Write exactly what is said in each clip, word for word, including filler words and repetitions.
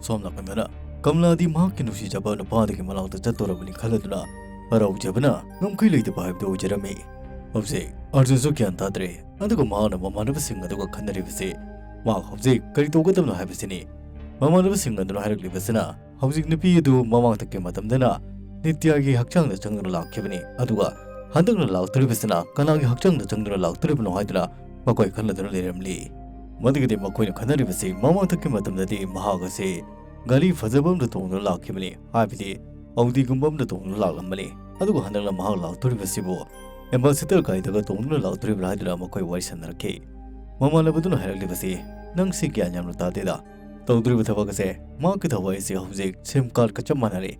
ꯁꯣꯝ ꯅꯥꯀꯟꯗꯅ ꯀꯃꯂꯥꯗꯤ ꯃꯍꯥꯛꯀꯤ ꯅꯨꯡꯁꯤꯖꯕ ꯅꯨꯄꯥꯗꯨꯒꯤ ꯃꯅꯥꯛꯇ ꯆꯠꯇꯧꯔꯕꯅꯤ ꯈꯜꯂꯗꯨꯅ ꯍꯔꯥꯎꯖꯕꯅ ꯉꯝꯈꯩ ꯂꯩꯇꯕ ꯍꯥꯏꯕꯗꯨ ꯑꯣꯏꯖꯔꯝꯃꯤ꯫ ꯍꯧꯖꯤꯛ ꯑꯔꯖꯨꯟꯁꯨ ꯒ꯭ꯌꯥꯟ ꯇꯥꯗ꯭ꯔꯦ, ꯑꯗꯨꯒ ꯃꯍꯥꯛꯅ ꯃꯃꯥꯟꯅꯕꯁꯤꯡ ꯑꯗꯨꯒ ꯈꯟꯅꯔꯤꯕꯁꯤ ꯃꯍꯥꯛ ꯍꯧꯖꯤꯛ ꯀꯔꯤ ꯇꯧꯒꯗꯕꯅꯣ ꯍꯥꯏꯕꯁꯤꯅꯤ꯫ ꯃꯃꯥꯟꯅꯕꯁꯤꯡ ꯑꯗꯨꯅ ꯍꯥꯏꯔꯛꯂꯤꯕꯁꯤꯅ ꯍꯧꯖꯤꯛ ꯅꯨꯄꯤ ꯑꯗꯨ ꯃꯃꯥꯡꯊꯛꯀꯤ ꯃꯇꯝꯗꯅ ꯅꯤꯇ꯭ꯌꯥꯒꯤ ꯍꯛꯆꯥꯡꯗ ꯆꯪꯗꯨꯅ ꯂꯥꯛꯈꯤꯕꯅꯤ, ꯑꯗꯨꯒ ꯍꯟꯗꯛꯅ ꯂꯥꯛꯇꯣꯔꯤꯕꯁꯤꯅ ꯀꯅꯥꯒꯤ ꯍꯛꯆꯥꯡꯗ ꯆꯪꯗꯨꯅ ꯂꯥꯛꯇꯣꯔꯤꯕꯅꯣ ꯍꯥꯏꯗꯨꯅ ꯃꯈꯣꯏ ꯈꯟꯅꯗꯨꯅ ꯂꯩꯔꯝꯂꯤ꯫ ꯃꯗꯨꯒꯤꯗꯤ ꯃꯈꯣꯏꯅ ꯈꯟꯅꯔꯤꯕꯁꯤ ꯃꯃꯥꯡꯊꯛꯀꯤ ꯃꯇꯝꯗꯗꯤ ꯃꯍꯥꯛ ꯑꯁꯤ ꯒꯥꯔꯤ ꯐꯖꯕ ꯑꯃꯗ ꯇꯣꯡꯗꯨꯅ ꯂꯥꯛꯈꯤꯕꯅꯤ, ꯍꯥꯏꯕꯗꯤ ꯑꯧꯗꯤꯒꯨꯝꯕ ꯑꯃꯗ ꯇꯣꯡꯗꯨꯅ ꯂꯥꯛꯂꯝꯕꯅꯤ, ꯑꯗꯨꯒ ꯍꯟꯗꯛꯅ ꯃꯍꯥꯛ ꯂꯥꯛꯇꯣꯔꯤꯕꯁꯤꯕꯨ ꯑꯦꯝꯕꯥꯁꯤꯗꯔ ꯒꯥꯔꯤꯗꯒ ꯇꯣꯡꯗꯨꯅ ꯂꯥꯛꯇꯣꯔꯤꯕ꯭ꯔꯥ ꯍꯥꯏꯗꯨꯅ ꯃꯈꯣꯏ ꯋꯥꯔꯤ ꯁꯥꯟꯅꯔꯛꯈꯤ꯫ ꯃꯃꯥꯟꯅꯕꯗꯨꯅ ꯍꯥꯏꯔꯛꯂꯤꯕꯁꯤ, "ꯅꯪꯁꯤ ꯒ꯭ꯌꯥꯟ ꯌꯥꯝꯅ ꯇꯥꯗꯦꯗ꯫ ꯇꯧꯗꯣꯔꯤꯕ ꯊꯕꯛ ꯑꯁꯦ ꯃꯍꯥꯛꯀꯤ ꯊꯋꯥꯏ ꯑꯁꯤ ꯍꯧꯖꯤꯛ ꯁꯤꯝ ꯀꯥꯔꯗꯀ ꯆꯞ ꯃꯥꯟꯅꯔꯦ꯫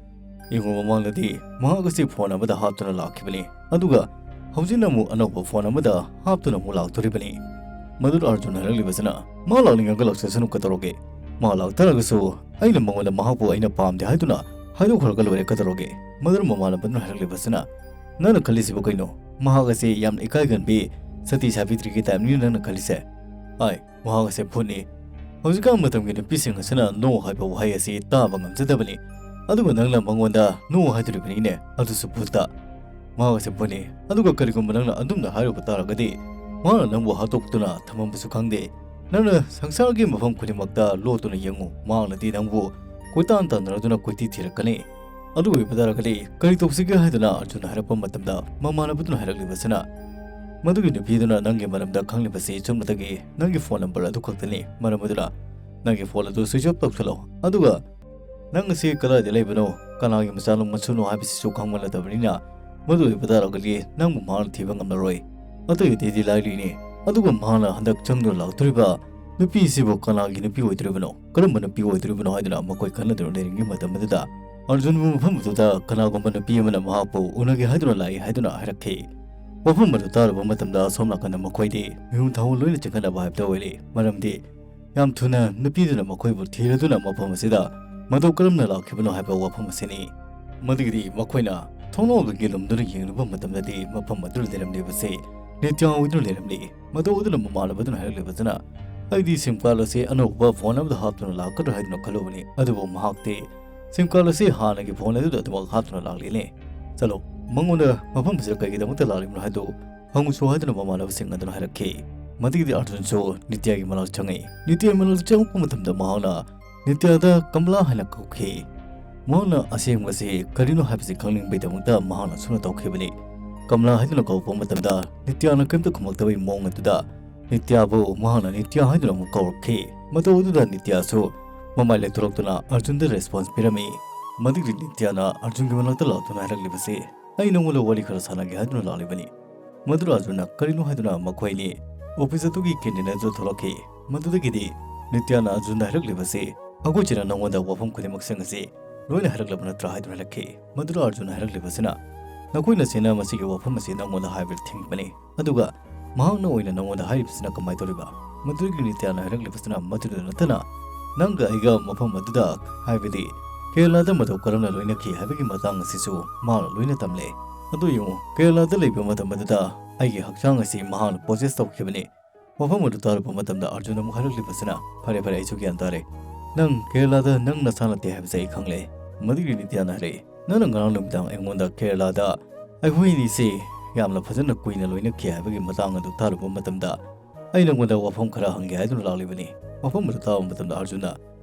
ꯌꯦꯡꯉꯨ, ꯃꯃꯥꯡꯗꯗꯤ ꯃꯍꯥꯛ ꯑꯁꯤ ꯐꯣꯟ ꯑꯃꯗ ꯍꯥꯞꯇꯨꯅ ꯂꯥꯛꯈꯤꯕꯅꯤ, ꯑꯗꯨꯒ ꯍꯧꯖꯤꯛꯅ ꯑꯃꯨꯛ ꯑꯅꯧꯕ ꯐꯣꯟ ꯑꯃꯗ ꯍꯥꯞꯇꯨꯅ ꯑꯃꯨꯛ ꯂꯥꯛꯇꯣꯔꯤꯕꯅꯤ꯫" ꯃꯗꯨꯗ ꯑꯔꯖꯨꯟ ꯍꯥꯏꯔꯛꯂꯤꯕꯁꯤꯅ, "ꯃꯥ ꯂꯥꯛꯅꯤꯡꯉꯒ ꯂꯥꯛꯆꯁꯅꯨ, ꯀꯩꯗꯧꯔꯒꯦ? ꯃꯥ ꯂꯥꯛꯇꯥꯔꯒꯁꯨ ꯑꯩꯅ ꯃꯉꯣꯟꯗ ꯃꯍꯥꯛꯄꯨ ꯑꯩꯅ ꯄꯥꯝꯗꯦ ꯍꯥꯏꯗꯨꯅ ꯍꯥꯏꯗꯣꯛꯈ꯭ꯔꯒ ꯂꯣꯏꯔꯦ, ꯀꯩꯗꯧꯔꯒꯦ?" ꯃꯗꯨꯗ ꯃꯃꯥꯟꯅꯕꯗꯨꯅ ꯍꯥꯏꯔꯛꯂꯤꯕꯁꯤꯅ, "ꯅꯪꯅ ꯈꯜꯂꯤꯁꯤꯕꯨ ꯀꯩꯅꯣ? ꯃꯍꯥꯛ ꯑꯁꯤ ꯌꯥꯝꯅ ꯏꯀꯥꯏꯒꯟꯕꯤ ꯁꯇꯤ ꯁꯥꯕꯤꯇ꯭ꯔꯤꯒꯤ ꯇꯥꯏꯞꯅꯤ ꯅꯪꯅ ꯈꯜꯂꯤꯁꯦ? ꯑꯥꯏ, ꯃꯍꯥꯛ ꯑꯁꯤ ꯚꯨꯠꯅꯤ꯫ ꯍꯧꯖꯤꯛꯀꯥꯟ ꯃꯇꯝꯒꯤ ꯅꯨꯄꯤꯁꯤꯡ ꯑꯁꯤꯅ 'No' ꯍꯥꯏꯕ ꯋꯥꯍꯩ ꯑꯁꯤ ꯇꯥꯕ ꯉꯝꯖꯗꯕꯅꯤ꯫ ꯑꯗꯨꯒ ꯅꯪꯅ ꯃꯉꯣꯟꯗ 'No' ꯍꯥꯏꯗꯣꯔꯤꯕꯅꯤꯅꯦ, ꯑꯗꯨꯁꯨ ꯚꯨꯠꯇ꯫ ꯃꯍꯥꯛ ꯑꯁꯤ ꯚꯨꯠꯅꯤ꯫ ꯑꯗꯨꯒ ꯀꯔꯤꯒꯨꯝꯕ ꯅꯪꯅ ꯑꯗꯨꯝꯅ ꯍꯥꯏꯔꯨꯕ ꯇꯥꯔꯒꯗꯤ, ꯃꯍꯥꯛꯅ ꯅꯪꯕꯨ ꯍꯥꯠꯇꯣꯛꯇꯨꯅ ꯊꯝꯃꯝꯕꯁꯨ ꯈꯪꯗꯦ꯫ ꯅꯪꯅ ꯁꯪꯁꯥꯔꯒꯤ ꯃꯐꯝ ꯈꯨꯗꯤꯡꯃꯛꯇ ꯂꯣꯠꯇꯨꯅ ꯌꯦꯡꯉꯨ, ꯃꯍꯥꯛꯅꯗꯤ ꯅꯪꯕꯨ ꯀꯣꯏꯇꯥꯟ ꯇꯥꯟꯅꯔꯗꯨꯅ ꯀꯣꯏꯊꯤ ꯊꯤꯔꯛꯀꯅꯤ꯫ ꯑꯗꯨ ꯑꯣꯏꯕ ꯇꯥꯔꯒꯗꯤ ꯀꯔꯤ ꯇꯧꯁꯤꯒꯦ?" ꯍꯥꯏꯗꯨꯅ ꯑꯔꯖꯨꯟꯅ ꯍꯥꯏꯔꯛꯄ ꯃꯇꯝꯗ, ꯃꯃꯥꯟꯅꯕꯗꯨꯅ ꯍꯥꯏꯔꯛꯂꯤꯕꯁꯤꯅ, "ꯃꯗꯨꯒꯤ ꯅꯨꯄꯤꯗꯨꯅ ꯅꯪꯒꯤ ꯃꯔꯝꯗ ꯈꯪꯂꯤꯕꯁꯤ ꯆꯨꯝꯅꯇꯒꯤ ꯅꯪꯒꯤ ꯐꯣꯟ ꯅꯝꯕꯔ ꯑꯗꯨ ꯈꯛꯇꯅꯤ꯫ ꯃꯔꯝ ꯑꯗꯨꯅ ꯅꯪꯒꯤ ꯐꯣꯟ ꯑꯗꯨ ꯁ꯭ꯋꯤꯆ ꯑꯣꯐ ꯇꯧꯁꯤꯜꯂꯣ꯫ ꯑꯗꯨꯒ ꯅꯪ ꯑꯁꯤ ꯀꯗꯥꯏꯗ ꯂꯩꯕꯅꯣ, ꯀꯅꯥꯒꯤ ꯃꯆꯥꯅꯣ ꯃꯁꯨꯅꯣ ꯍꯥꯏꯕꯁꯤꯁꯨ ꯈꯪꯕ ꯅꯠꯇꯕꯅꯤꯅ, ꯃꯗꯨ ꯑꯣꯏꯕ ꯇꯥꯔꯒꯗꯤ ꯅꯪꯕꯨ ꯃꯍꯥꯛꯅ ꯊꯤꯕ ꯉꯝꯂꯔꯣꯏ꯫ ꯑꯇꯩ ꯑꯇꯩꯗꯤ ꯂꯥꯏꯔꯤꯅꯤ꯫ ꯑꯗꯨꯒ ꯃꯍꯥꯛꯅ ꯍꯟꯗꯛ ꯆꯪꯗꯨꯅ ꯂꯥꯛꯇꯣꯔꯤꯕ ꯅꯨꯄꯤ ꯑꯁꯤꯕꯨ ꯀꯅꯥꯒꯤ ꯅꯨꯄꯤ ꯑꯣꯏꯗꯣꯔꯤꯕꯅꯣ? ꯀꯔꯝꯕ ꯅꯨꯄꯤ ꯑꯣꯏꯗꯣꯔꯤꯕꯅꯣ?" ꯍꯥꯏꯗꯨꯅ ꯃꯈꯣꯏ ꯈꯟꯅꯗꯨꯅ ꯂꯩꯔꯤꯉꯩ ꯃꯇꯝ ꯑꯗꯨꯗ, ꯑꯔꯖꯨꯟꯕꯨ ꯃꯐꯝ ꯑꯗꯨꯗ ꯀꯅꯥꯒꯨꯝꯕ ꯅꯨꯄꯤ ꯑꯃꯅ ꯃꯍꯥꯛꯄꯨ ꯎꯅꯒꯦ ꯍꯥꯏꯗꯨꯅ ꯂꯥꯛꯏ ꯍꯥꯏꯗꯨꯅ ꯍꯥꯏꯔꯛꯈꯤ꯫ ꯋꯥꯐꯝ ꯑꯗꯨ ꯇꯥꯔꯕ ꯃꯇꯝꯗ, ꯑꯁꯣꯝ ꯅꯥꯀꯟꯗ ꯃꯈꯣꯏꯗꯤ ꯃꯤꯍꯨꯟ ꯊꯥꯍꯨꯟ ꯂꯣꯏꯅ ꯆꯤꯡꯈꯠꯅꯕ ꯍꯥꯏꯕꯗꯨ ꯑꯣꯏꯔꯦ꯫ ꯃꯔꯝꯗꯤ ꯌꯥꯝ ꯊꯨꯅ ꯅꯨꯄꯤꯗꯨꯅ ꯃꯈꯣꯏꯕꯨ ꯊꯤꯔꯗꯨꯅ ꯃꯐꯝ ꯑꯁꯤꯗ ꯃꯇꯧ ꯀꯔꯝꯅ ꯂꯥꯛꯈꯤꯕꯅꯣ ꯍꯥꯏꯕ ꯋꯥꯐꯝ ꯑꯁꯤꯅꯤ꯫ ꯃꯗꯨꯒꯤꯗꯤ ꯃꯈꯣꯏꯅ ꯊꯣꯡꯅꯥꯎꯗꯒꯤ ꯂꯨꯝꯗꯨꯅ ꯌꯦꯡꯂꯨꯕ ꯃꯇꯝꯗꯗꯤ, ꯃꯐꯝ ꯑꯗꯨꯗ ꯂꯩꯔꯝꯂꯤꯕꯁꯤ ꯅꯤꯇ꯭ꯌꯥ ꯑꯣꯏꯗꯨꯅ ꯂꯩꯔꯝꯂꯤ꯫ ꯃꯇꯧ ꯑꯗꯨꯅ ꯃꯃꯥꯟꯅꯕꯗꯨꯅ ꯍꯥꯏꯔꯛꯂꯤꯕꯗꯨꯅ, ꯑꯩꯗꯤ ꯁꯤꯝ ꯀꯥꯔꯗ ꯑꯁꯤ ꯑꯅꯧꯕ ꯐꯣꯟ ꯑꯃꯗ ꯍꯥꯞꯇꯨꯅ ꯂꯥꯛꯀꯗ꯭ꯔꯥ ꯍꯥꯏꯗꯨꯅ ꯈꯜꯂꯨꯕꯅꯤ, ꯑꯗꯨꯕꯨ ꯃꯍꯥꯛꯇꯤ ꯁꯤꯝ ꯀꯥꯔꯗ ꯑꯁꯤ ꯍꯥꯟꯅꯒꯤ ꯐꯣꯟ ꯑꯗꯨꯗ ꯑꯗꯨꯃꯛ ꯍꯥꯞꯇꯨꯅ ꯂꯥꯛꯂꯤꯅꯦ꯫ ꯆꯠꯂꯣ, ꯃꯉꯣꯟꯗ ꯃꯐꯝ ꯑꯁꯤꯗ ꯀꯩꯒꯤꯗꯃꯛꯇ ꯂꯥꯛꯂꯤꯕꯅꯣ ꯍꯥꯏꯗꯨ ꯍꯪꯉꯨꯁꯨ ꯍꯥꯏꯗꯨꯅ ꯃꯃꯥꯟꯅꯕꯁꯤꯡ ꯑꯗꯨꯅ ꯍꯥꯏꯔꯛꯈꯤ꯫ ꯃꯗꯨꯒꯤꯗꯤ ꯑꯥꯔꯖꯨꯟꯁꯨ ꯅꯤꯇ꯭ꯌꯥꯒꯤ ꯃꯅꯥꯛꯇ ꯆꯪꯉꯤ꯫ ꯅꯤꯇ꯭ꯌꯥꯒꯤ ꯃꯅꯥꯛꯇ ꯆꯪꯉꯛꯄ ꯃꯇꯝꯗ ꯃꯍꯥꯛꯅ ꯅꯤꯇ꯭ꯌꯥꯗ ꯀꯃꯂꯥ ꯍꯥꯏꯅ ꯀꯧꯈꯤ꯫ ꯃꯍꯥꯛꯅ ꯑꯁꯦꯡꯕꯁꯤ ꯀꯔꯤꯅꯣ ꯍꯥꯏꯕꯁꯤ ꯈꯪꯅꯤꯡꯕꯒꯤꯗꯃꯛꯇ ꯃꯍꯥꯛꯅ ꯑꯁꯨꯝꯅ ꯇꯧꯈꯤꯕꯅꯤ꯫ ꯀꯃꯂꯥ ꯍꯥꯏꯗꯨꯅ ꯀꯧꯔꯛꯄ ꯃꯇꯝꯗ ꯅꯤꯇ꯭ꯌꯥꯅ ꯀꯔꯤꯝꯇ ꯈꯨꯝꯃꯛꯇꯕꯒꯤ ꯃꯑꯣꯡ ꯑꯗꯨꯗ ꯅꯤꯇ꯭ꯌꯥꯕꯨ ꯃꯍꯥꯛꯅ ꯅꯤꯇ꯭ꯌꯥ ꯍꯥꯏꯗꯨꯅ ꯑꯃꯨꯛ ꯀꯧꯔꯛꯈꯤ꯫ ꯃꯇꯧ ꯑꯗꯨꯗ ꯅꯤꯇ꯭ꯌꯥꯁꯨ ꯃꯃꯥꯏ ꯂꯩꯊꯣꯔꯛꯇꯨꯅ ꯑꯥꯔꯖꯨꯟꯗ ꯔꯦꯁꯄꯣꯟꯁ ꯄꯤꯔꯝꯃꯤ꯫ ꯃꯗꯨꯒꯤ ꯅꯤꯇ꯭ꯌꯥꯅ ꯑꯥꯔꯖꯨꯟꯒꯤ ꯃꯅꯥꯛꯇ ꯂꯥꯛꯇꯨꯅ ꯍꯥꯏꯔꯛꯂꯤꯕꯁꯤ, "ꯑꯩ ꯅꯉꯣꯟꯗ ꯋꯥꯔꯤ ꯈꯔ ꯁꯥꯟꯅꯒꯦ ꯍꯥꯏꯗꯨꯅ ꯂꯥꯛꯂꯤꯕꯅꯤ"꯫ ꯃꯗꯨꯗ ꯑꯥꯔꯖꯨꯟꯅ ꯀꯔꯤꯅꯣ ꯍꯥꯏꯗꯨꯅ ꯃꯈꯣꯏ ꯑꯅꯤ ꯑꯣꯐꯤꯁ ꯑꯗꯨꯒꯤ ꯀꯦꯟꯇꯤꯟ ꯑꯗꯨ ꯊꯣꯛꯂꯛꯈꯤ꯫ ꯃꯗꯨꯗꯒꯤꯗꯤ ꯅꯤꯇ꯭ꯌꯥꯅ ꯑꯥꯔꯖꯨꯟꯗ ꯍꯥꯏꯔꯛꯂꯤꯕꯁꯤ, "ꯑꯩꯈꯣꯏ ꯆꯦꯅ ꯅꯉꯣꯟꯗ ꯋꯥꯐꯝ ꯈꯨꯗꯤꯡꯃꯛꯁꯤꯡ ꯑꯁꯤ ꯂꯣꯏꯅ ꯍꯥꯏꯔꯛꯂꯕ ꯅꯠꯇ꯭ꯔꯥ?" ꯍꯥꯏꯗꯨꯅ ꯍꯥꯏꯔꯛꯈꯤ꯫ ꯃꯗꯨꯗ ꯑꯥꯔꯖꯨꯟꯅ ꯍꯥꯏꯔꯛꯂꯤꯕꯁꯤꯅ, "ꯅꯈꯣꯏ ꯅꯆꯦꯅ ꯃꯁꯤꯒꯤ ꯋꯥꯐꯝ ꯑꯁꯤ ꯅꯉꯣꯟꯗ ꯍꯥꯏꯕꯗ ꯊꯤꯡꯕꯅꯤ, ꯑꯗꯨꯒ ꯃꯍꯥꯛꯅ ꯑꯣꯏꯅ ꯅꯉꯣꯟꯗ ꯍꯥꯏꯔꯤꯕꯁꯤꯅ ꯀꯃꯥꯏꯅ ꯇꯧꯔꯤꯕ?" ꯃꯗꯨꯗꯒꯤ ꯅꯤꯇ꯭ꯌꯥꯅ ꯍꯥꯏꯔꯛꯂꯤꯕꯁꯤꯅ, "ꯃꯗꯨꯗ ꯅꯠꯇꯅ ꯅꯪꯒ ꯑꯩꯒ ꯃꯐꯝ ꯑꯗꯨꯗ, ꯍꯥꯏꯕꯗꯤ ꯀꯦꯔꯂꯥꯗ ꯃꯇꯧ ꯀꯔꯝꯅ ꯂꯣꯏꯅꯈꯤ ꯍꯥꯏꯕꯒꯤ ꯃꯇꯥꯡ ꯑꯁꯤꯁꯨ ꯃꯍꯥꯛꯅ ꯂꯣꯏꯅ ꯇꯝꯂꯦ꯫ ꯑꯗꯨ ꯌꯦꯡꯉꯨ, ꯀꯦꯔꯂꯥꯗ ꯂꯩꯕ ꯃꯇꯝ ꯑꯗꯨꯗ ꯑꯩꯒꯤ ꯍꯛꯆꯥꯡ ꯑꯁꯤ ꯃꯍꯥꯛꯅ ꯄꯣꯖꯦꯁ ꯇꯧꯈꯤꯕꯅꯤ"꯫ ꯋꯥꯐꯝ ꯑꯗꯨ ꯇꯥꯔꯨꯕ ꯃꯇꯝꯗ ꯑꯥꯔꯖꯨꯟ ꯑꯃꯨꯛ ꯍꯥꯏꯔꯛꯂꯤꯕꯁꯤꯅ, "ꯐꯔꯦ, ꯐꯔꯦ, ꯑꯩꯁꯨ ꯒ꯭ꯌꯥꯟ ꯇꯥꯔꯦ꯫ ꯅꯪ ꯀꯦꯔꯂꯥꯗ ꯅꯪ ꯅꯁꯥ ꯅꯠꯇꯦ ꯍꯥꯏꯕꯁꯦ ꯑꯩ ꯈꯪꯂꯦ"꯫ ꯃꯗꯨꯒꯤ ꯅꯤꯇ꯭ꯌꯥꯅ ꯍꯥꯏꯔꯛꯏ, "ꯅꯪꯅ ꯉꯔꯥꯡ ꯅꯨꯃꯤꯗꯥꯡ ꯑꯩꯉꯣꯟꯗ ꯀꯦꯔꯂꯥꯗ ꯑꯩꯈꯣꯏ ꯑꯅꯤꯁꯤ ꯌꯥꯝꯅ ꯐꯖꯅ ꯀꯨꯏꯅ ꯂꯣꯏꯅꯈꯤ ꯍꯥꯏꯕꯒꯤ ꯃꯇꯥꯡ ꯑꯗꯨ ꯇꯥꯔꯨꯕ ꯃꯇꯝꯗ ꯑꯩ ꯅꯉꯣꯟꯗ ꯋꯥꯐꯝ ꯈꯔ ꯍꯪꯒꯦ ꯍꯥꯏꯗꯨꯅ ꯂꯥꯛꯂꯤꯕꯅꯤ"꯫ ꯋꯥꯐꯝ ꯑꯗꯨ ꯇꯥꯕ ꯃꯇꯝꯗ ꯑꯥꯔꯖꯨꯟꯅ,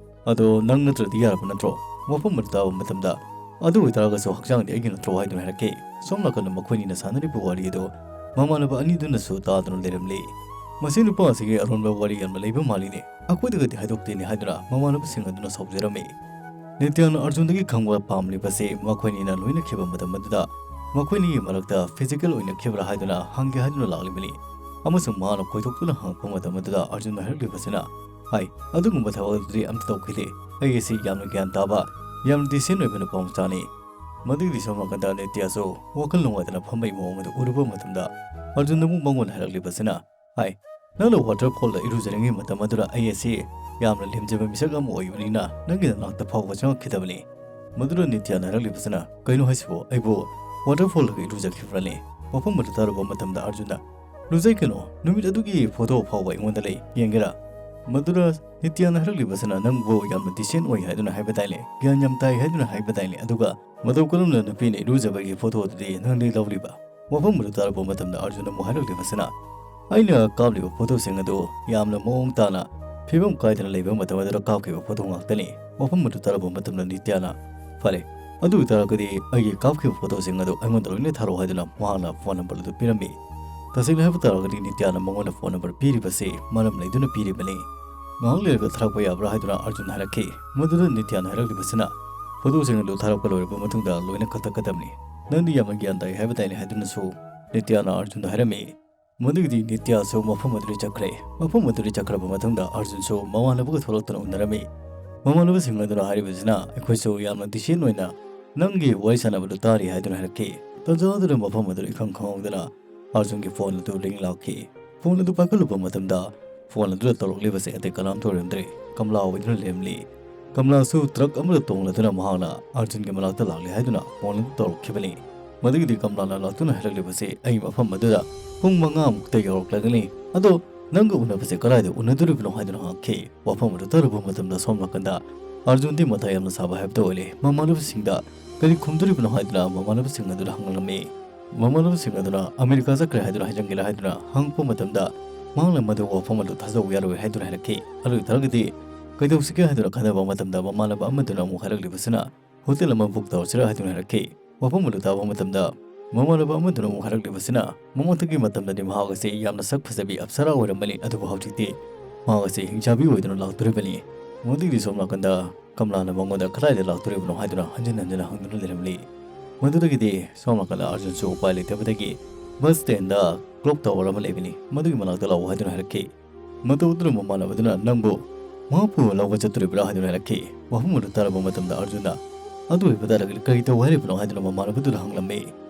"ꯑꯗꯣ ꯅꯪ ꯅꯠꯇ꯭ꯔꯗꯤ ꯌꯥꯔꯕ ꯅꯠꯇ꯭ꯔꯣ?" ꯋꯥꯐꯝ ꯑꯗꯨ ꯇꯥꯕ ꯃꯇꯝꯗ, "ꯑꯗꯨ ꯑꯣꯏꯇꯥꯔꯒꯁꯨ ꯍꯛꯆꯥꯡꯗꯤ ꯑꯩꯒꯤ ꯅꯠꯇ꯭ꯔꯣ?" ꯍꯥꯏꯗꯨꯅ ꯍꯥꯏꯔꯛꯈꯤ꯫ ꯁꯣꯝ ꯅꯥꯀꯟꯗ ꯃꯈꯣꯏꯅꯤꯅ ꯁꯥꯟꯅꯔꯤꯕ ꯋꯥꯔꯤ ꯑꯗꯨ ꯃꯃꯥꯟꯅꯕ ꯑꯅꯤꯗꯨꯅꯁꯨ ꯇꯥꯗꯨꯅ ꯂꯩꯔꯝꯂꯤ꯫ "ꯃꯁꯤ ꯅꯨꯄꯥ ꯑꯁꯤꯒꯤ ꯑꯔꯣꯟꯕ ꯋꯥꯔꯤ ꯌꯥꯝꯅ ꯂꯩꯕ ꯃꯥꯜꯂꯤꯅꯦ, ꯑꯩꯈꯣꯏꯗꯒꯗꯤ ꯍꯥꯏꯗꯣꯛꯇꯦꯅꯦ" ꯍꯥꯏꯗꯨꯅ ꯃꯃꯥꯟꯅꯕꯁꯤꯡ ꯑꯗꯨꯅ ꯁꯥꯎꯖꯔꯝꯃꯤ꯫ ꯅꯤꯇ꯭ꯌꯥꯅ ꯑꯥꯔꯖꯨꯟꯗꯒꯤ ꯈꯪꯕ ꯄꯥꯝꯂꯤꯕꯁꯤ ꯃꯈꯣꯏꯅꯤꯅ ꯂꯣꯏꯅꯈꯤꯕ ꯃꯇꯝ ꯑꯗꯨꯗ ꯃꯈꯣꯏꯅꯤꯒꯤ ꯃꯔꯛꯇ ꯐꯤꯖꯤꯀꯦꯜ ꯑꯣꯏꯅꯈꯤꯕ꯭ꯔꯥ ꯍꯥꯏꯗꯨꯅ ꯍꯪꯒꯦ ꯍꯥꯏꯗꯨꯅ ꯂꯥꯛꯂꯤꯕꯅꯤ꯫ ꯑꯃꯁꯨꯡ ꯃꯍꯥꯛꯅ ꯀꯣꯏꯊꯣꯛꯇꯨꯅ ꯍꯪꯉꯛꯄ ꯃꯇꯝ ꯑꯗꯨꯗ ꯑꯥꯔꯖꯨꯟꯅ ꯍꯥꯏꯔꯛꯂꯤꯕꯁꯤꯅ, "ꯍꯥꯏ, ꯑꯗꯨꯒꯨꯝꯕ ꯊꯕꯛ ꯑꯗꯨꯗꯤ ꯑꯝꯇ ꯇꯧꯈꯤꯗꯦ꯫ ꯑꯩ ꯑꯁꯤ ꯌꯥꯝꯅ ꯒ꯭ꯌꯥꯟ ꯇꯥꯕ, ꯌꯥꯝꯅ ꯗꯤꯁꯦꯟ ꯑꯣꯏꯕ ꯅꯨꯄꯥ ꯃꯆꯥꯅꯤ"꯫ ꯃꯗꯨꯒꯤꯗꯤ ꯁꯣꯝ ꯅꯥꯀꯟꯗ ꯅꯤꯇ꯭ꯌꯥꯁꯨ ꯋꯥꯈꯜ ꯅꯨꯡꯉꯥꯏꯇꯅ ꯐꯝꯕꯒꯤ ꯃꯑꯣꯡ ꯑꯗꯨ ꯎꯔꯨꯕ ꯃꯇꯝꯗ ꯑꯥꯔꯖꯨꯟꯅ ꯑꯃꯨꯛ ꯃꯉꯣꯟꯗ ꯍꯥꯏꯔꯛꯂꯤꯕꯁꯤꯅ, "ꯍꯥꯏ, ꯅꯪꯅ ꯋꯥꯇꯔꯐꯣꯜꯗ ꯏꯔꯨꯖꯔꯤꯉꯩ ꯃꯇꯝ ꯑꯗꯨꯗ ꯑꯩ ꯑꯁꯤ ꯌꯥꯝꯅ ꯂꯦꯝꯖꯕ ꯃꯤꯁꯛ ꯑꯃ ꯑꯣꯏꯕꯅꯤꯅ ꯅꯪꯒꯤ ꯅꯅꯥꯛꯇ ꯐꯥꯎꯕ ꯆꯪꯉꯛꯈꯤꯗꯕꯅꯤ"꯫ ꯃꯗꯨꯗ ꯅꯤꯇ꯭ꯌꯥꯅ ꯍꯥꯏꯔꯛꯂꯤꯕꯁꯤꯅ, "ꯀꯩꯅꯣ ꯍꯥꯏꯁꯤꯕꯣ? ꯑꯩꯕꯨ ꯋꯥꯇꯔꯐꯣꯜꯗꯒ ꯏꯔꯨꯖꯈꯤꯕ꯭ꯔꯅꯦ?" ꯋꯥꯐꯝ ꯑꯗꯨ ꯇꯥꯔꯨꯕ ꯃꯇꯝꯗ ꯑꯥꯔꯖꯨꯟꯅ, "ꯂꯨꯖꯩ ꯀꯩꯅꯣ, ꯅꯨꯃꯤꯠ ꯑꯗꯨꯒꯤ ꯐꯣꯇꯣ ꯐꯥꯎꯕ ꯑꯩꯉꯣꯟꯗ ꯂꯩ, ꯌꯦꯡꯒꯦꯔꯥ?" ꯃꯗꯨꯗ ꯅꯤꯇ꯭ꯌꯥꯅ ꯍꯥꯏꯔꯛꯂꯤꯕꯁꯤꯅ, "ꯅꯪꯕꯨ ꯌꯥꯝꯅ decent ꯑꯣꯏ ꯍꯥꯏꯗꯨꯅ ꯍꯥꯏꯕ ꯇꯥꯏꯅꯦ, ꯒ꯭ꯌꯥꯟ ꯌꯥꯝ ꯇꯥꯏ ꯍꯥꯏꯗꯨꯅ ꯍꯥꯏꯕ ꯇꯥꯏꯅꯦ, ꯑꯗꯨꯒ ꯃꯇꯧ ꯀꯔꯝꯅ ꯅꯨꯄꯤꯅ ꯏꯔꯨꯖꯕꯒꯤ ꯐꯣꯇꯣ ꯑꯗꯨꯗꯤ ꯅꯪꯗꯤ ꯂꯧꯔꯤꯕ?" ꯋꯥꯐꯝ ꯑꯗꯨ ꯇꯥꯔꯛꯄ ꯃꯇꯝꯗ ꯑꯥꯔꯖꯨꯟ ꯑꯃꯨꯛ ꯍꯥꯏꯔꯛꯂꯤꯕꯁꯤꯅ, "ꯑꯩꯅ ꯀꯥꯞꯂꯤꯕ ꯐꯣꯇꯣꯁꯤꯡ ꯑꯗꯨ ꯌꯥꯝꯅ ꯃꯑꯣꯡ ꯇꯥꯅ, ꯐꯤꯕꯝ ꯀꯥꯏꯗꯅ ꯂꯩꯕ ꯃꯇꯝ ꯑꯗꯨꯗ ꯀꯥꯞꯈꯤꯕ ꯐꯣꯇꯣ ꯉꯥꯛꯇꯅꯤ꯫" ꯋꯥꯐꯝ ꯑꯗꯨ ꯇꯥꯔꯛꯄ ꯃꯇꯝꯗ ꯅꯤꯇ꯭ꯌꯥꯅ, "ꯐꯔꯦ, ꯑꯗꯨ ꯑꯣꯏꯇꯥꯔꯒꯗꯤ ꯑꯩꯒꯤ ꯀꯥꯞꯈꯤꯕ ꯐꯣꯇꯣꯁꯤꯡ ꯑꯗꯨ ꯑꯩꯉꯣꯟꯗ ꯂꯣꯏꯅ ꯊꯥꯔꯛꯑꯣ" ꯍꯥꯏꯗꯨꯅ ꯃꯍꯥꯛꯅ ꯐꯣꯟ ꯅꯝꯕꯔ ꯑꯗꯨ ꯄꯤꯔꯝꯃꯤ꯫ ꯇꯁꯦꯡꯅ ꯍꯥꯏꯕ ꯇꯥꯔꯒꯗꯤ ꯅꯤꯇ꯭ꯌꯥꯅ ꯃꯉꯣꯟꯗ ꯐꯣꯟ ꯅꯝꯕꯔ ꯄꯤꯔꯤꯕꯁꯤ ꯃꯔꯝ ꯂꯩꯗꯨꯅ ꯄꯤꯔꯤꯕꯅꯤ꯫ "ꯉꯥꯏꯍꯥꯛ ꯂꯩꯔꯒ ꯊꯥꯔꯛꯄ ꯌꯥꯕ꯭ꯔꯥ?" ꯍꯥꯏꯗꯨꯅ ꯑꯥꯔꯖꯨꯟ ꯍꯥꯏꯔꯛꯈꯤ꯫ ꯃꯗꯨꯗ ꯅꯤꯇ꯭ꯌꯥꯅ ꯍꯥꯏꯔꯛꯂꯤꯕꯁꯤꯅ, "ꯐꯣꯇꯣꯁꯤꯡ ꯑꯗꯨ ꯊꯥꯔꯛꯄ ꯂꯣꯏꯔꯕ ꯃꯇꯨꯡꯗ ꯂꯣꯏꯅ ꯀꯛꯊꯠꯀꯗꯕꯅꯤ꯫ ꯅꯪꯗꯤ ꯌꯥꯝꯅ ꯒ꯭ꯌꯥꯟ ꯇꯥꯏ ꯍꯥꯏꯕ ꯇꯥꯏꯅꯦ" ꯍꯥꯏꯗꯨꯅꯁꯨ ꯅꯤꯇ꯭ꯌꯥꯅ ꯑꯥꯔꯖꯨꯟꯗ ꯍꯥꯏꯔꯝꯃꯤ꯫ ꯃꯗꯨꯒꯤꯗꯤ ꯅꯤꯇ꯭ꯌꯥꯁꯨ ꯃꯐꯝ ꯑꯗꯨꯗ ꯆꯠꯈ꯭ꯔꯦ꯫ ꯃꯐꯝ ꯑꯗꯨꯗ ꯆꯠꯈ꯭ꯔꯕ ꯃꯇꯨꯡꯗ ꯑꯥꯔꯖꯨꯟꯁꯨ ꯃꯃꯥꯟꯅꯕꯒ ꯊꯣꯛꯂꯛꯇꯨꯅ ꯎꯅꯔꯝꯃꯤ꯫ ꯃꯃꯥꯟꯅꯕꯁꯤꯡ ꯑꯗꯨꯅ ꯍꯥꯏꯔꯤꯕꯁꯤꯅ, "ꯑꯩꯈꯣꯏꯁꯨ ꯌꯥꯝꯅ decent ꯑꯣꯏꯅ ꯅꯪꯒꯤ ꯋꯥꯔꯤ ꯁꯥꯟꯅꯕꯗꯨ ꯇꯥꯔꯤ" ꯍꯥꯏꯗꯨꯅ ꯍꯥꯏꯔꯛꯈꯤ꯫ ꯇꯥꯟꯖꯥ ꯑꯗꯨꯗ ꯃꯐꯝ ꯑꯗꯨꯗ ꯏꯈꯪ ꯈꯪꯍꯧꯗꯅ ꯑꯥꯔꯖꯨꯟꯒꯤ ꯐꯣꯟ ꯑꯗꯨ ꯔꯤꯡ ꯂꯥꯛꯈꯤ꯫ ꯐꯣꯟ ꯑꯗꯨ ꯄꯥꯏꯈꯠꯂꯨꯕ ꯃꯇꯝꯗ ꯐꯣꯟ ꯑꯗꯨꯗ ꯇꯧꯔꯛꯂꯤꯕꯁꯤ ꯑꯇꯩ ꯀꯅꯥꯝꯇ ꯑꯣꯏꯔꯝꯗ꯭ꯔꯦ, ꯀꯃꯂꯥ ꯑꯣꯏꯗꯨꯅ ꯂꯩꯔꯝꯂꯤ꯫ ꯀꯃꯂꯥꯁꯨ ꯇ꯭ꯔꯛ ꯑꯃꯗ ꯇꯣꯡꯂꯗꯨꯅ ꯃꯍꯥꯛꯅ ꯑꯥꯔꯖꯨꯟꯒꯤ ꯃꯅꯥꯛꯇ ꯂꯥꯛꯂꯦ ꯍꯥꯏꯗꯨꯅ ꯐꯣꯟ ꯑꯗꯨ ꯇꯧꯔꯛꯈꯤꯕꯅꯤ꯫ ꯃꯗꯨꯒꯤꯗꯤ ꯀꯃꯂꯥꯅ ꯂꯥꯛꯇꯨꯅ ꯍꯥꯏꯔꯛꯂꯤꯕꯁꯤ, "ꯑꯩ ꯃꯐꯝ ꯑꯗꯨꯗ ꯄꯨꯡ ꯃꯉꯥꯃꯨꯛꯇ ꯌꯧꯔꯛꯂꯒꯅꯤ꯫ ꯑꯗꯣ ꯅꯪꯒ ꯎꯅꯕꯁꯦ ꯀꯗꯥꯏꯗ ꯎꯅꯗꯣꯔꯤꯕꯅꯣ?" ꯍꯥꯏꯗꯨꯅ ꯍꯪꯉꯛꯈꯤ꯫ ꯋꯥꯐꯝ ꯑꯗꯨ ꯇꯥꯔꯨꯕ ꯃꯇꯝꯗ ꯁꯣꯝ ꯅꯥꯀꯟꯗ ꯑꯥꯔꯖꯨꯟꯗꯤ ꯃꯊꯥ ꯌꯥꯝꯅ ꯁꯥꯕ ꯍꯥꯏꯕꯗꯨ ꯑꯣꯏꯔꯦ꯫ ꯃꯃꯥꯟꯅꯕꯁꯤꯡꯗ ꯀꯔꯤ ꯈꯨꯝꯗꯣꯔꯤꯕꯅꯣ ꯍꯥꯏꯗꯨꯅ ꯃꯃꯥꯟꯅꯕꯁꯤꯡ ꯑꯗꯨꯗ ꯍꯪꯂꯝꯃꯤ꯫ ꯃꯃꯥꯟꯅꯕꯁꯤꯡ ꯑꯗꯨꯅ ꯑꯃꯦꯔꯤꯀꯥ ꯆꯠꯈ꯭ꯔꯦ ꯍꯥꯏꯗꯨꯅ ꯍꯥꯏꯖꯟꯒꯦꯔꯥ ꯍꯥꯏꯗꯨꯅ ꯍꯪꯉꯛꯄ ꯃꯇꯝꯗ ꯃꯍꯥꯛꯅ ꯃꯗꯨ ꯋꯥꯐꯝ ꯑꯗꯨ ꯊꯥꯖꯧ ꯌꯥꯔꯣꯏ ꯍꯥꯏꯗꯨꯅ ꯍꯥꯏꯔꯛꯈꯤ꯫ ꯑꯗꯨ ꯑꯣꯏꯇꯥꯔꯒꯗꯤ ꯀꯩꯗꯧꯁꯤꯒꯦ ꯍꯥꯏꯗꯨꯅ ꯈꯟꯅꯕ ꯃꯇꯝꯗ ꯃꯃꯥꯟꯅꯕ ꯑꯃꯗꯨꯅ ꯑꯃꯨꯛ ꯍꯥꯏꯔꯛꯂꯤꯕꯁꯤꯅ, "ꯍꯣꯇꯦꯜ ꯑꯃ ꯕꯨꯛ ꯇꯧꯔꯁꯤꯔꯥ?" ꯍꯥꯏꯗꯨꯅ ꯍꯥꯏꯔꯛꯈꯤ꯫ ꯋꯥꯐꯝ ꯑꯗꯨ ꯇꯥꯕ ꯃꯇꯝꯗ ꯃꯃꯥꯟꯅꯕ ꯑꯃꯗꯨꯅ ꯑꯃꯨꯛ ꯍꯥꯏꯔꯛꯂꯤꯕꯁꯤꯅ, ꯃꯃꯥꯡꯊꯛꯀꯤ ꯃꯇꯝꯗꯗꯤ ꯃꯍꯥꯛ ꯑꯁꯤ ꯌꯥꯝꯅ ꯁꯛ ꯐꯖꯕꯤ ꯑꯞꯁꯔꯥ ꯑꯣꯏꯔꯝꯕꯅꯤ, ꯑꯗꯨꯕꯨ ꯍꯧꯖꯤꯛꯇꯤ ꯃꯍꯥꯛ ꯑꯁꯤ ꯍꯤꯡꯆꯥꯕꯤ ꯑꯣꯏꯗꯨꯅ ꯂꯥꯛꯇꯣꯔꯤꯕꯅꯤ꯫ ꯃꯗꯨꯒꯤꯗꯤ ꯁꯣꯝ ꯅꯥꯀꯟꯗ ꯀꯃꯂꯥꯅ ꯃꯉꯣꯟꯗ ꯀꯗꯥꯏꯗ ꯂꯥꯛꯇꯣꯔꯤꯕꯅꯣ ꯍꯥꯏꯗꯨꯅ ꯍꯟꯖꯤꯟ ꯍꯟꯖꯤꯟ ꯍꯪꯗꯨꯅ ꯂꯩꯔꯝꯂꯤ꯫ ꯃꯗꯨꯗꯒꯤꯗꯤ ꯁꯣꯝ ꯅꯥꯀꯟꯗ ꯑꯥꯔꯖꯨꯟꯁꯨ ꯎꯄꯥꯏ ꯂꯩꯇꯕꯗꯒꯤ ꯕꯁ ꯁ꯭ꯇꯦꯟꯗ ꯀ꯭ꯂꯣꯛ ꯇꯥꯋꯔ ꯑꯃ ꯂꯩꯕꯅꯤ, ꯃꯗꯨꯒꯤ ꯃꯅꯥꯛꯇ ꯂꯥꯛꯎ ꯍꯥꯏꯗꯨꯅ ꯍꯥꯏꯔꯛꯈꯤ꯫ ꯃꯇꯧ ꯑꯗꯨꯅ ꯃꯃꯥꯟꯅꯕꯗꯨꯅ ꯅꯪꯕꯨ ꯃꯍꯥꯛꯄꯨ ꯂꯧꯕ ꯆꯠꯇꯣꯔꯤꯕ꯭ꯔꯥ ꯍꯥꯏꯗꯨꯅ ꯍꯥꯏꯔꯛꯈꯤ꯫ ꯋꯥꯐꯝ ꯑꯗꯨ ꯇꯥꯔꯕ ꯃꯇꯝꯗ ꯑꯥꯔꯖꯨꯟꯅ, "ꯑꯗꯨ ꯑꯣꯏꯕ ꯇꯥꯔꯒꯗꯤ ꯀꯔꯤ ꯇꯧ ꯍꯥꯏꯔꯤꯕꯅꯣ?" ꯍꯥꯏꯗꯨꯅ ꯃꯃꯥꯟꯅꯕꯗꯨꯗ ꯍꯪꯂꯝꯃꯤ꯫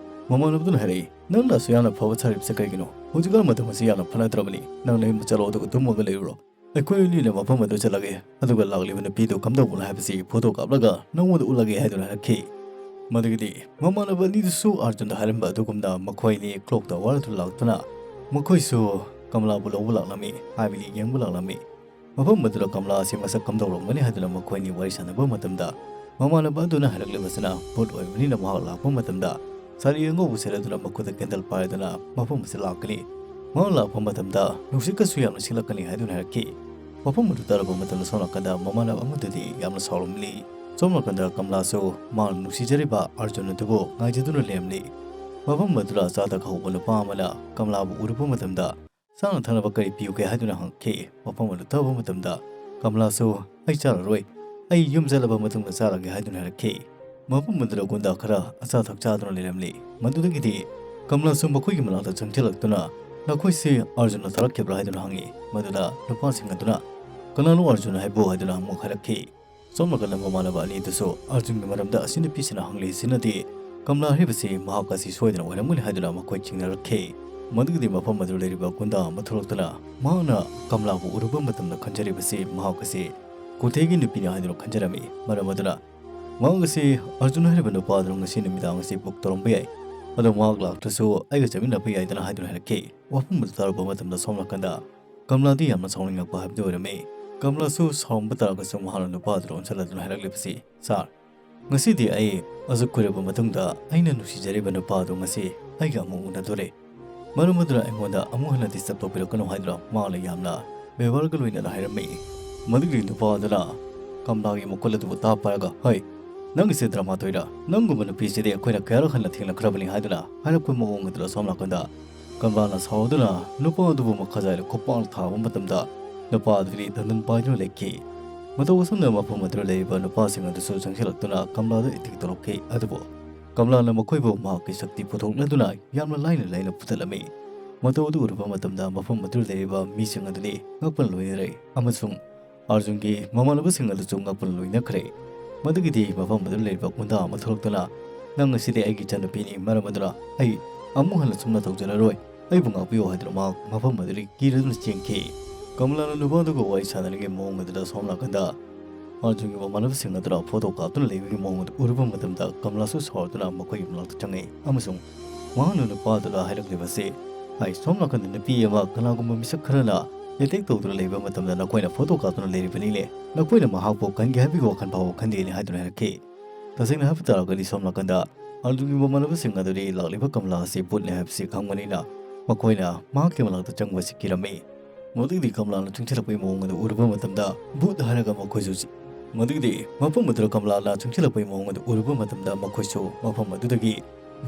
ꯃꯃꯥꯟꯅꯕꯗꯨꯅ ꯍꯥꯏꯔꯛꯏ, "ꯅꯪꯅ ꯑꯁꯨꯛ ꯌꯥꯝꯅ ꯐꯕ ꯁꯥꯔꯤꯕꯁꯦ ꯀꯔꯤꯒꯤꯅꯣ? ꯍꯧꯖꯤꯛꯀꯥꯟ ꯃꯇꯝ ꯑꯁꯤ ꯌꯥꯝꯅ ꯐꯅꯗ꯭ꯔꯕꯅꯤ꯫ ꯅꯪ ꯅꯌꯨꯝꯗ ꯆꯠꯂꯣ ꯑꯗꯨꯒ ꯇꯨꯝꯃꯒ ꯂꯩꯔꯨꯔꯣ꯫ ꯑꯩꯈꯣꯏ ꯑꯅꯤꯅ ꯃꯐꯝ ꯑꯗꯨ ꯆꯠꯂꯒꯦ꯫ ꯑꯗꯨꯒ ꯂꯥꯛꯂꯤꯕ ꯅꯨꯄꯤꯗꯨ ꯀꯝꯗꯧꯕꯅꯣ ꯍꯥꯏꯕꯁꯤ ꯐꯣꯇꯣ ꯀꯥꯞꯂꯒ ꯅꯪꯉꯣꯟꯗ ꯎꯠꯂꯒꯦ" ꯍꯥꯏꯗꯨꯅ ꯍꯥꯏꯔꯛꯈꯤ꯫ ꯃꯗꯨꯒꯤꯗꯤ ꯃꯃꯥꯟꯅꯕ ꯑꯅꯤꯗꯨꯁꯨ ꯑꯥꯔꯖꯨꯟꯗ ꯍꯥꯏꯔꯝꯕ ꯑꯗꯨꯒꯨꯝꯅ ꯃꯈꯣꯏ ꯑꯅꯤ ꯀ꯭ꯂꯣꯛ ꯇꯥꯋꯔꯗꯨ ꯂꯥꯛꯇꯨꯅ ꯃꯈꯣꯏꯁꯨ ꯀꯃꯂꯥꯕꯨ ꯂꯧꯕ ꯂꯥꯛꯂꯝꯃꯤ, ꯍꯥꯏꯕꯗꯤ ꯌꯦꯡꯕ ꯂꯥꯛꯂꯝꯃꯤ꯫ ꯃꯐꯝ ꯑꯗꯨꯗ ꯀꯃꯂꯥ ꯑꯁꯤ ꯃꯁꯛ ꯀꯝꯗꯧꯔꯝꯒꯅꯤ ꯍꯥꯏꯗꯨꯅ ꯃꯈꯣꯏꯅꯤ ꯋꯥꯔꯤ ꯁꯥꯟꯅꯕ ꯃꯇꯝꯗ, ꯃꯃꯥꯟꯅꯕ ꯑꯗꯨꯅ ꯍꯥꯏꯔꯛꯂꯤꯕꯁꯤꯅ ꯚꯨꯠ ꯑꯣꯏꯕꯅꯤꯅ ꯃꯍꯥꯛ ꯂꯥꯛꯄ ꯃꯇꯝꯗ ꯁꯥꯔꯤ ꯑꯉꯧꯕ ꯁꯦꯠꯂꯗꯨꯅ ꯃꯈꯨꯠꯇ ꯀꯦꯟꯗꯜ ꯄꯥꯏꯗꯨꯅ ꯃꯐꯝ ꯑꯁꯤꯗ ꯂꯥꯛꯀꯅꯤ꯫ ꯃꯍꯥꯛ ꯂꯥꯛꯄ ꯃꯇꯝꯗ ꯅꯨꯡꯁꯤꯠꯀꯁꯨ ꯌꯥꯝꯅ ꯁꯤꯠꯂꯛꯀꯅꯤ ꯍꯥꯏꯗꯨꯅ ꯍꯥꯏꯔꯛꯈꯤ꯫ ꯃꯐꯝ ꯑꯗꯨ ꯇꯥꯔꯕ ꯃꯇꯝꯗ ꯁꯣꯝ ꯅꯥꯀꯟꯗ ꯃꯃꯥꯟꯅꯕ ꯑꯃꯗꯨꯗꯤ ꯌꯥꯝꯅ ꯁꯥꯎꯔꯝꯂꯤ꯫ ꯁꯣꯝ ꯅꯥꯀꯟꯗ ꯀꯃꯂꯥꯁꯨ ꯃꯍꯥꯛꯅ ꯅꯨꯡꯁꯤꯖꯔꯤꯕ ꯑꯥꯔꯖꯨꯟ ꯑꯗꯨꯕꯨ ꯉꯥꯏꯖꯗꯨꯅ ꯂꯩꯔꯝꯂꯤ꯫ ꯃꯐꯝ ꯑꯗꯨꯗ ꯑꯆꯥ ꯑꯊꯛ ꯍꯧꯕ ꯅꯨꯄꯥ ꯑꯃꯅ ꯀꯃꯂꯥꯕꯨ ꯎꯔꯨꯕ ꯃꯇꯝꯗ ꯆꯥꯅ ꯊꯛꯅꯕ ꯀꯔꯤ ꯄꯤꯌꯨꯒꯦ ꯍꯥꯏꯗꯨꯅ ꯍꯪꯈꯤ꯫ ꯃꯐꯝ ꯑꯗꯨ ꯇꯥꯕ ꯃꯇꯝꯗ ꯀꯃꯂꯥꯁꯨ "ꯑꯩ ꯆꯥꯔꯔꯣꯏ, ꯑꯩ ꯌꯨꯝ ꯆꯠꯂꯕ ꯃꯇꯨꯡꯗ ꯆꯥꯔꯒꯦ" ꯍꯥꯏꯗꯨꯅ ꯍꯥꯏꯔꯛꯈꯤ꯫ ꯃꯐꯝ ꯑꯗꯨꯗ ꯒꯨꯟꯗꯥ ꯈꯔ ꯑꯆꯥ ꯊꯛ ꯆꯥꯗꯨꯅ ꯂꯩꯔꯝꯂꯤ꯫ ꯃꯗꯨꯗꯒꯤꯗꯤ ꯀꯃꯂꯥꯁꯨ ꯃꯈꯣꯏꯒꯤ ꯃꯅꯥꯛꯇ ꯆꯪꯁꯤꯜꯂꯛꯇꯨꯅ "ꯅꯈꯣꯏꯁꯤ ꯑꯥꯔꯖꯨꯟꯅ ꯊꯥꯔꯛꯈꯤꯕ꯭ꯔꯥ?" ꯍꯥꯏꯗꯨꯅ ꯍꯪꯉꯤ꯫ ꯃꯗꯨꯗ ꯅꯨꯄꯥꯁꯤꯡ ꯑꯗꯨꯅ "ꯀꯅꯥꯅꯣ ꯑꯥꯔꯖꯨꯟ ꯍꯥꯏꯕꯨ?" ꯍꯥꯏꯗꯨꯅ ꯑꯃꯨꯛ ꯍꯥꯏꯔꯛꯈꯤ꯫ ꯁꯣꯝ ꯅꯥꯀꯟꯗ ꯃꯃꯥꯟꯅꯕ ꯑꯅꯤꯗꯨꯁꯨ ꯑꯥꯔꯖꯨꯟꯒꯤ ꯃꯔꯝꯗ ꯑꯁꯤ ꯅꯨꯄꯤꯁꯤꯅ ꯍꯪꯂꯤꯁꯤꯅꯗꯤ ꯀꯃꯂꯥ ꯍꯥꯏꯔꯤꯕꯁꯤ ꯃꯍꯥꯛ ꯑꯁꯤ ꯁꯣꯏꯗꯅ ꯑꯣꯏꯔꯝꯒꯅꯤ ꯍꯥꯏꯗꯨꯅ ꯃꯈꯣꯏ ꯆꯤꯡꯅꯔꯛꯈꯤ꯫ ꯃꯗꯨꯒꯤꯗꯤ ꯃꯐꯝ ꯑꯗꯨꯗ ꯂꯩꯔꯤꯕ ꯒꯨꯟꯗꯥ ꯑꯃ ꯊꯣꯛꯂꯛꯇꯨꯅ ꯃꯍꯥꯛꯅ ꯀꯃꯂꯥꯕꯨ ꯎꯔꯨꯕ ꯃꯇꯝꯗ ꯈꯟꯖꯔꯤꯕꯁꯤ ꯃꯍꯥꯛ ꯑꯁꯤ ꯀꯨꯊꯦꯒꯤ ꯅꯨꯄꯤꯅꯤ ꯍꯥꯏꯗꯨꯅ ꯈꯟꯖꯔꯝꯃꯤ꯫ ꯃꯔꯝ ꯑꯗꯨꯅ ꯃꯍꯥꯛ ꯑꯁꯤ ꯑꯥꯔꯖꯨꯟ ꯍꯥꯏꯔꯤꯕ ꯅꯨꯄꯥ ꯑꯗꯨꯅ ꯉꯁꯤ ꯅꯨꯃꯤꯗꯥꯡ ꯑꯁꯤ ꯕꯨꯛ ꯇꯧꯔꯝꯕ ꯌꯥꯏ꯫ ꯑꯗꯣ ꯃꯍꯥꯛ ꯂꯥꯛꯇ꯭ꯔꯁꯨ ꯑꯩꯒ ꯆꯠꯃꯤꯟꯅꯕ ꯌꯥꯏꯗꯅ ꯍꯥꯏꯗꯨꯅ ꯍꯥꯏꯔꯛꯈꯤ꯫ ꯋꯥꯐꯝ ꯑꯗꯨ ꯇꯥꯔꯨꯕ ꯃꯇꯝꯗ ꯁꯣꯝ ꯅꯥꯀꯟꯗ ꯀꯃꯂꯥꯗꯤ ꯌꯥꯝꯅ ꯁꯥꯎꯅꯤꯡꯂꯛꯄ ꯍꯥꯏꯕꯗꯨ ꯑꯣꯏꯔꯝꯃꯤ꯫ ꯀꯃꯂꯥꯁꯨ ꯁꯥꯎꯔꯝꯕ ꯇꯥꯔꯒꯁꯨ ꯃꯍꯥꯛꯅ ꯅꯨꯄꯥ ꯑꯗꯨꯗ ꯑꯣꯟꯁꯤꯜꯂꯗꯨꯅ ꯍꯥꯏꯔꯛꯂꯤꯕꯁꯤ, "ꯁꯥꯔ, ꯉꯁꯤꯗꯤ ꯑꯩ ꯑꯁꯨꯛ ꯀꯨꯏꯔꯕ ꯃꯇꯨꯡꯗ ꯑꯩꯅ ꯅꯨꯡꯁꯤꯖꯔꯤꯕ ꯅꯨꯄꯥ ꯑꯗꯨ ꯉꯁꯤ ꯑꯩꯒ ꯑꯃꯨꯛ ꯎꯅꯗꯣꯔꯦ꯫ ꯃꯔꯝ ꯑꯗꯨꯅ ꯑꯩꯉꯣꯟꯗ ꯑꯃꯨꯛ ꯍꯟꯅ ꯗꯤꯁꯇꯔꯕ ꯇꯧꯕꯤꯔꯛꯀꯅꯨ" ꯍꯥꯏꯗꯨꯅ ꯃꯍꯥꯛꯅ ꯌꯥꯝꯅ ꯕꯦꯕꯥꯔꯒ ꯂꯣꯏꯅꯅ ꯍꯥꯏꯔꯝꯃꯤ꯫ ꯃꯗꯨꯒꯤ ꯅꯨꯄꯥ ꯑꯗꯨꯅ ꯀꯃꯂꯥꯒꯤ ꯃꯈꯨꯜ ꯑꯗꯨꯕꯨ ꯇꯥ ꯄꯥꯏꯔꯒ, "ꯍꯩ, ꯅꯪꯒꯤꯁꯦ ꯗ꯭ꯔꯃꯥ ꯇꯧꯔꯤꯔꯥ? ꯅꯪꯒꯨꯝꯕ ꯅꯨꯄꯤꯁꯤꯗꯤ ꯑꯩꯈꯣꯏꯅ ꯀꯌꯥꯔꯛ ꯍꯟꯅ ꯊꯦꯡꯅꯈ꯭ꯔꯕꯅꯤ" ꯍꯥꯏꯗꯨꯅ ꯍꯥꯏꯔꯛꯄ ꯃꯑꯣꯡ ꯑꯗꯨꯗ ꯁꯣꯝ ꯅꯥꯀꯟꯗ ꯀꯃꯂꯥꯅ ꯁꯥꯎꯗꯨꯅ ꯅꯨꯄꯥ ꯑꯗꯨꯕꯨ ꯃꯈꯥꯖꯥꯏꯗ ꯈꯨꯄꯥꯛꯅ ꯊꯥꯕ ꯃꯇꯝꯗ ꯅꯨꯄꯥ ꯑꯗꯨꯗꯤ ꯗꯟꯗꯟ ꯄꯥꯏꯗꯨꯅ ꯂꯩꯈꯤ꯫ ꯃꯇꯧ ꯑꯁꯨꯝꯅ ꯃꯐꯝ ꯑꯗꯨꯗ ꯂꯩꯔꯤꯕ ꯅꯨꯄꯥꯁꯤꯡ ꯑꯗꯨꯁꯨ ꯆꯪꯁꯤꯜꯂꯛꯇꯨꯅ ꯀꯃꯂꯥꯗ ꯑꯦꯇꯦꯛ ꯇꯧꯔꯛꯈꯤ꯫ ꯑꯗꯨꯕꯨ ꯀꯃꯂꯥꯅ ꯃꯈꯣꯏꯕꯨ ꯃꯍꯥꯛꯀꯤ ꯁꯛꯇꯤ ꯄꯨꯊꯣꯛꯂꯗꯨꯅ ꯌꯥꯝꯅ ꯂꯥꯏꯅ ꯂꯥꯏꯅ ꯐꯨꯊꯠꯂꯝꯃꯤ꯫ ꯃꯇꯧ ꯑꯗꯨ ꯎꯔꯨꯕ ꯃꯇꯝꯗ ꯃꯐꯝ ꯑꯗꯨꯗ ꯂꯩꯔꯤꯕ ꯃꯤꯁꯤꯡ ꯑꯗꯨꯗꯤ ꯉꯛꯄꯅ ꯂꯣꯏꯅꯔꯦ ꯑꯃꯁꯨꯡ ꯑꯥꯔꯖꯨꯟꯒꯤ ꯃꯃꯥꯟꯅꯕꯁꯤꯡ ꯑꯗꯨꯁꯨ ꯉꯛꯄꯅ ꯂꯣꯏꯅꯈ꯭ꯔꯦ꯫ ꯃꯗꯨꯒꯤꯗꯤ ꯃꯐꯝ ꯑꯗꯨꯗ ꯂꯩꯔꯤꯕ ꯒꯨꯟꯗꯥ ꯑꯃ ꯊꯣꯛꯂꯛꯇꯨꯅ, "ꯅꯪ ꯑꯁꯤꯗꯤ ꯑꯩꯒꯤ ꯏꯆꯟꯅꯨꯄꯤꯅꯤ, ꯃꯔꯝ ꯑꯗꯨꯅ ꯑꯩ ꯑꯃꯨꯛ ꯍꯟꯅ ꯁꯨꯝꯅ ꯇꯧꯖꯔꯔꯣꯏ, ꯑꯩꯕꯨ ꯉꯥꯛꯄꯤꯌꯨ" ꯍꯥꯏꯗꯨꯅ ꯃꯍꯥꯛ ꯃꯐꯝ ꯑꯗꯨꯗꯒꯤ ꯀꯤꯔꯗꯨꯅ ꯆꯦꯟꯈꯤ꯫ ꯀꯃꯂꯥꯅ ꯅꯨꯄꯥ ꯑꯗꯨꯒ ꯋꯥꯔꯤ ꯁꯥꯟꯅꯔꯤꯉꯩ ꯃꯑꯣꯡ ꯑꯗꯨꯗ ꯁꯣꯝ ꯅꯥꯀꯟꯗ ꯑꯥꯔꯖꯨꯟꯒꯤ ꯃꯃꯥꯟꯅꯕꯁꯤꯡ ꯑꯗꯨꯅ ꯐꯣꯇꯣ ꯀꯥꯞꯇꯨꯅ ꯂꯩꯕꯒꯤ ꯃꯑꯣꯡ ꯑꯗꯨ ꯎꯔꯨꯕ ꯃꯇꯝꯗ ꯀꯃꯂꯥꯁꯨ ꯁꯥꯎꯔꯗꯨꯅ ꯃꯈꯣꯏꯒꯤ ꯃꯅꯥꯛꯇ ꯆꯪꯉꯛꯏ ꯑꯃꯁꯨꯡ ꯃꯍꯥꯛꯅ ꯅꯨꯄꯥ ꯑꯗꯨꯗ ꯍꯥꯏꯔꯛꯂꯤꯕꯁꯤ, "ꯑꯩ ꯁꯣꯝ ꯅꯥꯀꯟꯗ ꯅꯨꯄꯤ ꯑꯃ ꯀꯅꯥꯒꯨꯝꯕ ꯃꯤꯁꯛ ꯈꯔꯅ ꯑꯦꯇꯦꯛ ꯇꯧꯗꯨꯅ ꯂꯩꯕ ꯃꯇꯝꯗ ꯅꯈꯣꯏꯅ ꯐꯣꯇꯣ ꯀꯥꯞꯇꯨꯅ ꯂꯩꯔꯤꯕꯅꯤꯅꯦ, ꯅꯈꯣꯏꯅ ꯃꯍꯥꯛꯄꯨ ꯀꯟꯒꯦ ꯍꯥꯏꯕꯒꯤ ꯋꯥꯈꯜ ꯐꯥꯎꯕ ꯈꯟꯗꯦꯅꯦ" ꯍꯥꯏꯗꯨꯅ ꯍꯥꯏꯔꯛꯈꯤ꯫ ꯇꯁꯦꯡꯅ ꯍꯥꯏꯕ ꯇꯥꯔꯒꯗꯤ ꯁꯣꯝ ꯅꯥꯀꯟꯗ ꯑꯥꯔꯖꯨꯟꯒꯤ ꯃꯃꯥꯟꯅꯕꯁꯤꯡ ꯑꯗꯨꯗꯤ ꯂꯥꯛꯂꯤꯕ ꯀꯃꯂꯥ ꯑꯁꯤ ꯚꯨꯠꯅꯤ ꯍꯥꯏꯕꯁꯤ ꯈꯪꯕꯅꯤꯅ ꯃꯈꯣꯏꯅ ꯃꯍꯥꯛꯀꯤ ꯃꯅꯥꯛꯇ ꯆꯪꯕꯁꯤ ꯀꯤꯔꯝꯃꯤ꯫ ꯃꯗꯨꯒꯤꯗꯤ ꯀꯃꯂꯥꯅ ꯆꯪꯁꯤꯜꯂꯛꯄꯒꯤ ꯃꯑꯣꯡ ꯑꯗꯨ ꯎꯔꯨꯕ ꯃꯇꯝꯗ ꯚꯨꯠ ꯍꯥꯏꯔꯒ ꯃꯈꯣꯏꯁꯨ ꯆꯤ-, ꯃꯗꯨꯒꯤꯗꯤ ꯃꯐꯝ ꯑꯗꯨꯗ ꯀꯃꯂꯥꯅ ꯆꯪꯁꯤꯜꯂꯛꯄꯒꯤ ꯃꯑꯣꯡ ꯑꯗꯨ ꯎꯔꯨꯕ ꯃꯇꯝꯗ ꯃꯈꯣꯏꯁꯨ ꯃꯐꯝ ꯑꯗꯨꯗꯒꯤ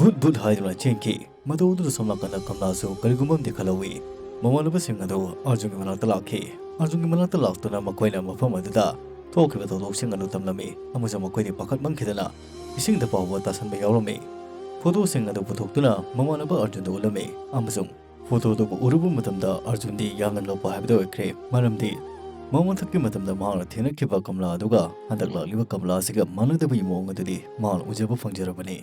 "ꯚꯨꯠ, ꯚꯨꯠ" ꯍꯥꯏꯗꯨꯅ ꯆꯦꯟꯈꯤ꯫ ꯃꯗꯨ ꯑꯗꯨꯗ ꯁꯣꯝ ꯅꯥꯀꯟꯗ ꯀꯃꯂꯥꯁꯨ ꯀꯔꯤꯒꯨꯝꯕ ꯑꯃꯗꯤ ꯈꯜꯍꯧꯏ꯫ ꯃꯃꯥꯟꯅꯕꯁꯤꯡ ꯑꯗꯨ ꯑꯥꯔꯖꯨꯟꯒꯤ ꯃꯅꯥꯛꯇ ꯂꯥꯛꯈꯤ꯫ ꯑꯥꯔꯖꯨꯟꯒꯤ ꯃꯅꯥꯛꯇ ꯂꯥꯛꯇꯨꯅ ꯃꯈꯣꯏꯅ ꯃꯐꯝ ꯑꯗꯨꯗ ꯊꯣꯛꯈꯤꯕ ꯊꯧꯗꯣꯛꯁꯤꯡ ꯑꯗꯨ ꯇꯝꯂꯝꯃꯤ ꯑꯃꯁꯨꯡ ꯃꯈꯣꯏꯗꯤ ꯄꯥꯈꯠꯃꯟꯈꯤꯗꯅ ꯏꯁꯤꯡꯗ ꯐꯥꯎꯕ ꯇꯥꯁꯟꯕ ꯌꯥꯎꯔꯝꯃꯤ꯫ ꯐꯣꯇꯣꯁꯤꯡ ꯑꯗꯨ ꯄꯨꯊꯣꯛꯇꯨꯅ ꯃꯃꯥꯟꯅꯕ ꯑꯥꯔꯖꯨꯟꯗ ꯎꯠꯂꯝꯃꯤ ꯑꯃꯁꯨꯡ ꯐꯣꯇꯣꯗꯨꯕꯨ ꯎꯔꯨꯕ ꯃꯇꯝꯗ ꯑꯥꯔꯖꯨꯟꯗꯤ ꯌꯥꯝꯅ ꯅꯣꯛꯄ ꯍꯥꯏꯕꯗꯨ ꯑꯣꯏꯈ꯭ꯔꯦ, ꯃꯔꯝꯗꯤ ꯃꯃꯥꯡꯊꯛꯀꯤ ꯃꯇꯝꯗ ꯃꯍꯥꯛꯅ ꯊꯦꯡꯅꯈꯤꯕ ꯀꯃꯂꯥ ꯑꯗꯨꯒ ꯍꯟꯗꯛ ꯂꯥꯛꯂꯤꯕ ꯀꯃꯂꯥ ꯑꯁꯤꯒ ꯃꯥꯟꯅꯗꯕꯒꯤ ꯃꯑꯣꯡ ꯑꯗꯨꯗꯤ ꯃꯍꯥꯛꯅ ꯎꯖꯕ ꯐꯪꯖꯔꯕꯅꯤ꯫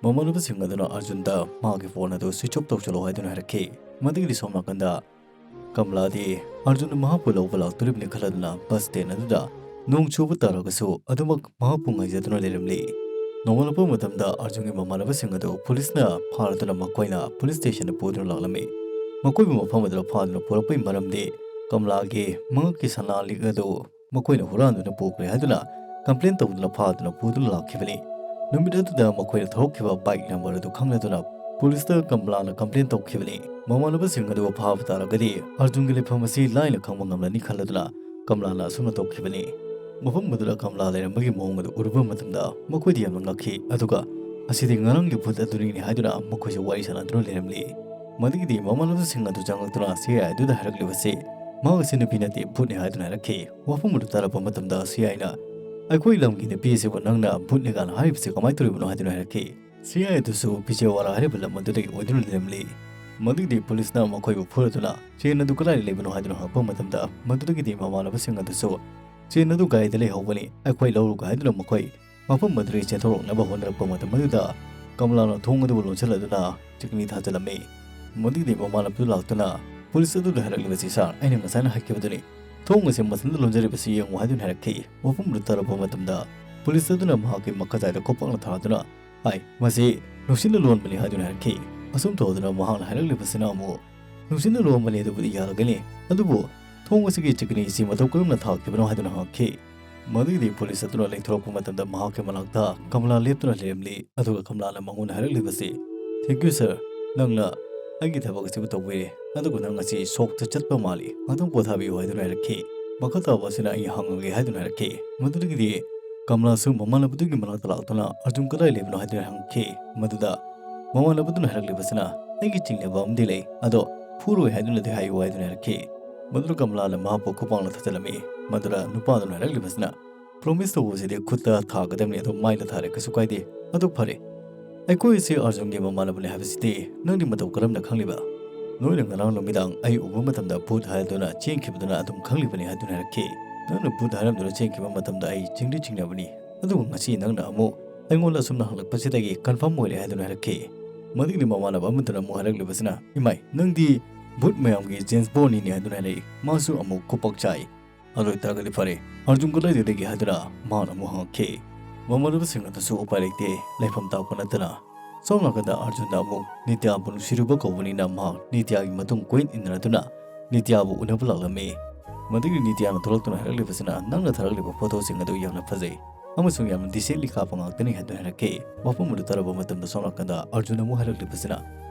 ꯃꯃꯥꯟꯅꯕꯁꯤꯡ ꯑꯗꯨꯅ ꯑꯥꯔꯖꯨꯟꯗ ꯃꯍꯥꯛꯀꯤ ꯐꯣꯟ ꯑꯗꯨ ꯁ꯭ꯋꯤꯆ ꯑꯣꯐ ꯇꯧꯁꯤꯜꯂꯣ ꯍꯥꯏꯗꯨꯅ ꯍꯥꯏꯔꯛꯈꯤ꯫ ꯃꯗꯨꯒꯤꯗꯤ ꯁꯣꯝ ꯅꯥꯀꯟꯗ ꯀꯃꯂꯥꯗꯤ ꯑꯥꯔꯖꯨꯟꯅ ꯃꯍꯥꯛꯄꯨ ꯂꯧꯕ ꯂꯥꯛꯇꯣꯔꯤꯕꯅꯤ ꯈꯜꯂꯗꯨꯅ ꯕꯁ ꯁ꯭ꯇꯦꯟ ꯑꯗꯨꯗ ꯅꯣꯡ ꯆꯨꯕ ꯇꯥꯔꯒꯁꯨ ꯑꯗꯨꯃꯛ ꯃꯍꯥꯛꯄꯨ ꯉꯥꯏꯖꯗꯨꯅ ꯂꯩꯔꯝꯂꯤ꯫ ꯅꯣꯡꯉꯥꯜꯂꯛꯄ ꯃꯇꯝꯗ ꯑꯥꯔꯖꯨꯟꯒꯤ ꯃꯃꯥꯟꯅꯕꯁꯤꯡ ꯑꯗꯨ ꯄꯨꯂꯤꯁꯅ ꯐꯥꯔꯗꯨꯅ ꯃꯈꯣꯏꯅ ꯄꯨꯂꯤꯁ ꯁ꯭ꯇꯦꯁꯟꯗ ꯄꯨꯗꯨꯅ ꯂꯥꯛꯂꯝꯃꯤ꯫ ꯃꯈꯣꯏꯕꯨ ꯃꯐꯝ ꯑꯗꯨꯗ ꯐꯥꯗꯨꯅ ꯄꯨꯔꯛꯄꯒꯤ ꯃꯔꯝꯗꯤ ꯀꯃꯂꯥꯒꯤ ꯃꯉꯛꯀꯤ ꯁꯅꯥ ꯂꯤꯛ ꯑꯗꯨ ꯃꯈꯣꯏꯅ ꯍꯨꯔꯥꯟꯗꯨꯅ ꯄꯨꯈ꯭ꯔꯦ ꯍꯥꯏꯗꯨꯅ ꯀꯝꯄ꯭ꯂꯦꯟ ꯇꯧꯗꯨꯅ ꯐꯥꯗꯨꯅ ꯄꯨꯗꯨꯅ ꯂꯥꯛꯈꯤꯕꯅꯤ꯫ ꯅꯨꯃꯤꯠ ꯑꯗꯨꯗ ꯃꯈꯣꯏꯅ ꯊꯧꯔꯛꯈꯤꯕ ꯕꯥꯏꯛ ꯅꯝꯕꯔ ꯑꯗꯨ ꯈꯪꯂꯗꯨꯅ ꯄꯨꯂꯤꯁꯇ ꯀꯃꯂꯥꯅ ꯀꯝꯄ꯭ꯂꯦꯟ ꯇꯧꯈꯤꯕꯅꯤ꯫ ꯃꯃꯥꯟꯅꯕꯁꯤꯡ ꯑꯗꯨꯕꯨ ꯐꯥꯕ ꯇꯥꯔꯒꯗꯤ ꯑꯥꯔꯖꯨꯟꯒꯤ ꯂꯩꯐꯝ ꯑꯁꯤ ꯂꯥꯏꯅ ꯈꯪꯕ ꯉꯝꯂꯅꯤ ꯈꯜꯂꯗꯨꯅ ꯀꯃꯂꯥꯅ ꯑꯁꯨꯝꯅ ꯇꯧꯈꯤꯕꯅꯤ꯫ ꯃꯐꯝ ꯑꯗꯨꯗ ꯀꯃꯂꯥ ꯂꯩꯔꯝꯕꯒꯤ ꯃꯑꯣꯡ ꯑꯗꯨ ꯎꯔꯨꯕ ꯃꯇꯝꯗ ꯃꯈꯣꯏꯗꯤ ꯌꯥꯝꯅ ꯉꯛꯈꯤ, ꯑꯗꯨꯒ "ꯑꯁꯤꯗꯤ ꯉꯔꯥꯡꯒꯤ ꯚꯨꯠ ꯑꯗꯨꯅꯤꯅꯦ" ꯍꯥꯏꯗꯨꯅ ꯃꯈꯣꯏꯁꯨ ꯋꯥꯔꯤ ꯁꯥꯟꯅꯗꯨꯅ ꯂꯩꯔꯝꯂꯤ꯫ ꯃꯗꯨꯒꯤꯗꯤ ꯃꯃꯥꯟꯅꯕꯁꯤꯡ ꯑꯗꯨ ꯆꯪꯂꯛꯇꯨꯅ ꯁꯤ ꯑꯥꯏ ꯑꯗꯨꯗ ꯍꯥꯏꯔꯛꯂꯤꯕꯁꯤ ꯃꯍꯥꯛ ꯑꯁꯤ ꯅꯨꯄꯤ ꯅꯠꯇꯦ, ꯚꯨꯠꯅꯤ ꯍꯥꯏꯗꯨꯅ ꯍꯥꯏꯔꯛꯈꯤ꯫ ꯋꯥꯐꯝ ꯑꯗꯨ ꯇꯥꯔꯛꯄ ꯃꯇꯝꯗ ꯁꯤ ꯑꯥꯏꯅ "ꯑꯩꯈꯣꯏ ꯂꯝꯒꯤ ꯅꯨꯄꯤ ꯑꯁꯤꯕꯨ ꯅꯪꯅ ꯚꯨꯠꯅꯤ ꯀꯥꯏꯅ ꯍꯥꯏꯔꯤꯕꯁꯤ ꯀꯃꯥꯏꯅ ꯇꯧꯔꯤꯕꯅꯣ?" ꯍꯥꯏꯗꯨꯅ ꯍꯥꯏꯔꯛꯈꯤ꯫ ꯁꯤ ꯑꯥꯏ ꯑꯗꯨꯁꯨ ꯕꯤꯖꯦꯋꯥꯔꯥ ꯍꯥꯏꯔꯤꯕ ꯂꯝ ꯑꯗꯨꯗꯒꯤ ꯑꯣꯏꯗꯨꯅ ꯂꯩꯔꯝꯂꯤ꯫ ꯃꯗꯨꯒꯤꯗꯤ ꯄꯨꯂꯤꯁꯅ ꯃꯈꯣꯏꯕꯨ ꯐꯨꯔꯗꯨꯅ "ꯆꯦꯟ ꯑꯗꯨ ꯀꯗꯥꯏꯗ ꯂꯩꯕꯅꯣ?" ꯍꯥꯏꯗꯨꯅ ꯍꯪꯉꯛꯄ ꯃꯇꯝꯗ ꯃꯗꯨꯗꯒꯤꯗꯤ ꯃꯃꯥꯟꯅꯕꯁꯤꯡ ꯑꯗꯨꯁꯨ "ꯆꯦꯟ ꯑꯗꯨ ꯒꯥꯔꯤꯗ ꯂꯩꯍꯧꯕꯅꯤ, ꯑꯩꯈꯣꯏ ꯂꯧꯔꯨꯒꯦ" ꯍꯥꯏꯗꯨꯅ ꯃꯈꯣꯏ ꯃꯐꯝ ꯑꯗꯨꯗꯒꯤ ꯆꯦꯟꯊꯣꯔꯛꯅꯕ ꯍꯣꯠꯅꯔꯛꯄ ꯃꯇꯝ ꯑꯗꯨꯗ ꯀꯃꯂꯥꯅ ꯊꯣꯡ ꯑꯗꯨꯕꯨ ꯂꯣꯟꯁꯤꯜꯂꯗꯨꯅ ꯆꯤꯛꯅꯤ ꯊꯥꯖꯤꯜꯂꯝꯃꯤ꯫ ꯃꯗꯨꯒꯤꯗꯤ ꯃꯃꯥꯟꯅꯕꯗꯨ ꯂꯥꯛꯇꯨꯅ ꯄꯨꯂꯤꯁ ꯑꯗꯨꯗ ꯍꯥꯏꯔꯛꯂꯤꯕꯁꯤ, "ꯁꯥꯔ, ꯑꯩꯅ ꯉꯁꯥꯏꯅ ꯍꯥꯏꯈꯤꯕꯗꯨꯅꯤ, ꯊꯣꯡ ꯑꯁꯤ ꯃꯊꯟꯇ ꯂꯣꯟꯖꯔꯤꯕꯁꯤ ꯌꯦꯡꯉꯨ" ꯍꯥꯏꯗꯨꯅ ꯍꯥꯏꯔꯛꯈꯤ꯫ ꯋꯥꯐꯝ ꯑꯗꯨ ꯇꯥꯔꯛꯄ ꯃꯇꯝꯗ ꯄꯨꯂꯤꯁ ꯑꯗꯨꯅ ꯃꯍꯥꯛꯀꯤ ꯃꯈꯥꯖꯥꯏꯗ ꯈꯨꯄꯥꯛꯅ ꯊꯥꯗꯨꯅ ꯍꯥꯏ, "ꯃꯁꯤ ꯅꯨꯡꯁꯤꯠꯅ ꯂꯣꯟꯕꯅꯤ" ꯍꯥꯏꯗꯨꯅ ꯍꯥꯏꯔꯛꯈꯤ꯫ ꯑꯁꯨꯝ ꯇꯧꯗꯨꯅ ꯃꯍꯥꯛꯅ ꯍꯥꯏꯔꯛꯂꯤꯕꯁꯤꯅ ꯑꯃꯨꯛ ꯅꯨꯡꯁꯤꯠꯅ ꯂꯣꯟꯕꯅꯤ, ꯑꯗꯨꯕꯨꯗꯤ ꯌꯥꯔꯒꯅꯤ, ꯑꯗꯨꯕꯨ ꯊꯣꯡ ꯑꯁꯤꯒꯤ ꯆꯤꯀꯤꯅꯤ ꯑꯁꯤ ꯃꯇꯧ ꯀꯔꯝꯅ ꯊꯥꯈꯤꯕꯅꯣ ꯍꯥꯏꯗꯨꯅ ꯍꯪꯉꯛꯈꯤ꯫ ꯃꯗꯨꯒꯤꯗꯤ ꯄꯨꯂꯤꯁ ꯑꯗꯨꯅ ꯂꯦꯡꯊꯣꯔꯛꯄ ꯃꯇꯝꯗ ꯃꯍꯥꯛꯀꯤ ꯃꯅꯥꯛꯇ ꯀꯃꯂꯥ ꯂꯦꯞꯇꯨꯅ ꯂꯩꯔꯝꯂꯤ꯫ ꯑꯗꯨꯒ ꯀꯃꯂꯥꯅ ꯃꯉꯣꯟꯗ ꯍꯥꯏꯔꯛꯂꯤꯕꯁꯤ, "Thank you, sir꯫ ꯅꯪꯅ ꯑꯩꯒꯤ ꯊꯕꯛ ꯑꯁꯤꯕꯨ ꯇꯧꯕꯤꯔꯦ, ꯑꯗꯨꯕꯨ ꯅꯪ ꯉꯁꯤ ꯁꯣꯛꯇ ꯆꯠꯄ ꯃꯥꯜꯂꯤ꯫ ꯉꯥꯛꯇꯪ ꯄꯣꯊꯥꯕꯤꯌꯨ" ꯍꯥꯏꯗꯨꯅ ꯍꯥꯏꯔꯛꯈꯤ꯫ "ꯃꯈꯥ ꯇꯥꯕ ꯑꯁꯤꯅ ꯑꯩ ꯍꯪꯉꯒꯦ" ꯍꯥꯏꯗꯨꯅ ꯍꯥꯏꯔꯛꯈꯤ꯫ ꯃꯗꯨꯗꯒꯤꯗꯤ ꯀꯃꯂꯥꯁꯨ ꯃꯃꯥꯟꯅꯕꯗꯨꯒꯤ ꯃꯅꯥꯛꯇ ꯂꯥꯛꯇꯨꯅ "ꯑꯔꯖꯨꯟ ꯀꯗꯥꯏ ꯂꯩꯕꯅꯣ?" ꯍꯥꯏꯗꯨꯅ ꯍꯪꯈꯤ꯫ ꯃꯗꯨꯗ ꯃꯃꯥꯟꯅꯕꯗꯨꯅ ꯍꯥꯏꯔꯛꯂꯤꯕꯁꯤꯅ, "ꯑꯩꯒꯤ ꯆꯤꯡꯅꯕ ꯑꯃꯗꯤ ꯂꯩ, ꯑꯗꯣ ꯐꯨꯔꯣꯏ ꯍꯥꯏꯗꯨꯅꯗꯤ ꯍꯥꯏꯌꯨ" ꯍꯥꯏꯗꯨꯅ ꯍꯥꯏꯔꯛꯈꯤ꯫ ꯃꯗꯨꯗ ꯀꯃꯂꯥꯅ ꯃꯍꯥꯛꯄꯨ ꯈꯨꯄꯥꯛꯅ ꯊꯥꯖꯤꯜꯂꯝꯃꯤ꯫ ꯃꯗꯨꯗ ꯅꯨꯄꯥꯗꯨꯅ ꯍꯥꯏꯔꯛꯂꯤꯕꯁꯤꯅ, "Promise ꯇꯧꯕꯁꯤꯗꯤ ꯈꯨꯠꯇ ꯊꯥꯒꯗꯕꯅꯤ, ꯑꯗꯣ ꯃꯥꯏꯗ ꯊꯥꯔꯦ, ꯀꯩꯁꯨ ꯀꯥꯏꯗꯦ꯫ ꯑꯗꯨ ꯐꯔꯦ, ꯑꯩꯈꯣꯏ ꯑꯁꯤ ꯑꯔꯖꯨꯟꯒꯤ ꯃꯃꯥꯟꯅꯕꯅꯤ ꯍꯥꯏꯕꯁꯤꯗꯤ ꯅꯪꯗꯤ ꯃꯇꯧ ꯀꯔꯝꯅ ꯈꯪꯂꯤꯕ? ꯅꯣꯏꯅ ꯉꯔꯥꯡ ꯅꯨꯃꯤꯗꯥꯡ ꯑꯩ ꯎꯕ ꯃꯇꯝꯗ ꯚꯨꯠ ꯍꯥꯏꯗꯨꯅ ꯆꯦꯟꯈꯤꯕꯗꯨꯅ ꯑꯗꯨꯝ ꯈꯪꯂꯤꯕꯅꯤ" ꯍꯥꯏꯗꯨꯅ ꯍꯥꯏꯔꯛꯈꯤ꯫ "ꯅꯪꯅ ꯚꯨꯠ ꯍꯥꯏꯔꯝꯗꯨꯅ ꯆꯦꯟꯈꯤꯕ ꯃꯇꯝꯗ ꯑꯩ ꯆꯤꯡꯗꯤ ꯆꯤꯡꯅꯕꯅꯤ, ꯑꯗꯨꯕꯨ ꯉꯁꯤ ꯅꯪꯅ ꯑꯃꯨꯛ ꯑꯩꯉꯣꯟꯗ ꯑꯁꯨꯝꯅ ꯍꯪꯂꯛꯄꯁꯤꯗꯒꯤ confirm ꯑꯣꯏꯔꯦ" ꯍꯥꯏꯗꯨꯅ ꯍꯥꯏꯔꯛꯈꯤ꯫ ꯃꯗꯨꯒꯤꯗꯤ ꯃꯃꯥꯟꯅꯕ ꯑꯃꯗꯨꯅ ꯑꯃꯨꯛ ꯍꯥꯏꯔꯛꯂꯤꯕꯁꯤꯅ, "ꯏꯃꯥꯏ, ꯅꯪꯗꯤ ꯚꯨꯠ ꯃꯌꯥꯝꯒꯤ James Bond ꯅꯤꯅꯦ" ꯍꯥꯏꯗꯨꯅ ꯍꯥꯏꯔꯛꯏ꯫ ꯃꯥꯁꯨ ꯑꯃꯨꯛ ꯈꯨꯄꯥꯛ ꯆꯥꯏ꯫ "ꯑꯗꯨ ꯑꯣꯏꯇꯥꯔꯒꯗꯤ ꯐꯔꯦ, ꯑꯔꯖꯨꯟ ꯀꯗꯥꯏꯗꯒꯤ?" ꯍꯥꯏꯗꯨꯅ ꯃꯥꯅ ꯑꯃꯨꯛ ꯍꯪꯉꯛꯈꯤ꯫ ꯃꯃꯥꯟꯅꯕꯁꯤꯡ ꯑꯗꯨꯁꯨ ꯎꯄꯥꯏ ꯂꯩꯇꯦ, ꯂꯩꯐꯝ ꯇꯥꯛꯄ ꯅꯠꯇꯅ꯫ ꯁꯣꯝ ꯅꯥꯀꯟꯗ ꯑꯔꯖꯨꯟꯗ ꯑꯃꯨꯛ ꯅꯤꯇ꯭ꯌꯥꯕꯨ ꯅꯨꯡꯁꯤꯔꯨꯕ ꯀꯧꯕꯅꯤꯅ ꯃꯍꯥꯛ ꯅꯤꯇ꯭ꯌꯥꯒꯤ ꯃꯇꯨꯡ ꯀꯣꯏꯏꯟ ꯏꯟꯅꯗꯨꯅ ꯅꯤꯇ꯭ꯌꯥꯕꯨ ꯎꯅꯕ ꯂꯥꯛꯂꯝꯃꯤ꯫ ꯃꯗꯨꯒꯤ ꯅꯤꯇ꯭ꯌꯥꯅ ꯊꯣꯛꯂꯛꯇꯨꯅ ꯍꯥꯏꯔꯛꯂꯤꯕꯁꯤꯅ, "ꯅꯪꯅ ꯊꯥꯔꯛꯂꯤꯕ ꯐꯣꯇꯣꯁꯤꯡ ꯑꯗꯨ ꯌꯥꯝꯅ ꯐꯖꯩ ꯑꯃꯁꯨꯡ ꯌꯥꯝꯅ decently ꯀꯥꯞꯄ ꯉꯥꯛꯇꯅꯤ" ꯍꯥꯏꯗꯨꯅ ꯍꯥꯏꯔꯛꯈꯤ꯫ ꯋꯥꯐꯝ ꯑꯗꯨ ꯇꯥꯔꯕ ꯃꯇꯝꯗ ꯁꯣꯝ ꯅꯥꯀꯟꯗ ꯑꯔꯖꯨꯟ ꯑꯃꯨꯛ ꯍꯥꯏꯔꯛꯂꯤꯕꯁꯤꯅ,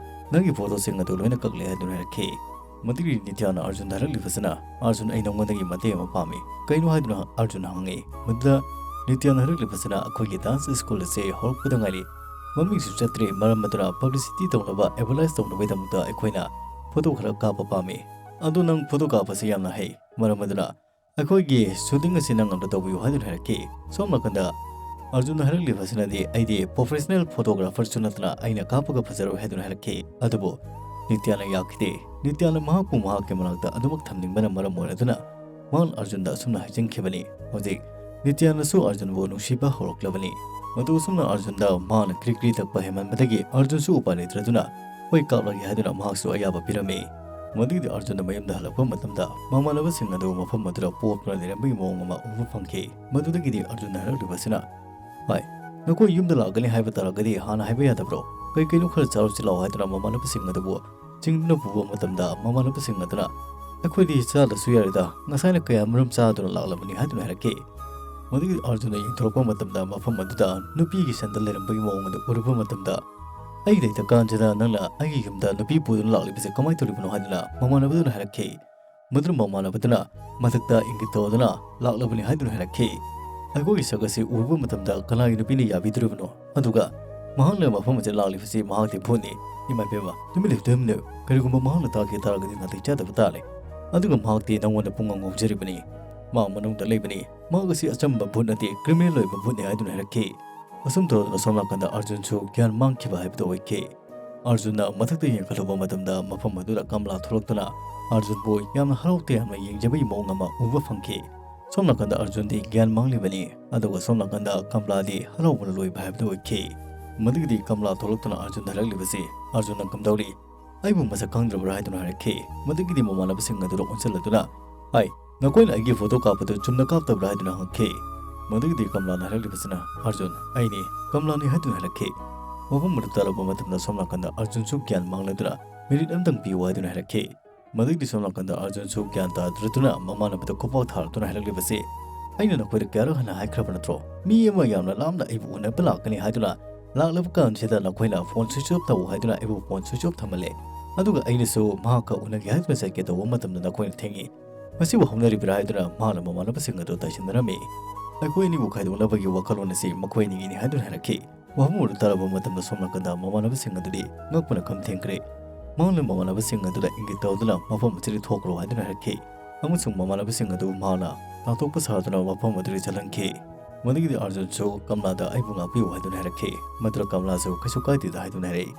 "ꯅꯪꯒꯤ ꯐꯣꯇꯣꯁꯤꯡ ꯑꯗꯨ ꯂꯣꯏꯅ ꯀꯛꯂꯦ" ꯍꯥꯏꯗꯨꯅ ꯍꯥꯏꯔꯛꯈꯤ꯫ ꯃꯗꯨꯒꯤ ꯅꯤꯇ꯭ꯌꯥꯅ ꯑꯔꯖꯨꯟꯗ ꯍꯥꯏꯔꯛꯂꯤꯕꯁꯤꯅ, "ꯑꯔꯖꯨꯟ, ꯑꯩ ꯅꯉꯣꯟꯗꯒꯤ ꯃꯇꯦꯡ ꯑꯃ ꯄꯥꯝꯃꯤ꯫" "ꯀꯩꯅꯣ?" ꯍꯥꯏꯗꯨꯅ ꯑꯔꯖꯨꯟꯅ ꯍꯪꯉꯤ꯫ ꯃꯗꯨꯗ ꯅꯤꯇ꯭ꯌꯥꯅ ꯍꯥꯏꯔꯛꯂꯤꯕꯁꯤꯅ, "ꯑꯩꯈꯣꯏꯒꯤ dance school ꯑꯁꯤ ꯍꯧꯔꯛꯄꯗ ꯉꯥꯏꯔꯤ, ꯃꯃꯤꯡꯁꯨ ꯆꯠꯇ꯭ꯔꯤ, ꯃꯔꯝ ꯑꯗꯨꯅ publicity ꯇꯧꯅꯕ, advertise ꯇꯧꯅꯕꯒꯤꯗꯃꯛꯇ ꯑꯩꯈꯣꯏꯅ ꯐꯣꯇꯣ ꯈꯔ ꯀꯥꯞꯄ ꯄꯥꯝꯃꯤ꯫ ꯑꯗꯣ ꯅꯪ ꯐꯣꯇꯣ ꯀꯥꯞꯄꯁꯤ ꯌꯥꯝꯅ ꯍꯩ, ꯃꯔꯝ ꯑꯗꯨꯅ ꯑꯩꯈꯣꯏꯒꯤ shooting ꯑꯁꯤ ꯅꯪ ꯑꯝꯇ ꯇꯧꯕꯤꯌꯨ" ꯍꯥꯏꯗꯨꯅ ꯍꯥꯏꯔꯛꯈꯤ꯫ ꯁꯣꯝ ꯅꯥꯀꯟꯗ ꯑꯔꯖꯨꯟꯅ ꯍꯥꯏꯔꯛꯂꯤꯕꯁꯤꯅꯗꯤ, "ꯑꯩꯗꯤ professional photographerꯁꯨ ꯅꯠꯇꯅ ꯑꯩꯅ ꯀꯥꯞꯄꯒ ꯐꯖꯔꯣꯏ" ꯍꯥꯏꯗꯨꯅ ꯍꯥꯏꯔꯛꯈꯤ꯫ ꯑꯗꯨꯕꯨ ꯅꯤꯇ꯭ꯌꯥꯅ ꯌꯥꯈꯤꯗꯦ꯫ ꯅꯤꯇ꯭ꯌꯥꯅ ꯃꯍꯥꯛꯄꯨ ꯃꯍꯥꯛꯀꯤ ꯃꯅꯥꯛꯇ ꯑꯗꯨꯃꯛ ꯊꯝꯅꯤꯡꯕꯅ ꯃꯔꯝ ꯑꯣꯏꯔꯗꯨꯅ ꯃꯍꯥꯛꯅ ꯑꯔꯖꯨꯟꯗ ꯑꯁꯨꯝꯅ ꯍꯥꯏꯖꯤꯟꯈꯤꯕꯅꯤ꯫ ꯍꯧꯖꯤꯛ ꯅꯤꯇ꯭ꯌꯥꯅꯁꯨ ꯑꯔꯖꯨꯟꯕꯨ ꯅꯨꯡꯁꯤꯕ ꯍꯧꯔꯛꯂꯕꯅꯤ꯫ ꯃꯇꯧ ꯑꯁꯨꯝꯅ ꯑꯔꯖꯨꯟꯗ ꯃꯍꯥꯛꯅ ꯀ꯭ꯔꯤ ꯀ꯭ꯔꯤ ꯇꯛꯄ ꯍꯦꯟꯃꯟꯕꯗꯒꯤ ꯑꯔꯖꯨꯟꯁꯨ ꯎꯄꯥꯏ ꯂꯩꯇ꯭ꯔꯗꯨꯅ ꯍꯣꯏ ꯀꯥꯞꯂꯒꯦ ꯍꯥꯏꯗꯨꯅ ꯃꯍꯥꯛꯁꯨ ꯑꯌꯥꯕ ꯄꯤꯔꯝꯃꯤ꯫ ꯃꯗꯨꯒꯤꯗꯤ ꯑꯔꯖꯨꯟꯅ ꯃꯌꯨꯝꯗ ꯍꯜꯂꯛꯄ ꯃꯇꯝꯗ ꯃꯃꯥꯟꯅꯕꯁꯤꯡ ꯑꯗꯨ ꯃꯐꯝ ꯑꯗꯨꯗ ꯄꯣꯞꯇꯨꯅ ꯂꯩꯔꯝꯕꯒꯤ ꯃꯑꯣꯡ ꯑꯃ ꯎꯕ ꯐꯪꯈꯤ꯫ ꯃꯗꯨꯗꯒꯤꯗꯤ ꯑꯔꯖꯨꯟꯅ ꯍꯥꯏꯔꯛꯂꯤꯕꯁꯤꯅ, "ꯚꯥꯏ, ꯅꯈꯣꯏ ꯌꯨꯝꯗ ꯂꯥꯛꯀꯅꯤ ꯍꯥꯏꯕ ꯇꯥꯔꯒꯗꯤ ꯍꯥꯟꯅ ꯍꯥꯏꯕ ꯌꯥꯗꯕ꯭ꯔꯣ? ꯀꯩ ꯀꯩꯅꯣ ꯈꯔ ꯆꯥꯔꯨꯁꯤ ꯂꯥꯛꯑꯣ" ꯍꯥꯏꯗꯨꯅ ꯃꯃꯥꯟꯅꯕꯁꯤꯡ ꯑꯗꯨꯕꯨ ꯆꯤꯡꯗꯨꯅ ꯄꯨꯕ ꯃꯇꯝꯗ ꯃꯃꯥꯟꯅꯕꯁꯤꯡ ꯑꯗꯨꯅ "ꯑꯩꯈꯣꯏꯗꯤ ꯆꯥꯗ꯭ꯔꯁꯨ ꯌꯥꯔꯦꯗ, ꯉꯁꯥꯏꯅ ꯀꯌꯥ ꯃꯔꯨꯝ ꯆꯥꯗꯨꯅ ꯂꯥꯛꯂꯕꯅꯤ" ꯍꯥꯏꯗꯨꯅ ꯍꯥꯏꯔꯛꯈꯤ꯫ ꯃꯗꯨꯒꯤ ꯑꯥꯔꯖꯨꯟꯅ ꯌꯦꯡꯊꯣꯔꯛꯄ ꯃꯇꯝꯗ ꯃꯐꯝ ꯑꯗꯨꯗ ꯅꯨꯄꯤꯒꯤ ꯁꯟꯗꯜ ꯂꯩꯔꯝꯕꯒꯤ ꯃꯑꯣꯡ ꯑꯗꯨ ꯎꯔꯨꯕ ꯃꯇꯝꯗ "ꯑꯩ ꯂꯩꯇ ꯀꯥꯟꯁꯤꯗ ꯅꯪꯅ ꯑꯩꯒꯤ ꯌꯨꯝꯗ ꯅꯨꯄꯤ ꯄꯨꯗꯨꯅ ꯂꯥꯛꯂꯤꯕꯁꯦ ꯀꯃꯥꯏꯅ ꯇꯧꯔꯤꯕꯅꯣ?" ꯍꯥꯏꯗꯨꯅ ꯃꯃꯥꯟꯅꯕꯗꯨꯅ ꯍꯥꯏꯔꯛꯈꯤ꯫ ꯃꯗꯨꯅ ꯃꯃꯥꯟꯅꯕꯗꯨꯅ ꯃꯊꯛꯇ ꯏꯪꯒꯤꯠ ꯇꯧꯗꯨꯅ "ꯂꯥꯛꯂꯕꯅꯤ" ꯍꯥꯏꯗꯨꯅ ꯍꯥꯏꯔꯛꯈꯤ꯫ "ꯑꯩꯈꯣꯏꯒꯤ ꯁꯛ ꯑꯁꯤ ꯎꯔꯨꯕ ꯃꯇꯝꯗ ꯀꯅꯥꯒꯤ ꯅꯨꯄꯤꯅ ꯌꯥꯕꯤꯗꯣꯔꯤꯕꯅꯣ? ꯑꯗꯨꯒ ꯃꯍꯥꯛꯅ ꯃꯐꯝ ꯑꯁꯤꯗ ꯂꯥꯛꯂꯤꯕꯁꯤ ꯃꯍꯥꯛꯇꯤ ꯚꯨꯠꯅꯤ꯫ ꯏꯃꯥ ꯏꯕꯦꯝꯃ, ꯇꯨꯃꯤꯟ ꯂꯩꯌꯨ, ꯇꯨꯃꯤꯟ ꯂꯩꯌꯨ꯫ ꯀꯔꯤꯒꯨꯝꯕ ꯃꯍꯥꯛꯅ ꯇꯥꯈꯤ ꯇꯥꯔꯒꯗꯤ ꯅꯥꯇꯩ ꯆꯥꯗꯕ ꯇꯥꯔꯦ꯫ ꯑꯗꯨꯒ ꯃꯍꯥꯛꯇꯤ ꯅꯪꯉꯣꯟꯗ ꯄꯨꯡꯉꯥꯎ ꯉꯥꯎꯖꯔꯤꯕꯅꯤ꯫ ꯃꯥ ꯃꯅꯨꯡꯗ ꯂꯩꯕꯅꯤ꯫ ꯃꯍꯥꯛ ꯑꯁꯤ ꯑꯆꯝꯕ ꯚꯨꯠ ꯅꯠꯇꯦ, ꯀ꯭ꯔꯤꯃꯤꯅꯦꯜ ꯑꯣꯏꯕ ꯚꯨꯠꯅꯤ" ꯍꯥꯏꯗꯨꯅ ꯍꯥꯏꯔꯛꯈꯤ꯫ ꯑꯁꯨꯝ ꯇꯧꯗꯅ ꯁꯣꯝ ꯅꯥꯀꯟꯗ ꯑꯥꯔꯖꯨꯟꯁꯨ ꯒ꯭ꯌꯥꯟ ꯃꯥꯡꯈꯤꯕ ꯍꯥꯏꯕꯗꯨ ꯑꯣꯏꯈꯤ꯫ ꯑꯥꯔꯖꯨꯟꯅ ꯃꯊꯛꯇ ꯌꯦꯡꯈꯠꯂꯨꯕ ꯃꯇꯝꯗ ꯃꯐꯝ ꯑꯗꯨꯗ ꯀꯃꯂꯥ ꯊꯣꯛꯂꯛꯇꯨꯅ ꯑꯥꯔꯖꯨꯟꯕꯨ ꯌꯥꯝꯅ ꯍꯔꯥꯎ ꯇꯌꯥꯝꯅ ꯌꯦꯡꯖꯕꯒꯤ ꯃꯑꯣꯡ ꯑꯃ ꯎꯕ ꯐꯪꯈꯤ꯫ ꯁꯣꯝ ꯅꯥꯀꯟꯗ ꯑꯥꯔꯖꯨꯟꯗꯤ ꯒ꯭ꯌꯥꯟ ꯃꯥꯡꯂꯤꯕꯅꯤ, ꯑꯗꯨꯒ ꯁꯣꯝ ꯅꯥꯀꯟꯗ ꯀꯃꯂꯥꯗꯤ ꯍꯔꯥꯎꯕꯅ ꯂꯣꯏꯕ ꯍꯥꯏꯕꯗꯨ ꯑꯣꯏꯈꯤ꯫ ꯃꯗꯨꯒꯤꯗꯤ ꯀꯃꯂꯥ ꯊꯣꯛꯂꯛꯇꯨꯅ ꯑꯥꯔꯖꯨꯟꯗ ꯍꯥꯏꯔꯛꯂꯤꯕꯁꯤ, "ꯑꯥꯔꯖꯨꯟ, ꯅꯪ ꯀꯝꯗꯧꯔꯤ? ꯑꯩꯕꯨ ꯃꯁꯛ ꯈꯪꯗ꯭ꯔꯕ꯭ꯔꯥ?" ꯍꯥꯏꯗꯨꯅ ꯍꯥꯏꯔꯛꯈꯤ꯫ ꯃꯗꯨꯒꯤꯗꯤ ꯃꯃꯥꯟꯅꯕꯁꯤꯡ ꯑꯗꯨꯗ ꯑꯣꯟꯁꯤꯜꯂꯗꯨꯅ, "ꯍꯥꯏ, ꯅꯈꯣꯏꯅ ꯑꯩꯒꯤ ꯐꯣꯇꯣ ꯀꯥꯞꯄꯗꯨ ꯆꯨꯝꯅ ꯀꯥꯞꯇꯕ꯭ꯔꯥ?" ꯍꯥꯏꯗꯨꯅ ꯍꯪꯈꯤ꯫ ꯃꯗꯨꯒꯤꯗꯤ ꯀꯃꯂꯥꯅ ꯍꯥꯏꯔꯛꯂꯤꯕꯁꯤꯅ, "ꯑꯥꯔꯖꯨꯟ, ꯑꯩꯅꯤ, ꯀꯃꯂꯥꯅꯤ" ꯍꯥꯏꯗꯨꯅ ꯍꯥꯏꯔꯛꯈꯤ꯫ ꯃꯐꯝ ꯑꯗꯨ ꯇꯥꯔꯛꯄ ꯃꯇꯝꯗ ꯁꯣꯝ ꯅꯥꯀꯟꯗ ꯑꯥꯔꯖꯨꯟꯁꯨ ꯒ꯭ꯌꯥꯟ ꯃꯥꯡꯂꯗꯨꯅ, "ꯃꯤꯅꯤꯠ ꯑꯃꯇꯪ ꯄꯤꯌꯨ" ꯍꯥꯏꯗꯨꯅ ꯍꯥꯏꯔꯛꯈꯤ꯫ ꯃꯗꯨꯒꯤꯗꯤ ꯁꯣꯝ ꯅꯥꯀꯟꯗ ꯑꯥꯔꯖꯨꯟꯁꯨ ꯒ꯭ꯌꯥꯟ ꯇꯥꯗ꯭ꯔꯗꯨꯅ ꯃꯃꯥꯟꯅꯕꯗ ꯈꯨꯄꯥꯛ ꯊꯥꯔꯛꯇꯨꯅ ꯍꯥꯏꯔꯛꯂꯤꯕꯁꯤ, "ꯑꯩꯅ ꯅꯈꯣꯏꯗ ꯀꯌꯥꯔꯛ ꯍꯟꯅ ꯍꯥꯏꯈ꯭ꯔꯕ ꯅꯠꯇ꯭ꯔꯣ? ꯃꯤ ꯑꯃ ꯌꯥꯝꯅ ꯂꯥꯞꯅ ꯑꯩꯕꯨ ꯎꯅꯕ ꯂꯥꯛꯀꯅꯤ ꯍꯥꯏꯗꯨꯅ ꯂꯥꯛꯂꯕ ꯀꯥꯟꯁꯤꯗ ꯅꯈꯣꯏꯅ ꯐꯣꯟ ꯁ꯭ꯋꯤꯆ ꯑꯣꯐ ꯇꯧ ꯍꯥꯏꯗꯨꯅ ꯑꯩꯕꯨ ꯐꯣꯟ ꯁ꯭ꯋꯤꯆ ꯑꯣꯐ ꯊꯝꯍꯜꯂꯦ꯫ ꯑꯗꯨꯒ ꯑꯩꯅꯁꯨ ꯃꯍꯥꯛꯀ ꯎꯅꯒꯦ ꯍꯥꯏꯗꯨꯅ ꯆꯠꯀꯦ ꯇꯧꯕ ꯃꯇꯝꯗ ꯅꯈꯣꯏꯅ ꯊꯤꯡꯉꯤ꯫ ꯃꯁꯤꯕꯨ ꯍꯧꯅꯔꯤꯕ꯭ꯔꯥ?" ꯍꯥꯏꯗꯨꯅ ꯃꯍꯥꯛꯅ ꯃꯃꯥꯟꯅꯕꯁꯤꯡ ꯑꯗꯨ ꯇꯥꯏꯁꯤꯟꯅꯔꯝꯃꯤ꯫ "ꯑꯩꯈꯣꯏ ꯑꯅꯤꯕꯨ ꯈꯥꯏꯗꯣꯛꯅꯕꯒꯤ ꯋꯥꯈꯜꯂꯣꯟ ꯑꯁꯤ ꯃꯈꯣꯏ ꯑꯅꯤꯒꯤꯅꯤ" ꯍꯥꯏꯗꯨꯅ ꯍꯥꯏꯔꯛꯈꯤ꯫ ꯋꯥꯐꯝ ꯑꯗꯨ ꯇꯥꯔꯕ ꯃꯇꯝꯗ ꯁꯣꯝ ꯅꯥꯀꯟꯗ ꯃꯃꯥꯟꯅꯕꯁꯤꯡ ꯑꯗꯨꯗꯤ ꯉꯛꯄꯅ ꯈꯝ ꯊꯦꯡꯈ꯭ꯔꯦ꯫ ꯃꯍꯥꯛꯅ ꯃꯃꯥꯟꯅꯕꯁꯤꯡ ꯑꯗꯨꯗ ꯏꯪꯒꯤꯠ ꯇꯧꯗꯨꯅ ꯃꯐꯝ ꯑꯁꯤꯗꯒꯤ ꯊꯣꯛꯈ꯭ꯔꯣ ꯍꯥꯏꯗꯨꯅ ꯍꯥꯏꯔꯛꯈꯤ꯫ ꯑꯃꯁꯨꯡ ꯃꯃꯥꯟꯅꯕꯁꯤꯡ ꯑꯗꯨ ꯃꯍꯥꯛꯅ ꯇꯥꯟꯊꯣꯛꯄ ꯁꯥꯗꯨꯅ ꯃꯐꯝ ꯑꯗꯨꯗꯒꯤ ꯆꯠꯍꯟꯈꯤ꯫ ꯃꯗꯨꯒꯤꯗꯤ ꯑꯥꯔꯖꯨꯟꯁꯨ ꯀꯃꯂꯥꯗ "ꯑꯩꯕꯨ ꯉꯥꯛꯄꯤꯌꯨ" ꯍꯥꯏꯗꯨꯅ ꯍꯥꯏꯔꯛꯈꯤ꯫ ꯃꯗꯨꯗ ꯀꯃꯂꯥꯁꯨ "ꯀꯩꯁꯨ ꯀꯥꯏꯗꯦꯗ" ꯍꯥꯏꯗꯨꯅ ꯍꯥꯏꯔꯛꯏ꯫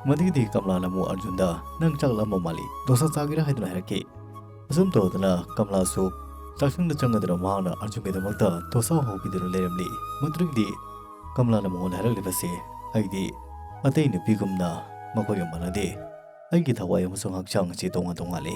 ꯃꯗꯨꯒꯤꯗꯤ ꯀꯃꯂꯥꯅ ꯑꯃꯨꯛ ꯑꯥꯔꯖꯨꯟꯗ, "ꯅꯪ ꯆꯥꯛ ꯂꯥꯝꯕ ꯃꯥꯜꯂꯤ, ꯗꯣꯁꯥ ꯆꯥꯒꯦꯔꯥ?" ꯍꯥꯏꯗꯨꯅ ꯍꯥꯏꯔꯛꯈꯤ꯫ ꯑꯁꯨꯝ ꯇꯧꯗꯅ ꯀꯃꯂꯥꯁꯨ ꯆꯥꯛꯁꯪꯗ ꯆꯪꯒꯗꯨꯅ ꯃꯍꯥꯛꯅ ꯑꯥꯔꯖꯨꯟꯒꯤꯗꯃꯛꯇ ꯗꯣꯁꯥ ꯍꯧꯕꯤꯗꯨꯅ ꯂꯩꯔꯝꯂꯤ꯫ ꯃꯗꯨꯗꯒꯤꯗꯤ ꯀꯃꯂꯥꯅ ꯃꯉꯣꯟꯗ ꯍꯥꯏꯔꯛꯂꯤꯕꯁꯤ, "ꯑꯩꯗꯤ ꯑꯇꯩ ꯅꯨꯄꯤꯒꯨꯝꯅ ꯃꯈꯣꯏꯒ ꯃꯥꯟꯅꯗꯦ꯫ ꯑꯩꯒꯤ ꯊꯋꯥꯏ ꯑꯃꯁꯨꯡ ꯍꯛꯆꯥꯡ ꯑꯁꯤ ꯇꯣꯉꯥꯟ ꯇꯣꯉꯥꯟꯂꯤ꯫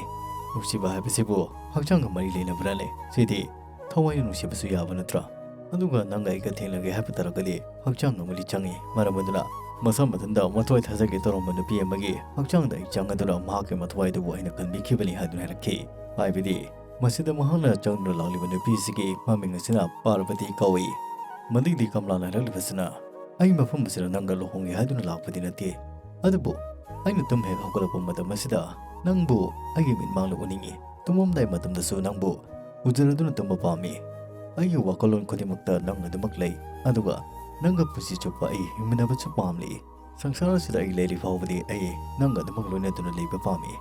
ꯅꯨꯡꯁꯤꯕ ꯍꯥꯏꯕꯁꯤꯕꯨ ꯍꯛꯆꯥꯡꯒ ꯃꯔꯤ ꯂꯩꯅꯕ꯭ꯔꯥꯅꯦ? ꯁꯤꯗꯤ ꯊꯋꯥꯏꯅ ꯅꯨꯡꯁꯤꯕꯁꯨ ꯌꯥꯕ ꯅꯠꯇ꯭ꯔꯥ? ꯑꯗꯨꯒ ꯅꯪꯒ ꯑꯩꯒ ꯊꯦꯡꯅꯒꯦ ꯍꯥꯏꯕ ꯇꯥꯔꯒꯗꯤ ꯍꯛꯆꯥꯡ ꯑꯃꯗꯤ ꯆꯪꯏ꯫ ꯃꯔꯝ ꯑꯗꯨꯅ ꯃꯁꯥ ꯃꯊꯟꯇ ꯃꯊ꯭ꯋꯥꯏ ꯊꯥꯖꯒꯦ ꯇꯧꯔꯝꯕ ꯅꯨꯄꯤ ꯑꯃꯒꯤ ꯍꯛꯆꯥꯡꯗ ꯑꯩ ꯆꯪꯉꯗꯨꯅ ꯃꯍꯥꯛꯀꯤ ꯃꯊ꯭ꯋꯥꯏꯗꯨꯕꯨ ꯑꯩꯅ ꯀꯟꯕꯤꯈꯤꯕꯅꯤ ꯍꯥꯏꯗꯨꯅ ꯍꯥꯏꯔꯛꯈꯤ꯫ ꯍꯥꯏꯕꯗꯤ ꯃꯁꯤꯗ ꯃꯍꯥꯛꯅ ꯆꯪꯗꯨꯅ ꯂꯥꯛꯂꯤꯕ ꯅꯨꯄꯤꯁꯤꯒꯤ ꯃꯃꯤꯡ ꯑꯁꯤꯅ ꯄꯥꯔꯕꯇꯤ ꯀꯧꯏ꯫ ꯃꯗꯨꯒꯤꯗꯤ ꯀꯝꯂꯥꯅ ꯍꯥꯏꯔꯛꯂꯤꯕꯁꯤꯅ, "ꯑꯩ ꯃꯐꯝ ꯑꯁꯤꯗ ꯅꯪꯒ ꯂꯨꯍꯣꯡꯒꯦ ꯍꯥꯏꯗꯨꯅ ꯂꯥꯛꯄꯗꯤ ꯅꯠꯇꯦ, ꯑꯗꯨꯕꯨ ꯑꯩꯅ ꯇꯨꯝ ꯍꯦꯛ ꯍꯧꯒꯠꯂꯛꯄ ꯃꯇꯝ ꯑꯁꯤꯗ ꯅꯪꯕꯨ ꯑꯩꯒꯤ ꯃꯤꯠꯃꯥꯡꯗ ꯎꯅꯤꯡꯏ꯫ ꯇꯨꯝꯃꯝꯗꯥꯏ ꯃꯇꯝꯗꯁꯨ ꯅꯪꯕꯨ ꯎꯖꯔꯗꯨꯅ ꯇꯨꯝꯕ ꯄꯥꯝꯃꯤ꯫ ꯑꯩꯒꯤ ꯋꯥꯈꯜꯂꯣꯟ ꯈꯨꯗꯤꯡꯃꯛꯇ ꯅꯪ ꯑꯗꯨꯃꯛ ꯂꯩ, ꯑꯗꯨꯒ ꯅꯪꯒ ꯄꯨꯟꯁꯤ ꯆꯨꯞꯄ ꯑꯩ ꯍꯤꯡꯃꯤꯟꯅꯕꯁꯨ ꯄꯥꯝꯂꯤ꯫ ꯁꯪꯁꯥꯔ ꯑꯁꯤꯗ ꯑꯩ ꯂꯩꯔꯤ ꯐꯥꯎꯕꯗꯤ ꯑꯩ ꯅꯪꯒ ꯑꯗꯨꯃꯛ ꯂꯣꯏꯅꯗꯨꯅ ꯂꯩꯕ ꯄꯥꯝꯃꯤ꯫"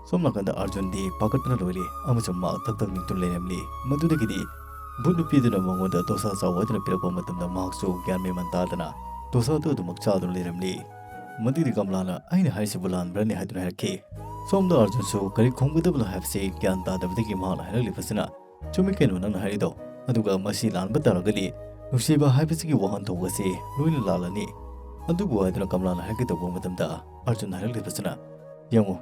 ꯁꯣꯝ ꯅꯥꯀꯟꯗ ꯑꯔꯖꯨꯟꯗꯤ ꯄꯥꯈꯠꯄꯅ ꯂꯣꯏꯔꯦ ꯑꯃꯁꯨꯡ ꯃꯍꯥꯛ ꯊꯛ ꯊꯛ ꯅꯤꯛꯇꯨꯅ ꯂꯩꯔꯝꯂꯤ꯫ ꯃꯗꯨꯗꯒꯤꯗꯤ ꯚꯨꯠ ꯅꯨꯄꯤꯗꯨꯅ ꯃꯉꯣꯟꯗ ꯗꯣꯁꯥ ꯆꯥꯎ ꯍꯥꯏꯗꯨꯅ ꯄꯤꯔꯛꯄ ꯃꯇꯝꯗ ꯃꯍꯥꯛꯁꯨ ꯒ꯭ꯌꯥꯟ ꯃꯦꯟ ꯇꯥꯗꯅ ꯗꯣꯁꯥꯗꯨ ꯑꯗꯨꯃꯛ ꯆꯥꯗꯨꯅ ꯂꯩꯔꯝꯂꯤ꯫ ꯃꯗꯨꯒꯤꯗꯤ ꯀꯝꯂꯥꯅ, "ꯑꯩꯅ ꯍꯥꯏꯔꯤꯁꯤꯕꯨ ꯂꯥꯟꯕ꯭ꯔꯅꯦ?" ꯍꯥꯏꯗꯨꯅ ꯍꯥꯏꯔꯛꯈꯤ꯫ ꯁꯣꯝꯗ ꯑꯔꯖꯨꯟꯁꯨ ꯀꯔꯤ ꯈꯨꯝꯒꯗꯕꯅꯣ ꯍꯥꯏꯕꯁꯤ ꯒ꯭ꯌꯥꯟ ꯇꯥꯗꯕꯗꯒꯤ ꯃꯍꯥꯛꯅ ꯍꯥꯏꯔꯛꯂꯤꯕꯁꯤꯅ, "ꯆꯨꯝꯃꯤ ꯀꯩꯅꯣ ꯅꯪꯅ ꯍꯥꯏꯔꯤꯗꯣ, ꯑꯗꯨꯒ ꯃꯁꯤ ꯂꯥꯟꯕ ꯇꯥꯔꯒꯗꯤ ꯅꯨꯡꯁꯤꯕ ꯍꯥꯏꯕꯁꯤꯒꯤ ꯋꯥꯍꯟꯊꯣꯛ ꯑꯁꯤ ꯂꯣꯏꯅ ꯂꯥꯜꯂꯅꯤ꯫ ꯑꯗꯨꯕꯨ" ꯍꯥꯏꯗꯨꯅ ꯀꯝꯂꯥꯅ ꯍꯥꯏꯒꯦ ꯇꯧꯕ ꯃꯇꯝꯗ ꯑꯔꯖꯨꯟ ꯍꯥꯏꯔꯛꯂꯤꯕꯁꯤꯅ, "ꯌꯦꯡꯉꯨ,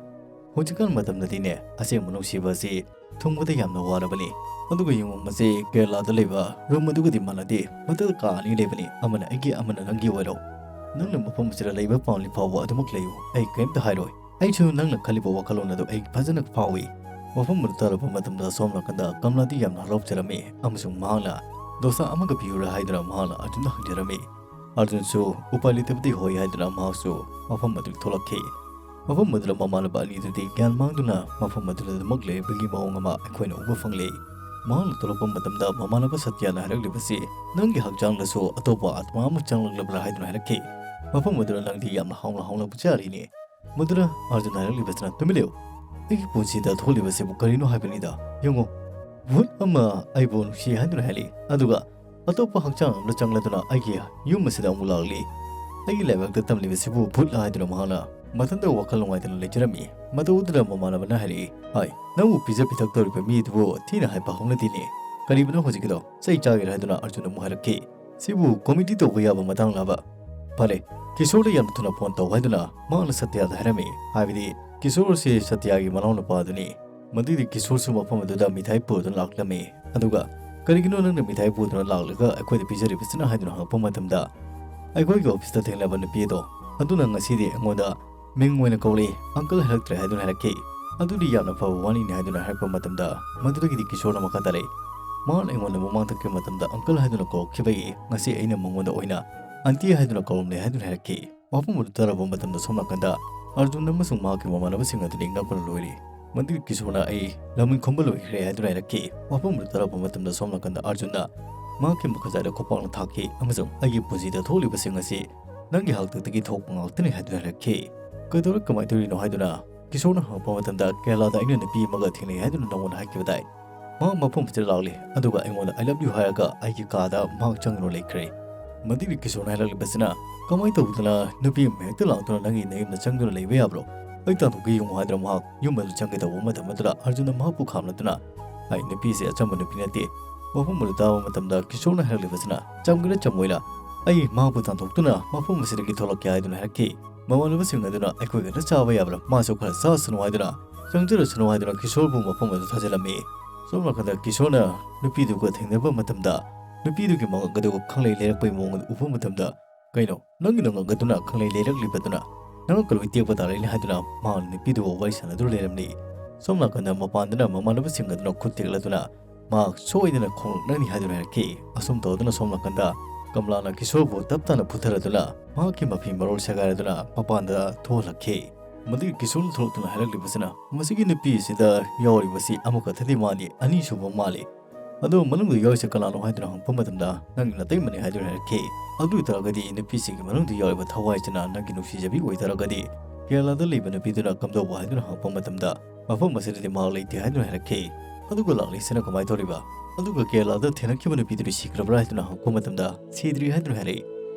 ꯍꯧꯖꯤꯛꯀꯥꯟ ꯃꯇꯝꯗꯗꯤꯅꯦ ꯑꯁꯦꯡꯕ ꯅꯨꯡꯁꯤꯕ ꯑꯁꯤ ꯊꯨꯡꯕꯗ ꯌꯥꯝꯅ ꯋꯥꯔꯕꯅꯤ꯫ ꯑꯗꯨꯒ ꯌꯦꯡꯉꯨ, ꯃꯁꯤ ꯀꯦꯔꯂꯥꯗ ꯂꯩꯕ ꯔꯨꯝ ꯑꯗꯨꯒꯗꯤ ꯃꯥꯟꯅꯗꯦ꯫ ꯃꯊꯛꯇ ꯀꯥ ꯑꯅꯤ ꯂꯩꯕꯅꯤ, ꯑꯃꯅ ꯑꯩꯒꯤ, ꯑꯃꯅ ꯅꯪꯒꯤ ꯑꯣꯏꯔꯣ꯫ ꯅꯪꯅ ꯃꯐꯝ ꯑꯁꯤꯗ ꯂꯩꯕ ꯄꯥꯝꯂꯤ ꯐꯥꯎꯕ ꯑꯗꯨꯃꯛ ꯂꯩꯌꯨ, ꯑꯩ ꯀꯔꯤꯝꯇ ꯍꯥꯏꯔꯣꯏ꯫ ꯑꯩꯁꯨ ꯅꯪꯅ ꯈꯜꯂꯤꯕ ꯋꯥꯈꯜꯂꯣꯟ ꯑꯗꯨ ꯑꯩ ꯐꯖꯅ ꯐꯥꯎꯏ꯫" ꯃꯐꯝ ꯑꯗꯨ ꯇꯥꯔꯨꯕ ꯃꯇꯝꯗ ꯁꯣꯝ ꯅꯥꯀꯟꯗ ꯀꯝꯂꯥꯗꯤ ꯌꯥꯝꯅ ꯍꯔꯥꯎꯖꯔꯝꯃꯤ ꯑꯃꯁꯨꯡ ꯃꯍꯥꯛꯅ ꯗꯣꯁꯥ ꯑꯃꯒ ꯄꯤꯌꯨꯔꯥ ꯍꯥꯏꯗꯨꯅ ꯃꯍꯥꯛꯅ ꯑꯔꯖꯨꯟꯗ ꯍꯪꯖꯔꯝꯃꯤ꯫ ꯑꯔꯖꯨꯟꯁꯨ ꯎꯄꯥꯏ ꯂꯩꯇꯕꯗꯤ ꯍꯣꯏ ꯍꯥꯏꯗꯨꯅ ꯃꯍꯥꯛꯁꯨ ꯃꯐꯝ ꯑꯗꯨꯗ ꯊꯣꯛꯂꯛꯈꯤ꯫ ꯃꯐꯝ ꯑꯗꯨꯗ ꯃꯃꯥꯟꯅꯕ ꯑꯅꯤꯗꯨꯗꯤ ꯒ꯭ꯌꯥꯟ ꯃꯥꯡꯗꯨꯅ ꯃꯐꯝ ꯑꯗꯨꯗ ꯑꯗꯨꯃꯛ ꯂꯩꯕꯒꯤ ꯃꯑꯣꯡ ꯑꯃ ꯑꯩꯈꯣꯏꯅ ꯎꯕ ꯐꯪꯂꯦ꯫ ꯃꯍꯥꯛꯅ ꯊꯣꯛꯂꯛꯄ ꯃꯇꯝꯗ ꯃꯃꯥꯟꯅꯕ ꯁꯇ꯭ꯌꯥꯅ ꯍꯥꯏꯔꯛꯂꯤꯕꯁꯤ, "ꯅꯪꯒꯤ ꯍꯛꯆꯥꯡꯗꯁꯨ ꯑꯇꯣꯞꯄ ꯑꯥꯠꯃ ꯑꯃ ꯆꯪꯂꯛꯂꯕ꯭ꯔꯥ?" ꯍꯥꯏꯗꯨꯅ ꯍꯥꯏꯔꯛꯈꯤ꯫ ꯃꯐꯝ ꯑꯗꯨꯗ ꯅꯪꯗꯤ ꯌꯥꯝꯅ ꯍꯥꯎꯅ ꯍꯥꯎꯅ ꯄꯨꯆꯥꯔꯤꯅꯦ꯫ ꯃꯗꯨꯅ ꯑꯥꯔꯖꯨꯟ ꯍꯥꯏꯔꯛꯂꯤꯕꯁꯤꯅ, "ꯇꯨꯃꯤꯟ ꯂꯩꯌꯨ꯫ ꯑꯩꯒꯤ ꯄꯨꯟꯁꯤꯗ ꯊꯣꯛꯂꯤꯕꯁꯤꯕꯨ ꯀꯔꯤꯅꯣ ꯍꯥꯏꯕꯅꯤꯗ? ꯌꯦꯡꯉꯨ, ꯚꯨꯠ ꯑꯃ ꯑꯩꯕꯨ ꯅꯨꯡꯁꯤ ꯍꯥꯏꯗꯨꯅ ꯍꯥꯏꯔꯤ, ꯑꯗꯨꯒ ꯑꯇꯣꯞꯄ ꯍꯛꯆꯥꯡ ꯑꯃꯗ ꯆꯪꯂꯗꯨꯅ ꯑꯩꯒꯤ ꯌꯨꯝ ꯑꯁꯤꯗ ꯑꯃꯨꯛ ꯂꯥꯛꯂꯤ꯫ ꯑꯩꯒꯤ ꯂꯥꯏꯕꯛꯇ ꯇꯝꯂꯤꯕꯁꯤꯕꯨ ꯚꯨꯠꯂ?" ꯍꯥꯏꯗꯨꯅ ꯃꯍꯥꯛꯅ ꯃꯊꯟꯇ ꯋꯥꯈꯜ ꯅꯨꯡꯉꯥꯏꯇꯅ ꯂꯩꯖꯔꯝꯃꯤ꯫ ꯃꯇꯧ ꯑꯗꯨꯗ ꯃꯃꯥꯟꯅꯕꯅ ꯍꯥꯏꯔꯛꯏ, "ꯍꯥꯏ, ꯅꯪꯕꯨ ꯄꯤꯖ ꯄꯤꯊꯛ ꯇꯧꯔꯤꯕ ꯃꯤ ꯑꯗꯨꯕꯨ ꯊꯤꯅ ꯍꯥꯏꯕ ꯍꯧꯅꯗꯦꯅꯦ꯫ ꯀꯔꯤꯕꯅꯣ ꯍꯧꯖꯤꯛꯀꯤꯗꯣ? ꯆꯩ ꯆꯥꯒꯦꯔꯥ?" ꯍꯥꯏꯗꯨꯅ ꯑꯥꯔꯖꯨꯟ ꯑꯃꯨꯛ ꯍꯥꯏꯔꯛꯈꯤ꯫ "ꯁꯤꯕꯨ ꯀꯣꯃꯦꯗꯤ ꯇꯧꯕ ꯌꯥꯕ ꯃꯇꯥꯡꯂꯕ? ꯐꯔꯦ, ꯀꯤꯁꯣꯔꯗ ꯌꯥꯝꯅ ꯊꯨꯅ ꯐꯣꯟ ꯇꯧ" ꯍꯥꯏꯗꯨꯅ ꯃꯍꯥꯛꯅ ꯁꯇ꯭ꯌꯥꯗ ꯍꯥꯏꯔꯝꯃꯤ꯫ ꯍꯥꯏꯕꯗꯤ ꯀꯤꯁꯣꯔ ꯑꯁꯤ ꯁꯇ꯭ꯌꯥꯒꯤ ꯃꯅꯥꯎꯅꯨꯄꯥ ꯑꯗꯨꯅꯤ꯫ ꯃꯗꯨꯒꯤ ꯀꯤꯁꯣꯔꯁꯨ ꯃꯐꯝ ꯑꯗꯨꯗ ꯃꯤꯊꯥꯏ ꯄꯨꯗꯨꯅ ꯂꯥꯛꯂꯝꯃꯤ꯫ ꯑꯗꯨꯒ, "ꯀꯔꯤꯒꯤꯅꯣ ꯅꯪꯅ ꯃꯤꯊꯥꯏ ꯄꯨꯗꯨꯅ ꯂꯥꯛꯂꯒ ꯑꯩꯈꯣꯏꯗ ꯄꯤꯖꯔꯤꯕꯁꯤꯅ?" ꯍꯥꯏꯗꯨꯅ ꯍꯪꯉꯛꯄ ꯃꯇꯝꯗ, ꯑꯩꯈꯣꯏꯒꯤ ꯑꯣꯐꯤꯁꯇ ꯊꯦꯡꯅꯕ ꯅꯨꯄꯤ ꯑꯗꯣ, ꯑꯗꯨꯅ ꯉꯁꯤꯗꯤ ꯑꯩꯉꯣꯟꯗ ꯃꯤꯡ ꯑꯣꯏꯅ ꯀꯧꯔꯛꯏ, ꯑꯪꯀꯜ ꯍꯥꯏꯔꯛꯇ꯭ꯔꯦ ꯍꯥꯏꯗꯨꯅ ꯍꯥꯏꯔꯛꯈꯤ꯫ ꯑꯗꯨꯗꯤ ꯌꯥꯝꯅ ꯐꯕ ꯋꯥꯅꯤꯅꯦ ꯍꯥꯏꯗꯨꯅ ꯍꯥꯏꯔꯛꯄ ꯃꯇꯝꯗ, ꯃꯗꯨꯗꯒꯤꯗꯤ ꯀꯤꯁꯣꯔꯅ ꯃꯈꯥ ꯇꯥꯔꯛꯏ, ꯃꯍꯥꯛꯅ ꯑꯩꯉꯣꯟꯗ ꯃꯃꯥꯡ ꯊꯛꯈꯤꯕ ꯃꯇꯝꯗ ꯑꯪꯀꯜ ꯍꯥꯏꯗꯨꯅ ꯀꯧꯔꯛꯈꯤꯕꯒꯤ ꯉꯁꯤ ꯑꯩꯅ ꯃꯉꯣꯟꯗ ꯑꯣꯏꯅ ꯑꯟꯇꯤ ꯍꯥꯏꯗꯨꯅ ꯀꯧꯔꯝꯂꯦ ꯍꯥꯏꯗꯨꯅ ꯍꯥꯏꯔꯛꯈꯤ꯫ ꯋꯥꯐꯝ ꯑꯗꯨ ꯇꯥꯔꯕ ꯃꯇꯝꯗ ꯁꯣꯝ ꯅꯥꯀꯟꯗ ꯑꯔꯖꯨꯟ ꯑꯃꯁꯨꯡ ꯃꯍꯥꯛꯀꯤ ꯃꯃꯥꯟꯅꯕꯁꯤꯡ ꯑꯗꯨꯗꯤ ꯉꯛꯄꯅ ꯂꯣꯏꯔꯦ꯫ ꯃꯗꯨꯒꯤ ꯀꯤꯁꯣꯔꯅ ꯑꯩ ꯂꯝ ꯈꯨꯝꯕ ꯂꯣꯏꯈ꯭ꯔꯦ ꯍꯥꯏꯗꯨꯅ ꯍꯥꯏꯔꯛꯈꯤ꯫ ꯋꯥꯐꯝ ꯑꯗꯨ ꯇꯥꯔꯛꯄ ꯃꯇꯝꯗ ꯁꯣꯝ ꯅꯥꯀꯟꯗ ꯑꯔꯖꯨꯟꯅ ꯃꯍꯥꯛꯀꯤ ꯃꯈꯨꯠꯁꯥꯏꯗ ꯈꯨꯄꯥꯛꯅ ꯊꯥꯈꯤ ꯑꯃꯁꯨꯡ ꯑꯩꯒꯤ ꯄꯨꯟꯁꯤꯗ ꯊꯣꯛꯂꯤꯕꯁꯤꯡ ꯑꯁꯤ ꯅꯪꯒꯤ ꯍꯥꯛꯇꯛꯇꯒꯤ ꯊꯣꯛꯄ ꯉꯥꯛꯇꯅꯤ ꯍꯥꯏꯗꯨꯅ ꯍꯥꯏꯔꯛꯈꯤ꯫ ꯀꯩꯗꯧꯔꯦ, ꯀꯃꯥꯏꯅ ꯇꯧꯔꯤꯅꯣ ꯍꯥꯏꯗꯨꯅ ꯀꯤꯁꯣꯔꯅ ꯍꯪꯉꯛꯄ ꯃꯇꯝꯗ, ꯀꯦꯔꯂꯥꯗ ꯑꯩꯅ ꯅꯨꯄꯤ ꯑꯃꯒ ꯊꯦꯡꯅꯩ ꯍꯥꯏꯗꯨꯅ ꯅꯉꯣꯟꯗ ꯍꯥꯏꯈꯤꯕꯗꯥꯏ? ꯃꯍꯥꯛ ꯃꯐꯝ ꯑꯁꯤꯗ ꯂꯥꯛꯂꯤ, ꯑꯗꯨꯒ ꯑꯩꯉꯣꯟꯗ "I love you" ꯍꯥꯏꯔꯒ ꯑꯩꯒꯤ ꯀꯥꯗ ꯃꯍꯥꯛ ꯆꯪꯗꯨꯅ ꯂꯩꯈ꯭ꯔꯦ꯫ ꯃꯗꯨꯒꯤ ꯀꯤꯁꯣꯔꯅ ꯍꯥꯏꯔꯛꯂꯤꯕꯁꯤꯅ, ꯀꯃꯥꯏꯅ ꯇꯧꯗꯅ ꯅꯨꯄꯤ ꯑꯃ ꯍꯦꯛꯇ ꯂꯥꯛꯇꯨꯅ ꯅꯪꯒꯤ ꯅꯌꯨꯝꯗ ꯆꯪꯗꯨꯅ ꯂꯩꯕ ꯌꯥꯕ꯭ꯔꯣ? ꯑꯩ ꯇꯥꯟꯊꯣꯛꯀꯦ ꯌꯦꯡꯉꯨ ꯍꯥꯏꯗꯨꯅ ꯃꯍꯥꯛ ꯌꯨꯝ ꯑꯗꯨ ꯆꯪꯒꯦ ꯇꯧꯕ ꯃꯇꯝ ꯑꯗꯨꯗ ꯑꯔꯖꯨꯟꯅ ꯃꯍꯥꯛꯄꯨ ꯈꯥꯝꯂꯗꯨꯅ, ꯑꯩ ꯅꯨꯄꯤꯁꯦ ꯑꯆꯝꯕ ꯅꯨꯄꯤ ꯅꯠꯇꯦ꯫ ꯋꯥꯐꯝ ꯑꯗꯨ ꯇꯥꯕ ꯃꯇꯝꯗ ꯀꯤꯁꯣꯔꯅ ꯍꯥꯏꯔꯛꯂꯤꯕꯁꯤꯅ, ꯆꯝꯒꯦꯔꯥ ꯆꯝꯃꯣꯏꯔꯥ, ꯑꯩ ꯃꯍꯥꯛꯄꯨ ꯇꯥꯟꯊꯣꯛꯇꯨꯅ ꯃꯐꯝ ꯑꯁꯤꯗꯒꯤ ꯊꯣꯛꯂꯛꯀꯦ ꯍꯥꯏꯗꯨꯅ ꯍꯥꯏꯔꯛꯈꯤ꯫ ꯃꯃꯥꯟꯅꯕꯁꯤꯡ ꯑꯗꯨꯅ ꯑꯩꯈꯣꯏ ꯈꯛꯇ ꯆꯥꯕ ꯌꯥꯕ꯭ꯔꯥ, ꯃꯥꯁꯨ ꯈꯔ ꯆꯥꯁꯅꯨ ꯍꯥꯏꯗꯨꯅ, ꯆꯪꯖꯔꯁꯅꯨ ꯍꯥꯏꯗꯨꯅ ꯀꯤꯁꯣꯔꯕꯨ ꯃꯐꯝ ꯑꯗꯨ ꯊꯥꯖꯤꯜꯂꯝꯃꯤ꯫ ꯁꯣꯝ ꯅꯥꯀꯟꯗ ꯀꯤꯁꯣꯔꯅ ꯅꯨꯄꯤꯗꯨꯒ ꯊꯦꯡꯅꯕ ꯃꯇꯝꯗ, ꯅꯨꯄꯤꯗꯨꯒꯤ ꯃꯉꯛ ꯑꯗꯨ ꯈꯪꯂꯩ ꯂꯩꯔꯛꯄꯒꯤ ꯃꯑꯣꯡ ꯑꯗꯨ ꯎꯕ ꯃꯇꯝꯗ, "ꯀꯩꯅꯣ, ꯅꯪꯒꯤ ꯅꯉꯛ ꯑꯗꯨꯅ ꯈꯪꯂꯩ ꯂꯩꯔꯛꯂꯤꯕꯗꯨꯅ ꯅꯉꯛꯀ ꯂꯣꯏ ꯇꯦꯛꯄ ꯇꯥꯔꯦꯅꯦ" ꯍꯥꯏꯗꯨꯅ ꯃꯍꯥꯛꯅ ꯅꯨꯄꯤꯗꯨꯕꯨ ꯋꯥꯔꯤ ꯁꯥꯟꯅꯗꯨꯅ ꯂꯩꯔꯝꯂꯤ꯫ ꯁꯣꯝ ꯅꯥꯀꯟꯗ ꯃꯄꯥꯟꯗꯅ ꯃꯃꯥꯟꯅꯕꯁꯤꯡ ꯑꯗꯨꯅ ꯈꯨꯠ ꯇꯦꯛꯂꯗꯨꯅ ꯃꯍꯥꯛ ꯁꯣꯏꯗꯅ ꯈꯣꯡꯂꯛꯅꯅꯤ ꯍꯥꯏꯗꯨꯅ ꯍꯥꯏꯔꯛꯈꯤ꯫ ꯑꯁꯨꯝ ꯇꯧꯗꯨꯅ ꯁꯣꯝ ꯅꯥꯀꯟꯗ ꯀꯃꯂꯥꯅ ꯀꯤꯁꯣꯔꯕꯨ ꯇꯞ ꯇꯥꯅ ꯐꯨꯊꯔꯗꯨꯅ ꯃꯍꯥꯛꯀꯤ ꯃꯐꯤ ꯃꯔꯣꯜ ꯁꯦꯒꯥꯏꯔꯗꯨꯅ ꯃꯄꯥꯟꯗ ꯊꯣꯛꯍꯜꯂꯛꯈꯤ꯫ ꯃꯗꯨꯒꯤ ꯀꯤꯁꯣꯔꯅ ꯊꯣꯛꯂꯛꯇꯨꯅ ꯍꯥꯏꯔꯛꯂꯤꯕꯁꯤꯅ, "ꯃꯁꯤꯒꯤ ꯅꯨꯄꯤ ꯑꯁꯤꯗ ꯌꯥꯎꯔꯤꯕꯁꯤ ꯑꯃꯈꯛꯇꯗꯤ ꯃꯥꯜꯂꯤ, ꯑꯅꯤꯁꯨꯕ ꯃꯥꯜꯂꯤ꯫ ꯑꯗꯣ ꯃꯅꯨꯡꯗ ꯌꯥꯎꯔꯤꯁꯦ ꯀꯅꯥꯅꯣ?" ꯍꯥꯏꯗꯨꯅ ꯍꯪꯉꯛꯄ ꯃꯇꯝꯗ, "ꯅꯪꯒꯤ ꯅꯇꯩꯃꯅꯤ" ꯍꯥꯏꯗꯨꯅ ꯍꯥꯏꯔꯛꯈꯤ꯫ ꯑꯗꯨ ꯑꯣꯏꯇꯥꯔꯒꯗꯤ ꯅꯨꯄꯤꯁꯤꯒꯤ ꯃꯅꯨꯡꯗ ꯌꯥꯎꯔꯤꯕ ꯊꯋꯥꯏꯁꯤꯅ ꯅꯪꯒꯤ ꯅꯨꯡꯁꯤꯖꯕꯤ ꯑꯣꯏꯇꯥꯔꯒꯗꯤ, ꯀꯦꯔꯂꯥꯗ ꯂꯩꯕ ꯅꯨꯄꯤꯗꯨꯅ ꯀꯝꯗꯧꯕ ꯍꯥꯏꯗꯨꯅ ꯍꯪꯉꯛꯄ ꯃꯇꯝꯗ, ꯃꯐꯝ ꯑꯁꯤꯗꯗꯤ ꯃꯍꯥꯛ ꯂꯩꯇꯦ ꯍꯥꯏꯗꯨꯅ ꯍꯥꯏꯔꯛꯈꯤ꯫ ꯑꯗꯨꯒ ꯂꯥꯛꯂꯤꯁꯤꯅ ꯀꯃꯥꯏꯅ ꯇꯧꯔꯤꯕ? ꯑꯗꯨꯒ ꯀꯦꯔꯂꯥꯗ ꯊꯦꯡꯅꯈꯤꯕ ꯅꯨꯄꯤꯗꯨꯗꯤ ꯁꯤꯈ꯭ꯔꯕ꯭ꯔꯥ ꯍꯥꯏꯗꯨꯅ ꯍꯪꯉꯛꯄ ꯃꯇꯝꯗ, "ꯁꯤꯗ꯭ꯔꯤ" ꯍꯥꯏꯗꯨꯅ ꯍꯥꯏꯔꯛꯏ꯫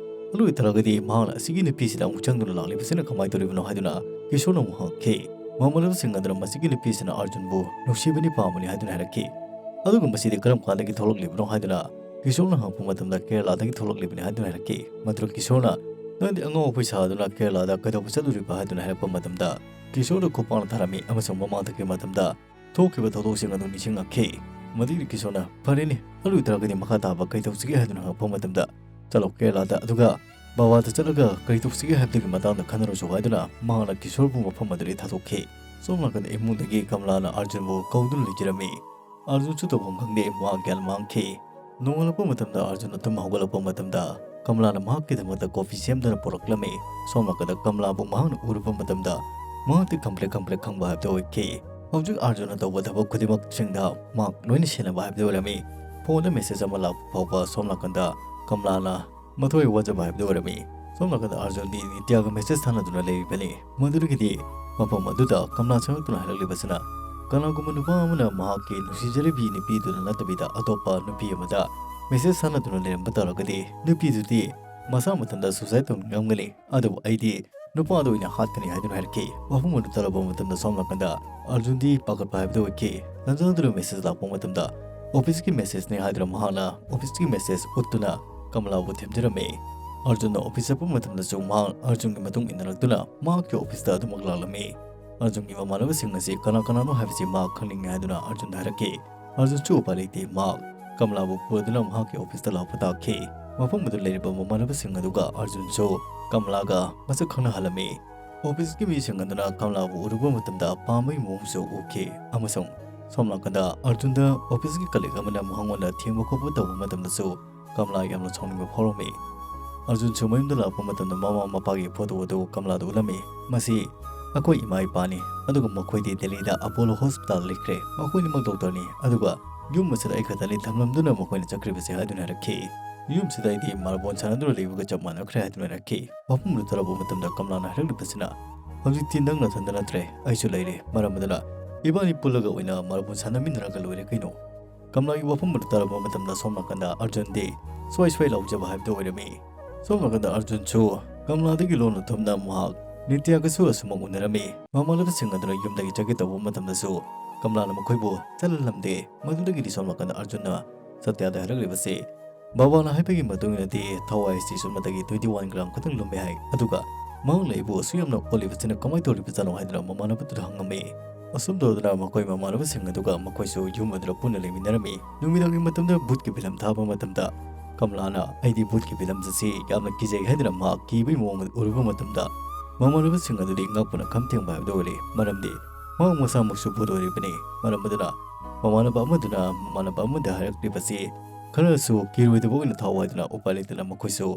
ꯑꯗꯨ ꯑꯣꯏꯇꯥꯔꯒꯗꯤ ꯃꯍꯥꯛꯅ ꯑꯁꯤꯒꯤ ꯅꯨꯄꯤꯁꯤꯗ ꯑꯃꯨꯛ ꯆꯪꯗꯨꯅ ꯂꯥꯛꯂꯤꯕꯁꯤꯅ ꯀꯃꯥꯏꯅ ꯇꯧꯔꯤꯕꯅꯣ ꯍꯥꯏꯗꯨꯅ ꯀꯤꯁꯣꯔꯅ ꯑꯃꯨꯛ ꯍꯪꯉꯛꯈꯤ꯫ ꯃꯃꯥꯟꯅꯕꯁꯤꯡ ꯑꯗꯨꯅ ꯃꯁꯤꯒꯤ ꯅꯨꯄꯤꯁꯤꯅ ꯑꯔꯖꯨꯟꯕꯨ ꯅꯨꯡꯁꯤꯕꯅꯤ, ꯄꯥꯝꯕꯅꯤ ꯍꯥꯏꯗꯨꯅ ꯍꯥꯏꯔꯛꯈꯤ꯫ ꯑꯗꯨꯒ ꯃꯁꯤꯗꯤ ꯀꯔꯝ ꯀꯥꯟꯗꯒꯤ ꯊꯣꯛꯂꯛꯂꯤꯕꯅꯣ ꯍꯥꯏꯗꯨꯅ ꯀꯤꯁꯣꯔꯅ ꯍꯪꯉꯛꯄ ꯃꯇꯝꯗ, "ꯀꯦꯔꯂꯥꯗꯒꯤ ꯊꯣꯛꯂꯛꯂꯤꯕꯅꯤ" ꯍꯥꯏꯗꯨꯅ ꯍꯥꯏꯔꯛꯈꯤ꯫ ꯃꯗꯨꯗ ꯀꯤꯁꯣꯔꯅ, "ꯅꯪꯗꯤ ꯑꯉꯥꯎ ꯑꯐꯩ ꯁꯥꯗꯨꯅ ꯀꯦꯔꯂꯥꯗ ꯀꯩꯗꯧꯕ ꯆꯠꯂꯨꯔꯤꯕ?" ꯍꯥꯏꯗꯨꯅ ꯍꯥꯏꯔꯛꯄ ꯃꯇꯝꯗ, ꯀꯤꯁꯣꯔꯗ ꯈꯨꯄꯥꯛꯅ ꯊꯥꯔꯝꯃꯤ ꯑꯃꯁꯨꯡ ꯃꯃꯥꯡꯗꯒꯤ ꯃꯇꯝꯗ ꯊꯣꯛꯈꯤꯕ ꯊꯧꯗꯣꯛꯁꯤꯡ ꯑꯗꯨ ꯅꯤꯡꯁꯤꯡꯂꯛꯈꯤ꯫ ꯃꯗꯨꯒꯤ ꯀꯤꯁꯣꯔꯅ, "ꯐꯔꯦꯅꯦ, ꯑꯗꯨ ꯑꯣꯏꯇꯥꯔꯒꯗꯤ ꯃꯈꯥ ꯇꯥꯕ ꯀꯩ ꯇꯧꯁꯤꯒꯦ?" ꯍꯥꯏꯗꯨꯅ ꯍꯪꯉꯛꯄ ꯃꯇꯝꯗ, "ꯆꯠꯂꯣ ꯀꯦꯔꯂꯥꯗ, ꯑꯗꯨꯒ ꯕꯕꯥꯗ ꯆꯠꯂꯒ ꯀꯔꯤ ꯇꯧꯁꯤꯒꯦ ꯍꯥꯏꯕꯗꯨꯒꯤ ꯃꯇꯥꯡꯗ ꯈꯟꯅꯔꯨꯁꯨ ꯍꯥꯏꯗꯨꯅ ꯃꯍꯥꯛꯅ ꯀꯤꯁꯣꯔꯕꯨ ꯃꯐꯝ ꯑꯗꯨꯗꯒꯤ ꯊꯥꯗꯣꯛꯈꯤ꯫ ꯁꯣꯝ ꯅꯥꯀꯟꯗ ꯏꯃꯨꯡꯗꯒꯤ ꯀꯃꯂꯥꯅ ꯑꯔꯖꯨꯟꯕꯨ ꯀꯧꯗꯨꯅ ꯂꯩꯖꯔꯝꯃꯤ꯫ ꯑꯔꯖꯨꯟꯁꯨ ꯇꯧꯐꯝ ꯈꯪꯗꯦ, ꯃꯍꯥꯛ ꯒ꯭ꯌꯥꯟ ꯃꯥꯡꯈꯤ꯫ ꯅꯣꯡꯉꯥꯜꯂꯛꯄ ꯃꯇꯝꯗ ꯑꯔꯖꯨꯟ ꯑꯗꯨꯝ ꯍꯧꯒꯠꯂꯛꯄ ꯃꯇꯝꯗ ꯀꯃꯂꯥꯅ ꯃꯍꯥꯛꯀꯤꯗꯃꯛꯇ ꯀꯣꯐꯤ ꯁꯦꯝꯗꯨꯅ ꯄꯨꯔꯛꯂꯝꯃꯤ꯫ ꯁꯣꯝ ꯅꯥꯀꯟꯗ ꯀꯃꯂꯥꯕꯨ ꯃꯍꯥꯛꯅ ꯎꯔꯨꯕ ꯃꯇꯝꯗ ꯃꯍꯥꯛꯇꯤ ꯈꯝꯄ꯭ꯂꯦꯛ ꯈꯝꯄ꯭ꯂꯦꯛ ꯈꯪꯕ ꯍꯥꯏꯕꯗꯨ ꯑꯣꯏꯈꯤ꯫ ꯍꯧꯖꯤꯛ ꯑꯔꯖꯨꯟꯅ ꯇꯧꯕ ꯊꯕꯛ ꯈꯨꯗꯤꯡꯃꯛꯁꯤꯡꯗ ꯃꯍꯥꯛ ꯂꯣꯏꯅ ꯁꯦꯟꯅꯕ ꯍꯥꯏꯕꯗꯨ ꯑꯣꯏꯔꯝꯃꯤ꯫ ꯐꯣꯟꯗ ꯃꯦꯁꯦꯖ ꯑꯃ ꯂꯥꯛꯄ ꯐꯥꯎꯕ ꯁꯣꯝ ꯅꯥꯀꯟꯗ ꯀꯃꯂꯥꯅ ꯃꯊꯣꯏ ꯋꯥꯖꯕ ꯍꯥꯏꯕꯗꯨ ꯑꯣꯏꯔꯝꯃꯤ꯫ ꯁꯣꯝ ꯅꯥꯀꯟꯗ ꯑꯔꯖꯨꯟꯗꯤ ꯅꯤꯇ꯭ꯌꯥꯒ ꯃꯦꯁꯦꯖ ꯊꯥꯅꯗꯨꯅ ꯂꯩꯔꯤꯕꯅꯤ꯫ ꯃꯗꯨꯗꯒꯤꯗꯤ ꯃꯐꯝ ꯑꯗꯨꯗ ꯀꯃꯂꯥ ꯆꯪꯂꯛꯇꯨꯅ ꯍꯥꯏꯔꯛꯂꯤꯕꯁꯤꯅ, ꯀꯅꯥꯒꯨꯝꯕ ꯅꯨꯄꯥ ꯑꯃꯅ ꯃꯍꯥꯛꯀꯤ ꯅꯨꯡꯁꯤꯖꯔꯤꯕꯤ ꯅꯨꯄꯤꯗꯨꯗ ꯅꯠꯇꯕꯤꯗ ꯑꯇꯣꯞꯄ ꯅꯨꯄꯤ ꯑꯃꯗ ꯃꯦꯁꯦꯖ ꯊꯥꯅꯗꯨꯅ ꯂꯩꯔꯝꯕ ꯇꯥꯔꯒꯗꯤ, ꯅꯨꯄꯤꯗꯨꯗꯤ ꯃꯁꯥ ꯃꯊꯟꯇ ꯁꯨꯁꯥꯏꯗ ꯇꯧꯅꯤꯡꯉꯝꯒꯅꯤ, ꯑꯗꯨꯕꯨ ꯑꯩꯗꯤ ꯅꯨꯄꯥꯗꯨ ꯑꯣꯏꯅ ꯍꯥꯠꯀꯅꯤ ꯍꯥꯏꯗꯨꯅ ꯍꯥꯏꯔꯛꯈꯤ꯫ ꯋꯥꯐꯝ ꯑꯗꯨ ꯇꯥꯔꯕ ꯃꯇꯝꯗ ꯁꯣꯝ ꯅꯥꯀꯟꯗ ꯑꯔꯖꯨꯟꯗꯤ ꯄꯥꯈꯠꯄ ꯍꯥꯏꯕꯗꯨ ꯑꯣꯏꯈꯤ꯫ ꯇꯟꯖꯥꯗꯨꯗ ꯃꯦꯁꯦꯖ ꯂꯥꯛꯄ ꯃꯇꯝꯗ ꯑꯣꯐꯤꯁꯀꯤ ꯃꯦꯁꯦꯖꯅꯤ ꯍꯥꯏꯗꯨꯅ ꯃꯍꯥꯛꯅ ꯑꯣꯐꯤꯁꯀꯤ ꯃꯦꯁꯦꯖ ꯎꯠꯇꯨꯅ ꯀꯃꯂꯥꯕꯨ ꯊꯦꯝꯖꯔꯝꯃꯤ꯫ ꯑꯔꯖꯨꯟꯅ ꯑꯣꯐꯤꯁ ꯆꯠꯄ ꯃꯇꯝꯗꯁꯨ ꯃꯍꯥꯛ ꯑꯔꯖꯨꯟꯒꯤ ꯃꯇꯨꯡ ꯏꯟꯅꯔꯛꯇꯨꯅ ꯃꯍꯥꯛꯀꯤ ꯑꯣꯐꯤꯁꯇ ꯑꯗꯨꯃꯛ ꯂꯥꯛꯂꯝꯃꯤ꯫ ꯑꯔꯖꯨꯟꯒꯤ ꯃꯃꯥꯟꯅꯕꯁꯤꯡ ꯑꯁꯤ ꯀꯅꯥ ꯀꯅꯥꯅꯣ ꯍꯥꯏꯕꯁꯤ ꯃꯍꯥꯛ ꯈꯪꯅꯤꯡꯏ ꯍꯥꯏꯗꯨꯅ ꯑꯔꯖꯨꯟꯗ ꯍꯥꯏꯔꯛꯈꯤ꯫ ꯑꯔꯖꯨꯟꯁꯨ ꯎꯄꯥꯏ ꯂꯩꯇꯦ, ꯃꯍꯥꯛ ꯀꯃꯂꯥꯕꯨ ꯄꯨꯗꯨꯅ ꯃꯍꯥꯛꯀꯤ ꯑꯣꯐꯤꯁꯇ ꯂꯥꯛꯄ ꯇꯥꯈꯤ꯫ ꯃꯐꯝ ꯑꯗꯨꯗ ꯂꯩꯔꯤꯕ ꯃꯃꯥꯟꯅꯕꯁꯤꯡ ꯑꯗꯨꯒ ꯑꯔꯖꯨꯟꯁꯨ ꯀꯃꯂꯥꯒ ꯃꯁꯛ ꯈꯪꯅꯍꯜꯂꯝꯃꯤ꯫ ꯑꯣꯐꯤꯁꯀꯤ ꯃꯤꯁꯤꯡ ꯑꯗꯨꯅ ꯀꯃꯂꯥꯕꯨ ꯎꯔꯨꯕ ꯃꯇꯝꯗ ꯄꯥꯝꯕꯒꯤ ꯃꯑꯣꯡꯁꯨ ꯎꯈꯤ, ꯑꯃꯁꯨꯡ ꯁꯣꯝ ꯅꯥꯀꯟꯗ ꯑꯔꯖꯨꯟꯗ ꯑꯣꯐꯤꯁꯀꯤ ꯀꯂꯤꯛ ꯑꯃꯅ ꯃꯉꯣꯟꯗ ꯊꯦꯡꯕ ꯈꯣꯠꯄ ꯇꯧꯕ ꯃꯇꯝꯗꯁꯨ ꯀꯃꯂꯥ ꯌꯥꯝꯅ ꯁꯥꯎꯅꯤꯡꯕ ꯐꯥꯎꯔꯝꯃꯤ꯫ ꯑꯔꯖꯨꯟꯁꯨ ꯃꯌꯨꯝꯗ ꯂꯥꯛꯄ ꯃꯇꯝꯗ ꯃꯃꯥ ꯃꯄꯥꯒꯤ ꯐꯣꯇꯣ ꯑꯗꯨ ꯀꯃꯂꯥꯗ ꯎꯠꯂꯝꯃꯤ꯫ "ꯃꯁꯤ ꯑꯩꯈꯣꯏ ꯏꯃꯥ ꯏꯄꯥꯅꯤ, ꯑꯗꯨꯒ ꯃꯈꯣꯏꯗꯤ ꯗꯦꯜꯂꯤꯗ ꯑꯄꯣꯂꯣ ꯍꯣꯁꯄꯤꯇꯥꯜ ꯂꯩꯈ꯭ꯔꯦ꯫ ꯃꯈꯣꯏꯅꯤꯃꯛ ꯗꯣꯛꯇꯔꯅꯤ, ꯑꯗꯨꯒ ꯌꯨꯝ ꯑꯁꯤꯗ ꯑꯩ ꯈꯛꯇꯅꯤ ꯊꯝꯂꯝꯗꯨꯅ ꯃꯈꯣꯏꯅ ꯆꯠꯈ꯭ꯔꯤꯕꯁꯦ" ꯍꯥꯏꯗꯨꯅ ꯍꯥꯏꯔꯛꯈꯤ꯫ "ꯌꯨꯝꯁꯤꯗ ꯑꯩꯗꯤ ꯃꯥꯔꯕꯣꯜ ꯁꯥꯟꯅꯗꯨꯅ ꯂꯩꯕꯒ ꯆꯞ ꯃꯥꯟꯅꯈ꯭ꯔꯦ" ꯍꯥꯏꯗꯨꯅ ꯍꯥꯏꯔꯛꯈꯤ꯫ ꯋꯥꯐꯝ ꯑꯗꯨ ꯇꯥꯔꯕ ꯃꯇꯝꯗ ꯀꯃꯂꯥꯅ ꯍꯥꯏꯔꯛꯂꯤꯕꯁꯤꯅ, "ꯍꯧꯖꯤꯛꯇꯤ ꯅꯪ ꯅꯊꯟꯇ ꯅꯠꯇ꯭ꯔꯦ, ꯑꯩꯁꯨ ꯂꯩꯔꯦ꯫ ꯃꯔꯝ ꯑꯗꯨꯅ ꯏꯕꯥꯅꯤ ꯄꯨꯜꯂꯒ ꯑꯣꯏꯅ ꯃꯥꯔꯕꯣꯜ ꯁꯥꯟꯅꯃꯤꯟꯅꯔꯒ ꯂꯣꯏꯔꯦ ꯀꯩꯅꯣ?" ꯀꯃꯂꯥꯒꯤ ꯋꯥꯐꯝ ꯑꯗꯨ ꯇꯥꯔꯕ ꯃꯇꯝꯗ ꯁꯣꯝ ꯅꯥꯀꯟꯗ ꯑꯔꯖꯨꯟꯗꯤ ꯁ꯭ꯋꯥꯏ ꯁ꯭ꯋꯥꯏ ꯂꯥꯎꯖꯕ ꯍꯥꯏꯕꯗꯨ ꯑꯣꯏꯔꯝꯃꯤ꯫ ꯁꯣꯝ ꯅꯥꯀꯟꯗ ꯑꯔꯖꯨꯟꯁꯨ ꯀꯃꯂꯥꯗꯒꯤ ꯂꯣꯟꯅ ꯊꯨꯝꯅ ꯃꯍꯥꯛ ꯅꯤꯇ꯭ꯌꯥꯒꯁꯨ ꯑꯁꯨꯝꯃꯛ ꯎꯅꯔꯝꯃꯤ꯫ ꯃꯃꯥꯟꯅꯕꯁꯤꯡ ꯑꯗꯨꯅ ꯌꯨꯝꯗꯒꯤ ꯆꯠꯀꯦ ꯇꯧꯕ ꯃꯇꯝꯗꯁꯨ ꯀꯃꯂꯥꯅ ꯃꯈꯣꯏꯕꯨ ꯆꯠꯍꯜꯂꯝꯗꯦ꯫ ꯃꯗꯨꯗꯒꯤꯗꯤ ꯁꯣꯝ ꯅꯥꯀꯟꯗ ꯑꯔꯖꯨꯟꯅ ꯁꯇ꯭ꯌꯥꯗ ꯍꯥꯏꯔꯛꯂꯤꯕꯁꯤ, "ꯕꯕꯥꯅ ꯍꯥꯏꯕꯒꯤ ꯃꯇꯨꯡ ꯏꯟꯅꯗꯤ ꯊꯋꯥꯏ ꯑꯁꯤ ꯁꯨꯞꯅꯇꯒꯤ twenty one gram ꯈꯛꯇꯪ ꯂꯨꯝꯃꯦ ꯍꯥꯏ, ꯑꯗꯨꯒ ꯃꯍꯥꯛ ꯂꯩꯕꯨ ꯑꯁꯨꯛ ꯌꯥꯝꯅ ꯑꯣꯜꯂꯤꯕꯁꯤꯅ ꯀꯃꯥꯏꯅ ꯇꯧꯔꯤꯕꯖꯥꯠꯅꯣ?" ꯍꯥꯏꯗꯨꯅ ꯃꯃꯥꯟꯅꯕꯗꯨꯗ ꯍꯪꯉꯝꯃꯤ꯫ ꯑꯁꯨꯝ ꯇꯧꯗꯅ ꯃꯈꯣꯏ ꯃꯃꯥꯟꯅꯕꯁꯤꯡ ꯑꯗꯨꯒ ꯃꯈꯣꯏꯁꯨ ꯌꯨꯝ ꯑꯗꯨꯗ ꯄꯨꯟꯅ ꯂꯩꯃꯤꯟꯅꯔꯝꯃꯤ꯫ ꯅꯨꯃꯤꯗꯥꯡꯒꯤ ꯃꯇꯝꯗ ꯚꯨꯠꯀꯤ ꯐꯤꯂꯝ ꯊꯥꯕ ꯃꯇꯝꯗ ꯀꯃꯂꯥꯅ "ꯑꯩꯗꯤ ꯚꯨꯠꯀꯤ ꯐꯤꯂꯝ ꯑꯁꯤ ꯌꯥꯝꯅ ꯀꯤꯖꯩ" ꯍꯥꯏꯗꯨꯅ ꯃꯍꯥꯛ ꯀꯤꯕꯒꯤ ꯃꯑꯣꯡ ꯑꯗꯨ ꯎꯔꯨꯕ ꯃꯇꯝꯗ, ꯃꯃꯥꯟꯅꯕꯁꯤꯡ ꯑꯗꯨꯗꯤ ꯉꯛꯄꯅ ꯈꯝ ꯊꯦꯡꯕ ꯍꯥꯏꯕꯗꯨ ꯑꯣꯏꯔꯦ꯫ ꯃꯔꯝꯗꯤ ꯃꯍꯥꯛ ꯃꯁꯥꯃꯛꯁꯨ ꯚꯨꯠ ꯑꯣꯏꯔꯤꯕꯅꯤ꯫ ꯃꯔꯝ ꯑꯗꯨꯅ ꯃꯃꯥꯟꯅꯕ ꯑꯃꯗꯨꯅ ꯃꯃꯥꯟꯅꯕ ꯑꯃꯗ ꯍꯥꯏꯔꯛꯂꯤꯕꯁꯤ ꯈꯔꯁꯨ ꯀꯤꯔꯣꯏꯗꯕ ꯑꯣꯏꯅ ꯊꯥꯎ ꯍꯥꯏꯗꯨꯅ ꯎꯄꯥꯏ ꯂꯩꯇꯅ ꯃꯈꯣꯏꯁꯨ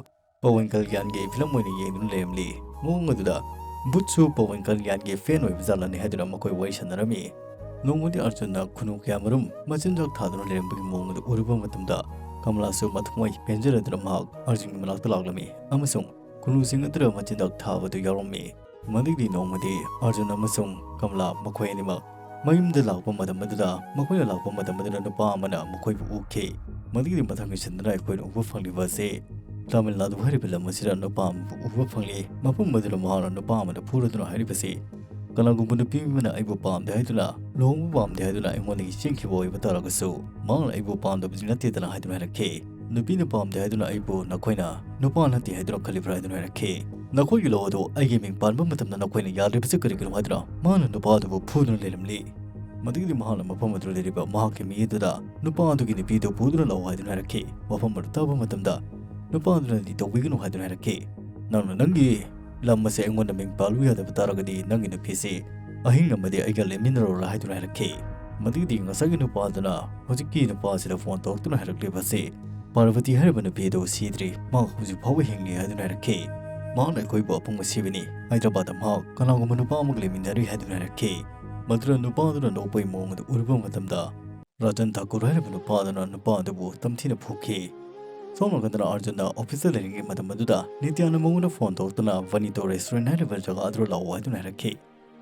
ꯄꯋꯟ ꯀꯜꯌꯥꯟꯒꯤ ꯐꯤꯂꯝ ꯑꯣꯏꯅ ꯌꯦꯡꯗꯨꯅ ꯂꯩꯔꯝꯂꯤ꯫ ꯃꯑꯣꯡ ꯑꯗꯨꯗ ꯚꯨꯠꯁꯨ ꯄꯋꯟ ꯀꯜꯌꯥꯟꯒꯤ ꯐꯦꯟ ꯑꯣꯏꯕ ꯖꯥꯠꯂꯅꯤ ꯍꯥꯏꯗꯨꯅ ꯃꯈꯣꯏ ꯋꯥꯔꯤ ꯁꯥꯟꯅꯔꯝꯃꯤ꯫ ꯅꯣꯡꯃꯗꯤ ꯑꯔꯖꯨꯟꯅ ꯈꯨꯅꯨ ꯀꯌꯥꯃꯔꯨꯝ ꯃꯆꯤꯟꯖꯥꯛ ꯊꯥꯗꯨꯅ ꯂꯩꯔꯝꯕꯒꯤ ꯃꯑꯣꯡ ꯑꯗꯨ ꯎꯔꯨꯕ ꯃꯇꯝꯗ, ꯀꯃꯂꯥꯁꯨ ꯃꯊꯃꯣꯏ ꯄꯦꯟꯖꯔꯗꯨꯅ ꯃꯍꯥꯛ ꯑꯔꯖꯨꯟꯒꯤ ꯃꯅꯥꯛꯇ ꯂꯥꯛꯂꯝꯃꯤ ꯑꯃꯁꯨꯡ ꯈꯨꯅꯨꯁꯤꯡ ꯑꯗꯨꯗ ꯃꯆꯤꯟꯖꯥꯛ ꯊꯥꯕꯗꯨ ꯌꯥꯎꯔꯝꯃꯤ꯫ ꯃꯗꯨꯒꯤ ꯅꯣꯡꯃꯗꯤ ꯑꯔꯖꯨꯟ ꯑꯃꯁꯨꯡ ꯀꯃꯂꯥ ꯃꯈꯣꯏ ꯑꯅꯤꯃꯛ ꯃꯌꯨꯝꯗ ꯂꯥꯛꯄ ꯃꯇꯝ ꯑꯗꯨꯗ, ꯃꯈꯣꯏꯅ ꯂꯥꯛꯄ ꯃꯇꯝ ꯑꯗꯨꯗ ꯅꯨꯄꯥ ꯑꯃꯅ ꯃꯈꯣꯏꯕꯨ ꯎꯈꯤ꯫ ꯃꯗꯨꯒꯤ ꯃꯊꯪꯒꯤ ꯁꯤꯟꯗꯨꯅ ꯑꯩꯈꯣꯏꯅ ꯎꯕ ꯐꯪꯂꯤꯕ ꯑꯁꯤ ꯇꯥꯃꯤꯜ ꯅꯥꯗꯨ ꯍꯥꯏꯔꯤꯕ ꯂꯝ ꯑꯁꯤꯗ ꯅꯨꯄꯥ ꯑꯃꯕꯨ ꯎꯕ ꯐꯪꯂꯤ꯫ ꯃꯐꯝ ꯑꯗꯨꯗ ꯃꯍꯥꯛꯅ ꯅꯨꯄꯥ ꯑꯃꯗ ꯐꯨꯔꯗꯨꯅ ꯍꯥꯏꯔꯤꯕꯁꯤ, "ꯀꯅꯥꯒꯨꯝꯕ ꯅꯨꯄꯤ ꯑꯃꯅ ꯑꯩꯕꯨ ꯄꯥꯝꯗꯦ ꯍꯥꯏꯗꯨꯅ, ꯂꯨꯍꯣꯡꯕ ꯄꯥꯝꯗꯦ ꯍꯥꯏꯗꯨꯅ ꯑꯩꯉꯣꯟꯗꯒꯤ ꯆꯦꯟꯈꯤꯕ ꯑꯣꯏꯕ ꯇꯥꯔꯒꯁꯨ, ꯃꯍꯥꯛꯅ ꯑꯩꯕꯨ ꯄꯥꯝꯗꯕꯗꯤ ꯅꯠꯇꯦꯗꯅ" ꯍꯥꯏꯗꯨꯅ ꯍꯥꯏꯔꯛꯈꯤ꯫ "ꯅꯨꯄꯤꯅ ꯄꯥꯝꯗꯦ ꯍꯥꯏꯗꯨꯅ ꯑꯩꯕꯨ ꯅꯈꯣꯏꯅ ꯅꯨꯄꯥ ꯅꯠꯇꯦ ꯍꯥꯏꯗꯨꯅ ꯈꯜꯂꯤꯕ꯭ꯔꯥ?" ꯍꯥꯏꯗꯨꯅ ꯍꯥꯏꯔꯛꯈꯤ꯫ "ꯅꯈꯣꯏꯒꯤ ꯂꯧ ꯑꯗꯨ ꯑꯩꯒꯤ ꯃꯤꯡ ꯄꯥꯟꯕ ꯃꯇꯝꯗ ꯅꯈꯣꯏꯅ ꯌꯥꯗ꯭ꯔꯤꯕꯁꯤ ꯀꯔꯤꯒꯤꯅꯣ?" ꯍꯥꯏꯗꯨꯅ ꯃꯍꯥꯛꯅ ꯅꯨꯄꯥ ꯑꯗꯨꯕꯨ ꯐꯨꯗꯨꯅ ꯂꯩꯔꯝꯂꯤ꯫ ꯃꯗꯨꯒꯤꯗꯤ ꯃꯍꯥꯛꯅ ꯃꯐꯝ ꯑꯗꯨꯗ ꯂꯩꯔꯤꯕ ꯃꯍꯥꯛꯀꯤ ꯃꯤ ꯑꯗꯨꯗ ꯅꯨꯄꯥ ꯑꯗꯨꯒꯤ ꯅꯨꯄꯤꯗꯨ ꯄꯨꯗꯨꯅ ꯂꯥꯛꯎ ꯍꯥꯏꯗꯨꯅ ꯍꯥꯏꯔꯛꯈꯤ꯫ ꯃꯐꯝ ꯑꯗꯨ ꯇꯥꯕ ꯃꯇꯝꯗ ꯅꯨꯄꯥ ꯑꯗꯨꯅꯗꯤ ꯇꯧꯕꯤꯒꯅꯨ ꯍꯥꯏꯗꯨꯅ ꯍꯥꯏꯔꯛꯈꯤ꯫ "ꯅꯪꯅ ꯅꯪꯒꯤ ꯂꯝ ꯑꯁꯦ ꯑꯩꯉꯣꯟꯗ ꯃꯤꯡ ꯄꯥꯜꯂꯨ ꯌꯥꯗꯕ ꯇꯥꯔꯒꯗꯤ ꯅꯪꯒꯤ ꯅꯨꯄꯤꯁꯤ ꯑꯍꯤꯡ ꯑꯃꯗꯤ ꯑꯩꯒ ꯂꯩꯃꯤꯟꯅꯔꯣꯔꯥ" ꯍꯥꯏꯗꯨꯅ ꯍꯥꯏꯔꯛꯈꯤ꯫ ꯃꯗꯨꯒꯤꯗꯤ ꯉꯁꯥꯏꯒꯤ ꯅꯨꯄꯥ ꯑꯗꯨꯅ ꯍꯧꯖꯤꯛꯀꯤ ꯅꯨꯄꯥ ꯑꯁꯤꯗ ꯐꯣꯟ ꯇꯧꯔꯛꯇꯨꯅ ꯍꯥꯏꯔꯛꯂꯤꯕ ꯑꯁꯤ ꯄꯥꯔꯕꯇꯤ ꯍꯥꯏꯔꯤꯕ ꯅꯨꯄꯤ ꯑꯗꯨ ꯁꯤꯗ꯭ꯔꯤ, ꯃꯍꯥꯛ ꯍꯧꯖꯤꯛ ꯐꯥꯎꯕ ꯍꯤꯡꯂꯤ ꯍꯥꯏꯗꯨꯅ ꯍꯥꯏꯔꯛꯈꯤ꯫ ꯃꯍꯥꯛꯅ ꯑꯩꯈꯣꯏꯕꯨ ꯑꯄꯪꯕ ꯁꯤꯕꯅꯤ, ꯍꯥꯏꯗ꯭ꯔꯕꯥꯗ ꯃꯍꯥꯛ ꯀꯅꯥꯒꯨꯝꯕ ꯅꯨꯄꯥ ꯑꯃꯒ ꯂꯩꯃꯤꯟꯅꯔꯤ ꯍꯥꯏꯗꯨꯅ ꯍꯥꯏꯔꯛꯈꯤ꯫ ꯃꯗꯨꯗ ꯅꯨꯄꯥ ꯑꯗꯨꯅ ꯅꯣꯛꯄꯒꯤ ꯃꯑꯣꯡ ꯑꯗꯨ ꯎꯔꯨꯕ ꯃꯇꯝꯗ, ꯔꯇꯟ ꯊꯥꯀꯨꯔ ꯍꯥꯏꯔꯤꯕ ꯅꯨꯄꯥ ꯑꯗꯨꯅ ꯅꯨꯄꯥ ꯑꯗꯨꯕꯨ ꯇꯝꯊꯤꯅ ꯐꯨꯈꯤ꯫ ꯁꯣꯝ ꯅꯥꯀꯟꯗꯅ ꯑꯔꯖꯨꯟꯅ ꯑꯣꯐꯤꯁꯇ ꯂꯩꯔꯤꯉꯩ ꯃꯇꯝ ꯑꯗꯨꯗ ꯅꯤꯇ꯭ꯌꯥꯅ ꯃꯉꯣꯟꯗ ꯐꯣꯟ ꯇꯧꯔꯛꯇꯨꯅ ꯚꯅꯤꯇꯣ ꯔꯦꯁꯇꯨꯔꯦꯟ ꯍꯥꯏꯔꯤꯕ ꯖꯒꯥ ꯑꯗꯨꯗ ꯂꯥꯛꯑꯣ ꯍꯥꯏꯗꯨꯅ ꯍꯥꯏꯔꯛꯈꯤ꯫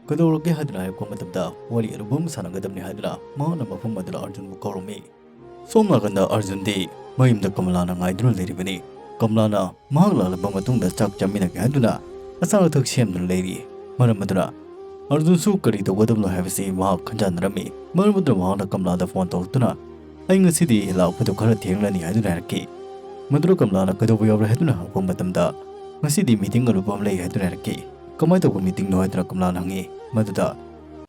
"ꯀꯩꯗꯧꯔꯒꯦ?" ꯍꯥꯏꯗꯨꯅ ꯍꯥꯏꯔꯛꯄ ꯃꯇꯝꯗ, "ꯋꯥꯔꯤ ꯑꯔꯨꯕ ꯑꯃ ꯁꯥꯟꯅꯒꯗꯕꯅꯤ" ꯍꯥꯏꯗꯨꯅ ꯃꯍꯥꯛꯅ ꯃꯐꯝ ꯑꯗꯨꯗ ꯑꯔꯖꯨꯟꯕꯨ ꯀꯧꯔꯝꯃꯤ꯫ ꯁꯣꯝ ꯅꯥꯀꯟꯗ ꯑꯔꯖꯨꯟꯗꯤ ꯃꯌꯨꯝꯗ ꯀꯃꯂꯥꯅ ꯉꯥꯏꯗꯨꯅ ꯂꯩꯔꯤꯕꯅꯤ꯫ ꯀꯃꯂꯥꯅ ꯃꯍꯥꯛ ꯂꯥꯛꯂꯕ ꯃꯇꯨꯡꯗ ꯆꯥꯛ ꯆꯥꯃꯤꯟꯅꯒꯦ ꯍꯥꯏꯗꯨꯅ ꯑꯆꯥ ꯑꯊꯛ ꯁꯦꯝꯗꯨꯅ ꯂꯩꯔꯤ꯫ ꯃꯔꯝ ꯑꯗꯨꯅ ꯑꯔꯖꯨꯟꯁꯨ ꯀꯔꯤ ꯇꯧꯒꯗꯕꯅꯣ ꯍꯥꯏꯕꯁꯤ ꯃꯍꯥꯛ ꯈꯟꯖꯥꯟꯅꯔꯝꯃꯤ꯫ ꯃꯔꯝ ꯑꯗꯨꯅ ꯃꯍꯥꯛꯅ ꯀꯃꯂꯥꯗ ꯐꯣꯟ ꯇꯧꯔꯛꯇꯨꯅ, "ꯑꯩ ꯉꯁꯤꯗꯤ ꯂꯥꯛꯄꯗꯨ ꯈꯔ ꯊꯦꯡꯂꯅꯤ" ꯍꯥꯏꯗꯨꯅ ꯍꯥꯏꯔꯛꯈꯤ꯫ ꯃꯗꯨꯗ ꯀꯃꯂꯥꯅ "ꯀꯩꯗꯧꯕ ꯌꯥꯎꯔꯦ?" ꯍꯥꯏꯗꯨꯅ ꯍꯪꯉꯛꯄ ꯃꯇꯝꯗ, "ꯉꯁꯤꯗꯤ ꯃꯤꯇꯤꯡ ꯑꯔꯨꯕ ꯑꯃ ꯂꯩ" ꯍꯥꯏꯗꯨꯅ ꯍꯥꯏꯔꯛꯈꯤ꯫ "ꯀꯃꯥꯏꯅ ꯇꯧꯕ ꯃꯤꯇꯤꯡꯅꯣ?" ꯍꯥꯏꯗꯨꯅ ꯀꯃꯂꯥꯅ ꯍꯪꯉꯤ꯫ ꯃꯗꯨꯗ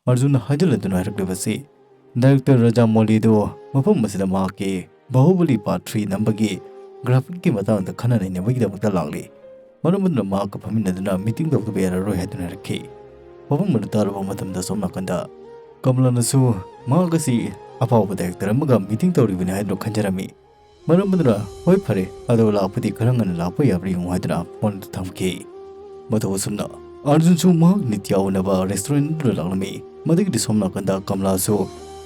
ꯑꯔꯖꯨꯟꯅ ꯍꯥꯏꯖꯤꯜꯂꯗꯨꯅ ꯍꯥꯏꯔꯛꯂꯤꯕꯁꯤ, ꯗꯥꯏꯔꯦꯛꯇꯔ ꯔꯥꯖꯥ ꯃꯣꯂꯤꯗꯨ ꯃꯐꯝ ꯑꯁꯤꯗ ꯃꯍꯥꯛꯀꯤ ꯕꯥꯍꯨꯕꯂꯤ ꯄꯥꯔꯠ ꯊ꯭ꯔꯤ ꯅꯝꯕꯒꯤ ꯒ꯭ꯔꯥꯐꯤꯛꯀꯤ ꯃꯇꯥꯡꯗ ꯈꯟꯅ ꯅꯩꯅꯕꯒꯤꯗꯃꯛꯇ ꯂꯥꯛꯂꯤ꯫ ꯃꯔꯝ ꯑꯗꯨꯅ ꯃꯍꯥꯛꯀ ꯐꯝꯃꯤꯟꯅꯗꯨꯅ ꯃꯤꯇꯤꯡ ꯇꯧꯗꯕ ꯌꯥꯔꯔꯣꯏ ꯍꯥꯏꯗꯨꯅ ꯍꯥꯏꯔꯛꯈꯤ꯫ ꯋꯥꯐꯝ ꯑꯗꯨ ꯇꯥꯔꯕ ꯃꯇꯝꯗ ꯁꯣꯝ ꯅꯥꯀꯟꯗ ꯀꯃꯂꯥꯅꯁꯨ ꯃꯍꯥꯛ ꯑꯁꯤ ꯑꯐꯥꯎꯕ ꯗꯥꯏꯔꯦꯛꯇꯔ ꯑꯃꯒ ꯃꯤꯇꯤꯡ ꯇꯧꯔꯤꯕꯅꯤ ꯍꯥꯏꯗꯨꯅ ꯈꯟꯖꯔꯝꯃꯤ꯫ ꯃꯔꯝ ꯑꯗꯨꯅ, "ꯍꯣꯏ, ꯐꯔꯦ, ꯑꯗꯣ ꯂꯥꯛꯄꯗꯤ ꯈꯔ ꯉꯟꯅ ꯂꯥꯛꯄ ꯌꯥꯕ꯭ꯔꯥ ꯌꯦꯡꯉꯨ" ꯍꯥꯏꯗꯨꯅ ꯐꯣꯟ ꯑꯗꯨ ꯊꯝꯈꯤ꯫ ꯃꯇꯧ ꯑꯁꯨꯝꯅ ꯑꯥꯔꯖꯨꯟꯁꯨ ꯃꯍꯥꯛ ꯅꯤꯇ꯭ꯌꯥ ꯎꯅꯕ ꯔꯦꯁꯇꯨꯔꯦꯟ ꯑꯗꯨꯗ ꯂꯥꯛꯂꯝꯃꯤ꯫ ꯃꯗꯨꯒꯤꯗꯤ ꯁꯣꯝ ꯅꯥꯀꯟꯗ ꯀꯃꯂꯥꯁꯨ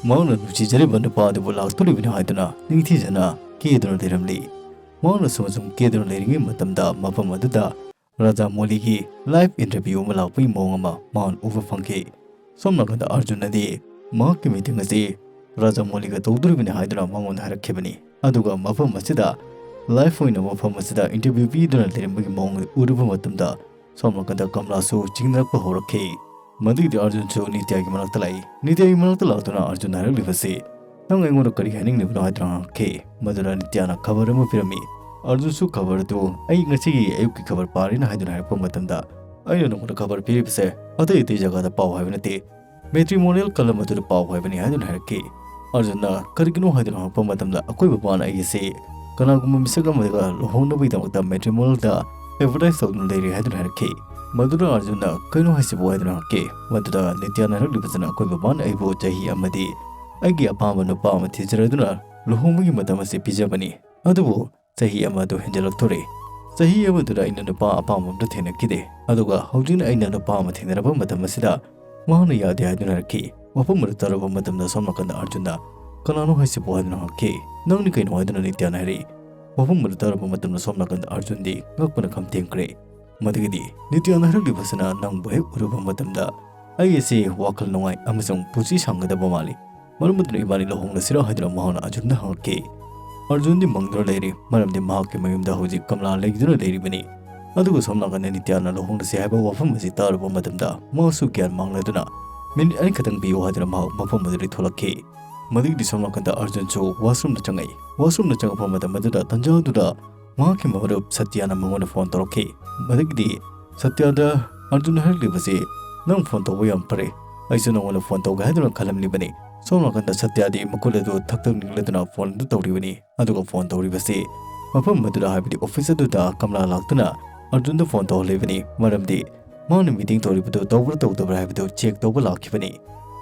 ꯃꯍꯥꯛꯅ ꯅꯨꯡꯁꯤꯖꯔꯤꯕ ꯅꯨꯄꯥ ꯑꯗꯨꯕꯨ ꯂꯥꯛꯇꯣꯔꯤꯕꯅꯤ ꯍꯥꯏꯗꯨꯅ ꯅꯤꯡꯊꯤꯖꯅ ꯀꯦꯗꯨꯅ ꯂꯩꯔꯝꯂꯤ꯫ ꯃꯍꯥꯛꯅ ꯁꯨꯝ ꯑꯁꯨꯝ ꯀꯦꯗꯨꯅ ꯂꯩꯔꯤꯉꯩ ꯃꯇꯝꯗ ꯃꯐꯝ ꯑꯗꯨꯗ ꯔꯥꯖꯥ ꯃꯣꯂꯤꯒꯤ ꯂꯥꯏꯚ ꯏꯟꯇꯔꯚ꯭ꯌꯨ ꯑꯃ ꯂꯥꯛꯄꯒꯤ ꯃꯑꯣꯡ ꯑꯃ ꯃꯍꯥꯛꯅ ꯎꯕ ꯐꯪꯈꯤ꯫ ꯁꯣꯝ ꯅꯥꯀꯟꯗ ꯑꯥꯔꯖꯨꯟꯅꯗꯤ ꯃꯍꯥꯛꯀꯤ ꯃꯤꯇꯤꯡ ꯑꯁꯤ ꯔꯥꯖꯥ ꯃꯣꯂꯤꯒ ꯇꯧꯗꯣꯔꯤꯕꯅꯤ ꯍꯥꯏꯗꯨꯅ ꯃꯉꯣꯟꯗ ꯍꯥꯏꯔꯛꯈꯤꯕꯅꯤ꯫ ꯑꯗꯨꯒ ꯃꯐꯝ ꯑꯁꯤꯗ ꯂꯥꯏꯚ ꯑꯣꯏꯅ ꯃꯐꯝ ꯑꯁꯤꯗ ꯏꯟꯇꯔꯚ꯭ꯌꯨ ꯄꯤꯗꯨꯅ ꯂꯩꯔꯝꯕꯒꯤ ꯃꯑꯣꯡ ꯑꯗꯨ ꯎꯔꯨꯕ ꯃꯇꯝꯗ ꯁꯣꯝ ꯅꯥꯀꯟꯗ ꯀꯃꯂꯥꯁꯨ ꯆꯤꯡꯅꯔꯛꯄ ꯍꯧꯔꯛꯈꯤ꯫ ꯃꯗꯨꯒꯤꯗꯤ ꯑꯥꯔꯖꯨꯟꯁꯨ ꯅꯤꯇ꯭ꯌꯥꯒꯤ ꯃꯅꯥꯛꯇ ꯂꯥꯛꯏ꯫ ꯅꯤꯇ꯭ꯌꯥꯒꯤ ꯃꯅꯥꯛꯇ ꯂꯥꯛꯇꯨꯅ ꯑꯥꯔꯖꯨꯟꯅ ꯍꯥꯏꯔꯛꯂꯤꯕꯁꯤ, "ꯅꯪ ꯑꯩꯉꯣꯟꯗ ꯀꯔꯤ ꯍꯥꯏꯅꯤꯡꯂꯤꯕꯅꯣ?" ꯍꯥꯏꯗꯨꯅ ꯍꯪꯉꯛꯈꯤ꯫ ꯃꯗꯨꯗ ꯅꯤꯇ꯭ꯌꯥꯅ ꯈꯕꯔ ꯑꯃ ꯄꯤꯔꯝꯃꯤ꯫ ꯑꯥꯔꯖꯨꯟꯁꯨ ꯈꯕꯔ ꯑꯗꯨ, "ꯑꯩ ꯉꯁꯤꯒꯤ ꯑꯌꯨꯛꯀꯤ ꯈꯕꯔ ꯄꯥꯔꯤꯅ" ꯍꯥꯏꯗꯨꯅ ꯍꯥꯏꯔꯛꯄ ꯃꯇꯝꯗ, "ꯑꯩꯅ ꯅꯉꯣꯟꯗ ꯈꯕꯔ ꯄꯤꯔꯤꯕꯁꯦ ꯑꯇꯩ ꯑꯇꯩ ꯖꯒꯥꯗ ꯄꯥꯎ ꯍꯥꯏꯕ ꯅꯠꯇꯦ, ꯃꯦꯇ꯭ꯔꯤꯃꯣꯅꯤꯌꯦꯜ ꯀꯂꯝ ꯑꯗꯨꯗ ꯄꯥꯎ ꯍꯥꯏꯕꯅꯤ" ꯍꯥꯏꯗꯨꯅ ꯍꯥꯏꯔꯛꯈꯤ꯫ ꯑꯥꯔꯖꯨꯟꯅ ꯀꯔꯤꯒꯤꯅꯣ ꯍꯥꯏꯗꯨꯅ ꯍꯪꯉꯛꯄ ꯃꯇꯝꯗ, "ꯑꯩꯈꯣꯏ ꯕꯕꯥꯅ ꯑꯩ ꯑꯁꯤ ꯀꯅꯥꯒꯨꯝꯕ ꯃꯤꯁꯛ ꯑꯃꯒ ꯂꯨꯍꯣꯡꯅꯕꯒꯤꯗꯃꯛꯇ ꯃꯦꯇ꯭ꯔꯤꯃꯣꯅꯤꯌꯦꯜꯗ ꯑꯦꯗꯚꯔꯇꯥꯏꯁ ꯇꯧꯗꯨꯅ ꯂꯩꯔꯤ" ꯍꯥꯏꯗꯨꯅ ꯍꯥꯏꯔꯛꯈꯤ꯫ ꯃꯗꯨꯗ ꯑꯥꯔꯖꯨꯟꯅ, "ꯀꯩꯅꯣ ꯍꯥꯏꯁꯤꯕꯨ?" ꯍꯥꯏꯗꯨꯅ ꯍꯪꯉꯛꯈꯤ꯫ ꯃꯗꯨꯗ ꯅꯤꯇ꯭ꯌꯥꯅ ꯍꯥꯏꯔꯛꯂꯤꯕꯁꯤꯅ, "ꯑꯩꯈꯣꯏ ꯕꯕꯥꯅ ꯑꯩꯕꯨ ꯆꯍꯤ ꯑꯃꯗꯤ ꯑꯩꯒꯤ ꯑꯄꯥꯝꯕ ꯅꯨꯄꯥ ꯑꯃ ꯊꯤꯖꯔꯗꯨꯅ ꯂꯨꯍꯣꯡꯕꯒꯤ ꯃꯇꯝ ꯑꯁꯤ ꯄꯤꯖꯕꯅꯤ, ꯑꯗꯨꯕꯨ ꯆꯍꯤ ꯑꯃ ꯑꯗꯨ ꯍꯦꯟꯖꯜꯂꯛꯇꯣꯔꯦ꯫ ꯆꯍꯤ ꯑꯃꯗꯨꯗ ꯑꯩꯅ ꯅꯨꯄꯥ ꯑꯄꯥꯝꯕ ꯑꯝꯇ ꯊꯦꯡꯅꯈꯤꯗꯦ, ꯑꯗꯨꯒ ꯍꯧꯖꯤꯛꯅ ꯑꯩꯅ ꯅꯨꯄꯥ ꯑꯃ ꯊꯦꯡꯅꯔꯕ ꯃꯇꯝ ꯑꯁꯤꯗ ꯃꯍꯥꯛꯅ ꯌꯥꯗꯦ" ꯍꯥꯏꯗꯨꯅ ꯍꯥꯏꯔꯛꯈꯤ꯫ ꯋꯥꯐꯝ ꯑꯗꯨ ꯇꯥꯔꯕ ꯃꯇꯝꯗ ꯁꯣꯝ ꯅꯥꯀꯟꯗ ꯑꯥꯔꯖꯨꯟꯅ, "ꯀꯅꯥꯅꯣ ꯍꯥꯏꯁꯤꯕꯨ?" ꯍꯥꯏꯗꯨꯅ ꯍꯪꯉꯛꯈꯤ꯫ "ꯅꯪꯅꯤ ꯀꯩꯅꯣ?" ꯍꯥꯏꯗꯨꯅ ꯅꯤꯇ꯭ꯌꯥꯅ ꯍꯥꯏꯔꯛꯏ꯫ ꯋꯥꯐꯝ ꯑꯗꯨ ꯇꯥꯔꯕ ꯃꯇꯝꯗ ꯁꯣꯝ ꯅꯥꯀꯟꯗ ꯑꯥꯔꯖꯨꯟꯗꯤ ꯉꯛꯄꯅ ꯈꯝ ꯊꯦꯡꯈ꯭ꯔꯦ꯫ ꯃꯗꯨꯒꯤꯗꯤ ꯅꯤꯇ꯭ꯌꯥꯅ ꯍꯥꯏꯔꯛꯂꯤꯕꯁꯤꯅ ꯅꯪꯕꯨ ꯍꯦꯛ ꯎꯔꯨꯕ ꯃꯇꯝꯗ ꯑꯩ ꯑꯁꯤ ꯋꯥꯈꯜ ꯅꯨꯡꯉꯥꯏ ꯑꯃꯁꯨꯡ ꯄꯨꯟꯁꯤ ꯁꯥꯡꯒꯗꯕ ꯃꯥꯜꯂꯤ꯫ ꯃꯔꯝ ꯑꯗꯨꯅ ꯏꯕꯥꯅꯤ ꯂꯨꯍꯣꯡꯂꯁꯤꯔꯥ ꯍꯥꯏꯗꯨꯅ ꯃꯍꯥꯛꯅ ꯑꯥꯔꯖꯨꯟꯗ ꯍꯪꯉꯛꯈꯤ꯫ ꯑꯥꯔꯖꯨꯟꯗꯤ ꯃꯪꯗꯨꯅ ꯂꯩꯔꯤ, ꯃꯔꯝꯗꯤ ꯃꯍꯥꯛꯀꯤ ꯃꯌꯨꯝꯗ ꯍꯧꯖꯤꯛ ꯀꯃꯂꯥ ꯂꯩꯗꯨꯅ ꯂꯩꯔꯤꯕꯅꯤ꯫ ꯑꯗꯨꯒ ꯁꯣꯝ ꯅꯥꯀꯟꯗ ꯅꯤꯇ꯭ꯌꯥꯅ ꯂꯨꯍꯣꯡꯂꯁꯤ ꯍꯥꯏꯕ ꯋꯥꯐꯝ ꯑꯁꯤ ꯇꯥꯔꯨꯕ ꯃꯇꯝꯗ ꯃꯍꯥꯛꯁꯨ ꯒ꯭ꯌꯥꯟ ꯃꯥꯡꯂꯗꯨꯅ, "ꯃꯤꯅꯤꯠ ꯑꯅꯤꯈꯛꯇꯪ ꯄꯤꯌꯨ" ꯍꯥꯏꯗꯨꯅ ꯃꯍꯥꯛ ꯃꯐꯝ ꯑꯗꯨꯗꯒꯤ ꯊꯣꯛꯂꯛꯈꯤ꯫ ꯃꯗꯨꯒꯤꯗꯤ ꯁꯣꯝ ꯅꯥꯀꯟꯗ ꯑꯥꯔꯖꯨꯟꯁꯨ ꯋꯥꯁꯔꯨꯝꯗ ꯆꯪꯉꯛꯏ꯫ ꯋꯥꯁꯔꯨꯝꯗ ꯆꯪꯉꯛꯄ ꯃꯇꯝ ꯑꯗꯨꯗ ꯇꯟꯖꯥ ꯑꯗꯨꯗ ꯃꯍꯥꯛꯀꯤ ꯃꯔꯨꯞ ꯁꯇ꯭ꯌꯥꯅ ꯃꯉꯣꯟꯗ ꯐꯣꯟ ꯇꯧꯔꯛꯈꯤ꯫ ꯃꯗꯨꯒꯤꯗꯤ ꯁꯇ꯭ꯌꯥꯗ ꯑꯥꯔꯖꯨꯟꯅ ꯍꯥꯏꯔꯛꯂꯤꯕꯁꯤ, "ꯅꯪ ꯐꯣꯟ ꯇꯧꯕ ꯌꯥꯝ ꯐꯔꯦ, ꯑꯩꯁꯨ ꯅꯉꯣꯟꯗ ꯐꯣꯟ ꯇꯧꯒꯦ ꯍꯥꯏꯗꯨꯅ ꯈꯜꯂꯝꯂꯤꯕꯅꯤ"꯫ ꯁꯣꯝ ꯅꯥꯀꯟꯗ ꯁꯇ꯭ꯌꯥꯗꯤ ꯃꯈꯨꯠ ꯑꯗꯨ ꯊꯛ ꯊꯛ ꯅꯤꯛꯂꯗꯨꯅ ꯐꯣꯟ ꯑꯗꯨ ꯇꯧꯔꯤꯕꯅꯤ꯫ ꯑꯗꯨꯒ ꯐꯣꯟ ꯇꯧꯔꯤꯕꯁꯤ ꯃꯐꯝ ꯑꯗꯨꯗ, ꯍꯥꯏꯕꯗꯤ ꯑꯣꯐꯤꯁ ꯑꯗꯨꯗ ꯀꯃꯂꯥ ꯂꯥꯛꯇꯨꯅ ꯑꯔꯖꯨꯟꯗ ꯐꯣꯟ ꯇꯧꯍꯜꯂꯤꯕꯅꯤ꯫ ꯃꯔꯝꯗꯤ ꯃꯥꯅ ꯃꯤꯇꯤꯡ ꯇꯧꯔꯤꯕꯗꯨ ꯇꯧꯕ꯭ꯔꯥ ꯇꯧꯗꯕ꯭ꯔꯥ ꯍꯥꯏꯕꯗꯨ ꯆꯦꯛ ꯇꯧꯕ ꯂꯥꯛꯈꯤꯕꯅꯤ꯫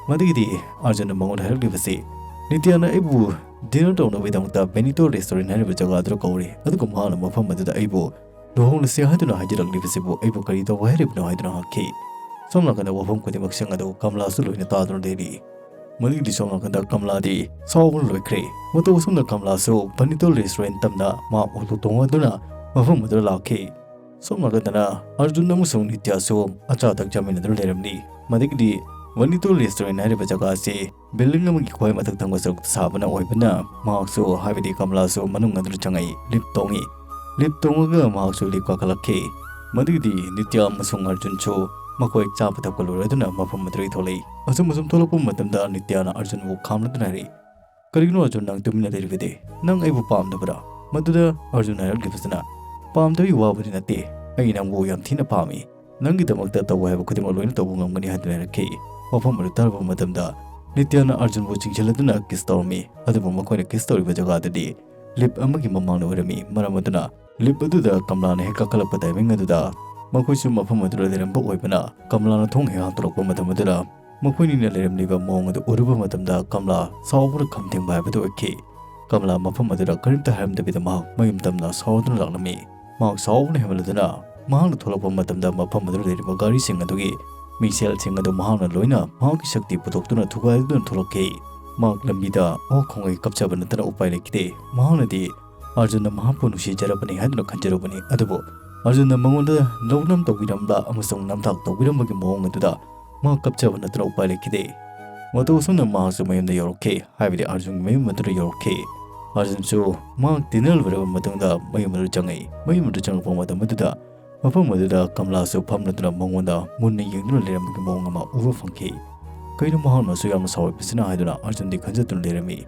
ꯃꯗꯨꯒꯤꯗꯤ ꯑꯔꯖꯨꯟꯅ ꯃꯉꯣꯟꯗ ꯍꯥꯏꯔꯛꯂꯤꯕꯁꯤ, "ꯅꯤꯇ꯭ꯌꯥꯅ ꯑꯩꯕꯨ ꯗꯤꯅꯔ ꯇꯧꯅꯕꯒꯤꯗꯃꯛꯇ ꯕꯦꯅꯤꯇꯣ ꯔꯦꯁꯇꯨꯔꯦꯟ ꯍꯥꯏꯔꯤꯕ ꯖꯒꯥꯗꯨꯗ ꯀꯧꯔꯦ, ꯑꯗꯨꯒ ꯃꯍꯥꯛꯅ ꯃꯐꯝ ꯑꯗꯨꯗ ꯑꯩꯕꯨ ꯂꯨꯍꯣꯡꯂꯁꯤ ꯍꯥꯏꯗꯨꯅ ꯍꯥꯏꯖꯔꯛꯂꯤꯕꯁꯤꯕꯨ ꯑꯩꯕꯨ ꯀꯔꯤ ꯇꯧꯕ ꯍꯥꯏꯔꯤꯕꯅꯣ?" ꯍꯥꯏꯗꯨꯅ ꯍꯪꯈꯤ꯫ ꯁꯣꯝ ꯅꯥꯀꯟꯗ ꯋꯥꯐꯝ ꯈꯨꯗꯤꯡꯃꯛꯁꯤꯡ ꯑꯗꯨ ꯀꯃꯂꯥꯁꯨ ꯂꯣꯏꯅ ꯇꯥꯗꯨꯅ ꯂꯩꯔꯤ꯫ ꯃꯗꯨꯒꯤꯗꯤ ꯁꯣꯝ ꯅꯥꯀꯟꯗ ꯀꯃꯂꯥꯗꯤ ꯁꯥꯎꯕꯅ ꯂꯣꯏꯈ꯭ꯔꯦ꯫ ꯃꯇꯧ ꯑꯁꯨꯝꯅ ꯀꯃꯂꯥꯁꯨ ꯕꯦꯅꯤꯇꯣ ꯔꯦꯁꯇꯨꯔꯦꯟ ꯇꯝꯅ ꯃꯥ ꯑꯣꯇꯣ ꯇꯣꯡꯉꯗꯨꯅ ꯃꯐꯝ ꯑꯗꯨꯗ ꯂꯥꯛꯈꯤ꯫ ꯁꯣꯝ ꯅꯥꯀꯟꯗꯅ ꯑꯔꯖꯨꯟ ꯑꯃꯁꯨꯡ ꯅꯤꯇ꯭ꯌꯥꯁꯨ ꯑꯆꯥ ꯑꯊꯛ ꯆꯥꯃꯤꯟꯅꯗꯨꯅ ꯂꯩꯔꯝꯂꯤ꯫ ꯃꯗꯒꯤꯗꯤ ꯕꯦꯅꯤꯇꯣ ꯔꯦꯁꯇꯨꯔꯦꯟ ꯍꯥꯏꯔꯤꯕ ꯖꯒꯥ ꯑꯁꯤ ꯕꯤꯜꯗꯤꯡ ꯑꯃꯒꯤ ꯈ꯭ꯋꯥꯏ ꯃꯊꯛ ꯊꯪꯕ ꯁꯔꯨꯛꯇ ꯁꯥꯕꯅ ꯑꯣꯏꯕꯅ, ꯃꯍꯥꯛꯁꯨ, ꯍꯥꯏꯕꯗꯤ ꯀꯃꯂꯥꯁꯨ, ꯃꯅꯨꯡ ꯑꯗꯨꯗ ꯆꯪꯉꯛꯏ꯫ ꯂꯤꯐ ꯇꯣꯡꯉꯤ꯫ ꯂꯤꯐ ꯇꯣꯡꯉꯒ ꯃꯍꯥꯛꯁꯨ ꯂꯤꯐ ꯀꯥꯈꯠꯂꯛꯈꯤ꯫ ꯃꯗꯨꯒꯤꯗꯤ ꯅꯤꯇ꯭ꯌꯥ ꯑꯃꯁꯨꯡ ꯑꯔꯖꯨꯟꯁꯨ ꯃꯈꯣꯏ ꯆꯥꯕ ꯊꯛꯄ ꯂꯣꯏꯔꯗꯨꯅ ꯃꯐꯝ ꯑꯗꯨꯗꯒꯤ ꯊꯣꯛꯂꯛꯏ꯫ ꯑꯁꯨꯝ ꯑꯁꯨꯝ ꯊꯣꯛꯂꯛꯄ ꯃꯇꯝꯗ ꯅꯤꯇ꯭ꯌꯥꯅ ꯑꯔꯖꯨꯟꯕꯨ ꯈꯥꯝꯂꯗꯨꯅ ꯍꯥꯏꯔꯛꯏ, "ꯀꯔꯤꯒꯤꯅꯣ ꯑꯔꯖꯨꯟ, ꯅꯪ ꯇꯨꯃꯤꯟꯅ ꯂꯩꯔꯤꯕꯗꯤ? ꯅꯪ ꯑꯩꯕꯨ ꯄꯥꯝꯗꯕ꯭ꯔꯥ?" ꯃꯗꯨꯗ ꯑꯔꯖꯨꯟ ꯍꯥꯏꯔꯛꯂꯤꯕꯁꯤꯅ, "ꯄꯥꯝꯗꯕꯒꯤ ꯋꯥꯕꯨꯗꯤ ꯅꯠꯇꯦ, ꯑꯩ ꯅꯪꯕꯨ ꯌꯥꯝ ꯊꯤꯅ ꯄꯥꯝꯃꯤ꯫ ꯅꯪꯒꯤꯗꯃꯛꯇ ꯇꯧꯕ ꯍꯥꯏꯕ ꯈꯨꯗꯤꯡꯃꯛ ꯂꯣꯏꯅ ꯇꯧꯕ ꯉꯝꯒꯅꯤ" ꯍꯥꯏꯗꯨꯅ ꯍꯥꯏꯔꯛꯈꯤ꯫ ꯋꯥꯐꯝ ꯑꯗꯨ ꯇꯥꯔꯕ ꯃꯇꯝꯗ ꯅꯤꯇ꯭ꯌꯥꯅ ꯑꯔꯖꯨꯟꯕꯨ ꯆꯤꯡꯁꯤꯜꯂꯗꯨꯅ ꯀꯤꯁ ꯇꯧꯔꯝꯃꯤ꯫ ꯑꯗꯨꯕꯨ ꯃꯈꯣꯏꯅ ꯀꯤꯁ ꯇꯧꯔꯤꯕ ꯖꯒꯥꯗꯨꯗꯤ ꯂꯤꯐ ꯑꯃꯒꯤ ꯃꯃꯥꯡꯗ ꯑꯣꯏꯔꯝꯃꯤ꯫ ꯃꯔꯝ ꯑꯗꯨꯅ ꯂꯤꯐ ꯑꯗꯨꯗ ꯀꯃꯂꯥꯅ ꯍꯦꯛ ꯀꯥꯈꯠꯂꯛꯄ ꯇꯥꯏꯃꯤꯡ ꯑꯗꯨꯗ ꯃꯈꯣꯏꯁꯨ ꯃꯐꯝ ꯑꯗꯨꯗ ꯂꯩꯔꯝꯕ ꯑꯣꯏꯕꯅ, ꯀꯃꯂꯥꯅ ꯊꯣꯡ ꯍꯦꯛ ꯍꯥꯡꯗꯣꯔꯛꯄ ꯃꯇꯝ ꯑꯗꯨꯗ ꯃꯈꯣꯏꯅꯤꯅ ꯂꯩꯔꯝꯂꯤꯕ ꯃꯑꯣꯡ ꯑꯗꯨ ꯎꯔꯨꯕ ꯃꯇꯝꯗ ꯀꯃꯂꯥ ꯁꯥꯎꯕꯅ ꯈꯝ ꯊꯦꯡꯕ ꯍꯥꯏꯕꯗꯨ ꯑꯣꯏꯈꯤ꯫ ꯀꯃꯂꯥ ꯃꯐꯝ ꯑꯗꯨꯗ ꯀꯔꯤꯝꯇ ꯍꯥꯏꯔꯝꯗꯕꯤꯗ ꯃꯍꯥꯛ ꯃꯌꯨꯝ ꯇꯝꯅ ꯁꯥꯎꯗꯨꯅ ꯂꯥꯛꯂꯝꯃꯤ꯫ ꯃꯍꯥꯛ ꯁꯥꯎꯕꯅ ꯍꯦꯟꯃꯟꯂꯗꯨꯅ ꯃꯍꯥꯛꯅ ꯊꯣꯛꯂꯛꯄ ꯃꯇꯝꯗ ꯃꯐꯝ ꯑꯗꯨꯗ ꯂꯩꯔꯤꯕ ꯒꯥꯔꯤꯁꯤꯡ ꯑꯗꯨꯒꯤ ꯃꯤꯡꯁꯦꯜꯁꯤꯡ ꯑꯗꯨ ꯃꯍꯥꯛꯅ ꯂꯣꯏꯅ ꯃꯍꯥꯛꯀꯤ ꯁꯛꯇꯤ ꯄꯨꯊꯣꯛꯇꯨꯅ ꯊꯨꯒꯥꯏꯗꯨꯅ ꯊꯣꯛꯂꯛꯈꯤ꯫ ꯃꯍꯥꯛ ꯂꯝꯕꯤꯗ ꯑꯣꯛ ꯈꯣꯡꯉꯩ ꯀꯞꯆꯕ ꯅꯠꯇꯅ ꯎꯄꯥꯏ ꯂꯩꯈꯤꯗꯦ꯫ ꯃꯍꯥꯛꯅꯗꯤ ꯑꯔꯖꯨꯟꯅ ꯃꯍꯥꯛꯄꯨ ꯅꯨꯡꯁꯤꯖꯔꯕꯅꯤ ꯍꯥꯏꯗꯨꯅ ꯈꯟꯖꯔꯨꯕꯅꯤ, ꯑꯗꯨꯕꯨ ꯑꯔꯖꯨꯟꯅ ꯃꯉꯣꯟꯗ ꯂꯧꯅꯝ ꯇꯧꯕꯤꯔꯝꯕ ꯑꯃꯁꯨꯡ ꯅꯝꯊꯥꯛ ꯇꯧꯕꯤꯔꯝꯕꯒꯤ ꯃꯑꯣꯡ ꯑꯗꯨꯗ ꯃꯍꯥꯛ ꯀꯞꯆꯕ ꯅꯠꯇꯅ ꯎꯄꯥꯏ ꯂꯩꯈꯤꯗꯦ꯫ ꯃꯇꯧ ꯑꯁꯨꯝꯅ ꯃꯍꯥꯛꯁꯨ ꯃꯌꯨꯝꯗ ꯌꯧꯔꯛꯈꯤ, ꯍꯥꯏꯕꯗꯤ ꯑꯔꯖꯨꯟꯒꯤ ꯃꯌꯨꯝ ꯑꯗꯨꯗ ꯌꯧꯔꯛꯈꯤ꯫ ꯑꯔꯖꯨꯟꯁꯨ ꯃꯍꯥꯛ ꯗꯤꯅꯔ ꯂꯣꯏꯔꯕ ꯃꯇꯨꯡꯗ ꯃꯌꯨꯝ ꯑꯗꯨ ꯆꯪꯉꯛꯏ꯫ ꯃꯌꯨꯝ ꯑꯗꯨ ꯆꯪꯉꯛꯄ ꯃꯇꯝ ꯑꯗꯨꯗ ꯃꯐꯝ ꯑꯗꯨꯗ ꯀꯃꯂꯥꯁꯨ ꯐꯝꯂꯗꯨꯅ ꯃꯉꯣꯟꯗ ꯃꯨꯟꯅ ꯌꯦꯡꯗꯨꯅ ꯂꯩꯔꯝꯕꯒꯤ ꯃꯑꯣꯡ ꯑꯃ ꯎꯕ ꯐꯪꯈꯤ꯫ "ꯀꯩꯅꯣ ꯃꯍꯥꯛꯅꯁꯨ ꯌꯥꯝꯅ ꯁꯥꯎꯔꯤꯕꯁꯤꯅ?" ꯍꯥꯏꯗꯨꯅ ꯑꯔꯖꯨꯟꯗꯤ ꯈꯟꯖꯗꯨꯅ ꯂꯩꯔꯝꯃꯤ꯫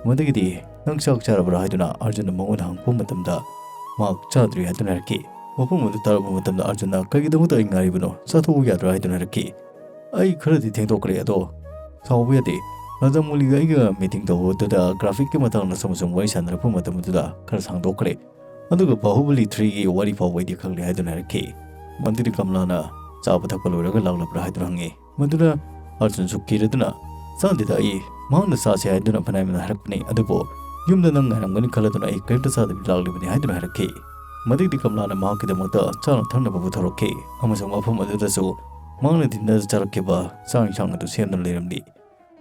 ꯃꯗꯒꯤꯗꯤ, "ꯅꯪ ꯆꯥꯛ ꯆꯥꯔꯕ꯭ꯔꯥ?" ꯍꯥꯏꯗꯨꯅ ꯑꯔꯖꯨꯟꯅ ꯃꯉꯣꯟꯗ ꯍꯪꯉꯛꯄ ꯃꯇꯝꯗ ꯃꯍꯥꯛ ꯆꯥꯗ꯭ꯔꯤ ꯍꯥꯏꯗꯨꯅ ꯍꯥꯏꯔꯛꯈꯤ꯫ ꯋꯥꯐꯝ ꯑꯗꯨ ꯇꯥꯔꯕ ꯃꯇꯝꯗ ꯑꯔꯖꯨꯟꯅ, "ꯀꯔꯤꯒꯤꯗꯃꯛꯇ ꯑꯩ ꯉꯥꯏꯔꯤꯕꯅꯣ? ꯆꯥꯊꯣꯛꯎ ꯌꯥꯗ꯭ꯔꯥ?" ꯍꯥꯏꯗꯨꯅ ꯍꯥꯏꯔꯛꯈꯤ꯫ "ꯑꯩ ꯈꯔꯗꯤ ꯊꯦꯡꯗꯣꯛꯈ꯭ꯔꯦ, ꯑꯗꯣ ꯁꯥꯎꯕ ꯌꯥꯗꯦ꯫ ꯔꯥꯖꯥꯃꯧꯂꯤꯒ ꯑꯩꯒ ꯃꯤꯇꯤꯡ ꯇꯧꯕꯗꯨꯗ ꯒ꯭ꯔꯥꯐꯤꯛꯀꯤ ꯃꯇꯥꯡꯗ ꯁꯨꯝ ꯁꯨꯝ ꯋꯥꯔꯤ ꯁꯥꯟꯅꯔꯛꯄ ꯃꯇꯝꯗꯨꯗ ꯈꯔ ꯁꯥꯡꯗꯣꯛꯈ꯭ꯔꯦ꯫ ꯑꯗꯨꯒ ꯕꯥꯍꯨꯕꯂꯤ ꯊ꯭ꯔꯤꯒꯤ ꯋꯥꯔꯤ ꯐꯥꯎꯕ ꯑꯩꯗꯤ ꯈꯪꯂꯦ ꯍꯥꯏꯗꯨꯅ ꯍꯥꯏꯔꯛꯈꯤ꯫ ꯃꯗꯨꯗꯤ ꯀꯝꯂꯥꯅ ꯆꯥꯕ ꯊꯛꯄ ꯂꯣꯏꯔꯒ ꯂꯥꯛꯂꯕ꯭ꯔꯥ ꯍꯥꯏꯗꯨꯅ ꯍꯪꯉꯤ꯫ ꯃꯗꯨꯗ ꯑꯔꯖꯨꯟꯁꯨ ꯀꯤꯔꯗꯨꯅ, "ꯆꯥꯗꯦꯗ, ꯑꯩ ꯃꯍꯥꯛꯅ ꯆꯥꯁꯦ ꯍꯥꯏꯗꯨꯅ ꯐꯅꯌꯥꯝꯅ ꯍꯥꯏꯔꯛꯄꯅꯤ, ꯑꯗꯨꯕꯨ ꯌꯨꯝꯗ ꯅꯪ ꯉꯥꯏꯔꯝꯒꯅꯤ ꯈꯜꯂꯗꯨꯅ ꯑꯩ ꯀꯔꯤꯝꯇ ꯆꯥꯗꯕꯤ ꯂꯥꯛꯂꯤꯕꯅꯤ" ꯍꯥꯏꯗꯨꯅ ꯍꯥꯏꯔꯛꯈꯤ꯫ ꯃꯗꯨꯒꯤꯗꯤ ꯀꯝꯂꯥꯅ ꯃꯍꯥꯛꯀꯤꯗꯃꯛꯇ ꯆꯥꯅ ꯊꯛꯅꯕ ꯄꯨꯊꯣꯔꯛꯈꯤ ꯑꯃꯁꯨꯡ ꯃꯐꯝ ꯑꯗꯨꯗꯁꯨ ꯃꯍꯥꯛꯅ ꯗꯤꯟꯅꯔꯗ ꯆꯥꯔꯛꯈꯤꯕ ꯆꯥꯛ ꯏꯟꯁꯥꯡ ꯑꯗꯨ ꯁꯦꯝꯗꯨꯅ ꯂꯩꯔꯝꯂꯤ꯫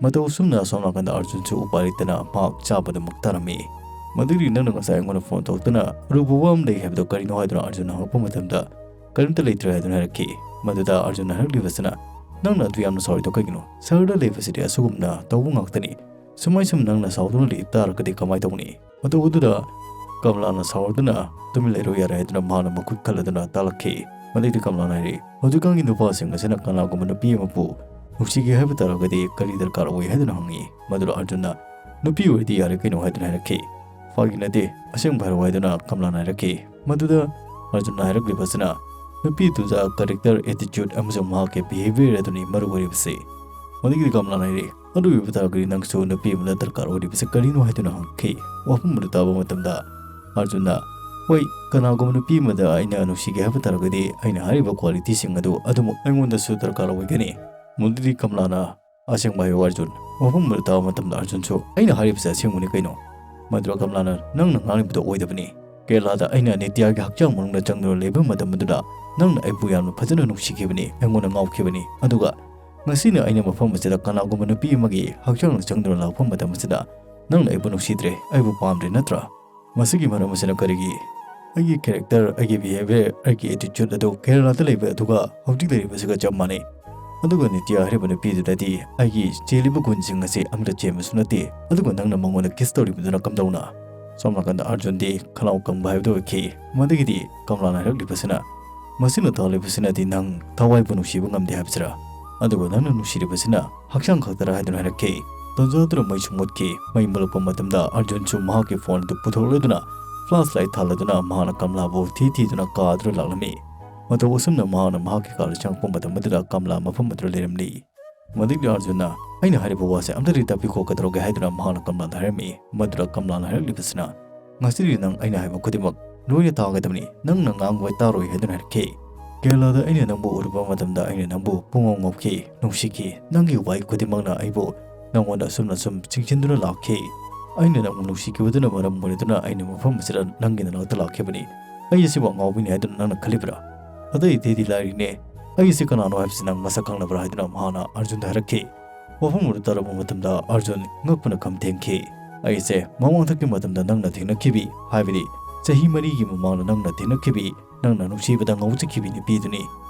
ꯃꯇꯧ ꯑꯁꯨꯝꯅ ꯑꯁꯣꯝ ꯅꯥꯀꯟꯗ ꯑꯔꯖꯨꯟꯁꯨ ꯎꯄꯥꯏ ꯂꯩꯇꯅ ꯃꯍꯥꯛ ꯆꯥꯕꯗꯃꯛ ꯇꯥꯔꯝꯃꯤ꯫ ꯃꯗꯨꯒꯤ ꯅꯪꯅ ꯉꯁꯥꯏ ꯑꯩꯉꯣꯟꯗ ꯐꯣꯟ ꯇꯧꯔꯛꯇꯨꯅ ꯑꯔꯨꯕ ꯋꯥ ꯑꯃ ꯂꯩ ꯍꯥꯏꯕꯗꯨ ꯀꯔꯤꯅꯣ ꯍꯥꯏꯗꯨꯅ ꯑꯔꯖꯨꯟꯅ ꯍꯪꯉꯛꯄ ꯃꯇꯝꯗ, "ꯀꯔꯤꯝꯇ ꯂꯩꯇ꯭ꯔꯦ" ꯍꯥꯏꯗꯨꯅ ꯍꯥꯏꯔꯛꯈꯤ꯫ ꯃꯗꯨꯗ ꯑꯔꯖꯨꯟꯅ ꯍꯥꯏꯔꯛꯂꯤꯕꯁꯤꯅ, "ꯅꯪꯅ ꯑꯗꯨ ꯌꯥꯝꯅ ꯁꯥꯎꯔꯤꯗꯣ ꯀꯩꯒꯤꯅꯣ? ꯁꯍꯔꯗ ꯂꯩꯕꯁꯤꯗꯤ ꯑꯁꯨꯒꯨꯝꯅ ꯇꯧꯕ ꯉꯥꯛꯇꯅꯤ꯫ ꯁꯨꯃꯥꯏ ꯁꯨꯝ ꯅꯪꯅ ꯁꯥꯎꯗꯨꯅ ꯂꯩ ꯇꯥꯔꯒꯗꯤ ꯀꯃꯥꯏ ꯇꯧꯅꯤ?" ꯃꯇꯧ ꯑꯗꯨꯗ ꯀꯝꯂꯥꯅ ꯁꯥꯎꯔꯗꯨꯅ, "ꯇꯨꯃꯤꯟ ꯂꯩꯔꯣ ꯌꯥꯔꯦ" ꯍꯥꯏꯗꯨꯅ ꯃꯍꯥꯛꯅ ꯃꯈꯨꯠ ꯈꯜꯂꯗꯨꯅ ꯇꯥꯛꯂꯛꯈꯤ꯫ ꯃꯗꯩꯗꯤ ꯀꯝꯂꯥꯅ ꯍꯥꯏꯔꯤ, "ꯍꯧꯖꯤꯛꯀꯥꯟꯒꯤ ꯅꯨꯄꯥꯁꯤꯡ ꯑꯁꯤꯅ ꯀꯅꯥꯒꯨꯝꯕ ꯅꯨꯄꯤ ꯑꯃꯕꯨ ꯅꯨꯡꯁꯤꯒꯦ ꯍꯥꯏꯕ ꯇꯥꯔꯒꯗꯤ ꯀꯔꯤ ꯗꯔꯀꯥꯔ ꯑꯣꯏ?" ꯍꯥꯏꯗꯨꯅ ꯍꯪꯉꯤ꯫ ꯃꯗꯨꯗ ꯑꯔꯖꯨꯟꯅ, "ꯅꯨꯄꯤ ꯑꯣꯏꯔꯗꯤ ꯌꯥꯔꯦ ꯀꯩꯅꯣ" ꯍꯥꯏꯗꯨꯅ ꯍꯥꯏꯔꯛꯈꯤ꯫ "ꯐꯥꯒꯤ ꯅꯠꯇꯦ, ꯑꯁꯦꯡꯕ ꯍꯥꯏꯔꯣ" ꯍꯥꯏꯗꯨꯅ ꯀꯝꯂꯥꯅ ꯍꯥꯏꯔꯛꯈꯤ꯫ ꯃꯗꯨꯗ ꯑꯔꯖꯨꯟꯅ ꯍꯥꯏꯔꯛꯂꯤꯕꯁꯤꯅ, "ꯅꯨꯄꯤꯗꯨꯗ ꯀꯦꯔꯦꯛꯇꯔ, ꯑꯦꯇꯤꯆ꯭ꯌꯨꯠ ꯑꯃꯁꯨꯡ ꯃꯍꯥꯛꯀꯤ ꯕꯤꯍꯦꯕꯤꯌꯔ ꯑꯗꯨꯅꯤ ꯃꯔꯨ ꯑꯣꯏꯔꯤꯕꯁꯤ"꯫ ꯃꯗꯨꯒꯤꯗꯤ ꯀꯝꯂꯥꯅ ꯍꯥꯏꯔꯤ, "ꯑꯗꯨ ꯑꯣꯏꯕ ꯇꯥꯔꯒꯗꯤ ꯅꯪꯁꯨ ꯅꯨꯄꯤ ꯑꯃꯗ ꯗꯔꯀꯥꯔ ꯑꯣꯏꯔꯤꯕꯁꯤ ꯀꯔꯤꯅꯣ?" ꯍꯥꯏꯗꯨꯅ ꯍꯪꯈꯤ꯫ ꯋꯥꯐꯝ ꯑꯗꯨ ꯇꯥꯕ ꯃꯇꯝꯗ ꯑꯔꯖꯨꯟꯅ, "ꯍꯣꯏ, ꯀꯅꯥꯒꯨꯝꯕ ꯅꯨꯄꯤ ꯑꯃꯗ ꯑꯩꯅ ꯅꯨꯡꯁꯤꯒꯦ ꯍꯥꯏꯕ ꯇꯥꯔꯒꯗꯤ ꯑꯩꯅ ꯍꯥꯏꯔꯤꯕ ꯀ꯭ꯋꯥꯂꯤꯇꯤꯁꯤꯡ ꯑꯗꯨ ꯑꯗꯨꯃꯛ ꯑꯩꯉꯣꯟꯗꯁꯨ ꯗꯔꯀꯥꯔ ꯑꯣꯏꯒꯅꯤ"꯫ ꯃꯗꯨꯗꯤ ꯀꯝꯂꯥꯅ, "ꯑꯁꯦꯡꯕ ꯍꯥꯏꯌꯨ ꯑꯔꯖꯨꯟ, ꯋꯥꯐꯝ ꯑꯗꯨ ꯇꯥꯕ ꯃꯇꯝꯗ ꯑꯔꯖꯨꯟꯁꯨ, "ꯑꯩꯅ ꯍꯥꯏꯔꯤꯕꯁꯤ ꯑꯁꯦꯡꯕꯅꯤ ꯀꯩꯅꯣ?" ꯃꯗꯨꯗ ꯀꯝꯂꯥꯅ, "ꯅꯪꯅ ꯉꯥꯡꯂꯤꯕꯗꯨ ꯑꯣꯏꯗꯕꯅꯤ꯫ ꯀꯦꯔꯂꯥꯗ ꯑꯩꯅ ꯅꯤꯇ꯭ꯌꯥꯒꯤ ꯍꯛꯆꯥꯡ ꯃꯅꯨꯡꯗ ꯆꯪꯗꯨꯅ ꯂꯩꯕ ꯃꯇꯝ ꯑꯗꯨꯗ ꯅꯪꯅ ꯑꯩꯕꯨ ꯌꯥꯝꯅ ꯐꯖꯅ ꯅꯨꯡꯁꯤꯈꯤꯕꯅꯤ, ꯑꯩꯉꯣꯟꯗ ꯉꯥꯎꯈꯤꯕꯅꯤ꯫ ꯑꯗꯨꯒ ꯉꯁꯤꯅ ꯑꯩꯅ ꯃꯐꯝ ꯑꯁꯤꯗ ꯀꯅꯥꯒꯨꯝꯕ ꯅꯨꯄꯤ ꯑꯃꯒꯤ ꯍꯛꯆꯥꯡꯗ ꯆꯪꯗꯨꯅ ꯂꯥꯛꯄ ꯃꯇꯝ ꯑꯁꯤꯗ ꯅꯪꯅ ꯑꯩꯕꯨ ꯅꯨꯡꯁꯤꯗ꯭ꯔꯦ, ꯑꯩꯕꯨ ꯄꯥꯝꯗ꯭ꯔꯦ ꯅꯠꯇ꯭ꯔꯥ? ꯃꯁꯤꯒꯤ ꯃꯔꯝ ꯑꯁꯤꯅ ꯀꯔꯤꯒꯤ ꯑꯩꯒꯤ ꯀꯦꯔꯦꯛꯇꯔ, ꯑꯩꯒꯤ ꯕꯤꯍꯦꯕꯤꯌꯔ, ꯑꯩꯒꯤ ꯑꯦꯇꯤꯆ꯭ꯌꯨꯠ ꯑꯗꯨ ꯀꯦꯔꯂꯥꯗ ꯂꯩꯕ ꯑꯗꯨꯒ ꯍꯧꯖꯤꯛ ꯂꯩꯔꯤꯕꯁꯤꯒ ꯆꯞ ꯃꯥꯟꯅꯩ꯫ ꯑꯗꯨꯒ ꯅꯤꯇ꯭ꯌꯥ ꯍꯥꯏꯔꯤꯕ ꯅꯨꯄꯤꯗꯨꯗꯗꯤ ꯑꯩꯒꯤ ꯆꯦꯜꯂꯤꯕ ꯒꯨꯟꯁꯤꯡ ꯑꯁꯤ ꯑꯃꯠꯇ ꯆꯦꯟꯕꯁꯨ ꯅꯠꯇꯦ꯫ ꯑꯗꯨꯒ ꯅꯪꯅ ꯃꯉꯣꯟꯗ ꯀꯤꯁ ꯇꯧꯔꯤꯕꯗꯨꯅ ꯀꯝꯗꯧꯅ?" ꯁꯣꯝ ꯅꯥꯀꯟꯗ ꯑꯔꯖꯨꯟꯗꯤ ꯈꯅꯥꯎ ꯀꯪꯕ ꯍꯥꯏꯕꯗꯨ ꯑꯣꯏꯈꯤ꯫ ꯃꯗꯨꯒꯤꯗꯤ ꯀꯝꯂꯥꯅ ꯍꯥꯏꯔꯛꯂꯤꯕꯁꯤꯅ, "ꯃꯁꯤꯅ ꯇꯥꯛꯂꯤꯕꯁꯤꯅꯗꯤ ꯅꯪ ꯊꯋꯥꯏꯕꯨ ꯅꯨꯡꯁꯤꯕ ꯉꯝꯗꯦ ꯍꯥꯏꯕꯁꯤꯔꯥ? ꯑꯗꯨꯒ ꯅꯪꯅ ꯅꯨꯡꯁꯤꯔꯤꯕꯁꯤꯅ ꯍꯛꯆꯥꯡ ꯈꯛꯇꯔꯥ?" ꯍꯥꯏꯗꯨꯅ ꯍꯥꯏꯔꯛꯈꯤ꯫ ꯇꯟꯖꯥ ꯑꯗꯨꯗ ꯃꯩꯁꯨ ꯃꯨꯠꯈꯤ꯫ ꯃꯩ ꯃꯨꯠꯂꯛꯄ ꯃꯇꯝꯗ ꯑꯔꯖꯨꯟꯁꯨ ꯃꯍꯥꯛꯀꯤ ꯐꯣꯟ ꯑꯗꯨ ꯄꯨꯊꯣꯛꯂꯗꯨꯅ ꯐ꯭ꯂꯥꯁ ꯂꯥꯏꯠ ꯊꯥꯜꯂꯗꯨꯅ ꯃꯍꯥꯛꯅ ꯀꯝꯂꯥꯕꯨ ꯊꯤ ꯊꯤꯗꯨꯅ ꯀꯥ ꯑꯗꯨꯗ ꯂꯥꯛꯂꯝꯃꯤ꯫ ꯃꯇꯧ ꯑꯁꯨꯝꯅ ꯃꯍꯥꯛꯅ ꯃꯍꯥꯛꯀꯤ ꯀꯥꯗ ꯆꯪꯂꯛꯄ ꯃꯇꯝ ꯑꯗꯨꯗ ꯀꯝꯂꯥ ꯃꯐꯝ ꯑꯗꯨꯗ ꯂꯩꯔꯝꯂꯤ꯫ ꯃꯗꯨꯒꯤ ꯑꯥꯔꯖꯨꯟꯅ, "ꯑꯩꯅ ꯍꯥꯏꯔꯤꯕ ꯋꯥꯁꯦ ꯑꯝꯇꯗꯤ ꯇꯥꯕꯤꯈꯣ, ꯀꯩꯗꯧꯔꯒꯦ?" ꯍꯥꯏꯗꯨꯅ ꯃꯍꯥꯛꯅ ꯀꯝꯂꯥꯗ ꯍꯥꯏꯔꯝꯃꯤ꯫ ꯃꯗꯨꯗ ꯀꯝꯂꯥꯅ ꯍꯥꯏꯔꯛꯂꯤꯕꯁꯤꯅ, "ꯉꯁꯤꯗꯤ ꯅꯪ ꯑꯩꯅ ꯍꯥꯏꯕ ꯈꯨꯗꯤꯡꯃꯛ ꯂꯣꯏꯅ ꯇꯥꯒꯗꯕꯅꯤ, ꯅꯪꯅ ꯉꯥꯡꯕ ꯇꯥꯔꯣꯏ" ꯍꯥꯏꯗꯨꯅ ꯍꯥꯏꯔꯛꯈꯤ꯫ ꯀꯦꯔꯂꯥꯗ ꯑꯩꯅ ꯅꯪꯕꯨ ꯎꯔꯨꯕ ꯃꯇꯝꯗ ꯑꯩꯅ ꯅꯪꯕꯨ ꯄꯨꯡꯉꯥꯎ ꯉꯥꯎꯈꯤ, ꯅꯨꯡꯁꯤꯈꯤ꯫ ꯅꯪꯒꯤ ꯋꯥꯍꯩ ꯈꯨꯗꯤꯡꯃꯛꯅ ꯑꯩꯕꯨ ꯅꯪꯉꯣꯟꯗ ꯑꯁꯨꯝꯅ ꯁꯨꯝ ꯆꯤꯡꯁꯤꯟꯗꯨꯅ ꯂꯥꯛꯈꯤ꯫ ꯑꯩꯅ ꯅꯪꯕꯨ ꯅꯨꯡꯁꯤꯈꯤꯕꯗꯨꯅ ꯃꯔꯝ ꯑꯣꯏꯔꯗꯨꯅ ꯑꯩꯅ ꯃꯐꯝ ꯑꯁꯤꯗ ꯅꯪꯒꯤ ꯅꯅꯥꯛꯇ ꯂꯥꯛꯈꯤꯕꯅꯤ꯫ ꯑꯩ ꯑꯁꯤꯕꯨ ꯑꯉꯥꯎꯕꯤꯅꯤ ꯍꯥꯏꯗꯨꯅ ꯅꯪꯅ ꯈꯜꯂꯤꯕ꯭ꯔꯥ? ꯑꯇꯩ ꯑꯇꯩꯗꯤ ꯂꯥꯏꯔꯤꯅꯦ, ꯑꯩ ꯑꯁꯤ ꯀꯅꯥꯅꯣ ꯍꯥꯏꯕꯁꯤ ꯅꯪ ꯃꯁꯛ ꯈꯪꯂꯕ꯭ꯔꯥ?" ꯍꯥꯏꯗꯨꯅ ꯃꯍꯥꯛꯅ ꯑꯥꯔꯖꯨꯟꯗ ꯍꯥꯏꯔꯛꯈꯤ꯫ ꯋꯥꯐꯝ ꯑꯗꯨ ꯇꯥꯔꯕ ꯃꯇꯝꯗ ꯑꯥꯔꯖꯨꯟ ꯉꯛꯄꯅ ꯈꯝ ꯊꯦꯡꯈꯤ꯫ "ꯑꯩꯁꯦ ꯃꯃꯥꯡꯊꯛꯀꯤ ꯃꯇꯝꯗ ꯅꯪꯅ ꯊꯦꯡꯅꯈꯤꯕꯤ, ꯍꯥꯏꯕꯗꯤ ꯆꯍꯤ ꯃꯔꯤꯒꯤ ꯃꯃꯥꯡꯗ ꯅꯪꯅ ꯊꯦꯡꯅꯈꯤꯕꯤ, ꯅꯪꯅ ꯅꯨꯡꯁꯤꯕꯗ ꯉꯥꯎꯖꯈꯤꯕꯤ ꯅꯨꯄꯤꯗꯨꯅꯤ꯫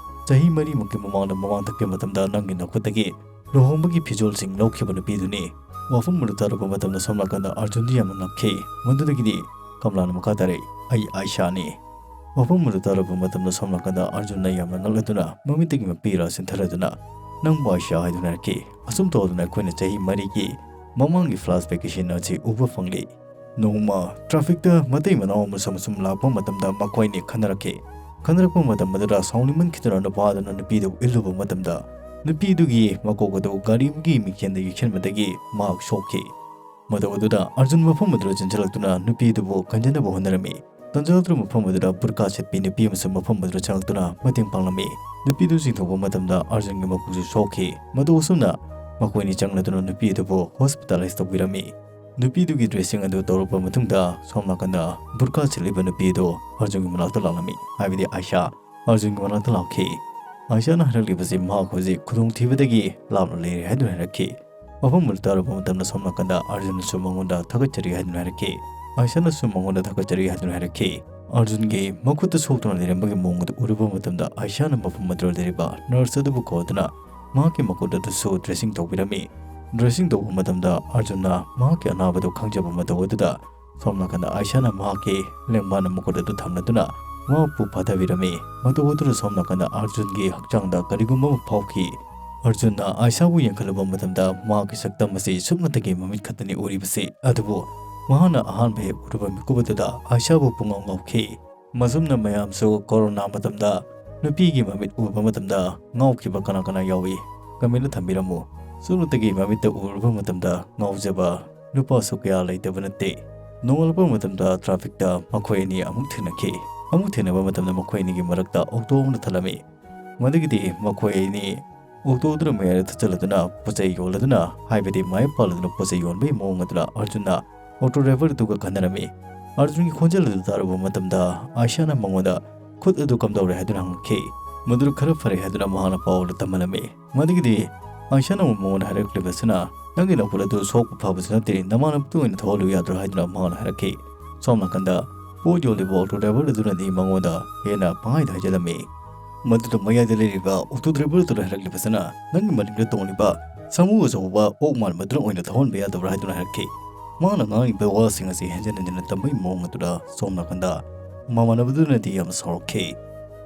ꯆꯍꯤ ꯃꯔꯤꯃꯨꯛꯀꯤ ꯃꯃꯥꯡꯗ ꯃꯃꯥꯡꯊꯛꯀꯤ ꯃꯇꯝꯗ ꯅꯪꯒꯤ ꯅꯈꯨꯠꯇꯒꯤ ꯂꯨꯍꯣꯡꯕꯒꯤ ꯐꯤꯖꯣꯜꯁꯤꯡ ꯂꯧꯈꯤꯕ ꯅꯨꯄꯤꯗꯨꯅꯤ꯫" ꯋꯥꯐꯝ ꯑꯗꯨ ꯇꯥꯔꯕ ꯃꯇꯝꯗ ꯁꯣꯝ ꯅꯥꯀꯟꯗ ꯑꯥꯔꯖꯨꯟꯗꯤ ꯌꯥꯝꯅ ꯉꯛꯈꯤ꯫ ꯃꯗꯨꯗꯒꯤꯗꯤ ꯀꯝꯂꯥꯅ ꯃꯈꯥ ꯇꯥꯔꯛꯏ, "ꯑꯩ ꯑꯥꯏꯁꯥꯅꯤ꯫" ꯋꯥꯐꯝ ꯑꯗꯨ ꯇꯥꯔꯕ ꯃꯇꯝꯗ ꯁꯣꯝ ꯅꯥꯀꯟꯗ ꯑꯥꯔꯖꯨꯟꯅ ꯌꯥꯝꯅ ꯉꯛꯂꯗꯨꯅ ꯃꯃꯤꯠꯇꯒꯤ ꯃꯄꯤ ꯏꯔꯥ ꯆꯤꯟꯊꯔꯗꯨꯅ, "ꯅꯪꯕꯨ ꯑꯥꯏꯁꯥ?" ꯍꯥꯏꯗꯨꯅ ꯍꯥꯏꯔꯛꯈꯤ꯫ ꯑꯁꯨꯝ ꯇꯧꯗꯨꯅ ꯑꯩꯈꯣꯏꯅ ꯆꯍꯤ ꯃꯔꯤꯒꯤ ꯃꯃꯥꯡꯒꯤ flashback scene ꯑꯁꯤ ꯎꯕ ꯐꯪꯂꯤ꯫ ꯅꯣꯡꯃ trafficꯇ ꯃꯇꯩ ꯃꯅꯥꯎ ꯑꯃꯁꯨꯡ ꯑꯁꯨꯝ ꯂꯥꯛꯄ ꯃꯇꯝꯗ ꯃꯈꯣꯏ ꯑꯅꯤ ꯈꯟꯅꯔꯛꯈꯤ꯫ ꯈꯟꯅꯔꯛꯄ ꯃꯇꯝ ꯑꯗꯨꯗ ꯁꯥꯎꯅꯤꯡꯃꯟꯈꯤꯗꯨꯅ ꯅꯨꯄꯥ ꯑꯗꯨꯅ ꯅꯨꯄꯤꯗꯨ ꯏꯜꯂꯨꯕ ꯃꯇꯝꯗ ꯅꯨꯄꯤꯗꯨꯒꯤ ꯃꯀꯣꯛ ꯑꯗꯨ ꯒꯥꯔꯤ ꯑꯃꯒꯤ ꯃꯤꯡꯁꯦꯟꯗ ꯌꯩꯁꯟꯕꯗꯒꯤ ꯃꯍꯥꯛ ꯁꯣꯛꯈꯤ꯫ ꯃꯇꯧ ꯑꯗꯨꯗ ꯑꯥꯔꯖꯨꯟ ꯃꯐꯝ ꯑꯗꯨꯗ ꯆꯦꯟꯁꯤꯜꯂꯛꯇꯨꯅ ꯅꯨꯄꯤꯗꯨꯕꯨ ꯀꯟꯖꯅꯕ ꯍꯣꯠꯅꯔꯝꯃꯤ꯫ ꯇꯟꯖꯥ ꯑꯗꯨꯗ ꯃꯐꯝ ꯑꯗꯨꯗ ꯕꯨꯔꯀꯥ ꯁꯦꯠꯄꯤ ꯅꯨꯄꯤ ꯑꯃꯁꯨ ꯃꯐꯝ ꯑꯗꯨꯗ ꯆꯪꯂꯛꯇꯨꯅ ꯃꯇꯦꯡ ꯄꯥꯡꯂꯝꯃꯤ꯫ ꯅꯨꯄꯤꯗꯨ ꯆꯤꯡꯊꯣꯛꯄ ꯃꯇꯝꯗ ꯑꯥꯔꯖꯨꯟꯒꯤ ꯃꯀꯣꯛꯁꯨ ꯁꯣꯛꯈꯤ꯫ ꯃꯇꯧ ꯑꯁꯨꯝꯅ ꯃꯈꯣꯏꯅꯤ ꯆꯪꯂꯗꯨꯅ ꯅꯨꯄꯤ ꯑꯗꯨꯕꯨ hospitalize ꯇꯧꯕꯤꯔꯝꯃꯤ꯫ ꯅꯨꯄꯤꯗꯨꯒꯤ dressing ꯑꯗꯨ ꯇꯧꯔꯛꯄ ꯃꯇꯨꯡꯗ ꯁꯣꯝ ꯅꯥꯀꯟꯗ ꯕꯨꯔꯀꯥ ꯁꯦꯠꯂꯤꯕ ꯅꯨꯄꯤ ꯑꯗꯨ ꯑꯥꯔꯖꯨꯟꯒꯤ ꯃꯅꯥꯛꯇ ꯂꯥꯛꯂꯝꯃꯤ, ꯍꯥꯏꯕꯗꯤ ꯑꯥꯏꯁꯥ ꯑꯥꯔꯖꯨꯟꯒꯤ ꯃꯅꯥꯛꯇ ꯂꯥꯛꯈꯤ꯫ ꯑꯥꯏꯁꯥꯅ ꯍꯥꯏꯔꯛꯂꯤꯕꯁꯤ ꯃꯍꯥꯛ ꯍꯧꯖꯤꯛ ꯈꯨꯗꯣꯡꯊꯤꯕꯗꯒꯤ ꯂꯥꯞꯅ ꯂꯩꯔꯦ ꯍꯥꯏꯗꯨꯅ ꯍꯥꯏꯔꯛꯈꯤ꯫ ꯋꯥꯐꯝ ꯑꯗꯨ ꯇꯥꯔꯕ ꯃꯇꯝꯗ ꯁꯣꯝ ꯅꯥꯀꯟꯗ ꯑꯥꯔꯖꯨꯟꯅꯁꯨ ꯃꯉꯣꯟꯗ ꯊꯥꯒꯠꯆꯔꯤ ꯍꯥꯏꯗꯨꯅ ꯍꯥꯏꯔꯛꯈꯤ꯫ ꯑꯥꯏꯁꯥꯅꯁꯨ ꯃꯉꯣꯟꯗ ꯊꯥꯒꯠꯆꯔꯤ ꯍꯥꯏꯗꯨꯅ ꯍꯥꯏꯔꯛꯈꯤ꯫ ꯑꯥꯔꯖꯨꯟꯒꯤ ꯃꯈꯨꯠꯇ ꯁꯣꯛꯇꯨꯅ ꯂꯩꯔꯝꯕꯒꯤ ꯃꯑꯣꯡ ꯑꯗꯨ ꯎꯔꯨꯕ ꯃꯇꯝꯗ ꯑꯥꯏꯁꯥꯅ ꯃꯐꯝ ꯑꯗꯨꯗ ꯂꯩꯔꯤꯕ nurse ꯑꯗꯨꯕꯨ ꯀꯧꯗꯨꯅ ꯃꯍꯥꯛꯀꯤ ꯃꯈꯨꯠ ꯑꯗꯨꯁꯨ dressing ꯇꯧꯕꯤꯔꯝꯃꯤ꯫ Dressing ꯇꯧꯕ ꯃꯇꯝꯗ ꯑꯥꯔꯖꯨꯟꯅ ꯃꯍꯥꯛꯀꯤ ꯑꯅꯥꯕꯗꯨ ꯈꯪꯖꯕ ꯃꯇꯧ ꯑꯗꯨꯗ ꯁꯣꯝ ꯅꯥꯀꯟꯗ ꯑꯥꯏꯁꯥꯅ ꯃꯍꯥꯛꯀꯤ ꯂꯦꯡꯕꯥꯟꯅ ꯃꯈꯨꯠ ꯑꯗꯨ ꯊꯝꯂꯗꯨꯅ ꯃꯍꯥꯛꯄꯨ ꯐꯥꯊꯕꯤꯔꯝꯃꯤ꯫ ꯃꯇꯧ ꯑꯗꯨꯗ ꯁꯣꯝ ꯅꯥꯀꯟꯗ ꯑꯥꯔꯖꯨꯟꯒꯤ ꯍꯛꯆꯥꯡꯗ ꯀꯔꯤꯒꯨꯝꯕ ꯑꯃ ꯐꯥꯎꯈꯤ꯫ ꯑꯥꯔꯖꯨꯟꯅ ꯑꯥꯏꯁꯥꯕꯨ ꯌꯦꯡꯈꯠꯂꯨꯕ ꯃꯇꯝꯗ ꯃꯍꯥꯛꯀꯤ ꯁꯛꯇꯝ ꯑꯁꯤ ꯁꯨꯞꯅꯇꯒꯤ ꯃꯃꯤꯠ ꯈꯛꯇꯅꯤ ꯎꯔꯤꯕꯁꯤ꯫ ꯑꯗꯨꯕꯨ ꯃꯍꯥꯛꯅ ꯑꯍꯥꯟꯕ ꯍꯦꯛ ꯎꯔꯨꯕ ꯃꯤꯀꯨꯞ ꯑꯗꯨꯗ ꯑꯥꯏꯁꯥꯕꯨ ꯄꯨꯡꯉꯥꯎ ꯉꯥꯎꯈꯤ꯫ ꯃꯁꯨꯝꯅ ꯃꯌꯥꯝꯁꯨ ꯀꯣꯔꯣꯅꯥ ꯃꯇꯝꯗ ꯅꯨꯄꯤꯒꯤ ꯃꯃꯤꯠ ꯎꯕ ꯃꯇꯝꯗ ꯉꯥꯎꯈꯤꯕ ꯀꯅꯥ ꯀꯅꯥ ꯌꯥꯎꯏ? ꯀꯃꯦꯟꯗ ꯊꯝꯕꯤꯔꯝꯃꯨ꯫ ꯁꯨꯞꯅꯇꯒꯤ ꯃꯃꯤꯠꯇ ꯎꯔꯨꯕ ꯃꯇꯝꯗ ꯉꯥꯎꯖꯕ ꯅꯨꯄꯥꯁꯨ ꯀꯌꯥ ꯂꯩꯇꯕ ꯅꯠꯇꯦ꯫ ꯅꯣꯡꯉꯥꯜꯂꯛꯄ ꯃꯇꯝꯗ ꯇ꯭ꯔꯥꯐꯤꯛꯇ ꯃꯈꯣꯏ ꯑꯅꯤ ꯑꯃꯨꯛ ꯊꯦꯡꯅꯈꯤ꯫ ꯑꯃꯨꯛ ꯊꯦꯡꯅꯕ ꯃꯇꯝꯗ ꯃꯈꯣꯏ ꯑꯅꯤꯒꯤ ꯃꯔꯛꯇ ꯑꯣꯛꯇꯣ ꯑꯃꯅ ꯊꯜꯂꯝꯃꯤ꯫ ꯃꯗꯨꯒꯤꯗꯤ ꯃꯈꯣꯏ ꯑꯅꯤ ꯑꯣꯛꯇꯣꯗꯨꯅ ꯃꯌꯥꯏꯗ ꯊꯠꯆꯜꯂꯗꯨꯅ ꯄꯣꯠ ꯆꯩ ꯌꯣꯜꯂꯗꯨꯅ, ꯍꯥꯏꯕꯗꯤ ꯃꯥꯏ ꯄꯥꯜꯂꯗꯨꯅ ꯄꯣꯠ ꯆꯩ ꯌꯣꯟꯕꯒꯤ ꯃꯑꯣꯡ ꯑꯗꯨꯗ ꯑꯔꯖꯨꯟꯅ ꯑꯣꯛꯇꯣ ꯗ꯭ꯔꯥꯏꯚꯔꯗꯨꯒ ꯈꯟꯅꯔꯝꯃꯤ꯫ ꯑꯔꯖꯨꯟꯒꯤ ꯈꯣꯟꯖꯦꯜ ꯑꯗꯨ ꯇꯥꯔꯨꯕ ꯃꯇꯝꯗ ꯑꯥꯏꯁꯥꯅ ꯃꯉꯣꯟꯗ ꯈꯨꯠ ꯑꯗꯨ ꯀꯝꯗꯧꯔꯦ ꯍꯥꯏꯗꯨꯅ ꯍꯪꯉꯛꯈꯤ꯫ ꯃꯗꯨ ꯈꯔ ꯐꯔꯦ ꯍꯥꯏꯗꯨꯅ ꯃꯍꯥꯛꯅ ꯄꯥꯎ ꯑꯗꯨ ꯇꯝꯍꯜꯂꯝꯃꯤ꯫ ꯃꯗꯨꯒꯤꯗꯤ ꯑꯥꯏꯁꯥꯅ ꯑꯃꯨꯛ ꯃꯉꯣꯟꯗ ꯍꯥꯏꯔꯛꯂꯤꯕꯁꯤꯅ, "ꯅꯪꯒꯤ ꯅꯈꯨꯠ ꯑꯗꯨ ꯁꯣꯛꯄ ꯐꯕꯁꯨ ꯅꯠꯇꯦ, ꯅꯃꯥꯟꯅꯕꯗꯨ ꯑꯣꯏꯅ ꯊꯧꯍꯜꯂꯨ ꯌꯥꯗ꯭ꯔꯣ?" ꯍꯥꯏꯗꯨꯅ ꯃꯍꯥꯛꯅ ꯍꯥꯏꯔꯛꯈꯤ꯫ ꯁꯣꯝ ꯅꯥꯀꯟꯗ ꯄꯣꯠ ꯌꯣꯜꯂꯤꯕ ꯑꯣꯇꯣ ꯗ꯭ꯔꯥꯏꯚꯔ ꯑꯗꯨꯅꯗꯤ ꯃꯉꯣꯟꯗ ꯍꯦꯟꯅ ꯄꯪꯍꯥꯏꯗ ꯍꯥꯏꯖꯤꯜꯂꯝꯃꯤ꯫ ꯃꯗꯨꯗ ꯃꯌꯥꯏꯗ ꯂꯩꯔꯤꯕ ꯑꯣꯇꯣ ꯗ꯭ꯔꯥꯏꯚꯔ ꯑꯗꯨꯅ ꯍꯥꯏꯔꯛꯂꯤꯕꯁꯤꯅ, "ꯅꯪꯒꯤ ꯃꯅꯤꯡꯗ ꯇꯣꯡꯂꯤꯕ ꯁꯥꯃꯨ ꯑꯆꯧꯕ ꯑꯣꯛ ꯃꯥꯟꯕꯗꯨꯅ ꯑꯣꯏꯅ ꯊꯧꯍꯟꯕ ꯌꯥꯗꯕ꯭ꯔꯥ?" ꯍꯥꯏꯗꯨꯅ ꯍꯥꯏꯔꯛꯈꯤ꯫ ꯃꯥꯅ ꯉꯥꯡꯂꯤꯕ ꯋꯥꯁꯤꯡ ꯑꯁꯤ ꯍꯟꯖꯤꯟ ꯍꯟꯖꯤꯟꯅ ꯇꯝꯕꯒꯤ ꯃꯑꯣꯡ ꯑꯗꯨꯗ ꯁꯣꯝ ꯅꯥꯀꯟꯗ ꯃꯃꯥꯟꯅꯕꯗꯨꯅꯗꯤ ꯌꯥꯝꯅ ꯁꯥꯎꯔꯛꯈꯤ꯫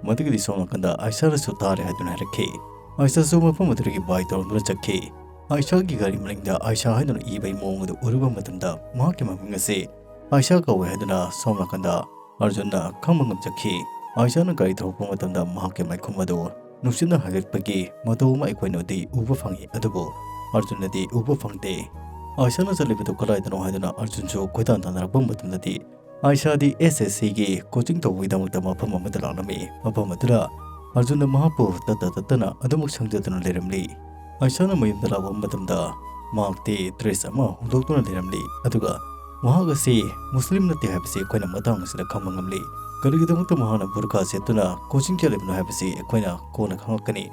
ꯃꯗꯨꯒꯤꯗꯤ ꯁꯣꯝ ꯅꯥꯀꯟꯗ ꯑꯥꯏꯁꯥꯅꯁꯨ ꯇꯥꯔꯦ ꯍꯥꯏꯗꯨꯅ ꯍꯥꯏꯔꯛꯈꯤ꯫ ꯑꯥꯏꯁꯥꯁꯨ ꯃꯐꯝ ꯑꯗꯨꯗꯒꯤ ꯕꯥꯏ ꯇꯧꯔꯝꯗꯨꯅ ꯆꯠꯈꯤ꯫ ꯑꯥꯏꯁꯥꯒꯤ ꯒꯥꯔꯤ ꯃꯅꯤꯡꯗ ꯑꯥꯏꯁꯥ ꯍꯥꯏꯗꯨꯅ ꯏꯕꯒꯤ ꯃꯑꯣꯡ ꯑꯗꯨ ꯎꯔꯨꯕ ꯃꯇꯝꯗ ꯃꯍꯥꯛꯀꯤ ꯃꯃꯤꯡ ꯑꯁꯤ ꯑꯥꯏꯁꯥ ꯀꯧꯋꯦ ꯍꯥꯏꯗꯨꯅ ꯁꯣꯝ ꯅꯥꯀꯟꯗ ꯑꯔꯖꯨꯟꯅ ꯈꯪꯕ ꯉꯝꯖꯈꯤ꯫ ꯑꯥꯏꯁꯥꯅ ꯒꯥꯔꯤ ꯊꯧꯔꯛꯄ ꯃꯇꯝꯗ ꯃꯍꯥꯛꯀꯤ ꯃꯥꯏꯈꯨꯝ ꯑꯗꯨ ꯅꯨꯡꯁꯤꯠꯅ ꯍꯥꯏꯒꯠꯄꯒꯤ ꯃꯇꯧ ꯑꯃ ꯑꯩꯈꯣꯏꯅꯗꯤ ꯎꯕ ꯐꯪꯏ, ꯑꯗꯨꯕꯨ ꯑꯔꯖꯨꯟꯅꯗꯤ ꯎꯕ ꯐꯪꯗꯦ꯫ ꯑꯥꯏꯁꯥꯅ ꯆꯠꯂꯤꯕꯗꯨ ꯀꯗꯥꯏꯗꯅꯣ ꯍꯥꯏꯗꯨꯅ ꯑꯔꯖꯨꯟꯁꯨ ꯀꯣꯏꯇꯥꯟ ꯇꯥꯟꯅꯔꯛꯄ ꯃꯇꯝꯗꯗꯤ, ꯑꯥꯏꯁꯥꯗꯤ ꯑꯦꯁ ꯑꯦꯁ ꯁꯤꯒꯤ ꯀꯣꯆꯤꯡ ꯇꯧꯕꯒꯤꯗꯃꯛꯇ ꯃꯐꯝ ꯑꯃꯗ ꯂꯥꯛꯂꯝꯃꯤ꯫ ꯃꯐꯝ ꯑꯗꯨꯗ ꯑꯔꯖꯨꯟꯅ ꯃꯍꯥꯛꯄꯨ ꯇꯠꯇ ꯇꯠꯇꯅ ꯑꯗꯨꯃꯛ ꯁꯪꯖꯗꯨꯅ ꯂꯩꯔꯝꯂꯤ꯫ ꯑꯥꯏꯁꯥꯅ ꯃꯌꯨꯝꯗ ꯂꯥꯛꯄ ꯃꯇꯝꯗ ꯃꯍꯥꯛꯇꯤ ꯗ꯭ꯔꯦꯁ ꯑꯃ ꯍꯣꯡꯗꯣꯛꯇꯨꯅ ꯂꯩꯔꯝꯂꯤ, ꯑꯗꯨꯒ ꯃꯍꯥꯛ ꯑꯁꯤ ꯃꯨꯁꯂꯤꯝ ꯅꯠꯇꯦ ꯍꯥꯏꯕꯁꯤ ꯑꯩꯈꯣꯏꯅ ꯃꯇꯥꯡ ꯑꯁꯤꯗ ꯈꯪꯕ ꯉꯝꯂꯤ꯫ ꯀꯔꯤꯒꯤꯗꯃꯛꯇ ꯃꯍꯥꯛꯅ ꯕꯨꯔꯀꯥ ꯁꯦꯠꯇꯨꯅ ꯀꯣꯆꯤꯡ ꯆꯠꯂꯤꯕꯅꯣ ꯍꯥꯏꯕꯁꯤ ꯑꯩꯈꯣꯏꯅ ꯀꯣꯟꯅ ꯈꯪꯂꯛꯀꯅꯤ꯫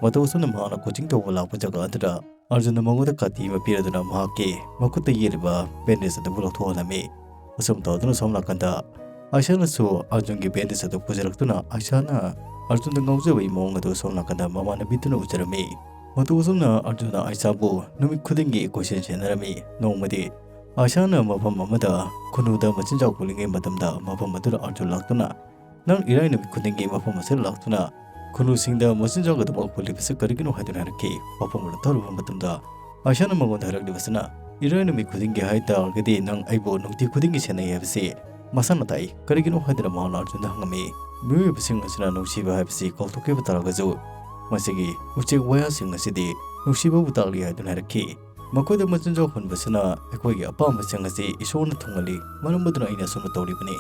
ꯃꯇꯧ ꯑꯁꯨꯝꯅ ꯃꯍꯥꯛꯅ ꯀꯣꯆꯤꯡ ꯇꯧꯕ ꯂꯥꯛꯄ ꯖꯒꯥ ꯑꯗꯨꯗ ꯑꯔꯖꯨꯟꯅ ꯃꯉꯣꯟꯗ ꯀꯥꯇꯤ ꯑꯃ ꯄꯤꯔꯗꯨꯅ ꯃꯍꯥꯛꯀꯤ ꯃꯈꯨꯠꯇ ꯌꯦꯠꯂꯤꯕ ꯕꯦꯟꯗꯦꯖ ꯑꯗꯨꯕꯨ ꯂꯧꯊꯣꯛꯍꯜꯂꯝꯃꯤ꯫ ꯑꯁꯨꯝ ꯇꯧꯗꯨꯅ ꯁꯣꯝ ꯅꯥꯀꯟꯗ ꯑꯥꯏꯁꯥꯅꯁꯨ ꯑꯔꯖꯨꯟꯒꯤ ꯕꯦꯟꯗꯦꯖ ꯑꯗꯨ ꯄꯨꯖꯔꯛꯇꯨꯅ ꯑꯥꯏꯁꯥꯅ ꯑꯔꯖꯨꯟꯗ ꯉꯥꯎꯖꯕꯒꯤ ꯃꯑꯣꯡ ꯑꯗꯨ ꯁꯣꯝ ꯅꯥꯀꯟꯗ ꯃꯃꯥꯟꯅꯕꯤꯗꯨꯅ ꯎꯖꯔꯝꯃꯤ꯫ ꯃꯇꯧ ꯑꯁꯨꯝꯅ ꯑꯔꯖꯨꯟꯅ ꯑꯥꯏꯁꯥꯕꯨ ꯅꯨꯃꯤꯠ ꯈꯨꯗꯤꯡꯒꯤ ꯀꯣꯏꯁꯦꯟ ꯁꯦꯟꯅꯔꯝꯃꯤ꯫ ꯅꯣꯡꯃꯗꯤ ꯑꯥꯏꯁꯥꯅ ꯃꯐꯝ ꯑꯃꯗ ꯈꯨꯅꯨꯗ ꯃꯆꯤꯟꯖꯥꯛ ꯄꯨꯔꯤꯉꯩ ꯃꯇꯝꯗ ꯃꯐꯝ ꯑꯗꯨꯗ ꯑꯔꯖꯨꯟ ꯂꯥꯛꯇꯨꯅ, "ꯅꯪ ꯏꯔꯥꯏ ꯅꯨꯃꯤꯠ ꯈꯨꯗꯤꯡꯒꯤ ꯃꯐꯝ ꯑꯁꯤꯗ ꯂꯥꯛꯇꯨꯅ ꯈꯨꯅꯨꯁꯤꯡꯗ ꯃꯆꯤꯟꯖꯥꯛ ꯑꯗꯨꯃꯛ ꯄꯨꯜꯂꯤꯕꯁꯤ ꯀꯔꯤꯒꯤꯅꯣ?" ꯍꯥꯏꯗꯨꯅ ꯍꯥꯏꯔꯛꯈꯤ꯫ ꯋꯥꯐꯝ ꯑꯗꯨ ꯇꯥꯔꯨꯕ ꯃꯇꯝꯗ ꯑꯥꯏꯁꯥꯅ ꯃꯉꯣꯟꯗ ꯍꯥꯏꯔꯛꯂꯤꯕꯁꯤꯅ, "ꯏꯔꯥꯏ ꯅꯨꯃꯤꯠ ꯈꯨꯗꯤꯡꯒꯤ ꯍꯥꯏ ꯇꯥꯔꯒꯗꯤ ꯅꯪ ꯑꯩꯕꯨ ꯅꯨꯡꯇꯤ ꯈꯨꯗꯤꯡꯒꯤ ꯁꯦꯟꯅꯩ ꯍꯥꯏꯕꯁꯤ ꯃꯁꯥꯅ ꯇꯥꯛꯏ, ꯀꯔꯤꯒꯤꯅꯣ?" ꯍꯥꯏꯗꯨꯅ ꯃꯍꯥꯛꯅ ꯑꯔꯖꯨꯟꯗ ꯍꯪꯉꯝꯃꯤ꯫ ꯃꯤꯑꯣꯏꯕꯁꯤꯡ ꯑꯁꯤꯅ ꯅꯨꯡꯁꯤꯕ ꯍꯥꯏꯕꯁꯤ ꯀꯥꯎꯊꯣꯛꯈꯤꯕ ꯇꯥꯔꯒꯁꯨ, ꯃꯁꯤꯒꯤ ꯎꯆꯦꯛ ꯋꯥꯌꯥꯁꯤꯡ ꯑꯁꯤꯗꯤ ꯅꯨꯡꯁꯤꯕꯕꯨ ꯇꯥꯛꯂꯤ ꯍꯥꯏꯗꯨꯅ ꯍꯥꯏꯔꯛꯈꯤ꯫ ꯃꯈꯣꯏꯗ ꯃꯆꯤꯟꯖꯥꯛ ꯍꯨꯟꯕꯁꯤꯅ ꯑꯩꯈꯣꯏꯒꯤ ꯑꯄꯥꯝꯕꯁꯤꯡ ꯑꯁꯤ ꯏꯁꯣꯔꯅ ꯊꯨꯡꯍꯜꯂꯤ, ꯃꯔꯝ ꯑꯗꯨꯅ ꯑꯩꯅ ꯑꯁꯨꯝꯅ ꯇꯧꯔꯤꯕꯅꯤ꯫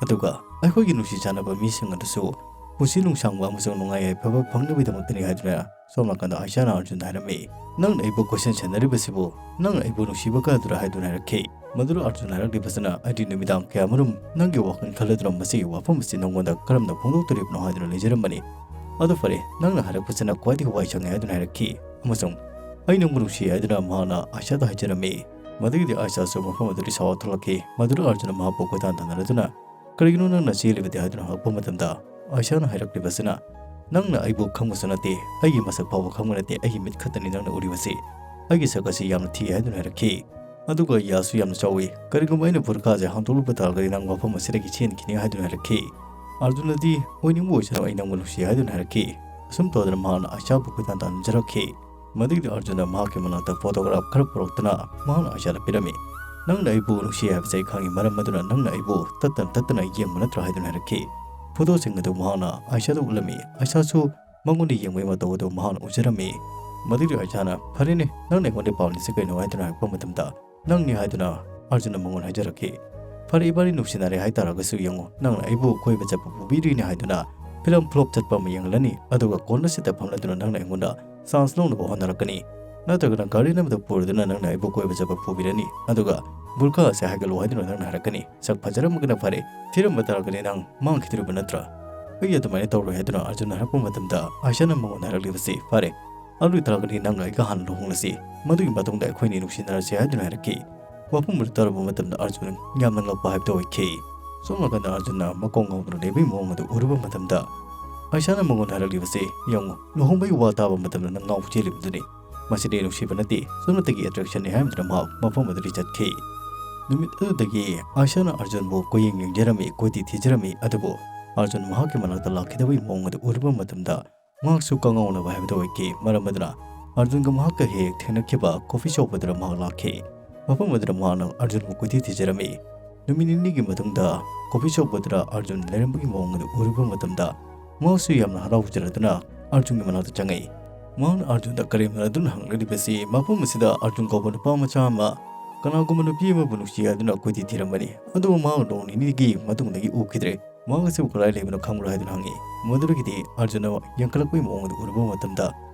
ꯑꯗꯨꯒ ꯑꯩꯈꯣꯏꯒꯤ ꯅꯨꯡꯁꯤ ꯆꯥꯟꯅꯕ ꯃꯤꯁꯤꯡ ꯑꯗꯨꯁꯨ ꯄꯨꯟꯁꯤ ꯅꯨꯡꯁꯥꯡꯕ ꯑꯃꯁꯨꯡ ꯅꯨꯡꯉꯥꯏ ꯌꯥꯏꯐꯕ ꯐꯪꯅꯕꯒꯤꯗꯃꯛꯇꯅꯤ ꯍꯥꯏꯗꯨꯅ ꯁꯣꯝ ꯅꯥꯀꯟꯗ ꯑꯥꯏꯁꯥꯅ ꯑꯔꯖꯨꯟꯗ ꯍꯥꯏꯔꯝꯃꯤ꯫ "ꯅꯪꯅ ꯑꯩꯕꯨ ꯀꯣꯏꯁꯟ ꯁꯦꯟꯅꯔꯤꯕꯁꯤꯕꯨ, ꯅꯪꯅ ꯑꯩꯕꯨ ꯅꯨꯡꯁꯤꯕ ꯀꯥꯗꯨꯔꯥ?" ꯍꯥꯏꯗꯨꯅ ꯍꯥꯏꯔꯛꯈꯤ꯫ ꯃꯗꯨꯗ ꯑꯔꯖꯨꯟ ꯍꯥꯏꯔꯛꯂꯤꯕꯁꯤꯅ, "ꯑꯩꯗꯤ ꯅꯨꯃꯤꯗꯥꯡ ꯀꯌꯥꯃꯔꯨꯝ ꯅꯪꯒꯤ ꯋꯥꯈꯜ ꯈꯜꯂꯗꯨꯅ ꯃꯁꯤꯒꯤ ꯋꯥꯐꯝ ꯑꯁꯤ ꯅꯪꯉꯣꯟꯗ ꯀꯔꯝꯅ ꯐꯣꯡꯗꯣꯛꯇꯣꯔꯤꯕꯅꯣ?" ꯍꯥꯏꯗꯨꯅ ꯂꯩꯖꯔꯝꯕꯅꯤ꯫ "ꯑꯗꯨ ꯐꯔꯦ, ꯅꯪꯅ ꯍꯥꯏꯔꯛꯄꯁꯤꯅ ꯈ꯭ꯋꯥꯏꯗꯒꯤ ꯋꯥꯏ ꯁꯪꯉꯦ" ꯍꯥꯏꯗꯨꯅ ꯍꯥꯏꯔꯛꯈꯤ꯫ ꯑꯃꯁꯨꯡ "ꯑꯩ ꯅꯪꯕꯨ ꯅꯨꯡꯁꯤ" ꯍꯥꯏꯗꯨꯅ ꯃꯍꯥꯛꯅ ꯑꯥꯏꯁꯥꯗ ꯍꯥꯏꯖꯔꯝꯃꯤ꯫ ꯃꯗꯨꯒꯤꯗꯤ ꯑꯥꯏꯁꯥꯁꯨ ꯃꯐꯝ ꯑꯗꯨꯗꯒꯤ ꯁꯥꯎꯔ ꯊꯣꯛꯂꯛꯈꯤ꯫ ꯃꯗꯨꯗ ꯑꯔꯖꯨꯟꯅ ꯃꯍꯥꯛꯄꯨ ꯀꯣꯏꯇꯥꯟ ꯇꯥꯟꯅꯔꯗꯨꯅ, "ꯀꯔꯤꯒꯤꯅꯣ ꯅꯪꯅ ꯆꯦꯜꯂꯤꯕꯗꯤ?" ꯍꯥꯏꯗꯨꯅ ꯍꯪꯂꯛꯄ ꯃꯇꯝꯗ, ꯑꯥꯏꯁꯥꯅ ꯍꯥꯏꯔꯛꯂꯤꯕꯁꯤꯅ, "ꯅꯪꯅ ꯑꯩꯕꯨ ꯈꯪꯕꯁꯨ ꯅꯠꯇꯦ, ꯑꯩꯒꯤ ꯃꯁꯛ ꯐꯥꯎꯕ ꯈꯪꯕ ꯅꯠꯇꯦ, ꯑꯩꯒꯤ ꯃꯤꯠ ꯈꯛꯇꯅꯤ ꯅꯪꯅ ꯎꯔꯤꯕꯁꯤ꯫ ꯑꯩꯒꯤ ꯁꯛ ꯑꯁꯤ ꯌꯥꯝꯅ ꯊꯤ" ꯍꯥꯏꯗꯨꯅ ꯍꯥꯏꯔꯛꯈꯤ꯫ ꯑꯗꯨꯒ ꯌꯥꯁꯨ ꯌꯥꯝꯅ ꯆꯥꯎꯏ꯫ "ꯀꯔꯤꯒꯨꯝꯕ ꯑꯩꯅ ꯕꯨꯔꯀꯥꯁꯦ ꯍꯥꯡꯗꯣꯛꯂꯨꯕ ꯇꯥꯔꯒꯗꯤ ꯅꯪ ꯃꯐꯝ ꯑꯁꯤꯗꯒꯤ ꯆꯦꯟꯈꯤꯅꯤ" ꯍꯥꯏꯗꯨꯅ ꯍꯥꯏꯔꯛꯈꯤ꯫ ꯑꯥꯔꯖꯨꯟꯅꯗꯤ, "ꯑꯣꯏꯅꯤꯡꯕ ꯑꯣꯏꯁꯅꯨ, ꯑꯩ ꯅꯪꯕꯨ ꯅꯨꯡꯁꯤ" ꯍꯥꯏꯗꯨꯅ ꯍꯥꯏꯔꯛꯈꯤ꯫ ꯑꯁꯨꯝ ꯇꯧꯗꯅ ꯃꯍꯥꯛꯅ ꯑꯥꯏꯁꯥꯕꯨ ꯀꯣꯏꯇꯥꯟ ꯇꯥꯟꯅꯖꯔꯛꯈꯤ꯫ ꯃꯗꯨꯒꯤꯗꯤ ꯑꯥꯔꯖꯨꯟꯅ ꯃꯍꯥꯛꯀꯤ ꯃꯅꯥꯛꯇ ꯐꯣꯇꯣꯒ꯭ꯔꯥꯐ ꯈꯔ ꯄꯨꯔꯛꯇꯨꯅ ꯃꯍꯥꯛꯅ ꯑꯥꯏꯁꯥꯗ ꯄꯤꯔꯝꯃꯤ꯫ "ꯅꯪꯅ ꯑꯩꯕꯨ ꯅꯨꯡꯁꯤ ꯍꯥꯏꯕꯁꯦ ꯑꯩ ꯈꯪꯉꯤ, ꯃꯔꯝ ꯑꯗꯨꯅ ꯅꯪꯅ ꯑꯩꯕꯨ ꯇꯠꯇꯅ ꯇꯠꯇꯅ ꯌꯦꯡꯕ ꯅꯠꯇ꯭ꯔꯥ?" ꯍꯥꯏꯗꯨꯅ ꯍꯥꯏꯔꯛꯈꯤ꯫ ꯐꯣꯇꯣꯁꯤꯡ ꯑꯗꯨ ꯃꯍꯥꯛꯅ ꯑꯥꯏꯁꯥꯗ ꯎꯠꯂꯝꯃꯤ꯫ ꯑꯥꯏꯁꯥꯁꯨ ꯃꯉꯣꯟꯗ ꯌꯦꯡꯕꯒꯤ ꯃꯇꯧ ꯑꯗꯨ ꯃꯍꯥꯛꯅ ꯎꯖꯔꯝꯃꯤ꯫ ꯃꯗꯨꯒꯤ ꯑꯥꯏꯁꯥꯅ, "ꯐꯔꯦꯅꯦ, ꯅꯪꯅ ꯑꯩꯉꯣꯟꯗ ꯄꯥꯝꯂꯤꯁꯤ ꯀꯩꯅꯣ?" ꯍꯥꯏꯗꯨꯅ ꯍꯥꯏꯔꯛꯄ ꯃꯇꯝꯗ, "ꯅꯪꯅꯤ" ꯍꯥꯏꯗꯨꯅ ꯑꯥꯔꯖꯨꯟꯅ ꯃꯉꯣꯟ ꯍꯥꯏꯖꯔꯛꯈꯤ꯫ "ꯐꯔꯦ, ꯏꯕꯥꯅꯤ ꯅꯨꯡꯁꯤꯅꯔꯦ ꯍꯥꯏꯇꯥꯔꯒꯁꯨ ꯌꯦꯡꯉꯨ, ꯅꯪꯅ ꯑꯩꯕꯨ ꯀꯣꯏꯕ ꯆꯠꯄ ꯄꯨꯕꯤꯗꯣꯏꯅꯤ ꯍꯥꯏꯗꯨꯅ ꯐꯤꯂꯝ ꯐ꯭ꯂꯣꯞ ꯆꯠꯄ ꯑꯃ ꯌꯦꯡꯍꯜꯂꯅꯤ, ꯑꯗꯨꯒ ꯀꯣꯟꯅ ꯁꯤꯠꯇ ꯐꯝꯂꯗꯨꯅ ꯅꯪꯅ ꯑꯩꯉꯣꯟꯗ ꯆꯥꯟꯁ ꯂꯧꯅꯕ ꯍꯣꯠꯅꯔꯛꯀꯅꯤ꯫ ꯅꯠꯇ꯭ꯔꯒꯅ ꯒꯥꯔꯗꯦꯟ ꯑꯃꯗ ꯄꯨꯔꯗꯨꯅ ꯅꯪꯅ ꯑꯩꯕꯨ ꯀꯣꯏꯕ ꯆꯠꯄ ꯄꯨꯕꯤꯔꯅꯤ, ꯑꯗꯨꯒ ꯕꯨꯔꯀꯥ ꯑꯁꯦ ꯍꯥꯏꯒꯠꯂꯨ ꯍꯥꯏꯗꯨꯅ ꯅꯪꯅ ꯍꯥꯏꯔꯛꯀꯅꯤ꯫ ꯁꯛ ꯐꯖꯔꯝꯃꯒꯅ ꯐꯔꯦ, ꯊꯤꯔꯝꯕ ꯇꯥꯔꯒꯗꯤ ꯅꯪ ꯃꯥꯡꯈꯤꯗꯣꯔꯤꯕ ꯅꯠꯇ꯭ꯔꯥ?" "ꯑꯩ ꯑꯗꯨꯃꯥꯏꯅ ꯇꯧꯔꯣꯏ" ꯍꯥꯏꯗꯨꯅ ꯑꯥꯔꯖꯨꯟꯅ ꯍꯥꯏꯔꯛꯄ ꯃꯇꯝꯗ, ꯑꯥꯏꯁꯥꯅ ꯃꯉꯣꯟꯗ ꯍꯥꯏꯔꯛꯂꯤꯕꯁꯤ, "ꯐꯔꯦ, ꯑꯗꯨ ꯑꯣꯏꯇꯥꯔꯒꯗꯤ ꯅꯪꯒ ꯑꯩꯒ ꯍꯥꯟꯅ ꯂꯨꯍꯣꯡꯂꯁꯤ, ꯃꯗꯨꯒꯤ ꯃꯇꯨꯡꯗ ꯑꯩꯈꯣꯏꯅꯤ ꯅꯨꯡꯁꯤꯅꯔꯁꯤ" ꯍꯥꯏꯗꯨꯅ ꯍꯥꯏꯔꯛꯈꯤ꯫ ꯋꯥꯐꯝ ꯑꯗꯨ ꯇꯥꯔꯨꯕ ꯃꯇꯝꯗ ꯑꯥꯔꯖꯨꯟ ꯌꯥꯝꯅ ꯉꯛꯄ ꯍꯥꯏꯕꯗꯨ ꯑꯣꯏꯈꯤ꯫ ꯁꯣꯝ ꯅꯥꯀꯟꯗ ꯑꯥꯔꯖꯨꯟꯅ ꯃꯀꯣꯛ ꯉꯥꯎꯗꯨꯅ ꯂꯩꯕꯒꯤ ꯃꯑꯣꯡ ꯑꯗꯨ ꯎꯔꯨꯕ ꯃꯇꯝꯗ, ꯑꯥꯏꯁꯥꯅ ꯃꯉꯣꯟꯗ ꯍꯥꯏꯔꯛꯂꯤꯕꯁꯤ, "ꯌꯦꯡꯉꯨ, ꯂꯨꯍꯣꯡꯕꯒꯤ ꯋꯥ ꯇꯥꯕ ꯃꯇꯝꯗ ꯅꯪ ꯉꯥꯎ ꯆꯦꯜꯂꯤꯕꯗꯨꯅꯤ꯫ ꯃꯁꯤꯗꯤ ꯅꯨꯡꯁꯤꯕ ꯅꯠꯇꯦ, ꯁꯨꯞꯅꯇꯒꯤ ꯑꯦꯇ꯭ꯔꯦꯛꯁꯟꯅꯤ" ꯍꯥꯏꯔꯝꯗꯨꯅ ꯃꯍꯥꯛ ꯃꯐꯝ ꯑꯗꯨꯗꯒꯤ ꯆꯠꯈꯤ꯫ ꯅꯨꯃꯤꯠ ꯑꯗꯨꯗꯒꯤ ꯑꯥꯏꯁꯥꯅ ꯑꯥꯔꯖꯨꯟꯕꯨ ꯀꯣꯏꯌꯦꯡ ꯌꯦꯡꯖꯔꯝꯃꯤ, ꯀꯣꯏꯊꯤ ꯊꯤꯖꯔꯝꯃꯤ, ꯑꯗꯨꯕꯨ ꯑꯥꯔꯖꯨꯟ ꯃꯍꯥꯛꯀꯤ ꯃꯅꯥꯛꯇ ꯂꯥꯛꯈꯤꯗꯕꯒꯤ ꯃꯑꯣꯡ ꯑꯗꯨ ꯎꯔꯨꯕ ꯃꯇꯝꯗ, ꯃꯍꯥꯛꯁꯨ ꯀꯉꯥꯎꯅꯕ ꯍꯥꯏꯕꯗꯨ ꯑꯣꯏꯈꯤ꯫ ꯃꯔꯝ ꯑꯗꯨꯅ ꯑꯥꯔꯖꯨꯟꯒ ꯃꯍꯥꯛꯀ ꯍꯦꯛ ꯍꯦꯛ ꯊꯦꯡꯅꯈꯤꯕ ꯀꯣꯐꯤ ꯁꯣꯞ ꯑꯗꯨꯗ ꯃꯍꯥꯛ ꯂꯥꯛꯈꯤ꯫ ꯃꯐꯝ ꯑꯗꯨꯗ ꯃꯍꯥꯛꯅ ꯑꯥꯔꯖꯨꯟꯕꯨ ꯀꯣꯏꯊꯤ ꯊꯤꯖꯔꯝꯃꯤ꯫ ꯅꯨꯃꯤꯠ ꯅꯤꯅꯤꯒꯤ ꯃꯇꯨꯡꯗ ꯀꯣꯐꯤ ꯁꯣꯞ ꯑꯗꯨꯗ ꯑꯥꯔꯖꯨꯟ ꯂꯩꯔꯝꯕꯒꯤ ꯃꯑꯣꯡ ꯑꯗꯨ ꯎꯔꯨꯕ ꯃꯇꯝꯗ, ꯃꯍꯥꯛꯁꯨ ꯌꯥꯝꯅ ꯍꯔꯥꯎꯖꯔꯗꯨꯅ ꯑꯥꯔꯖꯨꯟꯒꯤ ꯃꯅꯥꯛꯇ ꯆꯪꯉꯛꯏ꯫ ꯃꯍꯥꯛꯅ ꯑꯥꯔꯖꯨꯟꯗ ꯀꯔꯦꯝꯅꯗꯨꯅ ꯍꯪꯂꯛꯂꯤꯕꯁꯤ ꯃꯐꯝ ꯑꯁꯤꯗ ꯑꯥꯔꯖꯨꯟ ꯀꯧꯕ ꯅꯨꯄꯥ ꯃꯆꯥ ꯑꯃ ꯀꯅꯥꯒꯨꯝꯕ ꯅꯨꯄꯤ ꯑꯃꯕꯨ ꯅꯨꯡꯁꯤ ꯍꯥꯏꯗꯨꯅ ꯀꯣꯏꯊꯤ ꯊꯤꯔꯝꯕꯅꯤ, ꯑꯗꯨꯕꯨ ꯃꯍꯥꯛ ꯅꯣꯡ ꯅꯤꯅꯤꯒꯤ ꯃꯇꯨꯡꯗꯒꯤ ꯎꯈꯤꯗ꯭ꯔꯦ꯫ ꯃꯍꯥꯛ ꯑꯁꯤꯕꯨ ꯀꯗꯥꯏ ꯂꯩꯕꯅꯣ ꯈꯪꯕ꯭ꯔꯥ ꯍꯥꯏꯗꯨꯅ ꯍꯪꯉꯤ꯫ ꯃꯗꯨꯗꯒꯤꯗꯤ ꯑꯥꯔꯖꯨꯟꯅ ꯌꯦꯡꯈꯠꯂꯛꯄꯒꯤ ꯃꯑꯣꯡ ꯑꯗꯨ ꯎꯔꯨꯕ ꯃꯇꯝꯗ,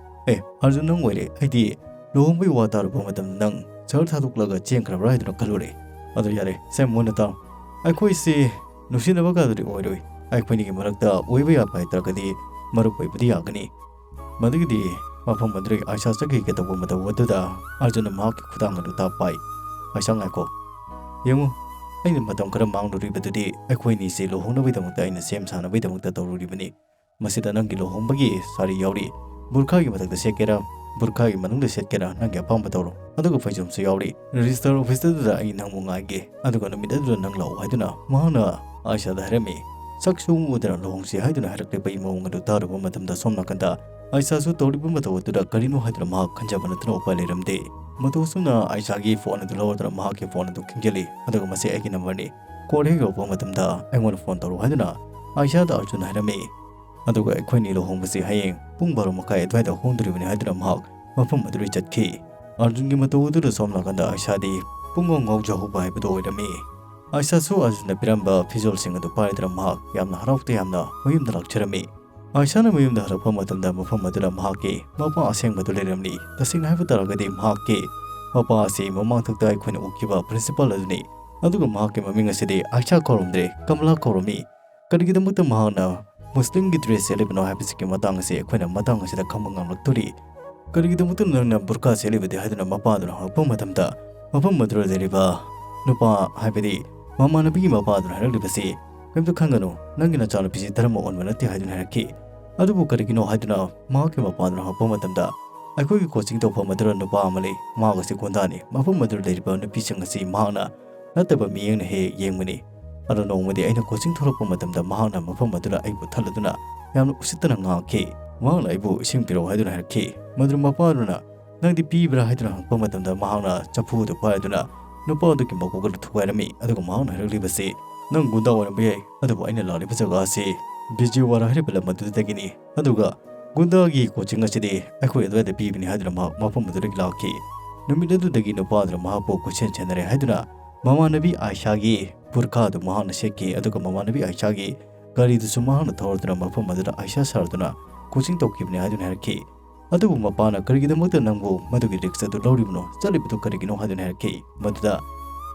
"ꯑꯦ, ꯑꯥꯔꯖꯨꯟ, ꯅꯪ ꯑꯣꯏꯔꯦ꯫ ꯑꯩꯗꯤ ꯂꯨꯍꯣꯡꯕꯒꯤ ꯋꯥ ꯇꯥꯔꯨꯕ ꯃꯇꯝꯗ ꯅꯪ ꯁꯍꯔ ꯊꯥꯗꯣꯛꯂꯒ ꯆꯦꯟꯈ꯭ꯔꯕ꯭ꯔꯥ ꯍꯥꯏꯗꯨꯅ ꯈꯜꯂꯨꯔꯦ꯫ ꯑꯗꯨ ꯌꯥꯔꯦ, ꯁꯦ, ꯃꯨꯟꯅ ꯇꯥꯎ꯫ ꯑꯩꯈꯣꯏꯁꯤ ꯅꯨꯡꯁꯤꯅꯕꯒ ꯑꯗꯨꯗꯤ ꯑꯣꯏꯔꯣꯏ꯫ ꯑꯩꯈꯣꯏꯅꯤꯒꯤ ꯃꯔꯛꯇ ꯑꯣꯏꯕ ꯌꯥꯕ ꯍꯥꯏꯇꯥꯔꯒꯗꯤ ꯃꯔꯨꯞ ꯑꯣꯏꯕꯗꯤ ꯌꯥꯒꯅꯤ"꯫ ꯃꯗꯨꯒꯤꯗꯤ ꯃꯐꯝ ꯑꯗꯨꯗꯒꯤ ꯑꯥꯏꯁꯥ ꯆꯠꯈꯤꯒꯦ ꯇꯧꯕ ꯃꯇꯝ ꯑꯗꯨꯗ ꯑꯥꯔꯖꯨꯟꯅ ꯃꯍꯥꯛꯀꯤ ꯈꯨꯗꯥꯡ ꯑꯗꯨ ꯇꯥꯞ ꯄꯥꯏ꯫ "ꯑꯥꯏꯁꯥ, ꯉꯥꯏꯈꯣ꯫ ꯌꯦꯡꯉꯨ, ꯑꯩꯅ ꯃꯇꯝ ꯈꯔ ꯃꯥꯡꯂꯨꯔꯤꯕꯗꯨꯗꯤ ꯑꯩꯈꯣꯏꯅꯤꯁꯤ ꯂꯨꯍꯣꯡꯅꯕꯒꯤꯗꯃꯛꯇ ꯑꯩꯅ ꯁꯦꯝ ꯁꯥꯅꯕꯒꯤꯗꯃꯛꯇ ꯇꯧꯔꯨꯔꯤꯕꯅꯤ꯫ ꯃꯁꯤꯗ ꯅꯪꯒꯤ ꯂꯨꯍꯣꯡꯕꯒꯤ ꯁꯥꯔꯤ ꯌꯥꯎꯔꯤ꯫ ꯕꯨꯔꯈꯥꯒꯤ ꯃꯊꯛꯇ ꯁꯦꯠꯀꯦꯔꯥ, ꯕꯨꯔꯈꯥꯒꯤ ꯃꯅꯨꯡꯗ ꯁꯦꯠꯀꯦꯔꯥ, ꯅꯪꯒꯤ ꯑꯄꯥꯝꯕ ꯇꯧꯔꯣ꯫ ꯑꯗꯨꯒ ꯐꯩꯖꯣꯝꯁꯨ ꯌꯥꯎꯔꯤ꯫ ꯔꯦꯖꯤꯁꯇꯔ ꯑꯣꯐꯤꯁ ꯑꯗꯨꯗ ꯑꯩ ꯅꯪꯕꯨ ꯉꯥꯏꯒꯦ, ꯑꯗꯨꯒ ꯅꯨꯃꯤꯠ ꯑꯗꯨꯗ ꯅꯪ ꯂꯥꯛꯑꯣ" ꯍꯥꯏꯗꯨꯅ ꯃꯍꯥꯛꯅ ꯑꯥꯏꯁꯥꯗ ꯍꯥꯏꯔꯝꯃꯤ꯫ ꯁꯛꯁꯨ ꯎꯗꯅ ꯂꯨꯍꯣꯡꯁꯤ ꯍꯥꯏꯗꯨꯅ ꯍꯥꯏꯔꯛꯂꯤꯕꯒꯤ ꯃꯑꯣꯡ ꯑꯗꯨ ꯇꯥꯔꯨꯕ ꯃꯇꯝꯗ ꯁꯣꯝ ꯅꯥꯀꯟꯗ ꯑꯥꯏꯁꯥꯁꯨ ꯇꯧꯔꯤꯕ ꯃꯇꯧ ꯑꯗꯨꯗ ꯀꯔꯤꯅꯣ ꯍꯥꯏꯗꯨꯅ ꯃꯍꯥꯛ ꯈꯟꯖꯕ ꯅꯠꯇꯅ ꯎꯄꯥꯏ ꯂꯩꯔꯝꯗꯦ꯫ ꯃꯇꯧ ꯑꯁꯨꯝꯅ ꯑꯥꯏꯁꯥꯒꯤ ꯐꯣꯟ ꯑꯗꯨ ꯂꯧꯔꯗꯨꯅ ꯃꯍꯥꯛꯀꯤ ꯐꯣꯟ ꯑꯗꯨ ꯈꯤꯡꯖꯤꯜꯂꯤ, ꯑꯗꯨꯒ "ꯃꯁꯤ ꯑꯩꯒꯤ ꯅꯝꯕꯔꯅꯤ꯫ ꯀꯣꯜ ꯍꯦꯛ ꯌꯧꯔꯛꯄ ꯃꯇꯝꯗ ꯑꯩꯉꯣꯟꯗ ꯐꯣꯟ ꯇꯧꯔꯛꯎ" ꯍꯥꯏꯗꯨꯅ ꯑꯥꯏꯁꯥꯗ ꯑꯥꯔꯖꯨꯟ ꯍꯥꯏꯔꯝꯃꯤ꯫ ꯑꯗꯨꯒ "ꯑꯩꯈꯣꯏꯅꯤ ꯂꯨꯍꯣꯡꯕꯁꯤ ꯍꯌꯦꯡ ꯄꯨꯡ ꯕꯥꯔꯣ ꯃꯈꯥꯏ ꯑꯗꯨꯋꯥꯏꯗ ꯍꯣꯡꯗꯣꯔꯤꯕꯅꯤ" ꯍꯥꯏꯗꯨꯅ ꯃꯍꯥꯛ ꯃꯐꯝ ꯑꯗꯨꯗ ꯆꯠꯈꯤ꯫ ꯑꯥꯔꯖꯨꯟꯒꯤ ꯃꯇꯧ ꯑꯗꯨꯗ ꯁꯣꯝ ꯅꯥꯀꯟꯗ ꯑꯥꯏꯁꯥꯗꯤ ꯄꯨꯡꯉꯥꯎ ꯉꯥꯎꯖꯍꯧꯕ ꯍꯥꯏꯕꯗꯨ ꯑꯣꯏꯔꯝꯃꯤ꯫ ꯑꯥꯏꯁꯥꯁꯨ ꯑꯥꯔꯖꯨꯟꯅ ꯄꯤꯔꯝꯕ ꯐꯤꯖꯣꯜꯁꯤꯡ ꯑꯗꯨ ꯄꯥꯏꯗꯨꯅ ꯃꯍꯥꯛ ꯌꯥꯝꯅ ꯍꯔꯥꯎ ꯇꯌꯥꯝꯅ ꯃꯌꯨꯝꯗ ꯂꯥꯛꯆꯔꯝꯃꯤ꯫ ꯑꯥꯏꯁꯥꯅ ꯃꯌꯨꯝꯗ ꯍꯜꯂꯛꯄ ꯃꯇꯝꯗ ꯃꯐꯝ ꯑꯗꯨꯗ ꯃꯍꯥꯛꯀꯤ ꯃꯄꯥ ꯑꯁꯦꯡꯕꯗꯨ ꯂꯩꯔꯝꯂꯤ꯫ ꯇꯁꯦꯡꯅ ꯍꯥꯏꯕ ꯇꯥꯔꯒꯗꯤ ꯃꯍꯥꯛꯀꯤ ꯃꯄꯥ ꯑꯁꯤ ꯃꯃꯥꯡꯊꯛꯇ ꯑꯩꯈꯣꯏꯅ ꯎꯈꯤꯕ ꯄ꯭ꯔꯤꯟꯁꯤꯄꯥꯜ ꯑꯗꯨꯅꯤ꯫ ꯑꯗꯨꯒ ꯃꯍꯥꯛꯀꯤ ꯃꯃꯤꯡ ꯑꯁꯤꯗꯤ ꯑꯥꯏꯁꯥ ꯀꯧꯔꯝꯗ꯭ꯔꯦ, ꯀꯃꯂꯥ ꯀꯧꯔꯝꯃꯤ꯫ ꯀꯔꯤꯒꯤꯗꯃꯛꯇ ꯃꯍꯥꯛꯅ ꯃꯨꯁꯂꯤꯝꯒꯤ ꯗ꯭ꯔꯦꯁ ꯁꯦꯠꯂꯤꯕꯅꯣ ꯍꯥꯏꯕꯁꯤꯒꯤ ꯃꯇꯥꯡ ꯑꯁꯤ ꯑꯩꯈꯣꯏꯅ ꯃꯇꯥꯡ ꯑꯁꯤꯗ ꯈꯪꯕ ꯉꯝꯂꯛꯇꯣꯔꯤ꯫ "ꯀꯔꯤꯒꯤꯗꯃꯛꯇ ꯅꯪꯅ ꯕꯨꯔꯀꯥ ꯁꯦꯠꯂꯤꯕꯗꯤ?" ꯍꯥꯏꯗꯨꯅ ꯃꯄꯥꯗꯨꯅ ꯍꯪꯂꯛꯄ ꯃꯇꯝꯗ, ꯃꯐꯝ ꯑꯗꯨꯗ ꯂꯩꯔꯤꯕ ꯅꯨꯄꯥ, ꯍꯥꯏꯕꯗꯤ ꯃꯃꯥꯟꯅꯕꯤꯒꯤ ꯃꯄꯥꯗꯨꯅ ꯍꯥꯏꯔꯛꯂꯤꯕꯁꯤ, "ꯀꯔꯤꯝꯇ ꯈꯟꯒꯅꯨ, ꯅꯪꯒꯤ ꯅꯆꯥꯅꯨꯄꯤꯁꯤ ꯙꯔꯃ ꯑꯣꯟꯕ ꯅꯠꯇꯦ" ꯍꯥꯏꯗꯨꯅ ꯍꯥꯏꯔꯛꯈꯤ꯫ "ꯑꯗꯨꯕꯨ ꯀꯔꯤꯒꯤꯅꯣ?" ꯍꯥꯏꯗꯨꯅ ꯃꯍꯥꯛꯀꯤ ꯃꯄꯥꯗꯨꯅ ꯍꯪꯂꯛꯄ ꯃꯇꯝꯗ, "ꯑꯩꯈꯣꯏꯒꯤ ꯀꯣꯆꯤꯡ ꯇꯧꯐꯝ ꯑꯗꯨꯗ ꯅꯨꯄꯥ ꯑꯃ ꯂꯩ, ꯃꯍꯥꯛ ꯑꯁꯤ ꯒꯨꯟꯗꯥꯅꯤ꯫ ꯃꯐꯝ ꯑꯗꯨꯗ ꯂꯩꯔꯤꯕ ꯅꯨꯄꯤꯁꯤꯡ ꯑꯁꯤ ꯃꯍꯥꯛꯅ ꯅꯠꯇꯕ ꯃꯤꯠꯌꯦꯡꯅ ꯍꯦꯛ ꯍꯦꯛ ꯌꯦꯡꯕꯅꯤ꯫ ꯑꯗꯣ ꯅꯣꯡꯃꯗꯤ ꯑꯩꯅ ꯀꯣꯆꯤꯡ ꯊꯣꯛꯂꯛꯄ ꯃꯇꯝꯗ ꯃꯍꯥꯛꯅ ꯃꯐꯝ ꯑꯗꯨꯗ ꯑꯩꯕꯨ ꯊꯜꯂꯗꯨꯅ ꯌꯥꯝꯅ ꯎꯁꯤꯠꯇꯅ ꯉꯥꯡꯈꯤ꯫ ꯃꯍꯥꯛꯅ ꯑꯩꯕꯨ ꯏꯁꯤꯡ ꯄꯤꯔꯛꯎ ꯍꯥꯏꯗꯨꯅ ꯍꯥꯏꯔꯛꯈꯤ꯫ ꯃꯗꯨ ꯃꯄꯥꯗꯨꯅ ꯅꯪꯗꯤ ꯄꯤꯕ꯭ꯔꯥ ꯍꯥꯏꯗꯨꯅ ꯍꯪꯂꯛꯄ ꯃꯇꯝꯗ ꯃꯍꯥꯛꯅ ꯆꯐꯨ ꯑꯗꯨ ꯄꯥꯏꯗꯨꯅ ꯅꯨꯄꯥ ꯑꯗꯨꯒꯤ ꯃꯀꯣꯛ ꯑꯗꯨ ꯊꯨꯒꯥꯏꯔꯝꯃꯤ꯫ ꯑꯗꯨꯒ ꯃꯍꯥꯛꯅ ꯍꯥꯏꯔꯛꯂꯤꯕꯁꯤ, "ꯅꯪ ꯒꯨꯟꯗꯥ ꯑꯣꯏꯔꯝꯕ ꯌꯥꯏ, ꯑꯗꯨꯕꯨ ꯑꯩꯅ ꯂꯥꯛꯂꯤꯕ ꯖꯒꯥ ꯑꯁꯤ ꯕꯤꯖꯦꯋꯥꯔꯥ ꯍꯥꯏꯔꯤꯕ ꯂꯝ ꯑꯗꯨꯗꯒꯤꯅꯤ꯫ ꯑꯗꯨꯒ ꯒꯨꯟꯗꯥꯒꯤ ꯀꯣꯆꯤꯡ ꯑꯁꯤꯗꯤ ꯑꯩꯈꯣꯏ ꯑꯗꯨꯋꯥꯏꯗ ꯄꯤꯕꯅꯤ ꯍꯥꯏꯗꯨꯅ ꯃꯍꯥꯛ ꯃꯐꯝ ꯑꯗꯨꯗꯒꯤ ꯂꯥꯛꯈꯤ꯫ ꯅꯨꯃꯤꯠ ꯑꯗꯨꯗꯒꯤ ꯅꯨꯄꯥ ꯑꯗꯨꯅ ꯃꯍꯥꯛꯄꯨ ꯀꯣꯏꯁꯦꯟ ꯁꯦꯟꯅꯔꯦ ꯍꯥꯏꯗꯨꯅ ꯃꯃꯥꯟꯅꯕꯤ ꯑꯥꯏꯁꯥꯒꯤ ꯕꯨꯔꯈꯥ ꯑꯗꯨ ꯃꯍꯥꯛꯅ ꯁꯦꯠꯈꯤ, ꯑꯗꯨꯒ ꯃꯃꯥꯟꯅꯕꯤ ꯑꯥꯏꯁꯥꯒꯤ ꯒꯥꯔꯤꯗꯨꯁꯨ ꯃꯍꯥꯛꯅ ꯊꯧꯔꯗꯨꯅ ꯃꯐꯝ ꯑꯗꯨꯗ ꯑꯥꯏꯁꯥ ꯁꯥꯔꯗꯨꯅ ꯀꯣꯆꯤꯡ ꯇꯧꯈꯤꯕꯅꯤ ꯍꯥꯏꯗꯨꯅ ꯍꯥꯏꯔꯛꯈꯤ꯫ ꯑꯗꯨꯕꯨ ꯃꯄꯥꯅ ꯀꯔꯤꯒꯤꯗꯃꯛꯇ ꯅꯪꯕꯨ ꯃꯗꯨꯒꯤ ꯔꯤꯛꯁ ꯑꯗꯨ ꯂꯧꯔꯤꯕꯅꯣ? ꯆꯠꯂꯤꯕꯗꯨ ꯀꯔꯤꯒꯤꯅꯣ ꯍꯥꯏꯗꯨꯅ ꯍꯥꯏꯔꯛꯈꯤ꯫ ꯃꯗꯨꯗ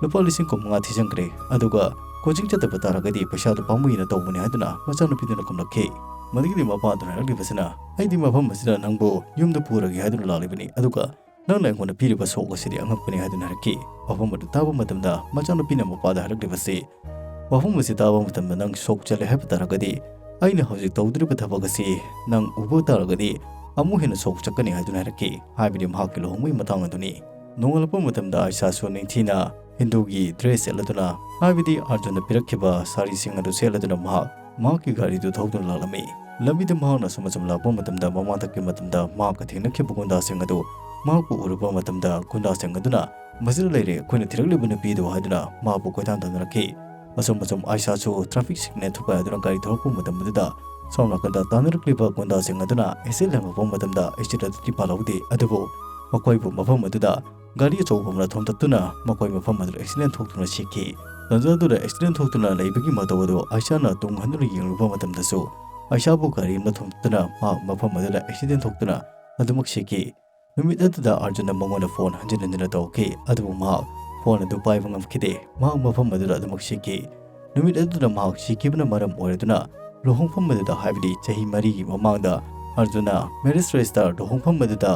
ꯂꯨꯄꯥ ꯂꯤꯁꯤꯡ ꯀꯨꯟꯃꯉꯥ ꯊꯤꯖꯤꯟꯈ꯭ꯔꯦ, ꯑꯗꯨꯒ ꯀꯣꯆꯤꯡ ꯆꯠꯇꯕ ꯇꯥꯔꯒꯗꯤ ꯄꯩꯁꯥꯗꯨ ꯄꯥꯝꯃꯨꯏꯅ ꯇꯧꯕꯅꯤ ꯍꯥꯏꯗꯨꯅ ꯃꯆꯥꯅꯨꯄꯤꯗꯨꯅ ꯈꯨꯝꯂꯛꯈꯤ꯫ ꯃꯗꯨꯒꯤꯗꯤ ꯃꯄꯥꯗꯨꯅ ꯍꯥꯏꯔꯛꯂꯤꯕꯁꯤꯅ, "ꯑꯩꯗꯤ ꯃꯐꯝ ꯑꯁꯤꯗ ꯅꯪꯕꯨ ꯌꯨꯝꯗ ꯄꯨꯔꯒꯦ ꯍꯥꯏꯗꯨꯅ ꯂꯥꯛꯂꯤꯕꯅꯤ, ꯑꯗꯨꯒ ꯅꯪꯅ ꯑꯩꯉꯣꯟꯗ ꯄꯤꯔꯤꯕ ꯁꯣꯛ ꯑꯁꯤꯗꯤ ꯑꯉꯛꯄꯅꯤ" ꯍꯥꯏꯗꯨꯅ ꯍꯥꯏꯔꯛꯈꯤ꯫ ꯋꯥꯐꯝ ꯑꯗꯨ ꯇꯥꯕ ꯃꯇꯝꯗ ꯃꯆꯥꯅꯨꯄꯤꯅ ꯃꯄꯥꯗ ꯍꯥꯏꯔꯛꯂꯤꯕꯁꯤ, "ꯋꯥꯐꯝ ꯑꯁꯤ ꯇꯥꯕ ꯃꯇꯝꯗ ꯅꯪ ꯁꯣꯛ ꯆꯠꯂꯦ ꯍꯥꯏꯕ ꯇꯥꯔꯒꯗꯤ, ꯑꯩꯅ ꯍꯧꯖꯤꯛ ꯇꯧꯗꯣꯔꯤꯕ ꯊꯕꯛ ꯑꯁꯤ ꯅꯪ ꯎꯕ ꯇꯥꯔꯒꯗꯤ ꯑꯃꯨꯛ ꯍꯦꯟꯅ ꯁꯣꯛ ꯆꯠꯀꯅꯤ" ꯍꯥꯏꯗꯨꯅ ꯍꯥꯏꯔꯛꯈꯤ꯫ ꯍꯥꯏꯕꯗꯤ ꯃꯍꯥꯛꯀꯤ ꯂꯨꯍꯣꯡꯕꯒꯤ ꯃꯇꯥꯡ ꯑꯗꯨꯅꯤ꯫ ꯅꯣꯡꯉꯥꯜꯂꯛꯄ ꯃꯇꯝꯗ ꯑꯥꯏꯁꯥꯁꯨ ꯅꯤꯡꯊꯤꯅ ꯍꯤꯟꯗꯨꯒꯤ ꯗ꯭ꯔꯦꯁ ꯁꯦꯠꯂꯗꯨꯅ, ꯍꯥꯏꯕꯗꯤ ꯑꯥꯔꯖꯨꯟꯅ ꯄꯤꯔꯛꯈꯤꯕ ꯁꯥꯔꯤꯁꯤꯡ ꯑꯗꯨ ꯁꯦꯠꯂꯗꯨꯅ ꯃꯍꯥꯛ ꯃꯍꯥꯛꯀꯤ ꯒꯥꯔꯤꯗꯨ ꯊꯧꯗꯨꯅ ꯂꯥꯛꯂꯝꯃꯤ꯫ ꯂꯝꯕꯤꯗ ꯃꯍꯥꯛꯅ ꯑꯁꯨꯝ ꯑꯁꯨꯝ ꯂꯥꯛꯄ ꯃꯇꯝꯗ ꯃꯃꯥꯡꯊꯛꯀꯤ ꯃꯇꯝꯗ ꯃꯍꯥꯛꯀ ꯊꯦꯡꯅꯈꯤꯕ ꯒꯨꯟꯗꯥꯁꯤꯡ ꯑꯗꯨ ꯃꯍꯥꯛꯄꯨ ꯎꯔꯨꯕ ꯃꯇꯝꯗ ꯒꯨꯟꯗꯥꯁꯤꯡ ꯑꯗꯨꯅ "ꯃꯁꯤꯗ ꯂꯩꯔꯦ ꯑꯩꯈꯣꯏꯅ ꯊꯤꯔꯛꯂꯤꯕ ꯅꯨꯄꯤꯗꯨ" ꯍꯥꯏꯗꯨꯅ ꯃꯍꯥꯛꯄꯨ ꯀꯣꯏꯇꯥꯟ ꯇꯥꯟꯅꯔꯛꯈꯤ꯫ ꯑꯁꯨꯝ ꯑꯁꯨꯝ ꯑꯥꯏꯁꯥꯁꯨ ꯇ꯭ꯔꯥꯐꯤꯛ ꯁꯤꯒꯅꯦꯜ ꯊꯨꯒꯥꯏꯗꯨꯅ ꯒꯥꯔꯤ ꯊꯧꯔꯛꯄ ꯃꯇꯝ ꯑꯗꯨꯗ ꯁꯣꯝ ꯅꯥꯀꯟꯗ ꯇꯥꯟꯅꯔꯛꯂꯤꯕ ꯒꯨꯟꯗꯥꯁꯤꯡ ꯑꯗꯨꯅ ꯑꯦꯁꯤꯗ ꯂꯪꯂꯛꯄ ꯃꯇꯝꯗ ꯑꯦꯁꯤꯗ ꯑꯗꯨꯗꯤ ꯄꯥꯜꯍꯧꯗꯦ, ꯑꯗꯨꯕꯨ ꯃꯈꯣꯏꯕꯨ ꯃꯐꯝ ꯑꯗꯨꯗ ꯒꯥꯔꯤ ꯑꯆꯧꯕ ꯑꯃꯅ ꯊꯣꯝꯇꯠꯇꯨꯅ ꯃꯈꯣꯏ ꯃꯐꯝ ꯑꯗꯨꯗ ꯑꯦꯛꯁꯤꯗꯦꯟ ꯊꯣꯛꯇꯨꯅ ꯁꯤꯈꯤ꯫ ꯇꯟꯖꯥ ꯑꯗꯨꯗ ꯑꯦꯛꯁꯤꯗꯦꯟ ꯊꯣꯛꯇꯨꯅ ꯂꯩꯕꯒꯤ ꯃꯇꯧ ꯑꯗꯨ ꯑꯥꯏꯁꯥꯅ ꯇꯨꯡ ꯍꯟꯗꯨꯅ ꯌꯦꯡꯂꯨꯕ ꯃꯇꯝꯗꯁꯨ ꯑꯥꯏꯁꯥꯕꯨ ꯒꯥꯔꯤ ꯑꯃꯅ ꯊꯣꯝꯇꯠꯇꯨꯅ ꯃꯍꯥꯛ ꯃꯐꯝ ꯑꯗꯨꯗ ꯑꯦꯛꯁꯤꯗꯦꯟ ꯊꯣꯛꯇꯨꯅ ꯑꯗꯨꯃꯛ ꯁꯤꯈꯤ꯫ ꯅꯨꯃꯤꯠ ꯑꯗꯨꯗ ꯑꯥꯔꯖꯨꯟꯅ ꯃꯉꯣꯟꯗ ꯐꯣꯟ ꯍꯟꯖꯤꯟ ꯍꯟꯖꯤꯟꯅ ꯇꯧꯔꯛꯈꯤ, ꯑꯗꯨꯕꯨ ꯃꯍꯥꯛ ꯐꯣꯟ ꯑꯗꯨ ꯄꯥꯏꯕ ꯉꯝꯈꯤꯗꯦ꯫ ꯃꯍꯥꯛ ꯃꯐꯝ ꯑꯗꯨꯗ ꯑꯗꯨꯃꯛ ꯁꯤꯈꯤ꯫ ꯅꯨꯃꯤꯠ ꯑꯗꯨꯗ ꯃꯍꯥꯛ ꯁꯤꯈꯤꯕꯅ ꯃꯔꯝ ꯑꯣꯏꯔꯗꯨꯅ ꯂꯨꯍꯣꯡꯐꯝ ꯑꯗꯨꯗ, ꯍꯥꯏꯕꯗꯤ ꯆꯍꯤ ꯃꯔꯤꯒꯤ ꯃꯃꯥꯡꯗ ꯑꯥꯔꯖꯨꯟꯅ ꯃꯦꯔꯤꯖ ꯔꯦꯖꯤꯁꯇꯔ ꯂꯨꯍꯣꯡꯐꯝ ꯑꯗꯨꯗ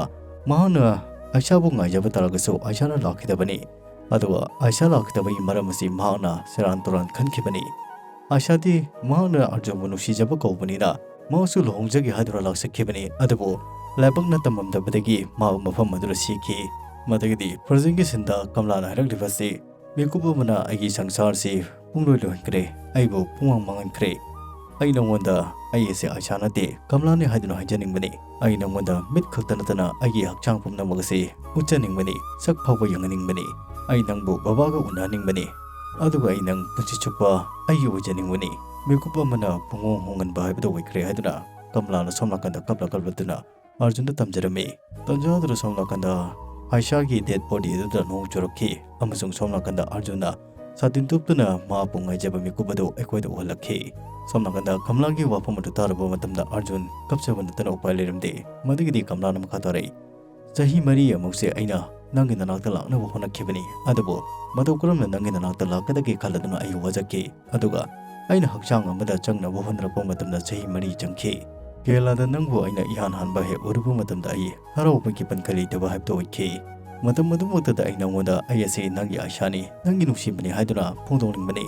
ꯃꯍꯥꯛꯅ ꯑꯥꯏꯁꯥꯕꯨ ꯉꯥꯏꯖꯕ ꯇꯥꯔꯒꯁꯨ ꯑꯥꯏꯁꯥꯅ ꯂꯥꯛꯈꯤꯗꯕꯅꯤ꯫ ꯑꯗꯨꯒ ꯑꯥꯏꯁꯥ ꯂꯥꯛꯈꯤꯗꯕꯒꯤ ꯃꯔꯝ ꯑꯁꯤ ꯃꯍꯥꯛꯅ ꯁꯦꯔꯥꯟ ꯇꯨꯔꯥꯟ ꯈꯟꯈꯤꯕꯅꯤ꯫ ꯑꯥꯏꯁꯥꯗꯤ ꯃꯍꯥꯛꯅ ꯑꯥꯔꯖꯨꯟꯕꯨ ꯅꯨꯡꯁꯤꯖꯕ ꯀꯧꯕꯅꯤꯅ ꯃꯍꯥꯛꯁꯨ ꯂꯨꯍꯣꯡꯖꯒꯦ ꯍꯥꯏꯗꯨꯅ ꯂꯥꯛꯆꯈꯤꯕꯅꯤ, ꯑꯗꯨꯕꯨ ꯂꯥꯏꯕꯛꯅ ꯇꯝꯃꯝꯗꯕꯗꯒꯤ ꯃꯍꯥꯛ ꯃꯐꯝ ꯑꯗꯨꯗ ꯁꯤꯈꯤ꯫ ꯃꯗꯨꯒꯤꯗꯤ ꯄ꯭ꯔꯖꯦꯟꯒꯤ ꯁꯤꯟꯗ ꯀꯝꯂꯥꯅ ꯍꯥꯏꯔꯛꯂꯤꯕꯁꯤ, "ꯃꯤꯀꯨꯞ ꯑꯃꯅ ꯑꯩꯒꯤ ꯁꯪꯁꯥꯔꯁꯤ ꯄꯨꯡꯂꯣꯏ ꯂꯣꯏꯍꯟꯈ꯭ꯔꯦ, ꯑꯩꯕꯨ ꯄꯨꯡꯃꯥꯡ ꯃꯥꯡꯍꯟꯈ꯭ꯔꯦ꯫ ꯑꯩ ꯅꯉꯣꯟꯗ ꯑꯩ ꯑꯁꯤ ꯑꯥꯏꯁꯥ ꯅꯠꯇꯦ, ꯀꯝꯂꯥꯅꯤ ꯍꯥꯏꯗꯨꯅ ꯍꯥꯏꯖꯅꯤꯡꯕꯅꯤ꯫ ꯑꯩ ꯅꯉꯣꯟꯗ ꯃꯤꯠ ꯈꯛꯇ ꯅꯠꯇꯅ ꯑꯩꯒꯤ ꯍꯛꯆꯥꯡ ꯄꯨꯝꯅꯃꯛ ꯑꯁꯤ ꯎꯠꯆꯅꯤꯡꯕꯅꯤ, ꯁꯛ ꯐꯥꯎꯕ ꯌꯦꯡꯍꯟꯅꯤꯡꯕꯅꯤ꯫ ꯑꯩ ꯅꯪꯕꯨ ꯕꯕꯥꯒ ꯎꯅꯍꯟꯅꯤꯡꯕꯅꯤ, ꯑꯗꯨꯒ ꯑꯩ ꯅꯪ ꯄꯨꯟꯁꯤ ꯆꯨꯞꯄ ꯑꯩꯒꯤ ꯑꯣꯏꯖꯅꯤꯡꯕꯅꯤ꯫ ꯃꯤꯀꯨꯞ ꯑꯃꯅ ꯄꯨꯡꯍꯣꯡ ꯍꯣꯡꯍꯟꯕ ꯍꯥꯏꯕꯗꯨ ꯑꯣꯏꯈ꯭ꯔꯦ" ꯍꯥꯏꯗꯨꯅ ꯀꯃꯂꯥꯅ ꯁꯣꯝ ꯅꯥꯀꯟꯗ ꯀꯞꯂ ꯀꯞꯂꯗꯨꯅ ꯑꯥꯔꯖꯨꯟꯗ ꯇꯝꯖꯔꯝꯃꯤ꯫ ꯇꯟꯖꯥꯗꯨꯗ ꯁꯣꯝ ꯅꯥꯀꯟꯗ ꯑꯥꯏꯁꯥꯒꯤ ꯗꯦꯗ ꯕꯣꯗꯤ ꯑꯗꯨꯗ ꯅꯣꯡ ꯆꯨꯔꯛꯈꯤ, ꯑꯃꯁꯨꯡ ꯁꯣꯝ ꯅꯥꯀꯟꯗ ꯑꯥꯔꯖꯨꯟꯅ ꯁꯥꯇꯤꯟ ꯇꯨꯞꯇꯨꯅ ꯃꯍꯥꯛꯄꯨ ꯉꯥꯏꯖꯕ ꯃꯤꯀꯨꯞ ꯑꯗꯨ ꯑꯩꯈꯣꯏꯗ ꯎꯍꯜꯂꯛꯈꯤ꯫ ꯁꯣꯝ ꯅꯥꯀꯟꯗ ꯀꯃꯂꯥꯒꯤ ꯋꯥꯐꯝ ꯑꯗꯨ ꯇꯥꯔꯕ ꯃꯇꯝꯗ ꯑꯥꯔꯖꯨꯟ ꯀꯞꯆꯕ ꯅꯠꯇꯅ ꯎꯄꯥꯏ ꯂꯩꯔꯝꯗꯦ꯫ ꯃꯗꯨꯒꯤꯗꯤ ꯀꯃꯂꯥꯅ ꯃꯈꯥ ꯇꯥꯔꯛꯏ, "ꯆꯍꯤ ꯃꯔꯤ ꯑꯃꯨꯛꯁꯦ ꯑꯩꯅ ꯅꯪꯒꯤ ꯅꯅꯥꯛꯇ ꯂꯥꯛꯅꯕ ꯍꯣꯠꯅꯈꯤꯕꯅꯤ, ꯑꯗꯨꯕꯨ ꯃꯇꯧ ꯀꯔꯝꯅ ꯅꯪꯒꯤ ꯅꯅꯥꯛꯇ ꯂꯥꯛꯀꯗꯒꯦ ꯈꯜꯂꯗꯨꯅ ꯑꯩ ꯋꯥꯖꯈꯤ꯫ ꯑꯗꯨꯒ ꯑꯩꯅ ꯍꯛꯆꯥꯡ ꯑꯃꯗ ꯆꯪꯅꯕ ꯍꯣꯠꯅꯔꯛꯄ ꯃꯇꯝꯗ ꯆꯍꯤ ꯃꯔꯤ ꯆꯪꯈꯤ꯫ ꯀꯦꯂꯥꯗ ꯅꯪꯕꯨ ꯑꯩꯅ ꯏꯍꯥꯟ ꯍꯥꯟꯕ ꯍꯦꯛ ꯎꯔꯨꯕ ꯃꯇꯝꯗ ꯑꯩ ꯍꯔꯥꯎꯕꯒꯤ ꯄꯟꯈ ꯂꯩꯇꯕ ꯍꯥꯏꯕꯗꯨ ꯑꯣꯏꯈꯤ꯫ ꯃꯇꯝ ꯑꯗꯨꯃꯛꯇꯗ ꯑꯩ ꯅꯪꯉꯣꯟꯗ ꯑꯩ ꯑꯁꯤ ꯅꯪꯒꯤ ꯑꯥꯏꯁꯥꯅꯤ, ꯅꯪꯒꯤ ꯅꯨꯡꯁꯤꯕꯅꯤ ꯍꯥꯏꯗꯨꯅ ꯐꯣꯡꯗꯣꯛꯅꯤꯡꯕꯅꯤ꯫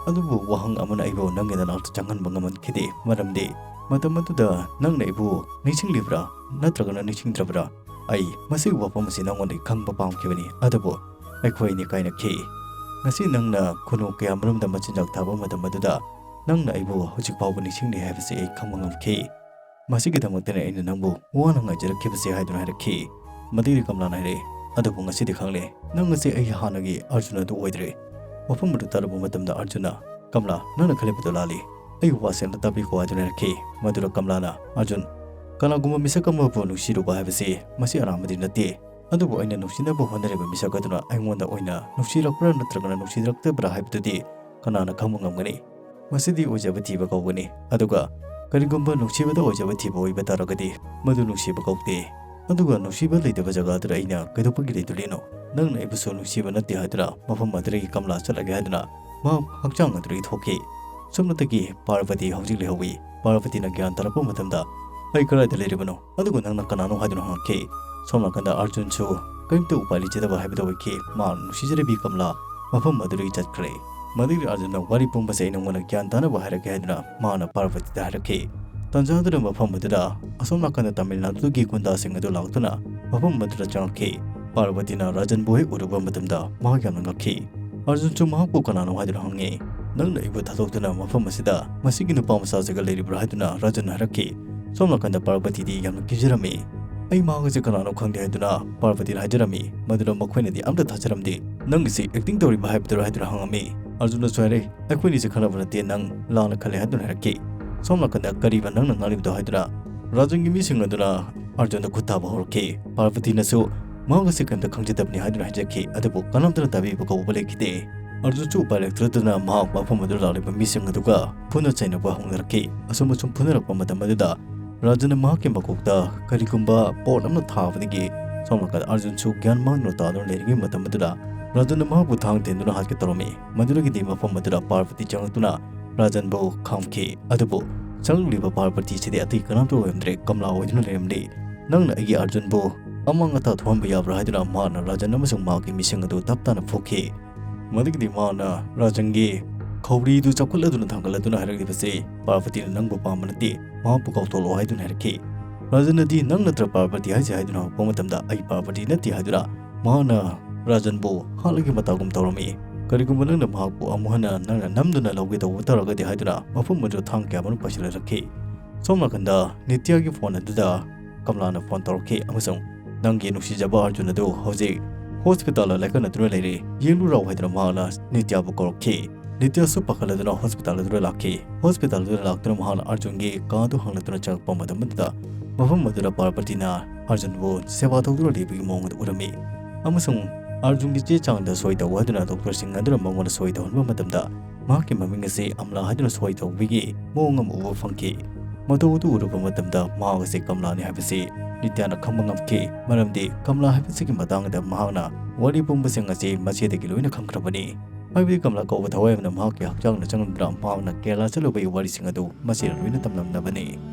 ꯑꯗꯨꯕꯨ ꯋꯥꯍꯪ ꯑꯃꯅ ꯑꯩꯕꯨ ꯅꯪꯒꯤ ꯅꯅꯥꯛꯇ ꯆꯪꯍꯟꯕ ꯉꯝꯍꯟꯈꯤꯗꯦ, ꯃꯔꯝꯗꯤ ꯃꯇꯝ ꯑꯗꯨꯗ ꯅꯪꯅ ꯑꯩꯕꯨ ꯅꯤꯡꯁꯤꯡꯂꯤꯕ꯭ꯔꯥ ꯅꯠꯇ꯭ꯔꯒꯅ ꯅꯤꯡꯁꯤꯡꯗ꯭ꯔꯕ꯭ꯔꯥ? ꯑꯩ ꯃꯁꯤꯒꯤ ꯋꯥꯐꯝ ꯑꯁꯤ ꯅꯪꯉꯣꯟꯗꯒꯤ ꯈꯪꯕ ꯄꯥꯝꯈꯤꯕꯅꯤ, ꯑꯗꯨꯕꯨ ꯑꯩꯈꯣꯏ ꯑꯅꯤ ꯀꯥꯏꯅꯈꯤ꯫ ꯉꯁꯤ ꯅꯪꯅ ꯈꯨꯅꯨ ꯀꯌꯥꯃꯔꯨꯝꯗ ꯃꯆꯤꯟꯖꯥꯛ ꯊꯥꯕ ꯃꯇꯝ ꯑꯗꯨꯗ ꯅꯪꯅ ꯑꯩꯕꯨ ꯍꯧꯖꯤꯛ ꯐꯥꯎꯕ ꯅꯤꯡꯁꯤꯡꯂꯤ ꯍꯥꯏꯕꯁꯤ ꯑꯩ ꯈꯪꯕ ꯉꯝꯈꯤ꯫ ꯃꯁꯤꯒꯤꯗꯃꯛꯇꯅꯤ ꯑꯩꯅ ꯅꯪꯕꯨ ꯋꯥꯅ ꯉꯥꯏꯖꯔꯛꯈꯤꯕꯁꯦ" ꯍꯥꯏꯗꯨꯅ ꯍꯥꯏꯔꯛꯈꯤ꯫ ꯃꯗꯨꯒꯤ ꯀꯃꯂꯥꯅ ꯍꯥꯏꯔꯛꯏ, "ꯑꯗꯨꯕꯨ ꯉꯁꯤꯗꯤ ꯈꯪꯂꯦ, ꯅꯪ ꯑꯁꯤ ꯑꯩ ꯍꯥꯟꯅꯒꯤ ꯑꯥꯔꯖꯨꯟ ꯑꯗꯨ ꯑꯣꯏꯗ꯭ꯔꯦ꯫" ꯋꯥꯐꯝ ꯑꯗꯨ ꯇꯥꯔꯕ ꯃꯇꯝꯗ ꯑꯥꯔꯖꯨꯟꯅ, "ꯀꯃꯂꯥ, ꯅꯪꯅ ꯈꯜꯂꯤꯕꯗꯨ ꯂꯥꯜꯂꯤ꯫ ꯑꯩꯕꯨ ꯋꯥꯁꯦ ꯑꯝꯇ ꯇꯥꯕꯤꯈꯣ" ꯍꯥꯏꯗꯨꯅ ꯍꯥꯏꯔꯛꯈꯤ꯫ ꯃꯗꯨꯗ ꯀꯃꯂꯥꯅ, "ꯑꯥꯔꯖꯨꯟ, ꯀꯅꯥꯒꯨꯝꯕ ꯃꯤꯁꯛ ꯑꯃꯕꯨ ꯅꯨꯡꯁꯤꯔꯨꯕ ꯍꯥꯏꯕꯁꯤ ꯃꯁꯤ ꯑꯔꯥꯟꯕꯗꯤ ꯅꯠꯇꯦ꯫ ꯑꯗꯨꯕꯨ ꯑꯩꯅ ꯅꯨꯡꯁꯤꯅꯕ ꯍꯣꯠꯅꯔꯤꯕ ꯃꯤꯁꯛ ꯑꯗꯨꯅ ꯑꯩꯉꯣꯟꯗ ꯑꯣꯏꯅ ꯅꯨꯡꯁꯤꯔꯛꯄ꯭ꯔꯥ ꯅꯠꯇ꯭ꯔꯒꯅ ꯅꯨꯡꯁꯤꯔꯛꯇꯕ꯭ꯔꯥ ꯍꯥꯏꯕꯗꯨꯗꯤ ꯀꯅꯥꯅ ꯈꯪꯕ ꯉꯝꯒꯅꯤ? ꯃꯁꯤꯗꯤ ꯑꯣꯏꯖꯕ ꯊꯤꯕ ꯀꯧꯒꯅꯤ꯫ ꯑꯗꯨꯒ ꯀꯔꯤꯒꯨꯝꯕ ꯅꯨꯡꯁꯤꯕꯗ ꯑꯣꯏꯖꯕ ꯊꯤꯕ ꯑꯣꯏꯕ ꯇꯥꯔꯒꯗꯤ ꯃꯗꯨ ꯅꯨꯡꯁꯤꯕ ꯀꯧꯗꯦ꯫ ꯑꯗꯨꯒ ꯅꯨꯡꯁꯤꯕ ꯂꯩꯇꯕ ꯖꯒꯥꯗꯨꯗ ꯑꯩꯅ ꯀꯩꯗꯧꯕꯒꯤ ꯂꯩꯗꯣꯔꯤꯅꯣ? ꯅꯪꯅ ꯑꯩꯕꯨꯁꯨ ꯅꯨꯡꯁꯤꯕ ꯅꯠꯇꯦ ꯍꯥꯏꯗꯨꯅ ꯃꯐꯝ ꯑꯗꯨꯗꯒꯤ ꯀꯃꯂꯥ ꯆꯠꯂꯒꯦ ꯍꯥꯏꯗꯨꯅ ꯃꯍꯥꯛ ꯍꯛꯆꯥꯡ ꯑꯗꯨꯗꯒꯤ ꯊꯣꯛꯈꯤ꯫ ꯁꯣꯝꯅꯇꯒꯤ ꯄꯥꯔꯕꯇꯤ ꯍꯧꯖꯤꯛ ꯂꯩꯍꯧꯏ꯫ ꯄꯥꯔꯕꯇꯤꯅ ꯒ꯭ꯌꯥꯟ ꯇꯥꯔꯛꯄ ꯃꯇꯝꯗ, "ꯑꯩ ꯀꯗꯥꯏꯗ ꯂꯩꯔꯤꯕꯅꯣ? ꯑꯗꯨꯒ ꯅꯪꯅ ꯀꯅꯥꯅꯣ?" ꯍꯥꯏꯗꯨꯅ ꯍꯪꯉꯛꯈꯤ꯫ ꯁꯣꯝ ꯅꯥꯀꯟꯗ ꯑꯥꯔꯖꯨꯟꯁꯨ ꯀꯔꯤꯝꯇ ꯎꯄꯥꯏ ꯂꯩꯖꯗꯕ ꯍꯥꯏꯕꯗꯨ ꯑꯣꯏꯈꯤ꯫ ꯃꯥ ꯅꯨꯡꯁꯤꯖꯔꯕꯤ ꯀꯃꯂꯥ ꯃꯐꯝ ꯑꯗꯨꯗꯒꯤ ꯆꯠꯈ꯭ꯔꯦ꯫ ꯃꯗꯨꯒꯤ ꯑꯥꯔꯖꯨꯟꯅ ꯋꯥꯔꯤ ꯄꯨꯝꯕꯁꯦ ꯑꯩ ꯅꯉꯣꯟꯗ ꯒ꯭ꯌꯥꯟ ꯇꯥꯅꯕ ꯍꯥꯏꯔꯛꯀꯦ ꯍꯥꯏꯗꯨꯅ ꯃꯥꯅ ꯄꯥꯔꯕꯇꯤꯗ ꯍꯥꯏꯔꯛꯈꯤ꯫ ꯇꯥꯟꯖꯥꯗꯨꯗ ꯃꯐꯝ ꯑꯗꯨꯗ ꯑꯁꯣꯝ ꯅꯥꯀꯟꯗ ꯇꯥꯃꯤꯜ ꯅꯥꯗꯨꯒꯤ ꯒꯨꯟꯗꯥꯁꯤꯡ ꯑꯗꯨ ꯂꯥꯛꯇꯨꯅ ꯃꯐꯝ ꯑꯗꯨꯗ ꯆꯪꯂꯛꯈꯤ꯫ ꯄꯥꯔꯕꯇꯤꯅ ꯔꯥꯖꯟꯕꯨ ꯍꯦꯛ ꯎꯔꯨꯕ ꯃꯇꯝꯗ ꯃꯍꯥꯛ ꯌꯥꯝꯅ ꯉꯛꯈꯤ꯫ ꯑꯥꯔꯖꯨꯟꯁꯨ ꯃꯍꯥꯛꯄꯨ ꯀꯅꯥꯅꯣ ꯍꯥꯏꯗꯨꯅ ꯍꯪꯉꯤ꯫ "ꯅꯪꯅ ꯑꯩꯕꯨ ꯊꯥꯗꯣꯛꯇꯨꯅ ꯃꯐꯝ ꯑꯁꯤꯗ ꯃꯁꯤꯒꯤ ꯅꯨꯄꯥ ꯃꯆꯥꯁꯤꯒ ꯂꯩꯔꯤꯕ꯭ꯔꯥ?" ꯍꯥꯏꯗꯨꯅ ꯔꯥꯖꯟꯅ ꯍꯥꯏꯔꯛꯈꯤ꯫ ꯁꯣꯝ ꯅꯥꯀꯟꯗ ꯄꯥꯔꯕꯇꯤꯗꯤ ꯌꯥꯝꯅ ꯀꯤꯖꯔꯝꯃꯤ꯫ "ꯑꯩ ꯃꯍꯥꯛ ꯑꯁꯤ ꯀꯅꯥꯅꯣ ꯈꯪꯗꯦ" ꯍꯥꯏꯗꯨꯅ ꯄꯥꯔꯕꯇꯤꯅ ꯍꯥꯏꯖꯔꯝꯃꯤ꯫ ꯃꯗꯨꯗ ꯃꯈꯣꯏꯅꯗꯤ ꯑꯝꯇ ꯊꯥꯖꯔꯝꯗꯦ꯫ "ꯅꯪꯒꯤꯁꯤ ꯑꯦꯛꯇꯤꯡ ꯇꯧꯔꯤꯕ ꯍꯥꯏꯕꯗꯨꯔꯥ?" ꯍꯥꯏꯗꯨꯅ ꯍꯪꯉꯝꯃꯤ꯫ ꯑꯥꯔꯖꯨꯟꯅꯁꯨ ꯍꯥꯏꯔꯦ, "ꯑꯩꯈꯣꯏꯅꯤꯁꯦ ꯈꯪꯅꯕ ꯅꯠꯇꯦ, ꯅꯪ ꯂꯥꯟꯅ ꯈꯜꯂꯦ" ꯍꯥꯏꯗꯨꯅ ꯍꯥꯏꯔꯛꯈꯤ꯫ ꯁꯣꯝ ꯅꯥꯀꯟꯗ, "ꯀꯔꯤꯕ ꯅꯪꯅ ꯉꯥꯡꯂꯤꯕꯗꯣ?" ꯍꯥꯏꯗꯨꯅ ꯔꯥꯖꯟꯒꯤ ꯃꯤꯁꯤꯡ ꯑꯗꯨꯅ ꯑꯔꯖꯨꯟꯗ ꯈꯨꯠ ꯊꯥꯕ ꯍꯧꯔꯛꯈꯤ꯫ ꯄꯥꯔꯕꯇꯤꯅꯁꯨ ꯃꯍꯥꯛ ꯑꯁꯤ ꯀꯔꯤꯝꯇ ꯈꯪꯖꯗꯕꯅꯤ ꯍꯥꯏꯗꯨꯅ ꯍꯥꯏꯖꯈꯤ꯫ ꯑꯗꯨꯕꯨ ꯀꯅꯥꯝꯇꯅ ꯇꯥꯕꯤꯕ ꯀꯧꯕ ꯂꯩꯈꯤꯗꯦ꯫ ꯑꯔꯖꯨꯟꯁꯨ ꯎꯄꯥꯏ ꯂꯩꯇ꯭ꯔꯗꯨꯅ ꯃꯍꯥꯛ ꯃꯐꯝ ꯑꯗꯨꯗ ꯂꯥꯛꯂꯤꯕ ꯃꯤꯁꯤꯡ ꯑꯗꯨꯒ ꯐꯨꯅ ꯆꯩꯅꯕ ꯍꯧꯅꯔꯛꯈꯤ꯫ ꯑꯁꯨꯝ ꯑꯁꯨꯝ ꯐꯨꯅꯔꯛꯄ ꯃꯇꯝ ꯑꯗꯨꯗ ꯔꯥꯖꯟꯅ ꯃꯍꯥꯛꯀꯤ ꯃꯀꯣꯛꯇ ꯀꯔꯤꯒꯨꯝꯕ ꯄꯣꯠ ꯑꯃ ꯊꯥꯕꯗꯒꯤ ꯁꯣꯝ ꯅꯥꯀꯟꯗ ꯑꯔꯖꯨꯟꯁꯨ ꯒ꯭ꯌꯥꯟ ꯃꯥꯡꯗꯨꯅ ꯇꯥꯗꯨꯅ ꯂꯩꯔꯤꯉꯩ ꯃꯇꯝ ꯑꯗꯨꯗ ꯔꯥꯖꯟꯅ ꯃꯍꯥꯛꯄꯨ ꯊꯥꯡ ꯊꯤꯟꯗꯨꯅ ꯍꯥꯠꯀꯦ ꯇꯧꯔꯝꯃꯤ꯫ ꯃꯗꯨꯗꯒꯤꯗꯤ ꯃꯐꯝ ꯑꯗꯨꯗ ꯄꯥꯔꯕꯇꯤ ꯆꯪꯂꯛꯇꯨꯅ ꯔꯥꯖꯟꯕꯨ ꯈꯥꯝꯈꯤ꯫ ꯑꯗꯨꯕꯨ ꯆꯪꯂꯛꯂꯤꯕ ꯄꯥꯔꯕꯇꯤꯁꯤꯗꯤ ꯑꯇꯩ ꯀꯅꯥꯝꯇ ꯑꯣꯏꯔꯝꯗ꯭ꯔꯦ, ꯀꯃꯂꯥ ꯑꯣꯏꯗꯨꯅ ꯂꯩꯔꯝꯂꯤ꯫ "ꯅꯪꯅ ꯑꯩꯒꯤ ꯑꯔꯖꯨꯟꯕꯨ ꯑꯃꯥꯡ ꯑꯇꯥ ꯊꯣꯛꯍꯟꯕ ꯌꯥꯕ꯭ꯔꯥ?" ꯍꯥꯏꯗꯨꯅ ꯃꯍꯥꯛꯅ ꯔꯥꯖꯟ ꯑꯃꯁꯨꯡ ꯃꯍꯥꯛꯀꯤ ꯃꯤꯁꯤꯡ ꯑꯗꯨ ꯇꯞ ꯇꯥꯅ ꯐꯨꯈꯤ꯫ ꯃꯗꯨꯒꯤꯗꯤ ꯃꯍꯥꯛꯅ ꯔꯥꯖꯟꯒꯤ ꯈꯧꯔꯤꯗꯨ ꯆꯞꯈꯠꯂꯗꯨꯅ ꯊꯥꯡꯒꯠꯂꯗꯨꯅ ꯍꯥꯏꯔꯛꯂꯤꯕꯁꯤ, "ꯄꯥꯔꯕꯇꯤꯅ ꯅꯪꯕꯨ ꯄꯥꯝꯕ ꯅꯠꯇꯦ, ꯃꯍꯥꯛꯄꯨ ꯀꯥꯎꯊꯣꯛꯂꯣ" ꯍꯥꯏꯗꯨꯅ ꯍꯥꯏꯔꯛꯈꯤ꯫ ꯔꯥꯖꯟꯅꯗꯤ, "ꯅꯪ ꯅꯠꯇ꯭ꯔ ꯄꯥꯔꯕꯇꯤ ꯍꯥꯏꯁꯦ?" ꯍꯥꯏꯗꯨꯅ ꯍꯪꯉꯛꯄ ꯃꯇꯝꯗ, "ꯑꯩ ꯄꯥꯔꯕꯇꯤ ꯅꯠꯇꯦ" ꯍꯥꯏꯗꯨꯅ ꯃꯍꯥꯛꯅ ꯔꯥꯖꯟꯕꯨ ꯍꯥꯠꯂꯒꯤ ꯃꯇꯥꯒꯨꯝ ꯇꯧꯔꯝꯃꯤ꯫ "ꯀꯔꯤꯒꯨꯝꯕ ꯅꯪꯅ ꯃꯍꯥꯛꯄꯨ ꯑꯃꯨꯛ ꯍꯟꯅ ꯅꯪꯅ ꯅꯝꯗꯨꯅ ꯂꯧꯒꯦ ꯇꯧꯕ ꯇꯥꯔꯒꯗꯤ" ꯍꯥꯏꯗꯨꯅ ꯃꯐꯝ ꯑꯗꯨꯗ ꯊꯥꯡ ꯀꯌꯥ ꯑꯃ ꯄꯥꯏꯁꯤꯜꯂꯛꯈꯤ꯫ ꯁꯣꯝ ꯅꯥꯀꯟꯗ ꯅꯤꯇ꯭ꯌꯥꯒꯤ ꯐꯣꯟ ꯑꯗꯨꯗ ꯀꯃꯂꯥꯅ ꯐꯣꯟ ꯇꯧꯔꯛꯈꯤ ꯑꯃꯁꯨꯡ, "ꯅꯪꯒꯤ ꯅꯨꯡꯁꯤꯖꯕ ꯑꯔꯖꯨꯟ ꯑꯗꯨ ꯍꯧꯖꯤꯛ ꯍꯣꯁꯄꯤꯇꯥꯜꯗ ꯂꯥꯏꯀꯠꯅꯗꯨꯅ ꯂꯩꯔꯤ, ꯌꯦꯡꯂꯨ ꯂꯥꯎ" ꯍꯥꯏꯗꯨꯅ ꯃꯍꯥꯛꯅ ꯅꯤꯇ꯭ꯌꯥꯕꯨ ꯀꯧꯔꯛꯈꯤ꯫ ꯅꯤꯇ꯭ꯌꯥꯁꯨ ꯄꯥꯈꯠꯂꯗꯨꯅ ꯍꯣꯁꯄꯤꯇꯥꯜ ꯑꯗꯨꯗ ꯂꯥꯛꯈꯤ꯫ ꯍꯣꯁꯄꯤꯇꯥꯜ ꯑꯗꯨꯗ ꯂꯥꯛꯇꯨꯅ ꯃꯍꯥꯛꯅ ꯑꯔꯖꯨꯟꯒꯤ ꯀꯥ ꯑꯗꯨ ꯍꯥꯡꯂꯛꯇꯨꯅ ꯆꯪꯂꯛꯄ ꯃꯇꯝ ꯑꯗꯨꯗ ꯃꯐꯝ ꯑꯗꯨꯗ ꯄꯥꯔꯕꯇꯤꯅ ꯑꯔꯖꯨꯟꯕꯨ ꯁꯦꯕꯥ ꯇꯧꯗꯨꯅ ꯂꯩꯕꯒꯤ ꯃꯑꯣꯡ ꯑꯗꯨ ꯎꯔꯝꯃꯤ꯫ ꯑꯃꯁꯨꯡ ꯑꯔꯖꯨꯟꯒꯤ ꯆꯦ ꯆꯥꯡꯗ ꯁꯣꯏ ꯇꯧ ꯍꯥꯏꯗꯨꯅ ꯗꯣꯛꯇꯔꯁꯤꯡ ꯑꯗꯨꯅ ꯃꯉꯣꯟꯗ ꯁꯣꯏ ꯇꯧꯍꯟꯕ ꯃꯇꯝꯗ ꯃꯍꯥꯛꯀꯤ ꯃꯃꯤꯡ ꯑꯁꯤ ꯑꯃꯂꯥ ꯍꯥꯏꯗꯨꯅ ꯁꯣꯏ ꯇꯧꯕꯒꯤ ꯃꯑꯣꯡ ꯑꯃ ꯎꯕ ꯐꯪꯈꯤ꯫ ꯃꯇꯧ ꯑꯗꯨ ꯎꯔꯨꯕ ꯃꯇꯝꯗ ꯃꯍꯥꯛ ꯑꯁꯤ ꯀꯃꯂꯥꯅꯤ ꯍꯥꯏꯕꯁꯤ ꯅꯤꯇ꯭ꯌꯥꯅ ꯈꯪꯕ ꯉꯝꯈꯤ, ꯃꯔꯝꯗꯤ ꯀꯃꯂꯥ ꯍꯥꯏꯕꯁꯤꯒꯤ ꯃꯇꯥꯡꯗ ꯃꯍꯥꯛꯅ ꯋꯥꯔꯤ ꯄꯨꯝꯕꯁꯤꯡ ꯑꯁꯤ ꯃꯆꯦꯗꯒꯤ ꯂꯣꯏꯅ ꯈꯪꯈ꯭ꯔꯕꯅꯤ꯫ ꯍꯥꯏꯕꯗꯤ ꯀꯃꯂꯥ ꯀꯧꯕ ꯊꯋꯥꯏ ꯑꯃꯅ ꯃꯍꯥꯛꯀꯤ ꯍꯛꯆꯥꯡꯗ ꯆꯪꯂꯗꯨꯅ ꯃꯍꯥꯛꯅ ꯀꯦꯔꯂꯥ ꯆꯠꯂꯨꯕꯒꯤ ꯋꯥꯔꯤꯁꯤꯡ ꯑꯗꯨ ꯃꯆꯦꯅ ꯂꯣꯏꯅ ꯇꯝꯂꯝꯂꯕꯅꯤ꯫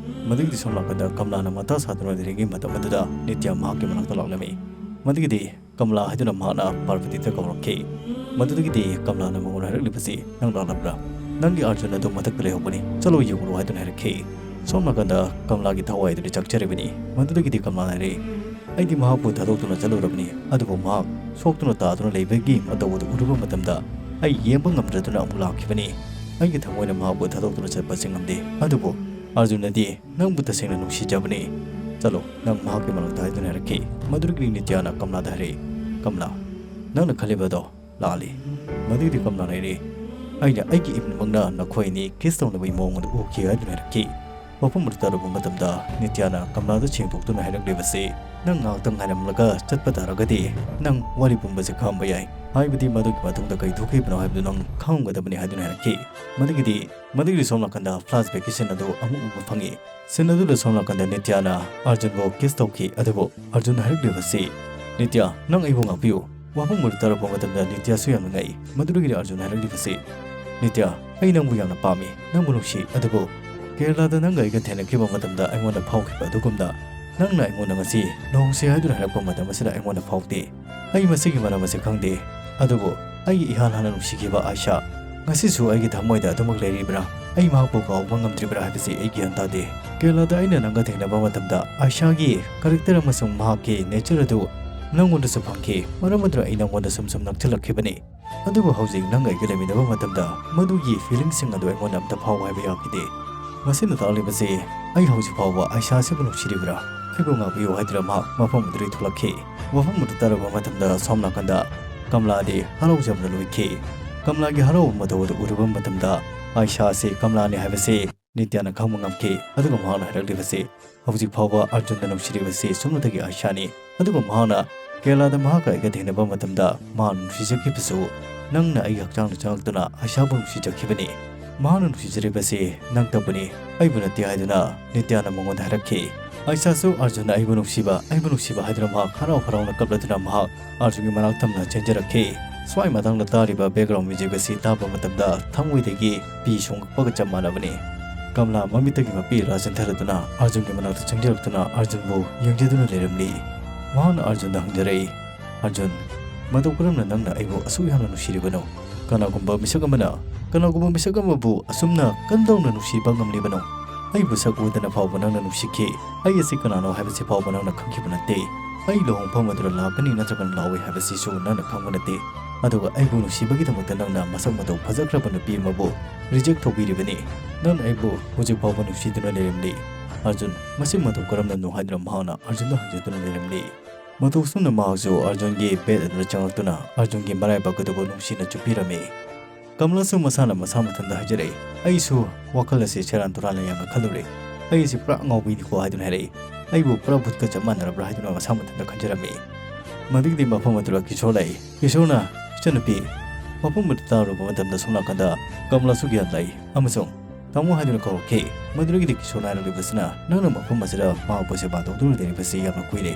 ꯃꯗꯨꯒꯤꯗꯤ ꯁꯣꯝ ꯅꯥꯀꯟꯗ ꯀꯃꯂꯥꯅ ꯃꯊꯥ ꯁꯥꯗꯨꯅ ꯂꯩꯔꯤꯉꯩ ꯃꯇꯝ ꯑꯗꯨꯗ ꯅꯤꯇ꯭ꯌꯥ ꯃꯍꯥꯛꯀꯤ ꯃꯅꯥꯛꯇ ꯂꯥꯛꯂꯝꯃꯤ꯫ ꯃꯗꯨꯒꯤꯗꯤ ꯀꯃꯂꯥ ꯍꯥꯏꯗꯨꯅ ꯃꯍꯥꯛꯅ ꯄꯥꯔꯕꯇꯤꯗ ꯀꯧꯔꯛꯈꯤ꯫ ꯃꯗꯨꯗꯒꯤꯗꯤ ꯀꯃꯂꯥꯅ ꯃꯉꯣꯟꯗ ꯍꯥꯏꯔꯛꯂꯤꯕꯁꯤ, "ꯅꯪ ꯂꯥꯛꯂꯕ꯭ꯔꯥ? ꯅꯪꯒꯤ ꯑꯔꯖꯨꯟ ꯑꯗꯨ ꯃꯊꯛꯇ ꯂꯩꯍꯧꯕꯅꯤ, ꯆꯠꯂꯣ ꯌꯦꯡꯉꯨꯔꯣ" ꯍꯥꯏꯗꯨꯅ ꯍꯥꯏꯔꯛꯈꯤ꯫ ꯁꯣꯝ ꯅꯥꯀꯟꯗ ꯀꯃꯂꯥꯒꯤ ꯊꯋꯥꯏ ꯑꯗꯨꯗꯤ ꯆꯥꯛꯆꯔꯤꯕꯅꯤ꯫ ꯃꯗꯨꯗꯒꯤꯗꯤ ꯀꯃꯂꯥꯅ ꯍꯥꯏꯔꯛꯏ, "ꯑꯩꯗꯤ ꯃꯍꯥꯛꯄꯨ ꯊꯥꯗꯣꯛꯇꯨꯅ ꯆꯠꯂꯨꯔꯕꯅꯤ, ꯑꯗꯨꯕꯨ ꯃꯍꯥꯛ ꯁꯣꯛꯇꯨꯅ ꯇꯥꯗꯨꯅ ꯂꯩꯕꯒꯤ ꯃꯇꯧ ꯑꯗꯨ ꯎꯔꯨꯕ ꯃꯇꯝꯗ ꯑꯩ ꯌꯦꯡꯕ ꯉꯝꯗ꯭ꯔꯗꯨꯅ ꯑꯃꯨꯛ ꯂꯥꯛꯈꯤꯕꯅꯤ꯫ ꯑꯩꯒꯤ ꯊꯃꯣꯏꯅ ꯃꯍꯥꯛꯄꯨ ꯊꯥꯗꯣꯛꯇꯨꯅ ꯆꯠꯄꯁꯤ ꯉꯝꯗꯦ, ꯑꯗꯨꯕꯨ ꯑꯔꯖꯨꯟꯅꯗꯤ ꯅꯪꯕꯨ ꯇꯁꯦꯡꯅ ꯅꯨꯡꯁꯤꯖꯕꯅꯤ꯫ ꯆꯠꯂꯣ, ꯅꯪ ꯃꯍꯥꯛꯀꯤ ꯃꯅꯥꯛꯇ" ꯍꯥꯏꯗꯨꯅ ꯍꯥꯏꯔꯛꯈꯤ꯫ ꯃꯗꯨꯗꯒꯤ ꯅꯤꯇ꯭ꯌꯥꯅ ꯀꯃꯂꯥꯗ ꯍꯥꯏꯔꯛꯏ, "ꯀꯃꯂꯥ, ꯅꯪꯅ ꯈꯜꯂꯤꯕꯗꯣ ꯂꯥꯜꯂꯤ"꯫ ꯃꯗꯨꯒꯤꯗꯤ ꯀꯃꯂꯥꯅ ꯍꯥꯏꯔꯛꯏ, ꯑꯩꯅ ꯑꯩꯒꯤ ꯏꯃꯤꯠꯃꯛꯅ ꯅꯈꯣꯏ ꯑꯅꯤ ꯀꯤꯁ ꯇꯧꯅꯕꯒꯤ ꯃꯑꯣꯡ ꯑꯗꯨ ꯎꯈꯤ" ꯍꯥꯏꯗꯨꯅ ꯍꯥꯏꯔꯛꯈꯤ꯫ ꯋꯥꯐꯝ ꯑꯗꯨ ꯇꯥꯔꯨꯕ ꯃꯇꯝꯗ ꯅꯤꯇ꯭ꯌꯥꯅ ꯀꯃꯂꯥꯗ ꯁꯦꯡꯗꯣꯛꯇꯨꯅ ꯍꯥꯏꯔꯛꯂꯤꯕꯁꯤ, "ꯅꯪ ꯉꯥꯏꯍꯥꯛꯇꯪ ꯉꯥꯏꯔꯝꯂꯒ ꯆꯠꯄ ꯇꯥꯔꯒꯗꯤ ꯅꯪ ꯋꯥꯔꯤ ꯄꯨꯝꯕꯁꯦ ꯈꯪꯕ ꯌꯥꯏ꯫ ꯍꯥꯏꯕꯗꯤ ꯃꯗꯨꯒꯤ ꯃꯇꯨꯡꯗ ꯀꯩ ꯊꯣꯛꯈꯤꯕꯅꯣ ꯍꯥꯏꯕꯗꯨ ꯅꯪ ꯈꯪꯉꯝꯒꯗꯕꯅꯤ" ꯍꯥꯏꯗꯨꯅ ꯍꯥꯏꯔꯛꯈꯤ꯫ ꯃꯗꯨꯒꯤꯗꯤ, ꯃꯗꯨꯒꯤꯗꯤ ꯁꯣꯝ ꯅꯥꯀꯟꯗ flashbackꯀꯤ scene ꯑꯗꯨ ꯑꯃꯨꯛ ꯎꯕ ꯐꯪꯉꯤ꯫ Scene ꯑꯗꯨꯗ ꯁꯣꯝ ꯅꯥꯀꯟꯗ ꯅꯤꯇ꯭ꯌꯥꯅ ꯑꯔꯖꯨꯟꯕꯨ ꯀꯤꯁ ꯇꯧꯈꯤ꯫ ꯑꯗꯨꯕꯨ ꯑꯔꯖꯨꯟ ꯍꯥꯏꯔꯛꯂꯤꯕꯁꯤ, "ꯅꯤꯇ꯭ꯌꯥ, ꯅꯪ ꯑꯩꯕꯨ ꯉꯥꯛꯄꯤꯌꯨ"꯫ ꯋꯥꯐꯝ ꯑꯗꯨ ꯇꯥꯔꯛꯄ ꯃꯇꯝꯗ ꯅꯤꯇ꯭ꯌꯥꯁꯨ ꯌꯥꯝꯅ ꯉꯛꯏ꯫ ꯃꯗꯨꯗꯒꯤꯗꯤ ꯑꯔꯖꯨꯟ ꯍꯥꯏꯔꯛꯂꯤꯕꯁꯤ, "ꯅꯤꯇ꯭ꯌꯥ, ꯑꯩ ꯅꯪꯕꯨ ꯌꯥꯝꯅ ꯄꯥꯝꯃꯤ, ꯅꯪꯕꯨ ꯅꯨꯡꯁꯤ, ꯑꯗꯨꯕꯨ ꯀꯦꯔꯂꯥꯗ ꯅꯪꯒ ꯑꯩꯒ ꯊꯦꯡꯅꯈꯤꯕ ꯃꯇꯝꯗ ꯑꯩꯉꯣꯟꯗ ꯐꯥꯎꯈꯤꯕ ꯑꯗꯨꯒꯨꯝꯅ ꯅꯪꯅ ꯑꯩꯉꯣꯟꯗ ꯉꯁꯤ ꯂꯨꯍꯣꯡꯁꯤ ꯍꯥꯏꯗꯨꯅ ꯍꯥꯏꯔꯛꯄ ꯃꯇꯝ ꯑꯁꯤꯗ ꯑꯩꯉꯣꯟꯗ ꯐꯥꯎꯗꯦ꯫ ꯑꯩ ꯃꯁꯤꯒꯤ ꯃꯔꯝ ꯑꯁꯤ ꯈꯪꯗꯦ, ꯑꯗꯨꯕꯨ ꯑꯩꯒꯤ ꯏꯍꯥꯟ ꯍꯥꯟꯅ ꯅꯨꯡꯁꯤꯈꯤꯕ ꯑꯥꯏꯁꯥ ꯉꯁꯤꯁꯨ ꯑꯩꯒꯤ ꯊꯃꯣꯏꯗ ꯑꯗꯨꯃꯛ ꯂꯩꯔꯤꯕ꯭ꯔꯥ? ꯑꯩ ꯃꯍꯥꯛꯄꯨ ꯀꯥꯎꯕ ꯉꯝꯗ꯭ꯔꯤꯕ꯭ꯔꯥ ꯍꯥꯏꯕꯁꯤ ꯑꯩ ꯒ꯭ꯌꯥꯟ ꯇꯥꯗꯦ꯫ ꯀꯦꯔꯂꯥꯗ ꯑꯩꯅ ꯅꯪꯒ ꯊꯦꯡꯅꯕ ꯃꯇꯝꯗ ꯑꯥꯏꯁꯥꯒꯤ character ꯑꯃꯁꯨꯡ ꯃꯍꯥꯛꯀꯤ nature ꯑꯗꯨ ꯅꯪꯉꯣꯟꯗꯁꯨ ꯐꯪꯈꯤ꯫ ꯃꯔꯝ ꯑꯗꯨꯅ ꯑꯩ ꯅꯪꯉꯣꯟꯗ ꯁꯨꯝ ꯁꯨꯝ ꯅꯛꯁꯤꯜꯂꯛꯈꯤꯕꯅꯤ꯫ ꯑꯗꯨꯕꯨ ꯍꯧꯖꯤꯛ ꯅꯪꯒ ꯑꯩꯒ ꯂꯩꯃꯤꯟꯅꯕ ꯃꯇꯝꯗ ꯃꯗꯨꯒꯤ feelingꯁꯤꯡ ꯑꯗꯨ ꯑꯩꯉꯣꯟꯗ ꯑꯝꯇ ꯐꯥꯎ ꯍꯥꯏꯕ ꯌꯥꯈꯤꯗꯦ꯫ ꯃꯁꯤꯅ ꯇꯥꯛꯂꯤꯕꯁꯤ, ꯑꯩ ꯍꯧꯖꯤꯛ ꯐꯥꯎꯕ ꯑꯥꯏꯁꯥ ꯑꯁꯤꯕꯨ ꯅꯨꯡꯁꯤꯔꯤꯕ꯭ꯔꯥ? ꯑꯩꯕꯨ ꯉꯥꯛꯄꯤꯌꯨ" ꯍꯥꯏꯗꯨꯅ ꯃꯍꯥꯛ ꯃꯐꯝ ꯑꯗꯨꯗꯒꯤ ꯊꯣꯛꯂꯛꯈꯤ꯫ ꯋꯥꯐꯝ ꯑꯗꯨ ꯇꯥꯔꯕ ꯃꯇꯝꯗ ꯁꯣꯝ ꯅꯥꯀꯟꯗ ꯀꯃꯂꯥꯗꯤ ꯍꯔꯥꯎꯖꯕꯅ ꯂꯣꯏꯈꯤ꯫ ꯀꯃꯂꯥꯒꯤ ꯍꯔꯥꯎꯕ ꯃꯇꯧ ꯑꯗꯨ ꯎꯔꯨꯕ ꯃꯇꯝꯗ ꯑꯥꯏꯁꯥ ꯑꯁꯤ ꯀꯃꯂꯥꯅꯤ ꯍꯥꯏꯕꯁꯤ ꯅꯤꯇ꯭ꯌꯥꯅ ꯈꯪꯕ ꯉꯝꯈꯤ꯫ ꯑꯗꯨꯒ ꯃꯍꯥꯛꯅ ꯍꯥꯏꯔꯛꯂꯤꯕꯁꯤ, "ꯍꯧꯖꯤꯛ ꯐꯥꯎꯕ ꯑꯔꯖꯨꯟꯅ ꯅꯨꯡꯁꯤꯔꯤꯕꯁꯤ ꯁꯨꯞꯅꯇꯒꯤ ꯑꯥꯏꯁꯥꯅꯤ꯫ ꯑꯗꯨꯒ ꯃꯍꯥꯛꯅ ꯀꯦꯔꯂꯥꯗ ꯃꯍꯥꯛꯀ ꯑꯩꯒ ꯊꯦꯡꯅꯕ ꯃꯇꯝꯗ ꯃꯍꯥꯛꯅ ꯅꯨꯡꯁꯤꯖꯈꯤꯕꯁꯨ ꯅꯪꯅ ꯑꯩꯒꯤ ꯍꯛꯆꯥꯡꯗ ꯆꯪꯂꯛꯇꯨꯅ ꯑꯥꯏꯁꯥꯕꯨ ꯅꯨꯡꯁꯤꯖꯈꯤꯕꯅꯤ꯫ ꯃꯍꯥꯛꯅ ꯅꯨꯡꯁꯤꯖꯔꯤꯕꯁꯤ ꯅꯪꯇꯕꯨꯅꯤ, ꯑꯩꯕꯨ ꯅꯠꯇꯦ" ꯍꯥꯏꯗꯨꯅ ꯅꯤꯇ꯭ꯌꯥꯅ ꯃꯉꯣꯟꯗ ꯍꯥꯏꯔꯛꯈꯤ꯫ ꯑꯥꯏꯁꯥꯁꯨ ꯑꯔꯖꯨꯟꯅ ꯑꯩꯕꯨ ꯅꯨꯡꯁꯤꯕ, ꯑꯩꯕꯨ ꯅꯨꯡꯁꯤꯕ ꯍꯥꯏꯗꯨꯅ ꯃꯍꯥꯛ ꯍꯔꯥꯎ ꯍꯔꯥꯎꯅ ꯀꯞꯂꯗꯨꯅ ꯃꯍꯥꯛ ꯑꯔꯖꯨꯟꯒꯤ ꯃꯅꯥꯛ ꯊꯝꯅ ꯆꯦꯟꯖꯔꯛꯈꯤ꯫ ꯁ꯭ꯋꯥꯏ ꯃꯇꯥꯡꯗ ꯇꯥꯔꯤꯕ background music ꯑꯁꯤ ꯇꯥꯕ ꯃꯇꯝꯗ ꯊꯃꯣꯏꯗꯒꯤ ꯄꯤ ꯁꯨꯡꯉꯛꯄꯒ ꯆꯞ ꯃꯥꯟꯅꯕꯅꯤ꯫ ꯀꯃꯂꯥ ꯃꯃꯤꯠꯇꯒꯤ ꯃꯄꯤ ꯏꯔꯥ ꯆꯦꯟꯊꯔꯗꯨꯅ ꯑꯔꯖꯨꯟꯒꯤ ꯃꯅꯥꯛꯇ ꯆꯪꯁꯤꯜꯂꯛꯇꯨꯅ ꯑꯔꯖꯨꯟꯕꯨ ꯌꯦꯡꯖꯗꯨꯅ ꯂꯩꯔꯝꯂꯤ꯫ ꯃꯍꯥꯛꯅ ꯑꯔꯖꯨꯟꯗ ꯍꯪꯖꯔꯛꯏ, "ꯑꯔꯖꯨꯟ, ꯃꯇꯧ ꯀꯔꯝꯅ ꯅꯪꯅ ꯑꯩꯕꯨ ꯑꯁꯨꯛ ꯌꯥꯝꯅ ꯅꯨꯡꯁꯤꯔꯤꯕꯅꯣ? ꯀꯅꯥꯒꯨꯝꯕ ꯃꯤꯁꯛ ꯑꯃꯅ, ꯀꯅꯥꯒꯨꯝꯕ ꯃꯤꯁꯛ ꯑꯃꯕꯨ ꯑꯁꯨꯝꯅ ꯀꯝꯗꯧꯅ ꯅꯨꯡꯁꯤꯕ ꯉꯝꯂꯤꯕꯅꯣ? ꯑꯩꯕꯨ ꯁꯛ ꯎꯗꯅ ꯐꯥꯎꯕ ꯅꯪꯅ ꯅꯨꯡꯁꯤꯈꯤ꯫ ꯑꯩ ꯑꯁꯤ ꯀꯅꯥꯅꯣ ꯍꯥꯏꯕꯁꯤ ꯐꯥꯎꯕ ꯅꯪꯅ ꯈꯪꯈꯤꯕ ꯅꯠꯇꯦ꯫ ꯑꯩ ꯂꯨꯍꯣꯡꯐꯝ ꯑꯗꯨꯗ ꯂꯥꯛꯀꯅꯤ ꯅꯠꯇ꯭ꯔꯒ ꯂꯥꯛꯑꯣꯏ ꯍꯥꯏꯕꯁꯤꯁꯨ ꯅꯪꯅ ꯈꯪꯕ ꯅꯠꯇꯦ꯫ ꯑꯗꯨꯒ ꯑꯩꯕꯨ ꯅꯨꯡꯁꯤꯕꯒꯤꯗꯃꯛꯇ ꯅꯪꯅ ꯃꯁꯛ ꯃꯇꯧ ꯐꯖꯈ꯭ꯔꯕ ꯅꯨꯄꯤ ꯑꯃꯕꯨ reject ꯇꯧꯕꯤꯔꯤꯕꯅꯤ꯫ ꯅꯪꯅ ꯑꯩꯕꯨ ꯍꯧꯖꯤꯛ ꯐꯥꯎꯕ ꯅꯨꯡꯁꯤꯗꯨꯅ ꯂꯩꯔꯝꯂꯤ꯫ ꯑꯔꯖꯨꯟ, ꯃꯁꯤ ꯃꯇꯧ ꯀꯔꯝꯅꯅꯣ?" ꯍꯥꯏꯗꯨꯅ ꯃꯍꯥꯛꯅ ꯑꯔꯖꯨꯟꯗ ꯍꯪꯖꯗꯨꯅ ꯂꯩꯔꯝꯂꯤ꯫ ꯃꯇꯧ ꯑꯁꯨꯝꯅ ꯃꯍꯥꯛꯁꯨ ꯑꯔꯖꯨꯟꯒꯤ bed ꯑꯗꯨꯗ ꯆꯪꯂꯛꯇꯨꯅ ꯑꯔꯖꯨꯟꯒꯤ ꯃꯔꯥꯏꯕꯛ ꯑꯗꯨꯕꯨ ꯅꯨꯡꯁꯤꯅ ꯆꯨꯞꯄꯤꯔꯝꯃꯤ꯫ ꯀꯃꯂꯥꯁꯨ ꯃꯁꯥꯅ ꯃꯁꯥ ꯃꯊꯟꯇ ꯍꯥꯏꯖꯔꯛꯏ, "ꯑꯩꯁꯨ ꯋꯥꯈꯜ ꯑꯁꯤ ꯁꯦꯔꯥꯟ ꯇꯨꯔꯥꯟꯅ ꯌꯥꯝꯅ ꯈꯜꯂꯨꯔꯦ꯫ ꯑꯩ ꯑꯁꯤ ꯄꯨꯔꯥ ꯑꯉꯥꯎꯕꯤꯅꯤꯀꯣ" ꯍꯥꯏꯗꯨꯅ ꯍꯥꯏꯔꯛꯏ꯫ "ꯑꯩꯕꯨ ꯄꯨꯔꯥ ꯚꯨꯠꯀ ꯆꯞ ꯃꯥꯟꯅꯔꯕ꯭ꯔꯥ" ꯍꯥꯏꯗꯨꯅ ꯃꯁꯥ ꯃꯊꯟꯇ ꯈꯟꯖꯔꯝꯃꯤ꯫ ꯃꯗꯨꯒꯤꯗꯤ ꯃꯐꯝ ꯑꯗꯨꯗ ꯀꯤꯁꯣꯔ ꯂꯥꯛꯏ꯫ ꯀꯤꯁꯣꯔꯅ, "ꯏꯆꯟꯅꯨꯄꯤ", ꯃꯐꯝ ꯑꯗꯨ ꯇꯥꯔꯨꯕ ꯃꯇꯝꯗ ꯁꯣꯝ ꯅꯥꯀꯟꯗ ꯀꯃꯂꯥꯁꯨ ꯒ꯭ꯌꯥꯟ ꯂꯥꯛꯏ ꯑꯃꯁꯨꯡ "ꯇꯥꯃꯣ" ꯍꯥꯏꯗꯨꯅ ꯀꯧꯔꯛꯈꯤ꯫ ꯃꯗꯨꯗꯒꯤꯗꯤ ꯀꯤꯁꯣꯔꯅ ꯍꯥꯏꯔꯛꯂꯤꯕꯁꯤꯅ, "ꯅꯪꯅ ꯃꯐꯝ ꯑꯁꯤꯗ ꯃꯍꯥꯛꯄꯨ ꯁꯦꯕꯥ ꯇꯧꯗꯨꯅ ꯂꯩꯔꯤꯕꯁꯤ ꯌꯥꯝꯅ ꯀꯨꯏꯔꯦ꯫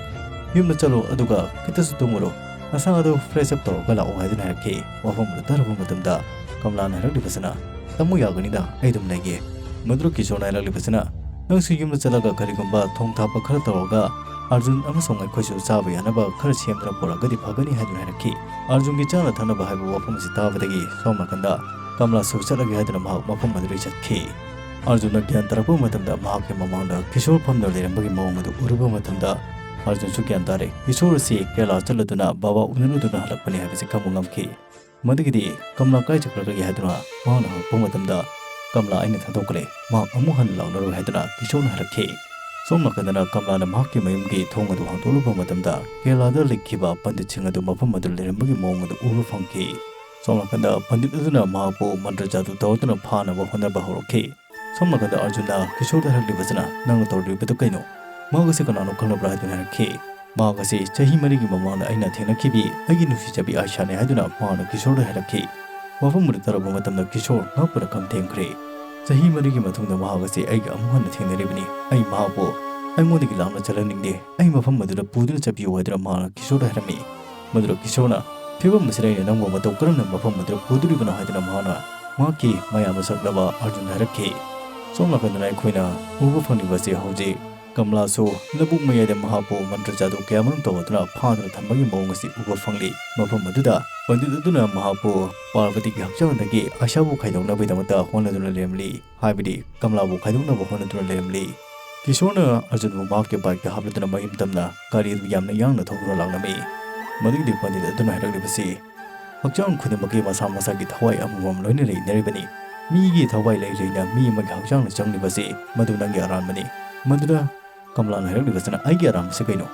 ꯌꯨꯝꯗ ꯆꯠꯂꯣ, ꯑꯗꯨꯒ ꯈꯤꯇꯁꯨ ꯇꯨꯝꯃꯨꯔꯣ꯫ ꯅꯁꯥ ꯑꯗꯨ fresh up ꯇꯧꯔꯒ ꯂꯥꯛꯑꯣ" ꯍꯥꯏꯗꯨꯅ ꯍꯥꯏꯔꯛꯈꯤ꯫ ꯋꯥꯐꯝ ꯑꯗꯨ ꯇꯥꯔꯨꯕ ꯃꯇꯝꯗ ꯀꯃꯂꯥꯅ ꯍꯥꯏꯔꯛꯂꯤꯕꯁꯤꯅ, "ꯇꯥꯃꯣ, ꯌꯥꯒꯅꯤꯗ, ꯑꯩ ꯑꯗꯨꯝ ꯂꯩꯒꯦ"꯫ ꯃꯗꯨꯗ ꯀꯤꯁꯣꯔꯅ ꯍꯥꯏꯔꯛꯂꯤꯕꯁꯤꯅ, "ꯅꯪꯁꯨ ꯌꯨꯝꯗ ꯆꯠꯂꯒ ꯀꯔꯤꯒꯨꯝꯕ ꯊꯣꯡ ꯊꯥꯛꯄ ꯈꯔ ꯇꯧꯔꯒ ꯑꯥꯔꯖꯨꯟ ꯑꯃꯁꯨꯡ ꯑꯩꯈꯣꯏꯁꯨ ꯆꯥꯕ ꯌꯥꯅꯕ ꯈꯔ ꯁꯦꯝꯗꯨꯅ ꯄꯨꯔꯛꯑꯒꯗꯤ ꯐꯒꯅꯤ" ꯍꯥꯏꯗꯨꯅ ꯍꯥꯏꯔꯛꯈꯤ꯫ ꯑꯥꯔꯖꯨꯟꯒꯤ ꯆꯥꯅ ꯊꯛꯅꯕ ꯍꯥꯏꯕ ꯋꯥꯐꯝ ꯑꯁꯤ ꯇꯥꯕꯗꯒꯤ ꯁꯣꯝ ꯅꯥꯀꯟꯗ ꯀꯃꯂꯥꯁꯨ ꯆꯠꯂꯒꯦ ꯍꯥꯏꯗꯨꯅ ꯃꯍꯥꯛ ꯃꯐꯝ ꯑꯗꯨꯗꯒꯤ ꯆꯠꯈꯤ꯫ ꯑꯥꯔꯖꯨꯟꯅ ꯒ꯭ꯌꯥꯟ ꯇꯥꯔꯛꯄ ꯃꯇꯝꯗ ꯃꯍꯥꯛꯀꯤ ꯃꯃꯥꯡꯗ ꯀꯤꯁꯣꯔ ꯐꯝꯗꯨꯅ ꯂꯩꯔꯝꯕꯒꯤ ꯃꯑꯣꯡ ꯑꯗꯨ ꯎꯔꯨꯕ ꯃꯇꯝꯗ ꯑꯥꯔꯖꯨꯟꯁꯨ ꯒ꯭ꯌꯥꯟ ꯇꯥꯔꯦ꯫ ꯀꯤꯁꯣꯔ ꯑꯁꯤ ꯀꯦꯔꯂꯥ ꯆꯠꯂꯗꯨꯅ ꯕꯥꯕꯥ ꯎꯅꯔꯨꯗꯨꯅ ꯍꯜꯂꯛꯄꯅꯤ ꯍꯥꯏꯕꯁꯤ ꯈꯪꯕ ꯉꯝꯈꯤ꯫ ꯃꯗꯨꯒꯤꯗꯤ ꯀꯃꯂꯥ ꯀꯥꯏ ꯆꯠꯈ꯭ꯔꯒꯦ ꯍꯥꯏꯗꯨꯅ ꯃꯍꯥꯛꯅ ꯍꯪꯉꯛꯄ ꯃꯇꯝꯗ, "ꯀꯃꯂꯥ ꯑꯩꯅ ꯊꯥꯗꯣꯛꯈ꯭ꯔꯦ, ꯃꯍꯥꯛ ꯑꯃꯨꯛ ꯍꯟꯅ ꯂꯥꯛꯂꯔꯣꯏ" ꯍꯥꯏꯗꯨꯅ ꯀꯤꯁꯣꯔꯅ ꯍꯥꯏꯔꯛꯈꯤ꯫ ꯁꯣꯝ ꯅꯥꯀꯟꯗꯅ ꯀꯃꯂꯥꯅ ꯃꯍꯥꯛꯀꯤ ꯃꯌꯨꯝꯒꯤ ꯊꯣꯡ ꯑꯗꯨ ꯍꯥꯡꯗꯣꯛꯂꯨꯕ ꯃꯇꯝꯗ ꯀꯦꯔꯂꯥꯗ ꯂꯩꯈꯤꯕ ꯄꯟꯗꯤꯠꯁꯤꯡ ꯑꯗꯨ ꯃꯐꯝ ꯑꯗꯨ ꯂꯩꯔꯝꯕꯒꯤ ꯃꯑꯣꯡ ꯑꯗꯨ ꯎꯕ ꯐꯪꯈꯤ꯫ ꯁꯣꯝ ꯅꯥꯀꯟꯗ ꯄꯟꯗꯤꯠ ꯑꯗꯨꯅ ꯃꯍꯥꯛꯄꯨ ꯃꯟꯇ꯭ꯔ ꯖꯥꯗꯨ ꯇꯧꯗꯨꯅ ꯐꯥꯅꯕ ꯍꯣꯠꯅꯕ ꯍꯧꯔꯛꯈꯤ꯫ ꯁꯣꯝ ꯅꯥꯀꯟꯗ ꯑꯥꯔꯖꯨꯟꯅ ꯀꯤꯁꯣꯔꯗ ꯍꯥꯏꯔꯛꯂꯤꯕꯁꯤꯅ, "ꯅꯪꯅ ꯇꯧꯔꯤꯕꯗꯨ ꯀꯩꯅꯣ? ꯃꯍꯥꯛ ꯑꯁꯤ ꯀꯅꯥꯅꯣ ꯈꯪꯂꯕ꯭ꯔꯥ?" ꯍꯥꯏꯗꯨꯅ ꯍꯥꯏꯔꯛꯈꯤ꯫ "ꯃꯍꯥꯛ ꯑꯁꯤ ꯆꯍꯤ ꯃꯔꯤꯒꯤ ꯃꯃꯥꯡꯗ ꯑꯩꯅ ꯊꯦꯡꯅꯈꯤꯕꯤ ꯑꯩꯒꯤ ꯅꯨꯡꯁꯤꯖꯕꯤ ꯑꯥꯏꯁꯥꯅꯤ" ꯍꯥꯏꯗꯨꯅ ꯃꯍꯥꯛꯅ ꯀꯤꯁꯣꯔꯗ ꯍꯥꯏꯔꯛꯈꯤ꯫ ꯋꯥꯐꯝ ꯑꯗꯨ ꯇꯥꯔꯨꯕ ꯃꯇꯝꯗ ꯀꯤꯁꯣꯔ ꯉꯛꯄꯅ ꯀꯝ ꯊꯦꯡꯈ꯭ꯔꯦ꯫ "ꯆꯍꯤ ꯃꯔꯤꯒꯤ ꯃꯇꯨꯡꯗ ꯃꯍꯥꯛ ꯑꯁꯤ ꯑꯩꯒ ꯑꯃꯨꯛ ꯍꯟꯅ ꯊꯦꯡꯅꯔꯤꯕꯅꯤ꯫ ꯑꯩ ꯃꯍꯥꯛꯄꯨ ꯑꯩꯉꯣꯟꯗꯒꯤ ꯂꯥꯞꯅ ꯆꯠꯍꯟꯅꯤꯡꯗꯦ꯫ ꯑꯩ ꯃꯐꯝ ꯑꯗꯨꯗ ꯄꯨꯗꯨꯅ ꯆꯠꯄꯤꯌꯨ" ꯍꯥꯏꯗꯨꯅ ꯃꯍꯥꯛꯅ ꯀꯤꯁꯣꯔꯗ ꯍꯥꯏꯔꯝꯃꯤ꯫ ꯃꯗꯨꯗ ꯀꯤꯁꯣꯔꯅ, "ꯐꯤꯕꯝ ꯑꯁꯤꯗ ꯑꯩꯅ ꯅꯪꯕꯨ ꯃꯇꯧ ꯀꯔꯝꯅ ꯃꯐꯝ ꯑꯗꯨꯗ ꯄꯨꯗꯣꯔꯤꯕꯅꯣ?" ꯍꯥꯏꯗꯨꯅ ꯃꯍꯥꯛꯅ ꯃꯍꯥꯛꯀꯤ ꯃꯌꯥꯝꯕ ꯁꯛꯂꯕ ꯑꯥꯔꯖꯨꯟꯗ ꯍꯥꯏꯔꯛꯈꯤ꯫ ꯁꯣꯝ ꯅꯥꯀꯟꯗꯅ ꯑꯩꯈꯣꯏꯅ ꯎꯕ ꯐꯪꯂꯤꯕꯁꯤ ꯍꯧꯖꯤꯛ ꯀꯃꯂꯥꯁꯨ ꯂꯧꯕꯨꯛ ꯃꯌꯥꯏꯗ ꯃꯍꯥꯛꯄꯨ ꯃꯟꯇ꯭ꯔ ꯖꯥꯗꯨ ꯀꯌꯥꯃꯔꯨꯝ ꯇꯧꯗꯨꯅ ꯐꯥꯗꯨꯅ ꯊꯝꯕꯒꯤ ꯃꯑꯣꯡ ꯑꯁꯤ ꯎꯕ ꯐꯪꯂꯤ꯫ ꯃꯐꯝ ꯑꯗꯨꯗ ꯄꯟꯗꯤꯠ ꯑꯗꯨꯅ ꯃꯍꯥꯛꯄꯨ ꯄꯥꯔꯕꯇꯤꯒꯤ ꯍꯛꯆꯥꯡꯗꯒꯤ ꯑꯥꯏꯁꯥꯕꯨ ꯈꯥꯏꯗꯣꯛꯅꯕꯒꯤꯗꯃꯛꯇ ꯍꯣꯠꯅꯗꯨꯅ ꯂꯩꯔꯝꯂꯤ꯫ ꯍꯥꯏꯕꯗꯤ ꯀꯃꯂꯥꯕꯨ ꯈꯥꯏꯗꯣꯛꯅꯕ ꯍꯣꯠꯅꯗꯨꯅ ꯂꯩꯔꯝꯂꯤ꯫ ꯀꯤꯁꯣꯔꯅ ꯑꯥꯔꯖꯨꯟꯕꯨ ꯃꯍꯥꯛꯀꯤ ꯕꯥꯏꯛꯇ ꯍꯥꯞꯂꯗꯨꯅ ꯃꯌꯨꯝ ꯇꯝꯅ ꯒꯥꯔꯤ ꯑꯗꯨ ꯌꯥꯝꯅ ꯌꯥꯡꯅ ꯊꯧꯗꯨꯅ ꯂꯥꯛꯂꯝꯃꯤ꯫ ꯃꯗꯨꯒꯤꯗꯤ ꯄꯟꯗꯤꯠ ꯑꯗꯨꯅ ꯍꯥꯏꯔꯛꯂꯤꯕꯁꯤ, "ꯍꯛꯆꯥꯡ ꯈꯨꯗꯤꯡꯃꯛꯀꯤ ꯃꯁꯥ ꯃꯁꯥꯒꯤ ꯊꯋꯥꯏ ꯑꯃꯃꯝ ꯂꯣꯏꯅ ꯂꯩꯅꯔꯤꯕꯅꯤ꯫ ꯃꯤꯒꯤ ꯊꯋꯥꯏ ꯂꯩ ꯂꯩꯅ ꯃꯤ ꯑꯃꯒꯤ ꯍꯛꯆꯥꯡꯗ ꯆꯪꯂꯤꯕꯁꯤ ꯃꯗꯨ ꯅꯪꯒꯤ ꯑꯔꯥꯟꯕꯅꯤ"꯫ ꯃꯗꯨꯗ ꯀꯃꯂꯥꯅ ꯍꯥꯏꯔꯛꯂꯤꯕꯁꯤꯅ, "ꯑꯩꯒꯤ ꯑꯔꯥꯟꯕꯁꯤ ꯀꯩꯅꯣ?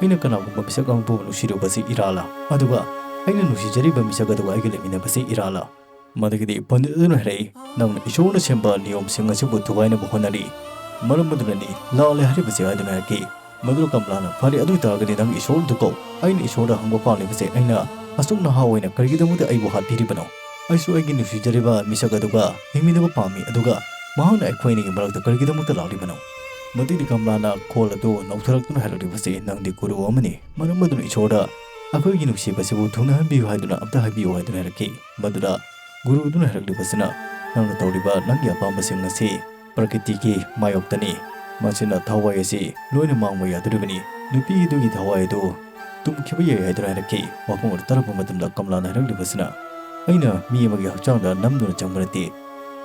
ꯑꯩꯅ ꯀꯅꯥꯒꯨꯝꯕ ꯃꯤꯁꯛ ꯑꯃꯕꯨ ꯅꯨꯡꯁꯤꯔꯨꯕꯁꯤ ꯏꯔꯥꯜꯂ? ꯑꯗꯨꯒ ꯑꯩꯅ ꯅꯨꯡꯁꯤꯖꯔꯤꯕ ꯃꯤꯁꯛ ꯑꯗꯨꯒ ꯑꯩꯒ ꯂꯩꯃꯤꯟꯅꯕꯁꯤ ꯏꯔꯥꯜꯂ?" ꯃꯗꯨꯒꯤꯗꯤ ꯄꯟꯗꯤꯠ ꯑꯗꯨꯅ ꯍꯥꯏꯔꯛꯏ, "ꯅꯪꯅ ꯏꯁꯣꯔꯅ ꯁꯦꯝꯕ ꯅꯤꯌꯣꯝꯁꯤꯡ ꯑꯁꯤꯕꯨ ꯊꯨꯒꯥꯏꯅꯕ ꯍꯣꯠꯅꯔꯤ, ꯃꯔꯝ ꯑꯗꯨꯅꯅꯤ ꯂꯥꯜꯂꯦ ꯍꯥꯏꯔꯤꯕꯁꯦ" ꯍꯥꯏꯗꯨꯅ ꯍꯥꯏꯔꯛꯈꯤ꯫ ꯃꯗꯨꯗ ꯀꯝꯂꯥꯅ, "ꯐꯔꯦ, ꯑꯗꯨ ꯑꯣꯏꯇꯥꯔꯒꯗꯤ ꯅꯪꯒꯤ ꯏꯁꯣꯔꯗꯨ ꯀꯧ꯫ ꯑꯩꯅ ꯏꯁꯣꯔꯗ ꯍꯪꯕ ꯄꯥꯝꯂꯤꯕꯁꯦ, ꯑꯩꯅ ꯑꯁꯨꯛ ꯅꯍꯥ ꯑꯣꯏꯅ ꯀꯔꯤꯒꯤꯗꯃꯛꯇ ꯑꯩꯕꯨ ꯍꯥꯠꯄꯤꯔꯤꯕꯅꯣ? ꯑꯩꯁꯨ ꯑꯩꯒꯤ ꯅꯨꯡꯁꯤꯖꯔꯤꯕ ꯃꯤꯁꯛ ꯑꯗꯨꯒ ꯍꯤꯡꯃꯤꯟꯅꯕ ꯄꯥꯝꯃꯤ, ꯑꯗꯨꯒ ꯃꯍꯥꯛꯅ ꯑꯩꯈꯣꯏ ꯑꯅꯤꯒꯤ ꯃꯔꯛꯇ ꯀꯔꯤꯒꯤꯗꯃꯛꯇ ꯂꯥꯛꯂꯤꯕꯅꯣ?" ꯃꯗꯨꯒꯤ ꯀꯝꯂꯥꯅ ꯈꯣꯜ ꯑꯗꯨ ꯅꯧꯊꯔꯛꯇꯨꯅ ꯍꯥꯏꯔꯛꯂꯤꯕꯁꯤ, "ꯅꯪꯗꯤ ꯒꯨꯔꯨ ꯑꯃꯅꯤ, ꯃꯔꯝ ꯑꯗꯨꯅ ꯏꯁꯣꯔꯗ ꯑꯩꯈꯣꯏꯒꯤ ꯅꯨꯡꯁꯤꯕꯁꯤꯕꯨ ꯊꯨꯡꯅꯍꯟꯕꯤꯌꯨ ꯍꯥꯏꯗꯨꯅ ꯑꯝꯇ ꯍꯥꯏꯕꯤꯌꯨ" ꯍꯥꯏꯗꯨꯅ ꯍꯥꯏꯔꯛꯈꯤ꯫ ꯃꯗꯨꯗ ꯒꯨꯔꯨꯗꯨꯅ ꯍꯥꯏꯔꯛꯂꯤꯕꯁꯤꯅ, "ꯅꯪꯅ ꯇꯧꯔꯤꯕ ꯅꯪꯒꯤ ꯑꯄꯥꯝꯕꯁꯤꯡ ꯑꯁꯤ ꯄ꯭ꯔꯀꯤꯇꯤꯒꯤ ꯃꯥꯌꯣꯛꯇꯅꯤ꯫ ꯃꯁꯤꯅ ꯊꯋꯥꯏ ꯑꯁꯤ ꯂꯣꯏꯅ ꯃꯥꯡꯕ ꯌꯥꯗꯣꯔꯤꯕꯅꯤ꯫ ꯅꯨꯄꯤ ꯑꯗꯨꯒꯤ ꯊꯋꯥꯏ ꯑꯗꯨ ꯇꯨꯝꯈꯤꯕ ꯌꯥꯏ" ꯍꯥꯏꯗꯨꯅ ꯍꯥꯏꯔꯛꯈꯤ꯫ ꯋꯥꯐꯝ ꯑꯗꯨ ꯇꯥꯔꯛꯄ ꯃꯇꯝꯗ ꯀꯝꯂꯥꯅ ꯍꯥꯏꯔꯛꯂꯤꯕꯁꯤꯅ, "ꯑꯩꯅ ꯃꯤ ꯑꯃꯒꯤ ꯍꯛꯆꯥꯡꯗ ꯅꯝꯗꯨꯅ ꯆꯪꯕ ꯅꯠꯇꯦ꯫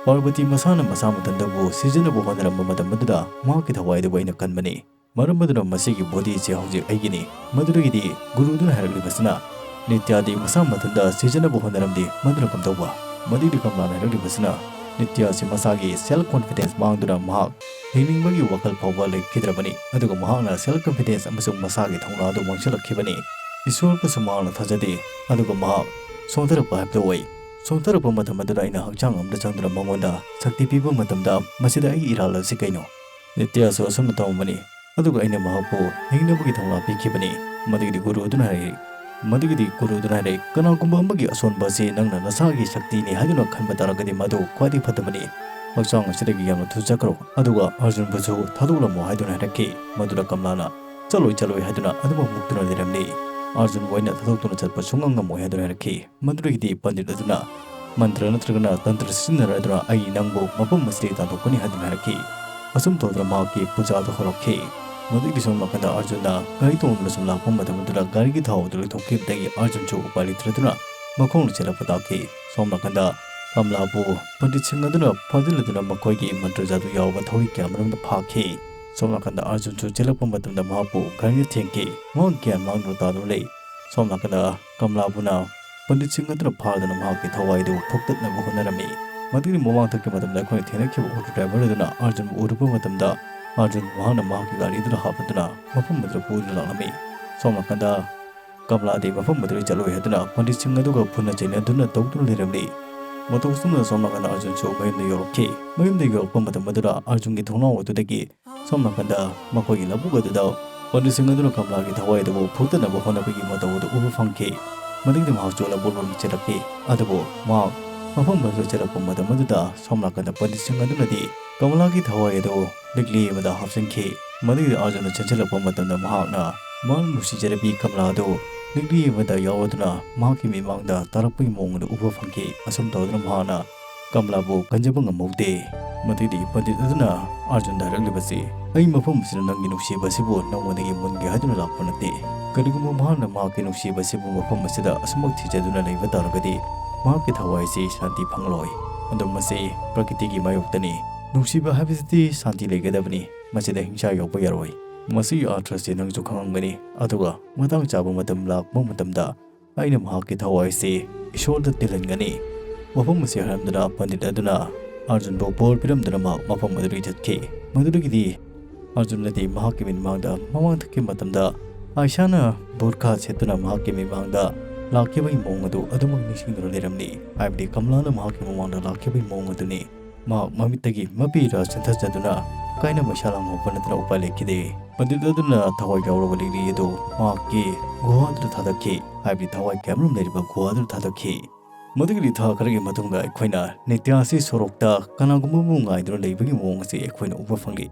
ꯄꯥꯔꯕꯇꯤ ꯃꯁꯥꯅ ꯃꯁꯥ ꯃꯊꯟꯇꯕꯨ ꯁꯤꯖꯤꯟꯅꯕ ꯍꯣꯠꯅꯔꯝꯕ ꯃꯇꯝ ꯑꯗꯨꯗ ꯃꯍꯥꯛꯀꯤ ꯊꯋꯥꯏ ꯑꯗꯨꯕꯨ ꯑꯩꯅ ꯀꯟꯕꯅꯤ꯫ ꯃꯔꯝ ꯑꯗꯨꯅ ꯃꯁꯤꯒꯤ ꯕꯣꯗꯤꯁꯦ ꯍꯧꯖꯤꯛ ꯑꯩꯒꯤꯅꯤ꯫" ꯃꯗꯨꯗꯒꯤꯗꯤ ꯒꯨꯔꯨꯗꯨꯅ ꯍꯥꯏꯔꯛꯂꯤꯕꯁꯤꯅ, "ꯅꯤꯇ꯭ꯌꯥꯗꯤ ꯃꯁꯥ ꯃꯊꯟꯇ ꯁꯤꯖꯤꯟꯅꯕ ꯍꯣꯠꯅꯔꯝꯗꯦ, ꯃꯗꯨꯅ ꯀꯝꯗꯧꯕ?" ꯃꯗꯨꯒꯤ ꯀꯝꯂꯥꯅ ꯍꯥꯏꯔꯛꯂꯤꯕꯁꯤꯅ, "ꯅꯤꯇ꯭ꯌꯥꯁꯤ ꯃꯁꯥꯒꯤ ꯁꯦꯜꯐ ꯀꯣꯟꯐꯤꯗꯦꯟꯁ ꯃꯥꯡꯗꯨꯅ ꯃꯍꯥꯛ ꯍꯤꯡꯅꯤꯡꯕꯒꯤ ꯋꯥꯈꯜ ꯐꯥꯎꯕ ꯂꯩꯈꯤꯗ꯭ꯔꯕꯅꯤ, ꯑꯗꯨꯒ ꯃꯍꯥꯛꯅ ꯁꯦꯜꯐ ꯀꯣꯟꯐꯤꯗꯦꯟꯁ ꯑꯃꯁꯨꯡ ꯃꯁꯥꯒꯤ ꯊꯧꯅꯥ ꯑꯗꯨ ꯃꯥꯡꯁꯤꯜꯂꯛꯈꯤꯕꯅꯤ꯫ ꯏꯁꯣꯔꯕꯨꯁꯨ ꯃꯍꯥꯛꯅ ꯊꯥꯖꯗꯦ, ꯑꯗꯨꯒ ꯃꯍꯥꯛ ꯁꯣꯟꯊꯔꯛꯄ ꯍꯥꯏꯕꯗꯨ ꯑꯣꯏ꯫ ꯁꯣꯟꯊꯔꯛꯄ ꯃꯇꯝ ꯑꯗꯨꯗ ꯑꯩꯅ ꯍꯛꯆꯥꯡ ꯑꯃꯗ ꯆꯪꯗꯨꯅ ꯃꯉꯣꯟꯗ ꯁꯛꯇꯤ ꯄꯤꯕ ꯃꯇꯝꯗ, ꯃꯁꯤꯗ ꯑꯩꯒꯤ ꯏꯔꯥꯜ ꯑꯁꯤ ꯀꯩꯅꯣ?" ꯅꯤꯇ꯭ꯌꯥꯁꯨ ꯑꯁꯨꯝꯅ ꯇꯧꯔꯝꯕꯅꯤ꯫ ꯑꯗꯨꯒ ꯑꯩꯅ ꯃꯍꯥꯛꯄꯨ ꯍꯤꯡꯅꯕꯒꯤ ꯊꯧꯅꯥ ꯄꯤꯈꯤꯕꯅꯤ꯫ ꯃꯗꯨꯒꯤꯗꯤ ꯒꯨꯔꯨꯗꯨꯅ ꯍꯥꯏꯔꯛꯏ, ꯃꯗꯨꯒꯤꯗꯤ ꯒꯨꯔꯨꯗꯨꯅ ꯍꯥꯏꯔꯛꯏ, "ꯀꯅꯥꯒꯨꯝꯕ ꯑꯃꯒꯤ ꯑꯁꯣꯟꯕ ꯑꯁꯤ ꯅꯪꯅ ꯅꯁꯥꯒꯤ ꯁꯛꯇꯤꯅꯤ ꯍꯥꯏꯗꯨꯅ ꯈꯟꯕ ꯇꯥꯔꯒꯗꯤ ꯃꯗꯨ ꯈ꯭ꯋꯥꯏꯗꯒꯤ ꯐꯠꯇꯕꯅꯤ꯫ ꯍꯛꯆꯥꯡ ꯑꯁꯤꯗꯒꯤ ꯌꯥꯝꯅ ꯊꯨꯅ ꯆꯠꯈ꯭ꯔꯣ, ꯑꯗꯨꯒ ꯑꯔꯖꯨꯟꯕꯨꯁꯨ ꯊꯥꯗꯣꯛꯂꯝꯃꯣ" ꯍꯥꯏꯗꯨꯅ ꯍꯥꯏꯔꯛꯈꯤ꯫ ꯃꯗꯨꯗ ꯀꯝꯂꯥꯅ, "ꯆꯠꯂꯣꯏ, ꯆꯠꯂꯣꯏ" ꯍꯥꯏꯗꯨꯅ ꯑꯗꯨꯃꯛ ꯃꯨꯛꯇꯨꯅ ꯂꯩꯔꯝꯂꯤ꯫ "ꯑꯔꯖꯨꯟꯕꯨ ꯑꯩꯅ ꯊꯥꯗꯣꯛꯇꯨꯅ ꯆꯠꯄ ꯁꯨꯡꯉꯝ ꯉꯝꯃꯣꯏ" ꯍꯥꯏꯗꯨꯅ ꯍꯥꯏꯔꯛꯈꯤ꯫ ꯃꯗꯨꯗꯒꯤꯗꯤ ꯄꯟꯗꯤꯠ ꯑꯗꯨꯅ, "ꯃꯟꯇ꯭ꯔ ꯅꯠꯇ꯭ꯔꯒꯅ ꯇꯟꯇ꯭ꯔ ꯁꯤꯖꯤꯟꯅꯔꯗꯨꯅ ꯑꯩ ꯅꯪꯕꯨ ꯃꯐꯝ ꯑꯁꯤꯗꯒꯤ ꯇꯥꯟꯊꯣꯛꯀꯅꯤ" ꯍꯥꯏꯗꯨꯅ ꯍꯥꯏꯔꯛꯈꯤ꯫ ꯑꯁꯨꯝ ꯇꯧꯗꯨꯅ ꯃꯍꯥꯛꯀꯤ ꯄꯨꯖꯥꯗꯨ ꯍꯧꯔꯛꯈꯤ꯫ ꯃꯗꯨꯒꯤ ꯁꯣꯝ ꯅꯥꯀꯟꯗ ꯑꯔꯖꯨꯟꯅ ꯒꯥꯔꯤ ꯇꯣꯡꯗꯨꯅ ꯁꯨꯝ ꯂꯥꯛꯄ ꯃꯇꯝ ꯑꯗꯨꯗ ꯒꯥꯔꯤꯒꯤ ꯊꯥꯎ ꯑꯗꯨ ꯂꯣꯏꯊꯣꯛꯈꯤꯕꯗꯒꯤ ꯑꯔꯖꯨꯟꯁꯨ ꯎꯄꯥꯏ ꯂꯩꯇ꯭ꯔꯗꯨꯅ ꯃꯈꯣꯡꯅ ꯆꯦꯜꯂꯛꯄ ꯇꯥꯈꯤ꯫ ꯁꯣꯝ ꯅꯥꯀꯟꯗ ꯀꯝꯂꯥꯕꯨ ꯄꯟꯗꯤꯠꯁꯤꯡ ꯑꯗꯨꯅ ꯐꯥꯖꯤꯜꯂꯗꯨꯅ ꯃꯈꯣꯏꯒꯤ ꯃꯟꯇ꯭ꯔ ꯖꯥꯗꯨ ꯌꯥꯎꯕ ꯊꯧꯔꯤ ꯀꯌꯥ ꯃꯔꯨꯝꯗ ꯐꯥꯈꯤ꯫ ꯁꯣꯝ ꯅꯥꯀꯟꯗ ꯑꯔꯖꯨꯟꯁꯨ ꯆꯦꯜꯂꯛꯄ ꯃꯇꯝꯗ ꯃꯍꯥꯛꯄꯨ ꯒꯥꯔꯤꯅ ꯊꯦꯡꯈꯤ꯫ ꯃꯍꯥꯛ ꯒ꯭ꯌꯥꯟ ꯃꯥꯡꯗꯨꯅ ꯇꯥꯗꯨꯅ ꯂꯩ꯫ ꯁꯣꯝ ꯅꯥꯀꯟꯗ ꯀꯝꯂꯥꯕꯨꯅ ꯄꯟꯗꯤꯠꯁꯤꯡ ꯑꯗꯨꯅ ꯐꯥꯗꯨꯅ ꯃꯍꯥꯛꯀꯤ ꯊꯋꯥꯏ ꯑꯗꯨ ꯊꯣꯛꯇꯠꯅꯕ ꯍꯣꯠꯅꯔꯝꯃꯤ꯫ ꯃꯗꯨꯒꯤ ꯃꯃꯥꯡꯊꯛꯀꯤ ꯃꯇꯝꯗ ꯑꯩꯈꯣꯏꯅ ꯊꯦꯡꯅꯈꯤꯕ ꯑꯣꯇꯣ ꯗ꯭ꯔꯥꯏꯚꯔ ꯑꯗꯨꯅ ꯑꯔꯖꯨꯟꯕꯨ ꯎꯔꯨꯕ ꯃꯇꯝꯗ ꯑꯔꯖꯨꯟꯕꯨ ꯃꯍꯥꯛꯅ ꯃꯍꯥꯛꯀꯤ ꯒꯥꯔꯤ ꯑꯗꯨꯗ ꯍꯥꯞꯄꯗꯨꯅ ꯃꯐꯝ ꯑꯗꯨꯗ ꯄꯨꯗꯨꯅ ꯂꯥꯛꯂꯝꯃꯤ꯫ ꯁꯣꯝ ꯅꯥꯀꯟꯗ ꯀꯝꯂꯥꯗꯤ ꯃꯐꯝ ꯑꯗꯨꯗ ꯆꯠꯂꯣꯏ ꯍꯥꯏꯗꯨꯅ ꯄꯟꯗꯤꯠꯁꯤꯡ ꯑꯗꯨꯒ ꯐꯨꯅ ꯆꯩꯅꯗꯨꯅ ꯇꯧꯗꯨꯅ ꯂꯩꯔꯝꯂꯤ꯫ ꯃꯇꯧ ꯑꯁꯨꯝꯅ ꯁꯣꯝ ꯅꯥꯀꯟꯗ ꯑꯥꯔꯖꯨꯟꯁꯨ ꯃꯌꯨꯝꯗ ꯌꯧꯔꯛꯈꯤ꯫ ꯃꯌꯨꯝꯗ ꯌꯧꯔꯛꯄ ꯃꯇꯝ ꯑꯗꯨꯗ ꯑꯥꯔꯖꯨꯟꯒꯤ ꯊꯣꯡꯅꯥꯎ ꯑꯗꯨꯗꯒꯤ ꯁꯣꯝ ꯅꯥꯀꯟꯗ ꯃꯈꯣꯏꯒꯤ ꯂꯧꯕꯨꯛ ꯑꯗꯨꯗ ꯄꯟꯗꯤꯠꯁꯤꯡ ꯑꯗꯨꯅ ꯀꯃꯂꯥꯒꯤ ꯊꯋꯥꯏ ꯑꯗꯨꯕꯨ ꯐꯨꯛꯇꯅꯕ ꯍꯣꯠꯅꯕꯒꯤ ꯃꯇꯧ ꯑꯗꯨ ꯎꯕ ꯐꯪꯈꯤ꯫ ꯃꯗꯨꯒꯤꯗꯤ ꯃꯍꯥꯛꯁꯨ ꯂꯧꯕꯨꯛ ꯂꯣꯝꯗ ꯆꯦꯜꯂꯛꯈꯤ꯫ ꯑꯗꯨꯕꯨ ꯃꯍꯥꯛ ꯃꯐꯝ ꯑꯗꯨꯗ ꯆꯦꯜꯂꯛꯄ ꯃꯇꯝ ꯑꯗꯨꯗ ꯁꯣꯝ ꯅꯥꯀꯟꯗ ꯄꯟꯗꯤꯠꯁꯤꯡ ꯑꯗꯨꯅꯗꯤ ꯀꯃꯂꯥꯒꯤ ꯊꯋꯥꯏ ꯑꯗꯨ ꯂꯤꯛꯂꯤ ꯑꯃꯗ ꯍꯥꯞꯆꯤꯟꯈꯤ꯫ ꯃꯗꯨꯒꯤꯗꯤ ꯑꯥꯔꯖꯨꯟꯅ ꯆꯦꯟꯁꯤꯜꯂꯛꯄ ꯃꯇꯝꯗ ꯃꯍꯥꯛꯅ ꯃꯍꯥꯛ ꯅꯨꯡꯁꯤꯖꯔꯕꯤ ꯀꯃꯂꯥ ꯑꯗꯨ ꯂꯤꯛꯂꯤ ꯑꯃꯗ ꯌꯥꯎꯔꯗꯨꯅ ꯃꯍꯥꯛꯀꯤ ꯃꯤꯠꯃꯥꯡꯗ ꯇꯥꯔꯛꯄꯒꯤ ꯃꯑꯣꯡ ꯑꯗꯨ ꯎꯕ ꯐꯪꯈꯤ꯫ ꯑꯁꯨꯝ ꯇꯧꯗꯨꯅ ꯃꯍꯥꯛꯅ ꯀꯃꯂꯥꯕꯨ ꯀꯟꯖꯕ ꯉꯝꯍꯧꯗꯦ꯫ ꯃꯗꯨꯒꯤꯗꯤ ꯄꯟꯗꯤꯠ ꯑꯗꯨꯅ ꯑꯥꯔꯖꯨꯟꯗ ꯍꯥꯏꯔꯛꯂꯤꯕꯁꯤ, "ꯑꯩ ꯃꯐꯝ ꯑꯁꯤꯗ ꯅꯪꯒꯤ ꯅꯨꯡꯁꯤꯕ ꯑꯁꯤꯕꯨ ꯅꯪꯉꯣꯟꯗꯒꯤ ꯃꯨꯟꯒꯦ ꯍꯥꯏꯗꯨꯅ ꯂꯥꯛꯄ ꯅꯠꯇꯦ꯫ ꯀꯔꯤꯒꯨꯝꯕ ꯃꯍꯥꯛꯅ ꯃꯍꯥꯛꯀꯤ ꯅꯨꯡꯁꯤꯕ ꯑꯁꯤꯕꯨ ꯃꯐꯝ ꯑꯁꯤꯗ ꯑꯁꯨꯃꯛ ꯊꯤꯖꯗꯨꯅ ꯂꯩꯕ ꯇꯥꯔꯒꯗꯤ ꯃꯍꯥꯛꯀꯤ ꯊꯋꯥꯏ ꯑꯁꯤ ꯁꯥꯟꯇꯤ ꯐꯪꯂꯣꯏ꯫ ꯑꯗꯨꯝ ꯃꯁꯤ ꯄ꯭ꯔꯀꯤꯇꯤꯒꯤ ꯃꯥꯌꯣꯛꯇꯅꯤ꯫ ꯅꯨꯡꯁꯤꯕ ꯍꯥꯏꯕꯁꯤꯗꯤ ꯁꯥꯟꯇꯤ ꯂꯩꯒꯗꯕꯅꯤ꯫ ꯃꯁꯤꯗ ꯍꯤꯡꯁꯥ ꯌꯥꯎꯕ ꯌꯥꯔꯣꯏ꯫ ꯃꯁꯤꯒꯤ ꯑꯥꯔꯊ ꯑꯁꯤ ꯅꯪꯁꯨ ꯈꯪꯂꯝꯒꯅꯤ꯫ ꯑꯗꯨꯒ ꯃꯇꯥꯡ ꯆꯥꯕ ꯃꯇꯝ ꯂꯥꯛꯄ ꯃꯇꯝꯗ ꯑꯩꯅ ꯃꯍꯥꯛꯀꯤ ꯊꯋꯥꯏ ꯑꯁꯤ ꯏꯁꯣꯔꯗ ꯇꯤꯜꯍꯟꯒꯅꯤ꯫ ꯃꯐꯝ ꯑꯁꯤ ꯍꯥꯏꯔꯝꯗꯨꯅ ꯄꯟꯗꯤꯠ ꯑꯗꯨꯅ ꯑꯥꯔꯖꯨꯟꯕꯨ ꯕꯣꯔ ꯄꯤꯔꯝꯗꯨꯅ ꯃꯍꯥꯛ ꯃꯐꯝ ꯑꯗꯨꯗꯒꯤ ꯆꯠꯈꯤ꯫ ꯃꯗꯨꯗꯒꯤꯗꯤ ꯑꯥꯔꯖꯨꯟꯅꯗꯤ ꯃꯍꯥꯛꯀꯤ ꯃꯤꯠꯃꯥꯡꯗ ꯃꯃꯥꯡ ꯊꯛꯈꯤꯕ ꯃꯇꯝꯗ ꯑꯥꯏꯁꯥꯅ ꯕꯨꯔꯈꯥ ꯁꯦꯠꯇꯨꯅ ꯃꯍꯥꯛꯀꯤ ꯃꯤꯠꯃꯥꯡꯗ ꯂꯥꯛꯈꯤꯕꯒꯤ ꯃꯑꯣꯡ ꯑꯗꯨ ꯑꯗꯨꯃꯛ ꯅꯤꯡꯁꯤꯡꯗꯨꯅ ꯂꯩꯔꯝꯂꯤ꯫ ꯍꯥꯏꯕꯗꯤ ꯀꯃꯂꯥꯅ ꯃꯍꯥꯛꯀꯤ ꯃꯃꯥꯡꯗ ꯂꯥꯛꯈꯤꯕꯒꯤ ꯃꯑꯣꯡ ꯑꯗꯨꯅꯤ꯫ ꯃꯍꯥꯛ ꯃꯃꯤꯠꯇꯒꯤ ꯃꯄꯤꯔ ꯆꯦꯟꯊꯖꯗꯨꯅ ꯀꯥꯏꯅꯕ ꯏꯁꯥ ꯂꯥꯡꯍꯧꯕ ꯅꯠꯇꯅ ꯎꯄꯥꯏ ꯂꯩꯈꯤꯗꯦ꯫ ꯄꯟꯗꯤꯠ ꯑꯗꯨꯅ ꯊꯋꯥꯏ ꯌꯥꯎꯔꯕ ꯂꯤꯛꯂꯤ ꯑꯗꯨ ꯃꯍꯥꯛꯀꯤ ꯒꯨꯍꯥ ꯑꯗꯨꯗ ꯊꯥꯗꯣꯛꯈꯤ꯫ ꯍꯥꯏꯕꯗꯤ ꯊꯋꯥꯏ ꯀꯌꯥꯃꯔꯨꯝ ꯂꯩꯔꯤꯕ ꯒꯨꯍꯥ ꯑꯗꯨꯗ ꯊꯥꯗꯣꯛꯈꯤ꯫ ꯃꯗꯨꯒꯤꯗꯤ ꯊꯥ ꯈꯔꯒꯤ ꯃꯇꯨꯡꯗ ꯑꯩꯈꯣꯏꯅ ꯅꯤꯇ꯭ꯌꯥ ꯑꯁꯤ ꯁꯣꯔꯣꯛꯇ ꯀꯅꯥꯒꯨꯝꯕ ꯑꯃꯕꯨ ꯉꯥꯏꯗꯨꯅ ꯂꯩꯕꯒꯤ ꯃꯑꯣꯡ ꯑꯁꯤ ꯑꯩꯈꯣꯏꯅ ꯎꯕ ꯐꯪꯂꯤ꯫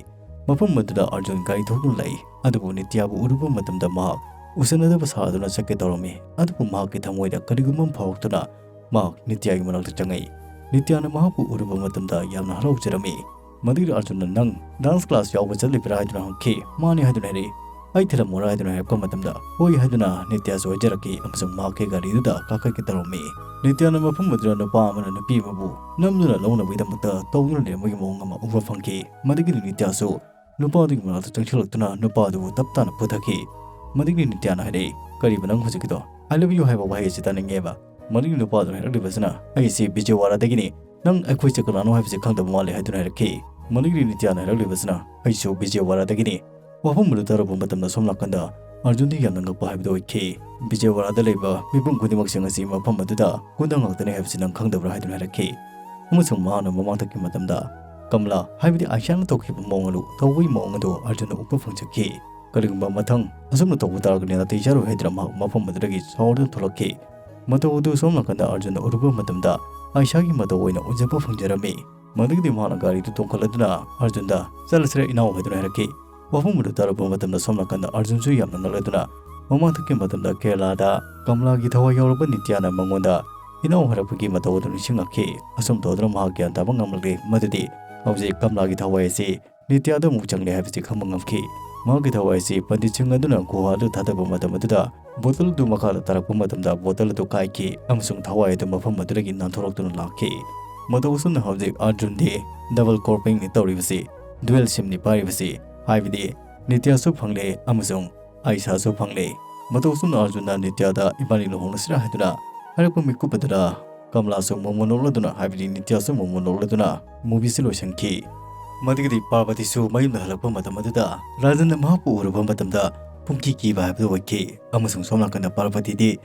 ꯃꯐꯝ ꯑꯗꯨꯗ ꯑꯥꯔꯖꯨꯟ ꯒꯥꯔꯤ ꯊꯧꯗꯨꯅ ꯂꯩ꯫ ꯑꯗꯨꯕꯨ ꯅꯤꯇ꯭ꯌꯥꯕꯨ ꯎꯔꯨꯕ ꯃꯇꯝꯗ ꯃꯍꯥꯛ ꯎꯁꯟꯅꯗꯕ ꯁꯥꯗꯨꯅ ꯆꯠꯀꯦ ꯇꯧꯔꯝꯃꯤ꯫ ꯑꯗꯨꯕꯨ ꯃꯍꯥꯛꯀꯤ ꯊꯃꯣꯏꯗ ꯀꯔꯤꯒꯨꯝꯕ ꯑꯃ ꯐꯥꯎꯔꯛꯇꯨꯅ ꯃꯍꯥꯛ ꯅꯤꯇ꯭ꯌꯥꯒꯤ ꯃꯅꯥꯛꯇ ꯆꯪꯉꯛꯏ꯫ ꯅꯤꯇ꯭ꯌꯥꯅ ꯃꯍꯥꯛꯄꯨ ꯎꯔꯨꯕ ꯃꯇꯝꯗ ꯌꯥꯝꯅ ꯍꯔꯥꯎꯖꯔꯝꯃꯤ꯫ ꯃꯗꯨꯒꯤ ꯑꯥꯔꯖꯨꯟꯅ, "ꯅꯪ ꯗꯥꯟꯁ ꯀ꯭ꯂꯥꯁ ꯌꯥꯎꯕ ꯆꯠꯂꯤꯕ꯭ꯔꯥ?" ꯍꯥꯏꯗꯨꯅ ꯍꯪꯈꯤ꯫ "ꯃꯥꯅꯤ" ꯍꯥꯏꯗꯨꯅ ꯍꯥꯏꯔꯛꯏ꯫ "ꯑꯩ ꯊꯤꯜꯂꯝꯃꯨꯔꯥ?" ꯍꯥꯏꯗꯨꯅ ꯍꯥꯏꯔꯛꯄ ꯃꯇꯝꯗ, "ꯍꯣꯏ" ꯍꯥꯏꯗꯨꯅ ꯅꯤꯇ꯭ꯌꯥꯁꯨ ꯍꯥꯏꯖꯔꯛꯈꯤ ꯑꯃꯁꯨꯡ ꯃꯍꯥꯛꯀꯤ ꯒꯥꯔꯤꯗꯨꯗ ꯀꯥꯈꯠꯀꯦ ꯇꯧꯔꯝꯃꯤ꯫ ꯅꯤꯇ꯭ꯌꯥꯅ ꯃꯐꯝ ꯑꯗꯨꯗ ꯅꯨꯄꯥ ꯑꯃꯅ ꯅꯨꯄꯤ ꯑꯃꯕꯨ ꯅꯝꯗꯨꯅ ꯂꯧꯅꯕꯒꯤꯗꯃꯛꯇ ꯇꯧꯗꯨꯅ ꯂꯩꯔꯝꯕꯒꯤ ꯃꯑꯣꯡ ꯑꯃ ꯎꯕ ꯐꯪꯈꯤ꯫ ꯃꯗꯨꯒꯤꯗꯤ ꯅꯤꯇ꯭ꯌꯥꯁꯨ ꯅꯨꯄꯥꯗꯨꯒꯤ ꯃꯅꯥꯛꯇ ꯆꯪꯁꯤꯜꯂꯛꯇꯨꯅ ꯅꯨꯄꯥꯗꯨꯕꯨ ꯇꯞ ꯇꯥꯅ ꯄꯨꯊꯈꯤ꯫ ꯃꯗꯨꯒꯤ ꯅꯤꯇ꯭ꯌꯥꯅ ꯍꯥꯏꯔꯛꯏ, "ꯀꯔꯤꯕ ꯅꯪ ꯍꯧꯖꯤꯛꯀꯤꯗꯣ? I love you ꯍꯥꯏꯕ ꯋꯥꯍꯩ ꯑꯁꯤ ꯇꯥꯅꯤꯡꯉꯦꯕ?" ꯃꯗꯨꯒꯤ ꯅꯨꯄꯥꯗꯨꯅ ꯍꯥꯏꯔꯛꯂꯤꯕꯁꯤꯅ, "ꯑꯩꯁꯤ ꯕꯤꯖꯦꯋꯥꯔꯥꯗꯒꯤꯅꯤ꯫ ꯅꯪ ꯑꯩꯈꯣꯏꯁꯦ ꯀꯅꯥꯅꯣ ꯍꯥꯏꯕꯁꯤ ꯈꯪꯗꯕ ꯃꯥꯜꯂꯦ" ꯍꯥꯏꯗꯨꯅ ꯍꯥꯏꯔꯛꯈꯤ꯫ ꯃꯗꯨꯒꯤ ꯅꯤꯇ꯭ꯌꯥꯅ ꯍꯥꯏꯔꯛꯂꯤꯕꯁꯤꯅ, "ꯑꯩꯁꯨ ꯕꯤꯖꯦꯋꯥꯔꯥꯗꯒꯤꯅꯤ"꯫ ꯋꯥꯐꯝ ꯑꯗꯨ ꯇꯥꯔꯨꯕ ꯃꯇꯝꯗ ꯁꯣꯝ ꯅꯥꯀꯟꯗ ꯑꯔꯖꯨꯟꯗꯤ ꯌꯥꯝꯅ ꯉꯛꯄ ꯍꯥꯏꯕꯗꯨ ꯑꯣꯏꯈꯤ꯫ ꯕꯤꯖꯦꯋꯥꯔꯥꯗ ꯂꯩꯕ ꯃꯤꯄꯨꯝ ꯈꯨꯗꯤꯡꯃꯛꯁꯤꯡ ꯑꯁꯤ ꯃꯐꯝ ꯑꯗꯨꯗ ꯒꯨꯟꯗꯥ ꯉꯥꯛꯇꯅꯤ ꯍꯥꯏꯕꯁꯤ ꯅꯪ ꯈꯪꯗꯕ꯭ꯔꯥ ꯍꯥꯏꯗꯨꯅ ꯍꯥꯏꯔꯛꯈꯤ꯫ ꯑꯃꯁꯨꯡ ꯃꯍꯥꯛꯅ ꯃꯃꯥꯡ ꯊꯛꯀꯤ ꯃꯇꯝꯗ ꯀꯃꯂꯥ, ꯍꯥꯏꯕꯗꯤ ꯑꯥꯏꯁꯥꯅ ꯇꯧꯈꯤꯕ ꯃꯑꯣꯡ ꯑꯗꯨ ꯇꯧꯕꯒꯤ ꯃꯑꯣꯡ ꯑꯗꯨ ꯑꯔꯖꯨꯟꯅ ꯎꯕ ꯐꯪꯖꯈꯤ꯫ ꯀꯔꯤꯒꯨꯝꯕ ꯃꯊꯪ ꯑꯁꯨꯝꯅ ꯇꯧꯕ ꯇꯥꯔꯒꯗꯤ ꯅꯥꯇꯩ ꯆꯥꯔꯣꯏ ꯍꯥꯏꯗꯨꯅ ꯃꯍꯥꯛ ꯃꯐꯝ ꯑꯗꯨꯗꯒꯤ ꯁꯥꯎꯔꯗꯨꯅ ꯊꯣꯛꯂꯛꯈꯤ꯫ ꯃꯇꯧ ꯑꯗꯨ ꯁꯣꯝ ꯅꯥꯀꯟꯗ ꯑꯔꯖꯨꯟꯅ ꯎꯔꯨꯕ ꯃꯇꯝꯗ ꯑꯥꯏꯁꯥꯒꯤ ꯃꯇꯧ ꯑꯣꯏꯅ ꯎꯖꯕ ꯐꯪꯖꯔꯝꯃꯤ꯫ ꯃꯗꯨꯒꯤꯗꯤ ꯃꯍꯥꯛꯅ ꯒꯥꯔꯤꯗꯨ ꯇꯣꯡꯈꯠꯂꯗꯨꯅ ꯑꯔꯖꯨꯟꯗ "ꯆꯠꯂꯁꯤꯔ ꯏꯅꯥꯎ?" ꯍꯥꯏꯗꯨꯅ ꯍꯥꯏꯔꯛꯈꯤ꯫ ꯋꯥꯐꯝ ꯑꯗꯨ ꯇꯥꯔꯛꯄ ꯃꯇꯝꯗ ꯁꯣꯝ ꯅꯥꯀꯟꯗ ꯑꯔꯖꯨꯟꯁꯨ ꯌꯥꯝꯅ ꯉꯛꯂꯗꯨꯅ ꯃꯃꯥꯡ ꯊꯛꯀꯤ ꯃꯇꯝꯗ ꯀꯦꯔꯂꯥꯗ ꯀꯃꯂꯥꯒꯤ ꯊꯋꯥꯏ ꯌꯥꯎꯔꯕ ꯅꯤꯇ꯭ꯌꯥꯅ ꯃꯉꯣꯟꯗ "ꯏꯅꯥꯎ" ꯍꯥꯏꯔꯛꯄꯒꯤ ꯃꯇꯧ ꯑꯗꯨ ꯅꯤꯡꯁꯤꯡꯂꯛꯈꯤ꯫ ꯑꯁꯨꯝ ꯇꯧꯗꯨꯅ ꯃꯍꯥꯛ ꯒ꯭ꯌꯥꯟ ꯇꯥꯕ ꯉꯝꯂꯛꯂꯦ ꯃꯗꯨꯗꯤ ꯍꯧꯖꯤꯛ ꯀꯃꯂꯥꯒꯤ ꯊꯋꯥꯏ ꯑꯁꯤ ꯅꯤꯇ꯭ꯌꯥꯗ ꯑꯃꯨꯛ ꯆꯪꯂꯦ ꯍꯥꯏꯕꯁꯤ ꯈꯪꯕ ꯉꯝꯈꯤ꯫ ꯃꯍꯥꯛꯀꯤ ꯊꯋꯥꯏ ꯑꯁꯤ ꯄꯟꯗꯤꯠꯁꯤꯡ ꯑꯗꯨꯅ ꯒꯨꯍꯥ ꯑꯗꯨ ꯊꯥꯗꯕ ꯃꯇꯝ ꯑꯗꯨꯗ ꯕꯣꯇꯜ ꯑꯗꯨ ꯃꯈꯥꯗ ꯇꯥꯔꯛꯄ ꯃꯇꯝꯗ ꯕꯣꯇꯜ ꯑꯗꯨ ꯀꯥꯏꯈꯤ ꯑꯃꯁꯨꯡ ꯊꯋꯥꯏ ꯑꯗꯨ ꯃꯐꯝ ꯑꯗꯨꯗꯒꯤ ꯅꯥꯟꯊꯣꯔꯛꯇꯨꯅ ꯂꯥꯛꯈꯤ꯫ ꯃꯇꯧ ꯑꯁꯨꯝꯅ ꯍꯧꯖꯤꯛ ꯑꯔꯖꯨꯟꯗꯤ ꯗꯕꯜ ꯀꯣꯔꯄꯤꯡꯅꯤ ꯇꯧꯔꯤꯕꯁꯤ, ꯗꯨꯋꯦꯜ ꯁꯤꯝꯅꯤ ꯄꯥꯏꯔꯤꯕꯁꯤ, ꯍꯥꯏꯕꯗꯤ ꯅꯤꯇ꯭ꯌꯥꯁꯨ ꯐꯪꯂꯦ ꯑꯃꯁꯨꯡ ꯑꯥꯏꯁꯥꯁꯨ ꯐꯪꯂꯦ꯫ ꯃꯇꯧ ꯑꯁꯨꯝꯅ ꯑꯔꯖꯨꯟꯅ ꯅꯤꯇ꯭ꯌꯥꯗ "ꯏꯕꯥꯅꯤ ꯂꯨꯍꯣꯡꯂꯁꯤꯔꯥ?" ꯍꯥꯏꯗꯨꯅ ꯍꯥꯏꯔꯛꯄ ꯃꯤꯀꯨꯞ ꯑꯗꯨꯗ ꯀꯃꯂꯥꯁꯨ ꯃꯣꯃꯣ ꯅꯣꯛꯂꯗꯨꯅ, ꯍꯥꯏꯕꯗꯤ ꯅꯤꯇ꯭ꯌꯥꯁꯨ ꯃꯣꯃꯣ ꯅꯣꯛꯂꯗꯨꯅ ꯃꯨꯚꯤꯁꯤ ꯂꯣꯏꯁꯤꯟꯈꯤ꯫ ꯃꯗꯨꯒꯤꯗꯤ ꯄꯥꯔꯕꯇꯤꯁꯨ ꯃꯌꯨꯝꯗ ꯍꯜꯂꯛꯄ ꯃꯇꯝ ꯑꯗꯨꯗ ꯔꯥꯖꯟꯅ ꯃꯍꯥꯛꯄꯨ ꯎꯔꯨꯕ ꯃꯇꯝꯗ ꯄꯨꯡꯀꯤ ꯀꯤꯕ ꯍꯥꯏꯕꯗꯨ ꯑꯣꯏꯈꯤ꯫ ꯑꯃꯁꯨꯡ ꯁꯣꯝ ꯅꯥꯀꯟꯗ ꯄꯥꯔꯕꯇꯤꯗꯤ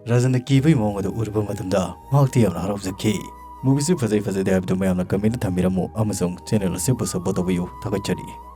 ꯔꯥꯖꯟꯅ ꯀꯤꯕꯒꯤ ꯃꯑꯣꯡ ꯑꯗꯨ ꯎꯔꯨꯕ ꯃꯇꯝꯗ ꯃꯍꯥꯛꯇꯤ ꯌꯥꯝꯅ ꯍꯔꯥꯎꯖꯈꯤ꯫ ꯃꯨꯚꯤꯁꯤ ꯐꯖꯩ ꯐꯖꯗꯦ ꯍꯥꯏꯕꯗꯨ ꯃꯌꯥꯝꯅ ꯀꯃꯦꯟꯗ ꯊꯝꯕꯤꯔꯝꯃꯨ ꯑꯃꯁꯨꯡ ꯆꯦꯅꯦꯜ ꯑꯁꯤꯕꯨ ꯁꯞꯄꯣꯔꯠ ꯇꯧꯕꯤꯌꯨ꯫ ꯊꯥꯒꯠꯆꯔꯤ꯫